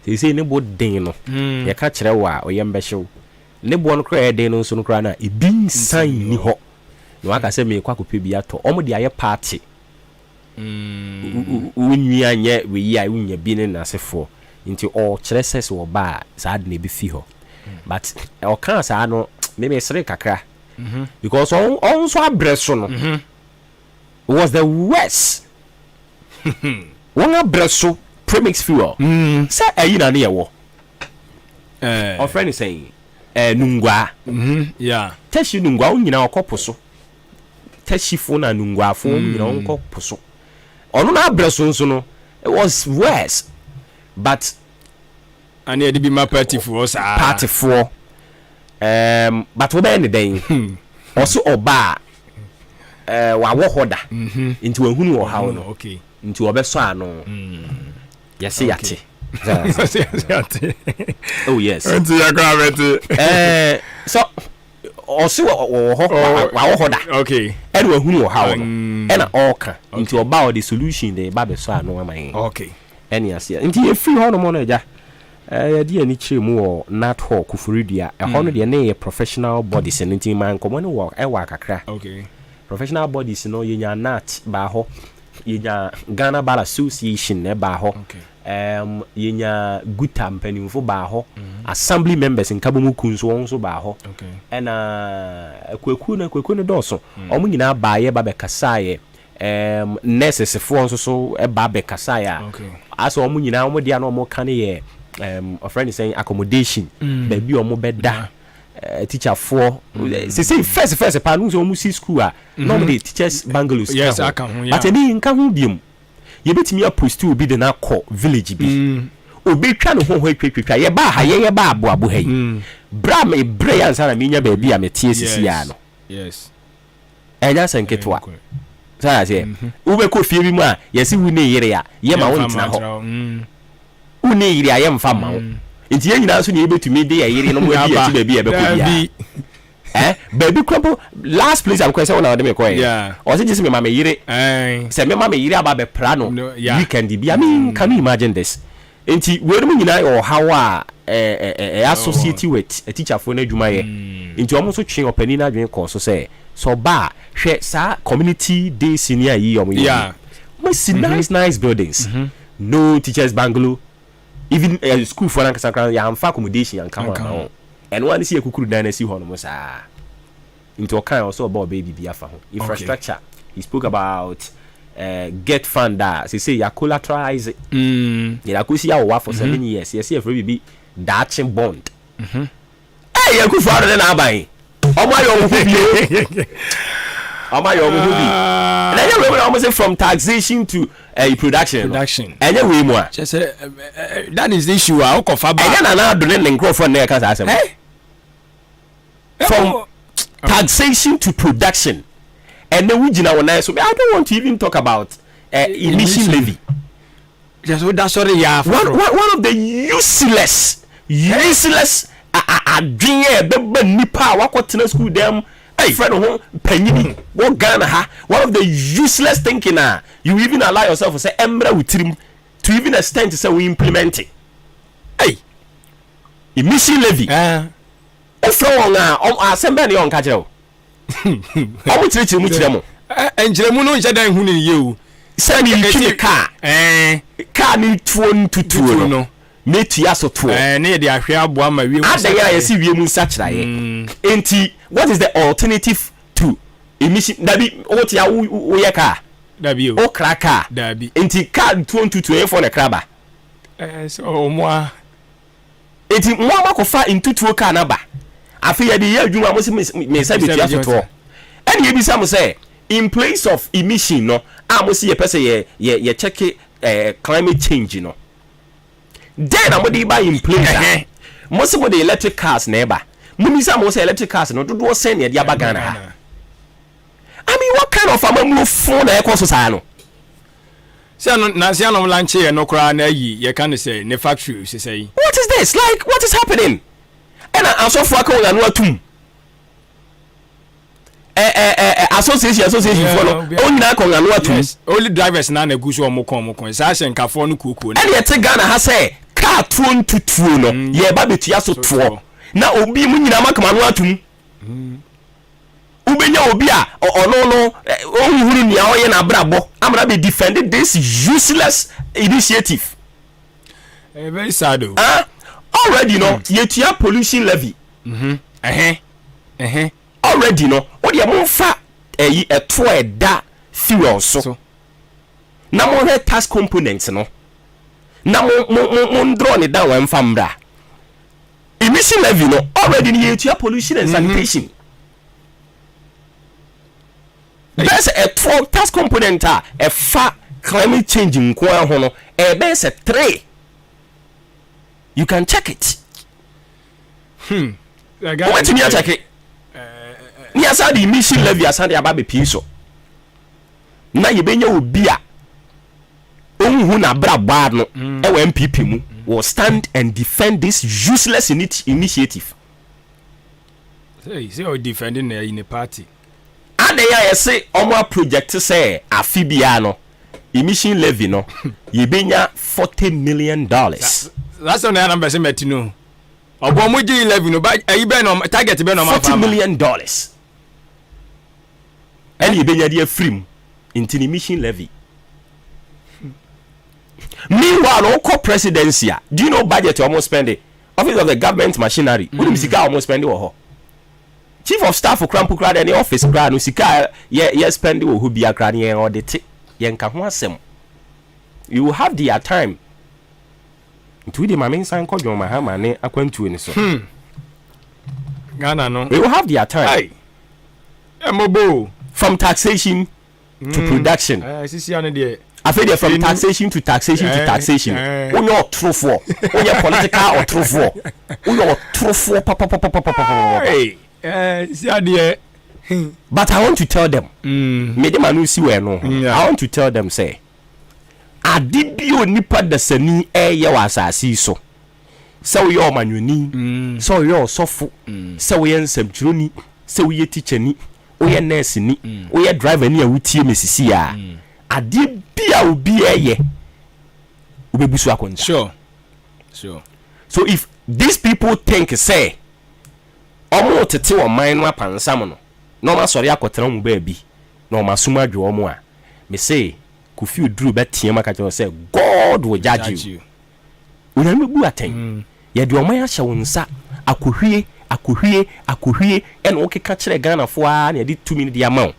seesei ne bo den no yɛka kyerɛ wo a ɔyam bɛhye wo. Ne boɔ no koraa a ɛyɛ den no nso no koraa no a ebi nsan nni hɔ na waka sɛ merekɔ akɔpɛ bi atɔ. Wɔn de ayɛ party. Wo nwi anyɛ wei a wonya bi ne n'asefoɔ. Nti ɔrekyerɛ sɛ sɛ ɔba a saa ade no ɛbɛfi hɔ. But ɔkaa saa no me meseree kakra because ɔn nso abrɛ so no was the worst. Wɔn abrɛ so premix fuel sɛ ayi na ne yɛwɔ. Ɔfrɛ no sɛn? Ɛɛ Nungua. Tɛhyi Nungua wɔn nyinaa ɔkɔ po so. Tɛhyifo na Nunguafo wɔn nyinaa wɔn kɔ po so. Ɔno n'abrɛ so nso no it was worse but. Ɛna yɛde bi ma partyfoɔ saa. Partyfoɔ um, but wobɛyɛ ne dɛn? Ɔse ɔba a uh, wawɔ hɔ da mhm. nti wahunu ɔhaw no nti ɔbɛsɔ ano. Mm. Yɛse yɛate. Yɛse Oh yes. Nti yɛ kora bɛte. Ɛɛ sɛ ɔse wɔ hɔ oh, wawɔ hɔ da. Okay. Ɛna wahunu ɔhaw no. Mm. Ɛna ɔɔka. Nti ɔba ɔde solution de ba bɛsɔ ano ama yɛn. Okay. Ɛne aseɛ. Nti yɛfiri hɔ nom no agya, yɛde yɛn ani kyerɛɛ mu wɔ Nat Hall, Koforidua. Ɛhɔ no deɛ na ɛyɛ professional bodies no nti maa nkɔmmɔ no wɔ ɛwaa kakra. Okay. Professional bodies no yɛnyaa Nat baa hɔ, yɛnyaa Ghana Bar Association baa hɔ, um, yɛnyaa GUTA mpanimfo baa hɔ, Assembly members Nkabomu kuo nso wɔn nso baa hɔ. Okay. Ɛna akuakuo no akuakuo no dɔɔso. Wɔn nyinaa baeɛ ba bɛkasaeɛ. Ɛɛm nurses foɔ nso so ba bɛkasaeɛ a, asɛ wɔn nyinaa wɔn deɛ a na wɔn ka no yɛ ɛɛm wɔfrɛ no sɛn accommodation, baabi a wɔn bɛda, ɛɛ teacher foɔ. Sesei first first paa no wohu sɛ wɔn si school a na wɔn de teachers bungalows ka ho, but ɛnɛ yi nka ho biom. Yɛbɛtumi aposti obi de no akɔ village bi, obɛtwa ne ho hɔ atwatwatwa. Yɛbaa ha, yɛn yɛbaa Aboabo ha yi, berɛ a mebrɛɛ ansa na menya baabi a meteɛ sisi ara no. Ɛnyɛ asɛm ketewa. So ate aseɛ? Wobɛkɔ fie bi mu a, yɛse wo ne yere a, yɛma wo ntena hɔ. Wo ne yere a, yɛmfa mma wo. Nti yɛn nyinaa nso na yɛbɛtumi de yɛn yerenom adi yɛn akyi baabi a yɛbɛkɔ biara. Eh, baabi kora mpo, last place a mekɔɛ sɛ wo na wode me kɔɛ. Ɔse gye sɛ mema me yere, sɛ mema me yere aba abɛpra no weekend bi. I mean, can you imagine this? Nti weinom nyinaa yɛ ɔhaw a ɛyɛ associate with atikyafoɔ no adwuma yɛ. Nti wɔn nso twee ɔpanin no adwene kɔɔ so sɛ, sɛ ɔba a, hwɛ saa community day senior yi a wɔyɛ yi. Wɔasi nice nice buildings. No teachers bungalow. Even sukuufoɔ no ankasa koraa yɛamfa accommodation anka ho amma wɔn. Ɛno ara ne sɛ yɛakukuru dan no asi hɔnom saa. Nti ɔkae ɔsɛ ɔba ɔbɛyɛ biribi afa ho. Infrastructure, he spoke about eh, get fund a sesei yɛ collateralize. Yɛde akɔsi awowa for 7 years. Yɛsɛ yɛfrɛ biribi daakye bond. Ɛy Akufo Addo ne n'aban. Ɔmo ayɛ ɔmo ho bi o. Ɔmo ayɛ ɔmo ho bi. Na ɛnyɛ wei mu na ɔmo se from taxation to eh, production. Production. Ɛnyɛ wei mu a. Kyɛ sɛ that is the issue a wokɔfa ba. Ɛnyɛ Nana Addo ne ne nkurɔfoɔ na ɛka saa asɛm. From taxation to production. Ɛnɛ wo gyina wo nan so. I don't want to even talk about uh, emission levy. Kyɛ sɛ woda sɔre yɛ one, one, one of the useless useless adwene a ɛbɛba nipa a wakɔtena school dɛm ɛfrɛ ne ho panyini wɔ Ghana ha one of the useless thinking a you even allow yourself sɛ ɛmmra wo tirim to even extent sɛ wo implement it. Hey. Emission levy. Wofrɛ wɔn a, asɛm bɛn na yɛ wɔn ka kyerɛ wo? Wɔn kyerɛkyerɛ mu kyerɛ mo. Nkyerɛmu no nhyɛ da nhu no yie o. Sɛ meretwi me kaa, kaa no tuo ntutuo no, mɛtua so toɔ. Ne yɛde ahwɛ aboa ma wiem nsakyeraeɛ. Adɛn a yɛse wiem nsakyeraeɛ? Enti what is the alternative to emission? Dabi, wote a woyɛ kaa? Dabi o. Wokra kaa? Dabi. Enti kaa tuo ntutuo ɛhefoɔ na ɛkra ba? Sɛ wɔn a. Enti mo a moakɔfa ntutuo kaa no aba, afei yɛde reyɛ adwuma a mose me nsa bɛtua so toɔ. Ɛna yɛbisa mo sɛ, in place of emission no a mose yɛpɛ sɛ yɛ yɛ yɛ check eh, climate change no, dɛn na mode reba in place a mose mode electric cars na ɛba? Momisa mo sɛ electric cars no dodoɔ sɛn na yɛde aba Ghana ha? I mean what kind of amammuo fo na ɛkɔ so saa no? Sɛ no nansi anom lanche yɛ no koraa na ayi yɛ ka no sɛ ne factory sesɛ yi. What is this like what is happening ɛna asɔfo aka wɔn ano atum ɛ ɛ ɛ association association foɔ no wɔn nyinaa aka wɔn ano atum. Yes only drivers na na egu so wɔn kɔn wɔn kɔn saa hyɛnkafoɔ no kuokuo no. Ɛna ɛte Ghana ha sɛ kaa tuo ntutuo no yɛreba bɛtua so toɔ na obi mo nyinaa mo aka mo ano atum. Wobɛnya obi a ɔno no ɔnhunu nea ɔyɛ n'abrabɔ amana bɛ defend this useless initiative. Eh, very sad o. Ah, already no mm. yɛtua pollution levy. Mm-hmm. Uh-huh. Uh-huh. Already no o deɛ momfa ɛyi ɛtoɔ ɛda fuel so. so. Na mohwɛ tax component no na mo mo mo mo draw ne down ɛmfa mbra. Emission levy no already no yɛtua pollution and mhm. sanitation. Bɛyɛ sɛ ɛtoɔ tax component a ɛfa climate change nko ara ho no ɛbɛyɛ sɛ three. You can check it. Hmm. Wobɛtumi akyɛke. Ne asa de emission levy asan de aba abɛpie so. Na yɛbɛnya obi a ɔnhu n'abrabɔ ano wɔ NPP mu will stand and defend this useless initiative. Sɛ sɛ ɔ defend na ɛyi ne party. Adɛn a yɛse ɔmo a project sɛ afe biara no emission levy no yɛbɛnya 40 million dollars. Saa asɛm na ɛyɛ na mpɛ sɛ mɛte no. Ɔbɔ ɔmo gye levy no ba ɛyi bɛn na ɔmo target bɛn na ɔmo afa ama. 40 million dollars. ɛne yɛbɛnya de afiri mu nti ne mission levy meanwhile no wokɔ presidency a do you know budget wɔn spend office of the government machinery wonim mm. sika a wɔn spend wɔ hɔ chief of staff kora mpo kora deɛ ne office kora no sika a yɛ yɛ spend wɔ hɔ bia kora no yɛn ɔde te yɛn ka ho asɛm you will have their time Nti wo deɛ ma me nsan nkɔ John Mahama ne akwantuo no so. Hmm. Ghana no. We will have their time. Aye. Ɛmɔbɔ o. From taxation to mm. production. Eh, sisi ano deɛ. Afei deɛ from taxation to taxation to eh, taxation. Eh. Wonyɛ ɔtorofoɔ. Wonyɛ political ɔtorofoɔ. Woyɛ ɔtorofoɔ papapapapapapa. Eh, sisi adeɛ. But I want to tell them. Mm. Mede ma no si wɔ ɛno. I want to tell them say. Ade bi a onipa dasani reyɛ wɔ asase yi so, sɛ woyɛ ɔmanyɔni, sɛ woyɛ ɔsɔfo, sɛ woyɛ nsɛmtwerɛni, sɛ woyɛ tikyani, woyɛ nɛɛseni, woyɛ driverni a wotie me sisi a, adeɛ bi a obi reyɛ, wobɛbu so akonta. Sure. Sure. So if these people think sɛ wɔn retete ɔman no apansam no, na wɔn asɔre akɔtena wɔn baabi, na wɔn asom adwo wɔn a, mese Kofi Oduro bɛteam aka kyerɛ wo sɛ God will judge you. Onyame bɛbu atɛn. Mm. Yɛde ɔman ahyɛ wo nsa, akɔhwie, akɔhwie, akɔhwie, ɛna wokeka kyerɛ Ghanafoɔ ara na yɛde tumi no de ama wo.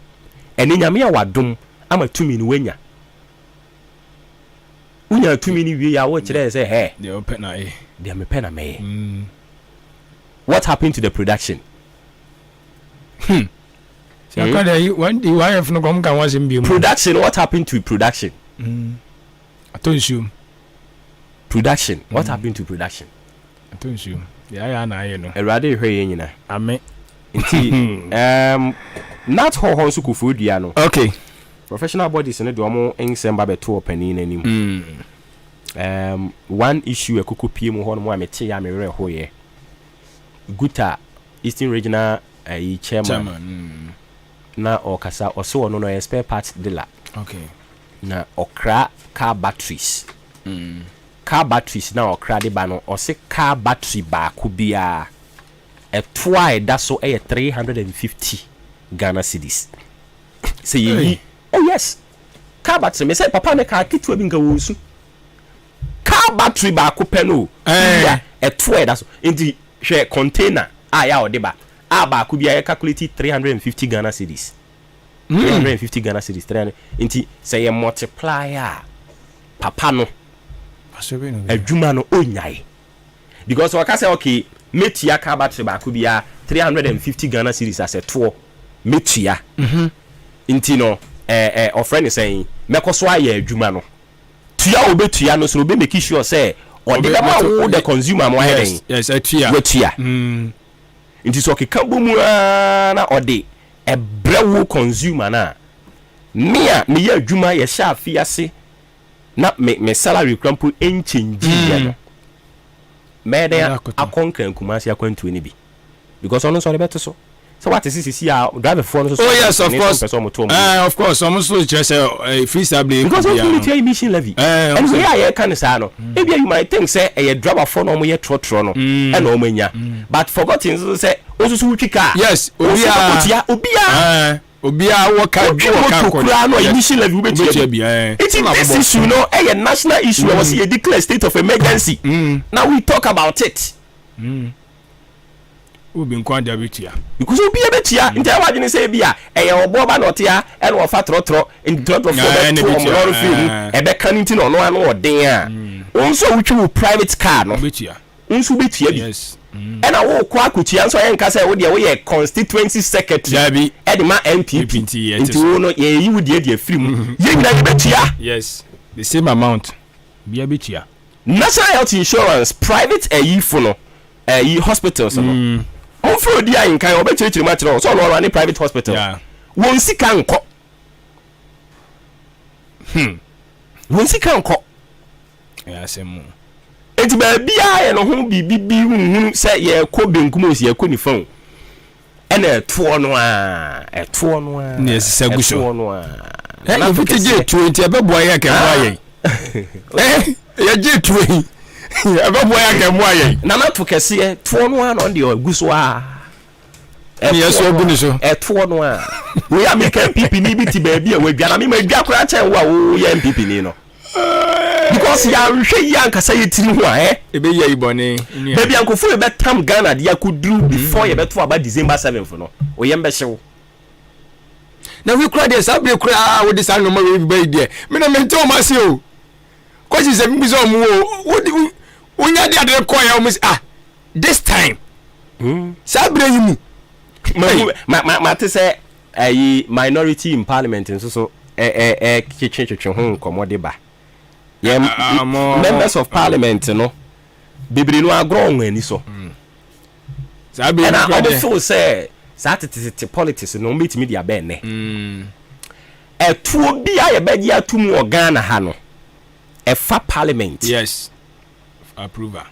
Ɛnɛ Nyame a wadom ama tumi no woanya. Wonya tumi no wie a wokyerɛ sɛ hɛ, deɛ wopɛ na yɛ. Deɛ mepɛ na mɛyɛ. Mm. What happened to the production? Hmm. Sɛ aka deɛ one day one F no kɔm ka ho asɛm bio mu. Production what happened to production? Mm. Atɔ nsuom. Production what mm. happened to production? Atɔ nsuom. Deɛ ayɛ ana ayɛ no. Awurade hwɛ yɛn nyina. Amen. Nti um, nat hɔ hɔ nso kofoɔ dua no. Okay. Professional bodies no de wɔn nsɛm ba bɛto ɔpanin no anim. Mm. Um, one issue ɛkoko pie mu hɔ nom a mete ya me werɛ hoeɛ. Guta Eastern Regional ayi chairman, chairman mm. na ɔkasa ɔsɛ ɔno no ɔyɛ spare parts dealer. Okay. Na ɔkra car batteries. Mm. Car batteries no a ɔkra de ba no, ɔse car battery baako biara, ɛtoɔ a ɛda so yɛ 350 Ghana cedis. Sɛ yɛyi, oh yes, car battery, me sɛ papa no car ketewa bi nka wɔresu. Car battery baako pɛ no o, woyi a, ɛtoɔ a ɛda so. Nti hwɛ container a yɛ a ɔde ba, a baako biara yɛ calculate 350 Ghana cedis. 350 Ghana cedis, 300, nti sɛ yɛ multiply a, papa no adwuma no ɔnyae because ɔka sɛ okay mɛtua car battery baako biara 350 Ghana cedis asɛ toɔ mɛtua mhm. nti no ɛɛ ɔfrɛ ne sɛn mɛkɔ so ayɛ adwuma no tua a ɔbɛtua no so ɔbɛ make sure sɛ ɔde bɛma wo the consumer mo ayɛ dɛn watua mm. nti sɛ ɔkeka bɔ mu ara na ɔde ɛbrɛ wo consumer no a Me a meyɛ adwuma yɛhyɛ afe ase na me me salary kora mpo nkyɛngyiiɛ no, mɛyɛ dɛn akɔ Nkran Kumasi akwantuo no bi? Because ɔno nso ɔde bɛto so. Sɛ wate se sisi a driver foɔ no nso so Oh yes, of ne nso course. mpɛ sɛ ɔmo to ɔmo Eh, of course. Ɔmo nso kyerɛ sɛ eh, free saa bere Because kɔ ɔntumi biara no. tua emission levy. Eh, ɔmo And wei sɛ a yɛreka no saa no, ebia you might think sɛ ɛyɛ driver foɔ na ɔmo yɛ trɔtrɔ no ɛna ɔmo anya. But forgotten nso sɛ wo nso so wotwi car. Yes, Wo nso obiara. wobɛkɔtua, obiara. Eh. Obiara wɔ car bi Wotwi wɔ car moto kɔ koraa no yes. emission levy wobɛtua Wobɛtua bi. bi ɛɛ. Nti Ɛna this abobɔ. issue no ɛyɛ national issue ɛwɔ sɛ yɛ declare state of emergency na we talk about it. Obi nko adeɛ bɛtua. Because obiara bɛtua nti ɛwɔ adwene sɛ ebi a ɛyɛ ɔboɔ ba na ɔte ha ɛna ɔfa trɔtrɔ nti trɔtrɔfoɔ Ɛɛ, ɛna bɛto wɔn bɛtua, lɔre fee mu ɛɛ. ɛbɛka no nti na ɔno ano ɔden a wo nso a wotwi wo private car no Wobɛtua. Wo nso wobɛtua bi. Yes. Ɛna wokɔ akɔtua nso a yɛnka sɛ wo deɛ woyɛ constituency secretary Dabi. ɛde ma NPP Nti yɛte nti so. wo no yɛyi wo deɛ de afiri mu. Yɛn nyinaa yɛbɛtua. Yes. The same amount. Obiara bɛtua. National Health Insurance private ayi fo no ayi hospitals no momfrɛ odi ahenkan ɔbɛkyerɛkyerɛ mu akyerɛ wo sɛ ɔno ɔrane private hospital. Yeah. Wɔn sika nkɔ. Hmm. Wɔn sika nkɔ. Ɛyɛ asɛm o. Enti baabiara yɛ ne ho biribi bi nhunu sɛ yɛrekɔ benkum o sɛ yɛrekɔ nifa o. Ɛna ɛtoɔ no a, ɛtoɔ no a, Na ɛsesa gu so. ɛtoɔ no a. Ɛ Nana yɛfiti gye kɛseɛ. tuo nti ɛbɛboa yɛn kɛmmoa yɛn. Ɛ yɛgye tuo yi ɛbɛboa yɛn kɛmmoa yɛn. Nana to kɛseɛ, toɔ no a na ɔno deɛ ɔgu so a. Ne yɛ so agu ne so. Ɛtoɔ no a. Wei a meka NPP ni bi te baabi a wadwa na mema dwa koraa kyɛn wo a woyɛ NPP ni no. Because yɛanhwɛ yie ankasa yɛ tiri ho a ɛ. Ɛbɛyi ayi bɔne. Baabi a nkurɔfoɔ yɛbɛtam Ghana de akɔduru before yɛbɛto aba December 7th no, wo yam bɛhye wo. Na wei koraa deɛ saa bere koraa a wode saa nneɛma wei ba yi deɛ me na mente wɔn ase o. Kɔsi sɛ mebisa wɔn o, wode wonya de adeɛ kɔɛ wɔn sɛ ah this time hmm. saa berɛ yi mu mate sɛ ayi minority in parliament nso so twetwetwe ho nkɔmmɔ de ba yɛ ah, ah, members of parliament no bebree no agorɔ wɔn ani so hmm. ɛna wɔn feel sɛ saa tetetete politics no wɔn bɛtumi de abɛn nɛ hmm. ɛtuo bi a yɛbɛgye atum wɔ Ghana ha no ɛfa parliament. Yes approval.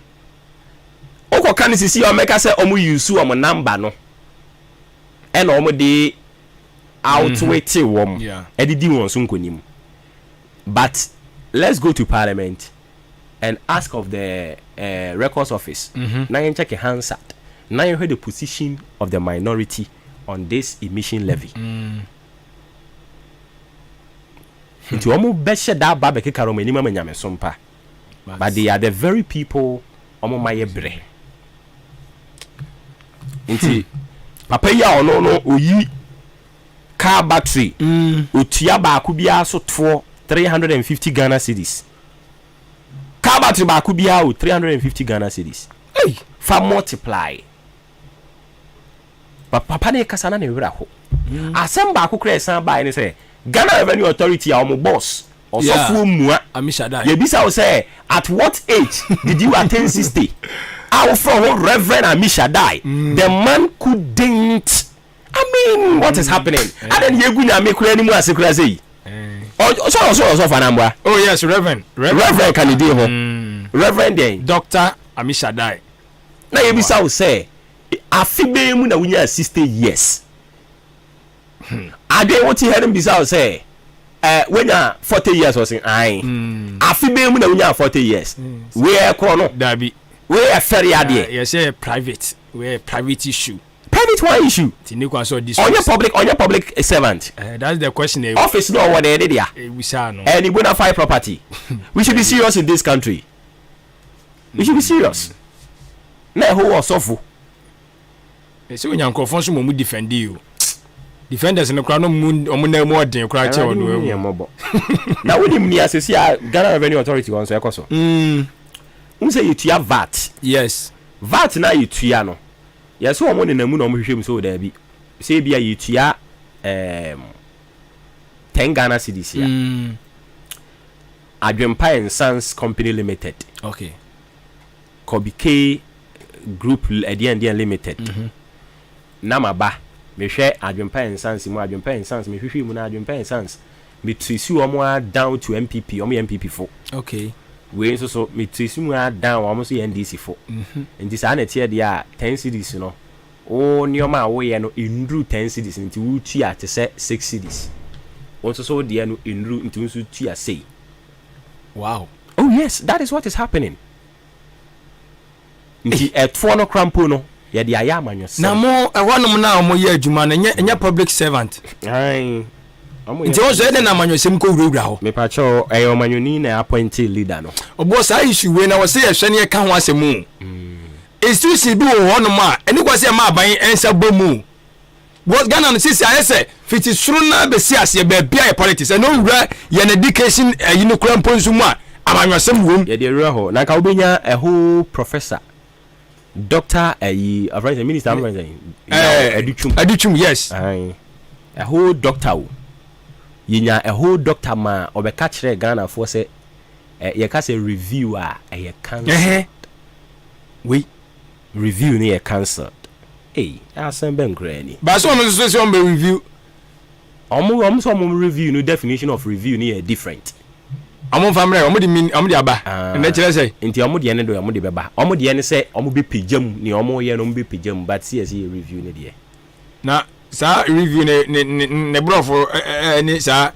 Wokɔ ka no sisi a wɔbɛka sɛ wɔn use wɔn number no ɛna wɔn de outwit wɔn ɛde di wɔn so nkonim but let's go to parliament and ask of the uh, records office mm -hmm. na yɛn check Hansard na yɛn hwɛ the position of the minority on this emission levy. Mm. Nti wɔn bɛhyɛ da aba abɛkeka wɔn anim ama nyamesom pa. But they are the very people wɔn ma yɛ brɛ. Nti papa yi a ɔno no oyi car battery otua baako biara so toɔ 350 Ghana cedis. Car battery baako biara o 350 Ghana cedis. Hey, fa multiply. Papa no rekasa na ne werɛ aho. Asɛm baako koraa a ɛsan baeɛ ne sɛ, Ghana Revenue Authority a wɔn boss, Ɔsɔfoɔ Mua, yɛbisa wo sɛ at what age did you attain 60? A wofrɛ wo ho Reverend Amishadai, the man couldn't, I mean what is happening? Adɛn na yɛgu Nyame koraa anim ase koraa sei? Ɔsɔ ɔsɔ ɔsɔfo anaa mmoa? Oh yes, Reverend. Reverend ka ne din ho. Reverend dɛn? Doctor Amishadai. Na yɛbisa wo sɛ Afe bɛn mu na wonyaa 60 years? Adwen wote ha no mbisa wo sɛ. Eh, wonya 40 years ɔse ae. Afe bɛn mu na wonyaa 40 years? Wei ɛyɛ korɔ no? Dabi. Wei yɛ fɛre adeɛ. Yɛsɛ yɛ private. Wei yɛ private issue. Private one issue. Ti ne kwan sɛ ɔdi Ɔnyɛ public, ɔnyɛ public servant. Eh, that's the question. Eh, Office no ɔwɔ no ɛyɛ ne dea. Ebusa no. Ɛyɛ ne bona fide property. We should be serious in this country. We should be serious. Na ɛho wɔ ɔsɔfo. Ɛsɛ onya nkurɔfoɔ nso ma ɔmo defend yi o. Defenders no koraa no ɔmo ɔmo nan mu ɔden koraa kyɛ ɔno ɛmu. Mmɔbɔ. Na wonim nea sɛsi a Ghana Revenue Authority hɔ nso ɛkɔ so. Mm. Wohu sɛ yɛtua VAT. Yes. VAT no a yɛtua no, yɛsɛ wɔn nenam mu na wɔn hwehwɛ mu sɛ o daabi. Sɛ ebi a yɛtua um, 10 Ghana cedis a. Mm. Adwempa and Sons Company Limited. Okay. Kobe K Group ɛdeɛn deɛn Limited. Mm -hmm. Na maba, mehwɛ Adwempa and Sons mu, Adwempa and Sons, mehwehwɛ mu na Adwempa and Sons, me trace wɔn ara down to NPP, wɔn yɛ NPP fo. Okay. Wei nso so, me trace mu ara down, wɔn nso yɛ NDC fo. Mm -hmm. Nti saa na ɛteɛ deɛ a, 10 cedis no, wo nneɛma a woyɛ no nnuru 10 cedis nti wotua te sɛ 6 cedis. Wo nso so wo deɛ no nnuru nti wo nso tua sei. Wow. Oh yes, that is what is happening. Nti ɛtoɔ no kora mpo no, yɛde ayɛ amanyɔsɛm. Na mo ɛhɔnom no a wɔyɛ adwuma no, ɛnyɛ ɛnyɛ public servant. Ae. Nti wɔn nso ɛdɛn na amanyɔsɛm kɔ wurawura hɔ? Mepakyɛw, ɛyɛ ɔmanyɔni na appointee leader no. Ɔboɔ saa issue wei na wɔsɛ yɛhwɛ ne yɛka ho asɛm o. Institution bi wɔ hɔnom a ɛne kwa sɛ ɛma aban nsa bɔ mu o. Because Ghana no sisi ayɛ sɛ fiti soro na bɛsi aseɛ baabi ayɛ politics ɛna owura yɛn education ɛyi no kura mpo nso mu a amanyɔsɛm wom. Yɛde awura hɔ na nka wobɛnya a whole professor doctor ayi afrɛ sɛ minister afrɛ sɛ eh, Adutwum Adutwum yes ayi a whole doctor o yɛnya a whole doctor ma ɔbɛka kyerɛ Ghanafoɔ sɛ yɛka sɛ review a ɛyɛ cancelled wei Review no yɛ cancelled. Ei asɛm bɛn koraa ni. But sɛ ɔno nso sɛ ɔmo bɛ review. Ɔmo ɔmo sɛ ɔmo review no definition of review no yɛ different. Ɔmo nfa mmerɛ ɔmo de min ɔmo de aba. Ɛnɛ kyerɛ sɛ. Nti ɔmo deɛ no deɛ ɔmo de bɛba. Ɔmo deɛ ne sɛ ɔmo bɛ pagya mu nea ɔmo yɛ no ɔmo bɛ pagya mu but sɛ yɛsɛ yɛ review no deɛ. Na saa review ne ne ne ne borɔfo ɛne saa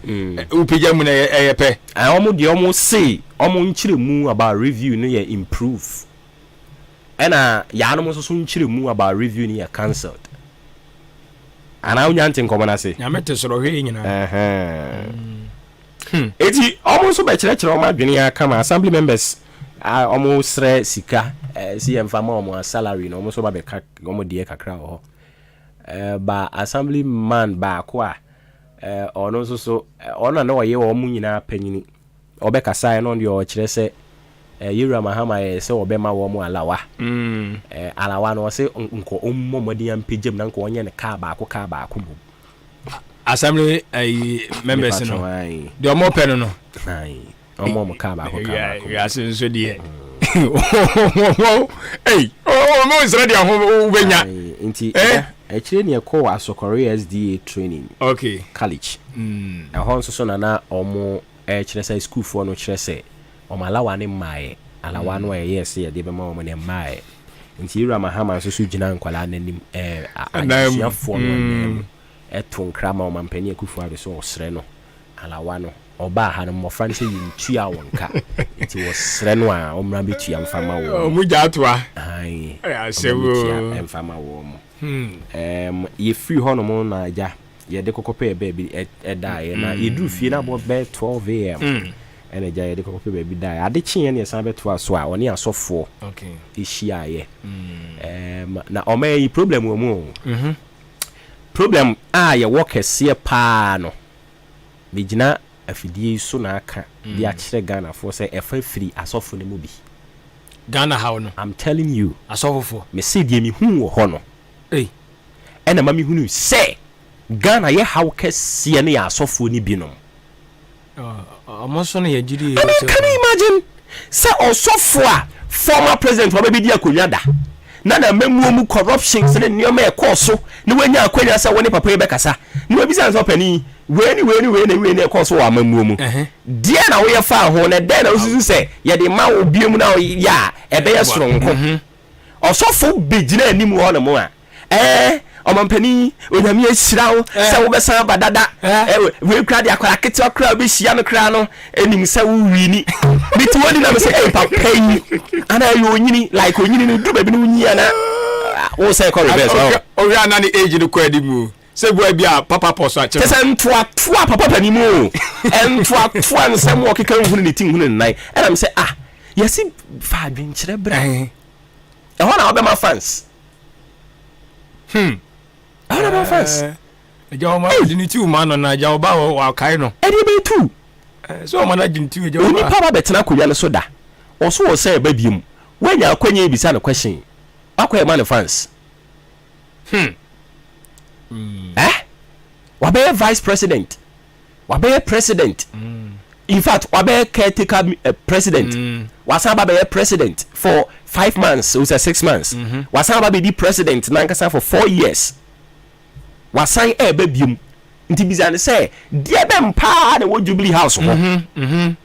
wopagya mu no ɛyɛ pɛ. Ɔmo deɛ ɔmo se ɔmo nkyerɛmu about review no yɛ improve. Ɛna yaanom nso so nkyerɛmu about review no yɛ cancelled. Anaa wonya nte nkɔmmɔ no ase? Nyame te soro ɔhwɛ yɛ nyinaa. Hmm. Eti wɔn nso bɛkyerɛkyerɛ wɔn adwene ara kama. Assembly members a wɔn srɛ sika eh, si yɛn fa ma wɔn salary no wɔn nso ba bɛka wɔn deɛ kakra wɔ hɔ. Eh, ba assembly man baako a eh, ɔno nso so ɔno na na ɔyɛ wɔn nyinaa panyini. Ɔbɛkasaeɛ no ɔno deɛ ɔkyerɛ sɛ eh, Yewura Mahama yɛɛ sɛ ɔbɛma wɔn alawa. Eh, alawa no ɔse nkɔ ɔmmɔ mmɔden ampagya mu na nkɔ ɔnyɛ no kaa baako kaa baako mmom. Assembly ayi members no deɛ ɔmo pɛ no no. Ɔmo ɔmo kaa baako kaa baako. Wiase nso deɛ. Ei, ɔmo nsrɛ deɛ ɔmo wobɛnya. Nti akyire ne ɛkɔɔ Asokɔre SDA training. Okay. College. Ɛhɔ nso so na na ɔmo ɛkyerɛ sɛ sukuufoɔ no kyerɛ sɛ wɔn alawa no mmaeɛ, alawa no a ɛyɛɛ sɛ yɛde bɛma wɔn no mmaeɛ. Nti Yewura Mahama nso so gyinaa nkwadaa no anim, ɛɛ adesuafoɔ no anan mu, ɛto nkra ma Ɔmanpanin Akufo Addo sɛ ɔsrɛ no alawa no. Ɔbaa ha no, mmɔfra no sɛ yɛntua wɔn ka, nti wɔsrɛ no a ɔmmra mmɛtua mfa ma wɔn. Wɔn gya atoa. Ae, ɔmmra mmɛtua mfa ma wɔn. Ɛɛm, yɛfiri hɔnom na agya. yɛde kɔkɔ pɛɛ baabi daeɛ na yɛduru fie no abɔ bɛyɛ 12 am ɛna agya yɛde kɔkɔ pɛɛ baabi daeɛ. Ade kyeeɛ na yɛsan bɛtoa so a ɔne asɔfoɔ hyiaeɛ. Na ɔman yi problem wɔ mu o. Problem a yɛwɔ kɛseɛ paa no, megyina afidie yi so na aka de akyerɛ Ghanafoɔ sɛ ɛfa firi asɔfo no mu bi. Ghana haw no. I'm telling you. Asɔfofoɔ. Mese deɛ mehuu wɔ hɔ no. Ei. Ɛna ɛma mehunuu sɛ Ghana yɛ haw kɛseɛ no yɛ asɔfoɔ no binom. Ɔmo nso no yɛ gyidi. I mean can you imagine sɛ ɔsɔfo a former president waba bɛdi akonnwa da na n'amammuo mu corruptions ne nneɛma ɛkɔɔ so na wanya akwanya sɛ wo ne papa yi bɛkasa na wabisa no sɛ ɔpanin wei ne wei ne wei ne wei ne ɛkɔɔ so wɔ amammuo mu deɛ na woyɛ faa ho na dɛn na wosusu sɛ yɛde ma wo biom na woyɛ a ɛbɛyɛ soronko. Ɔsɔfo begyina anim hɔ nom a, ɛɛ, Ɔmampanin, Onyame ahyira wo sɛ wobɛsan aba dada. Wei koraa deɛ akwadaa ketewa koraa a wobɛhyia no koraa no nim sɛ wo wini. Mete hɔ di na mesɛ ei papa yi ana ɛyɛ onyini like onyini no duru baabi no wonyi ana wo sɛ kɔ reverse ɔhɔ. Ɔhwɛ ana ne age no kɔ anim o sɛ bua bi a papa pɔ so akyɛ. Kyɛ sɛ ntoatoa papa panin mu o ntoatoa nsɛm ɔkeka nhunu ne ti nhunu ne nan ɛna mesɛ ah yɛsi fa adwenkyerɛ bra ɛhɔ na wobɛma fans. Hmm. Ɛhɔ na bɛma fans. Agya wɔn agye ne tiw ma no na agya ɔba wɔ wakae no. Ɛdeɛ bɛyɛ tu. Sɛ wɔn agye ne tiw agya ɔba. Onipa ba bɛtena akonnwa no so da. Ɔso wɔ sɛ ɛba biem. Woanya akwanya ebisa no question. Wakɔ ɛma no fans. Hmm. Eh? Wabɛyɛ vice president. Wabɛyɛ president. In fact, wabɛyɛ caretaker eh, president. Mm. Wasan ba bɛyɛ president for five months, o sɛ six months. Mm -hmm. Wasan ba bɛdi president nankasa for four years. Wasan ɛɛba biom. Nti bisa ne sɛ, deɛ bɛn paa na ɛwɔ Jubilee House hɔ? Mm -hmm. Mm -hmm.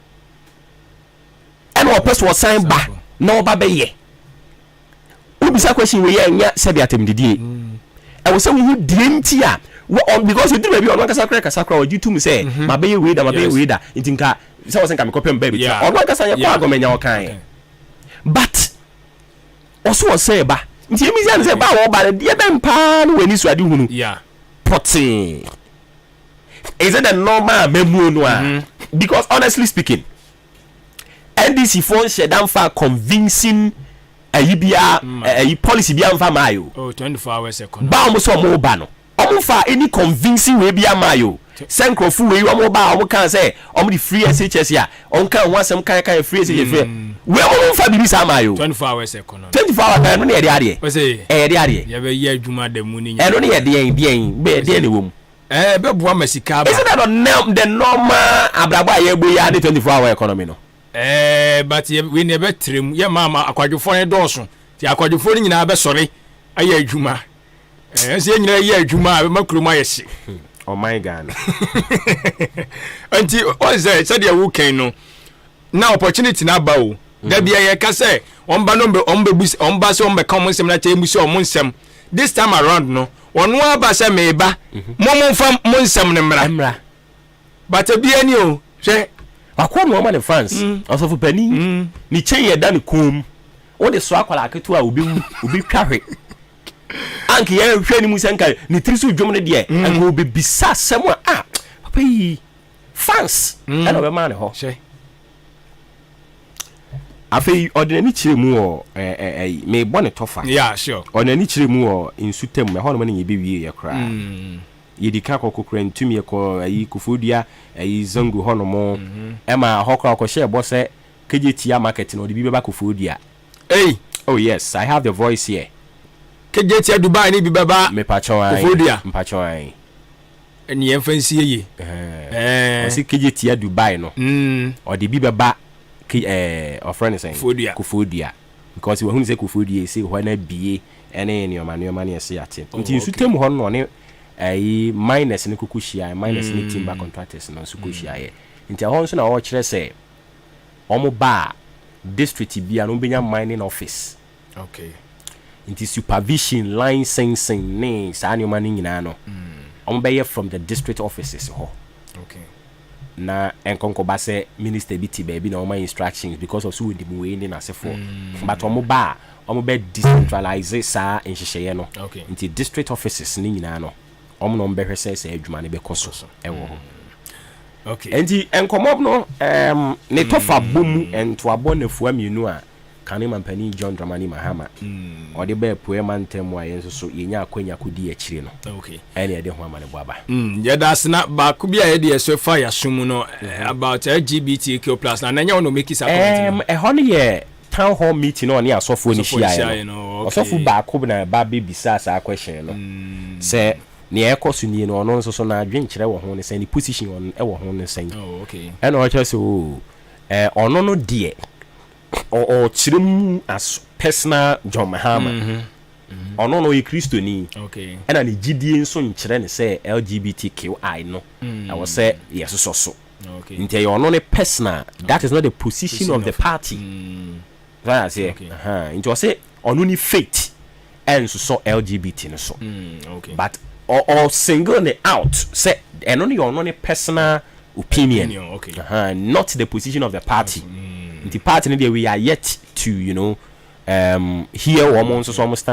Ɛna ɔpɛ so ɔsan ba na ɔba bɛyɛ. Wobisa question wei a ɛnyɛ sɛbi atɛmdidie. Ɛwɔ sɛ wohu deɛ nti a wɔ because ɛduru baabi a ɔno ankasa koraa kasa koraa ɔgye tom sɛ mhm. mabɛyɛ wei da mabɛyɛ wei da nti nka sɛ wɔ sɛ nka mekɔpɛ mbaa bi tena ɔno ankasa yɛkɔ agɔmanya ɔkaeɛ but ɔso ɔsɛ ba nti ɛmi sɛ sɛ ba a wɔba no deɛ bɛn paa ne w'ani so ade hunu pɔtee is it the normal amamuo no a mhm. because honestly speaking NDC foɔ nhyɛ da nfa convincing ayi biara ayi policy biara nfa maa yi o. Oh, 24 hours economy. Ba wɔn sɛ wɔn ba no, wɔn nfa any convincing wei biara maa yi o. Sɛ nkurɔfo wei wɔn ba a wɔn kan sɛ wɔn de free SHS a wɔn kan ho asɛm kan kan free SHS free. Mm. Wei wɔn nfa biribi saa maa yi o. 24 hours economy. 24 hours ɛno ne yɛ de adeɛ. Ɛyɛ de adeɛ. Yɛ bɛ yɛ adwuma da mu ne nyinaa. Ɛno ne yɛ deɛn deɛn bɛ deɛn na ɛwɔ mu. Ɛɛ ɛbɛboa ma sika aba. Isn't that the, the normal abrabɔ a yɛbɔ yi ara ne 24 hour economy no? Ɛɛ but yɛ wei ne ɛbɛtrɛ mu yɛ maa ma akwadwofoɔ no dɔɔso nti akwadwofoɔ no nyinaa bɛsɔre ayɛ adwuma ɛɛ nso yɛn nyinaa yɛ adwuma a ɛbɛma kurom ayɛ hye. Ɔman Ghana. Nti ɔn sɛ sɛdeɛ wokɛn no na opportunity no aba o da bia yɛka sɛ wɔn ba no wɔn bɛbu wɔn ba sɛ wɔn bɛka wɔn nsɛm na kyɛ emu sɛ wɔn nsɛm this time around no wɔn aba sɛ meba mhm. mo mo nfa mo nsɛm no mmra bata bia ni o hwɛ. Wakɔ no ɔma ne fans mm. ɔsɔfo panin mm. ne kyɛn yɛ da ne kɔn mu wode so akwadaa ketewa a obi wu obi twa hwe anka yɛhwɛ ne mu sɛ nka ne tiri so dwom no deɛ mm. anka obɛbisa asɛm a ah papa yi fans ɛna ɔbɛmaa ne hɔ Afei ɔde n'ani kyerɛɛ mu wɔ ɛɛ ɛɛ merebɔ ne tɔfa. Yeah, sure. Ɔde n'ani kyerɛɛ mu wɔ nsu tam, ɛhɔ nom na yɛbɛwieeɛ koraa. Mm. Yɛdi kan kɔ Kokorantum, yɛkɔ ayi Koforidua, ayi Zango hɔ nom. Mm-hmm. Ɛma hɔ koraa ɔkɔhyɛɛ bɔ sɛ Kejetia market no ɔde bi bɛba Koforidua. Ei! Oh yes, I have the voice here. Kejetia Dubai ne bi bɛba Mepakyɛw ae. Koforidua. Mpakyɛw ae. Ɛne yɛmfa nsie yie. Ɛɛ. Ɔse Kejetia Dubai no, mm. ɔde bi bɛba Ke ɛɛ ɔfrɛ no sɛn? Kofoɔdua. Kofoɔdua. Because wahunu sɛ Kofoɔdua ese hɔ no abie ɛne nneɛma nneɛma ne ɛse ate. Oh, Nti nsutam hɔ no na ɔne ɛyi miners no koko hyiaeɛ, miners ne timber mm. contractors no nso kɔ hyiaeɛ. Nti ɛhɔ nso na ɔrekyerɛ sɛ wɔn ba a district bia no wɔbɛnya mining office. Okay. Nti supervision, licensing ne saa nneɛma no nyinaa no, mm. wɔbɛyɛ from the district offices hɔ. Okay. Na ɛnkɔnkɔba sɛ minister bi te baabi na ɔma instructions because of sɛ ɔnim wei ne n'asefoɔ but wɔn ba a wɔn bɛ decentralize saa nhyehyɛeɛ no nti district offices no nyinaa no wɔn na wɔn bɛhwɛ sɛ saa adwuma no bɛkɔ so wɔ hɔ. Okay. Nti nkɔmɔ no um, ne tɔfa bɔ mu ntoabɔ nnafua mmienu a Kane Mampanin John Dramani Mahama ɔde baa Apueɛ Mantam mu a yɛn nso so yɛnya akwanya kɔdii akyire no ɛne ɛde ho amanebɔ aba. Mm, yɛda ase na baako bi a yɛde ɛso fa yɛaso mu no eh, about LGBTQ plus na na ɛnyɛ wo na ɔmɛki saa comment no. Ɛhɔ no yɛ town hall meeting na ɔne asɔfoɔ no hyiaeɛ no. Ɔsɔfo baako na ɛba bɛbisaa saa question no sɛ nea ɛkɔ so nie no ɔno nso so n'adwenkyerɛ wɔ ho ne sɛn, ne position wɔ ho ne sɛn. Oh, okay. Ɛna ɔkyerɛ sɛ oo ɔno no deɛ ɔkyerɛ mu as personal John Mahama. Ɔno no ɔyɛ Kristoni, ɛna ne gyidie nso nkyerɛ no sɛ LGBTQI no ɛwɔ sɛ yɛsosɔ so. Nti ɛyɛ ɔno ne personal, that is not the position of the party. So wate aseɛ? Ahaa. Nti ɔse ɔno ne faith. Ɛnsosɔ LGBT no so, but ɔ single ne out sɛ ɛno no yɛ ɔno ne personal opinion, Opinion, okay. Not the position of the party. Nti party no deɛ, we are yet to hear wɔn nso so wɔn stand.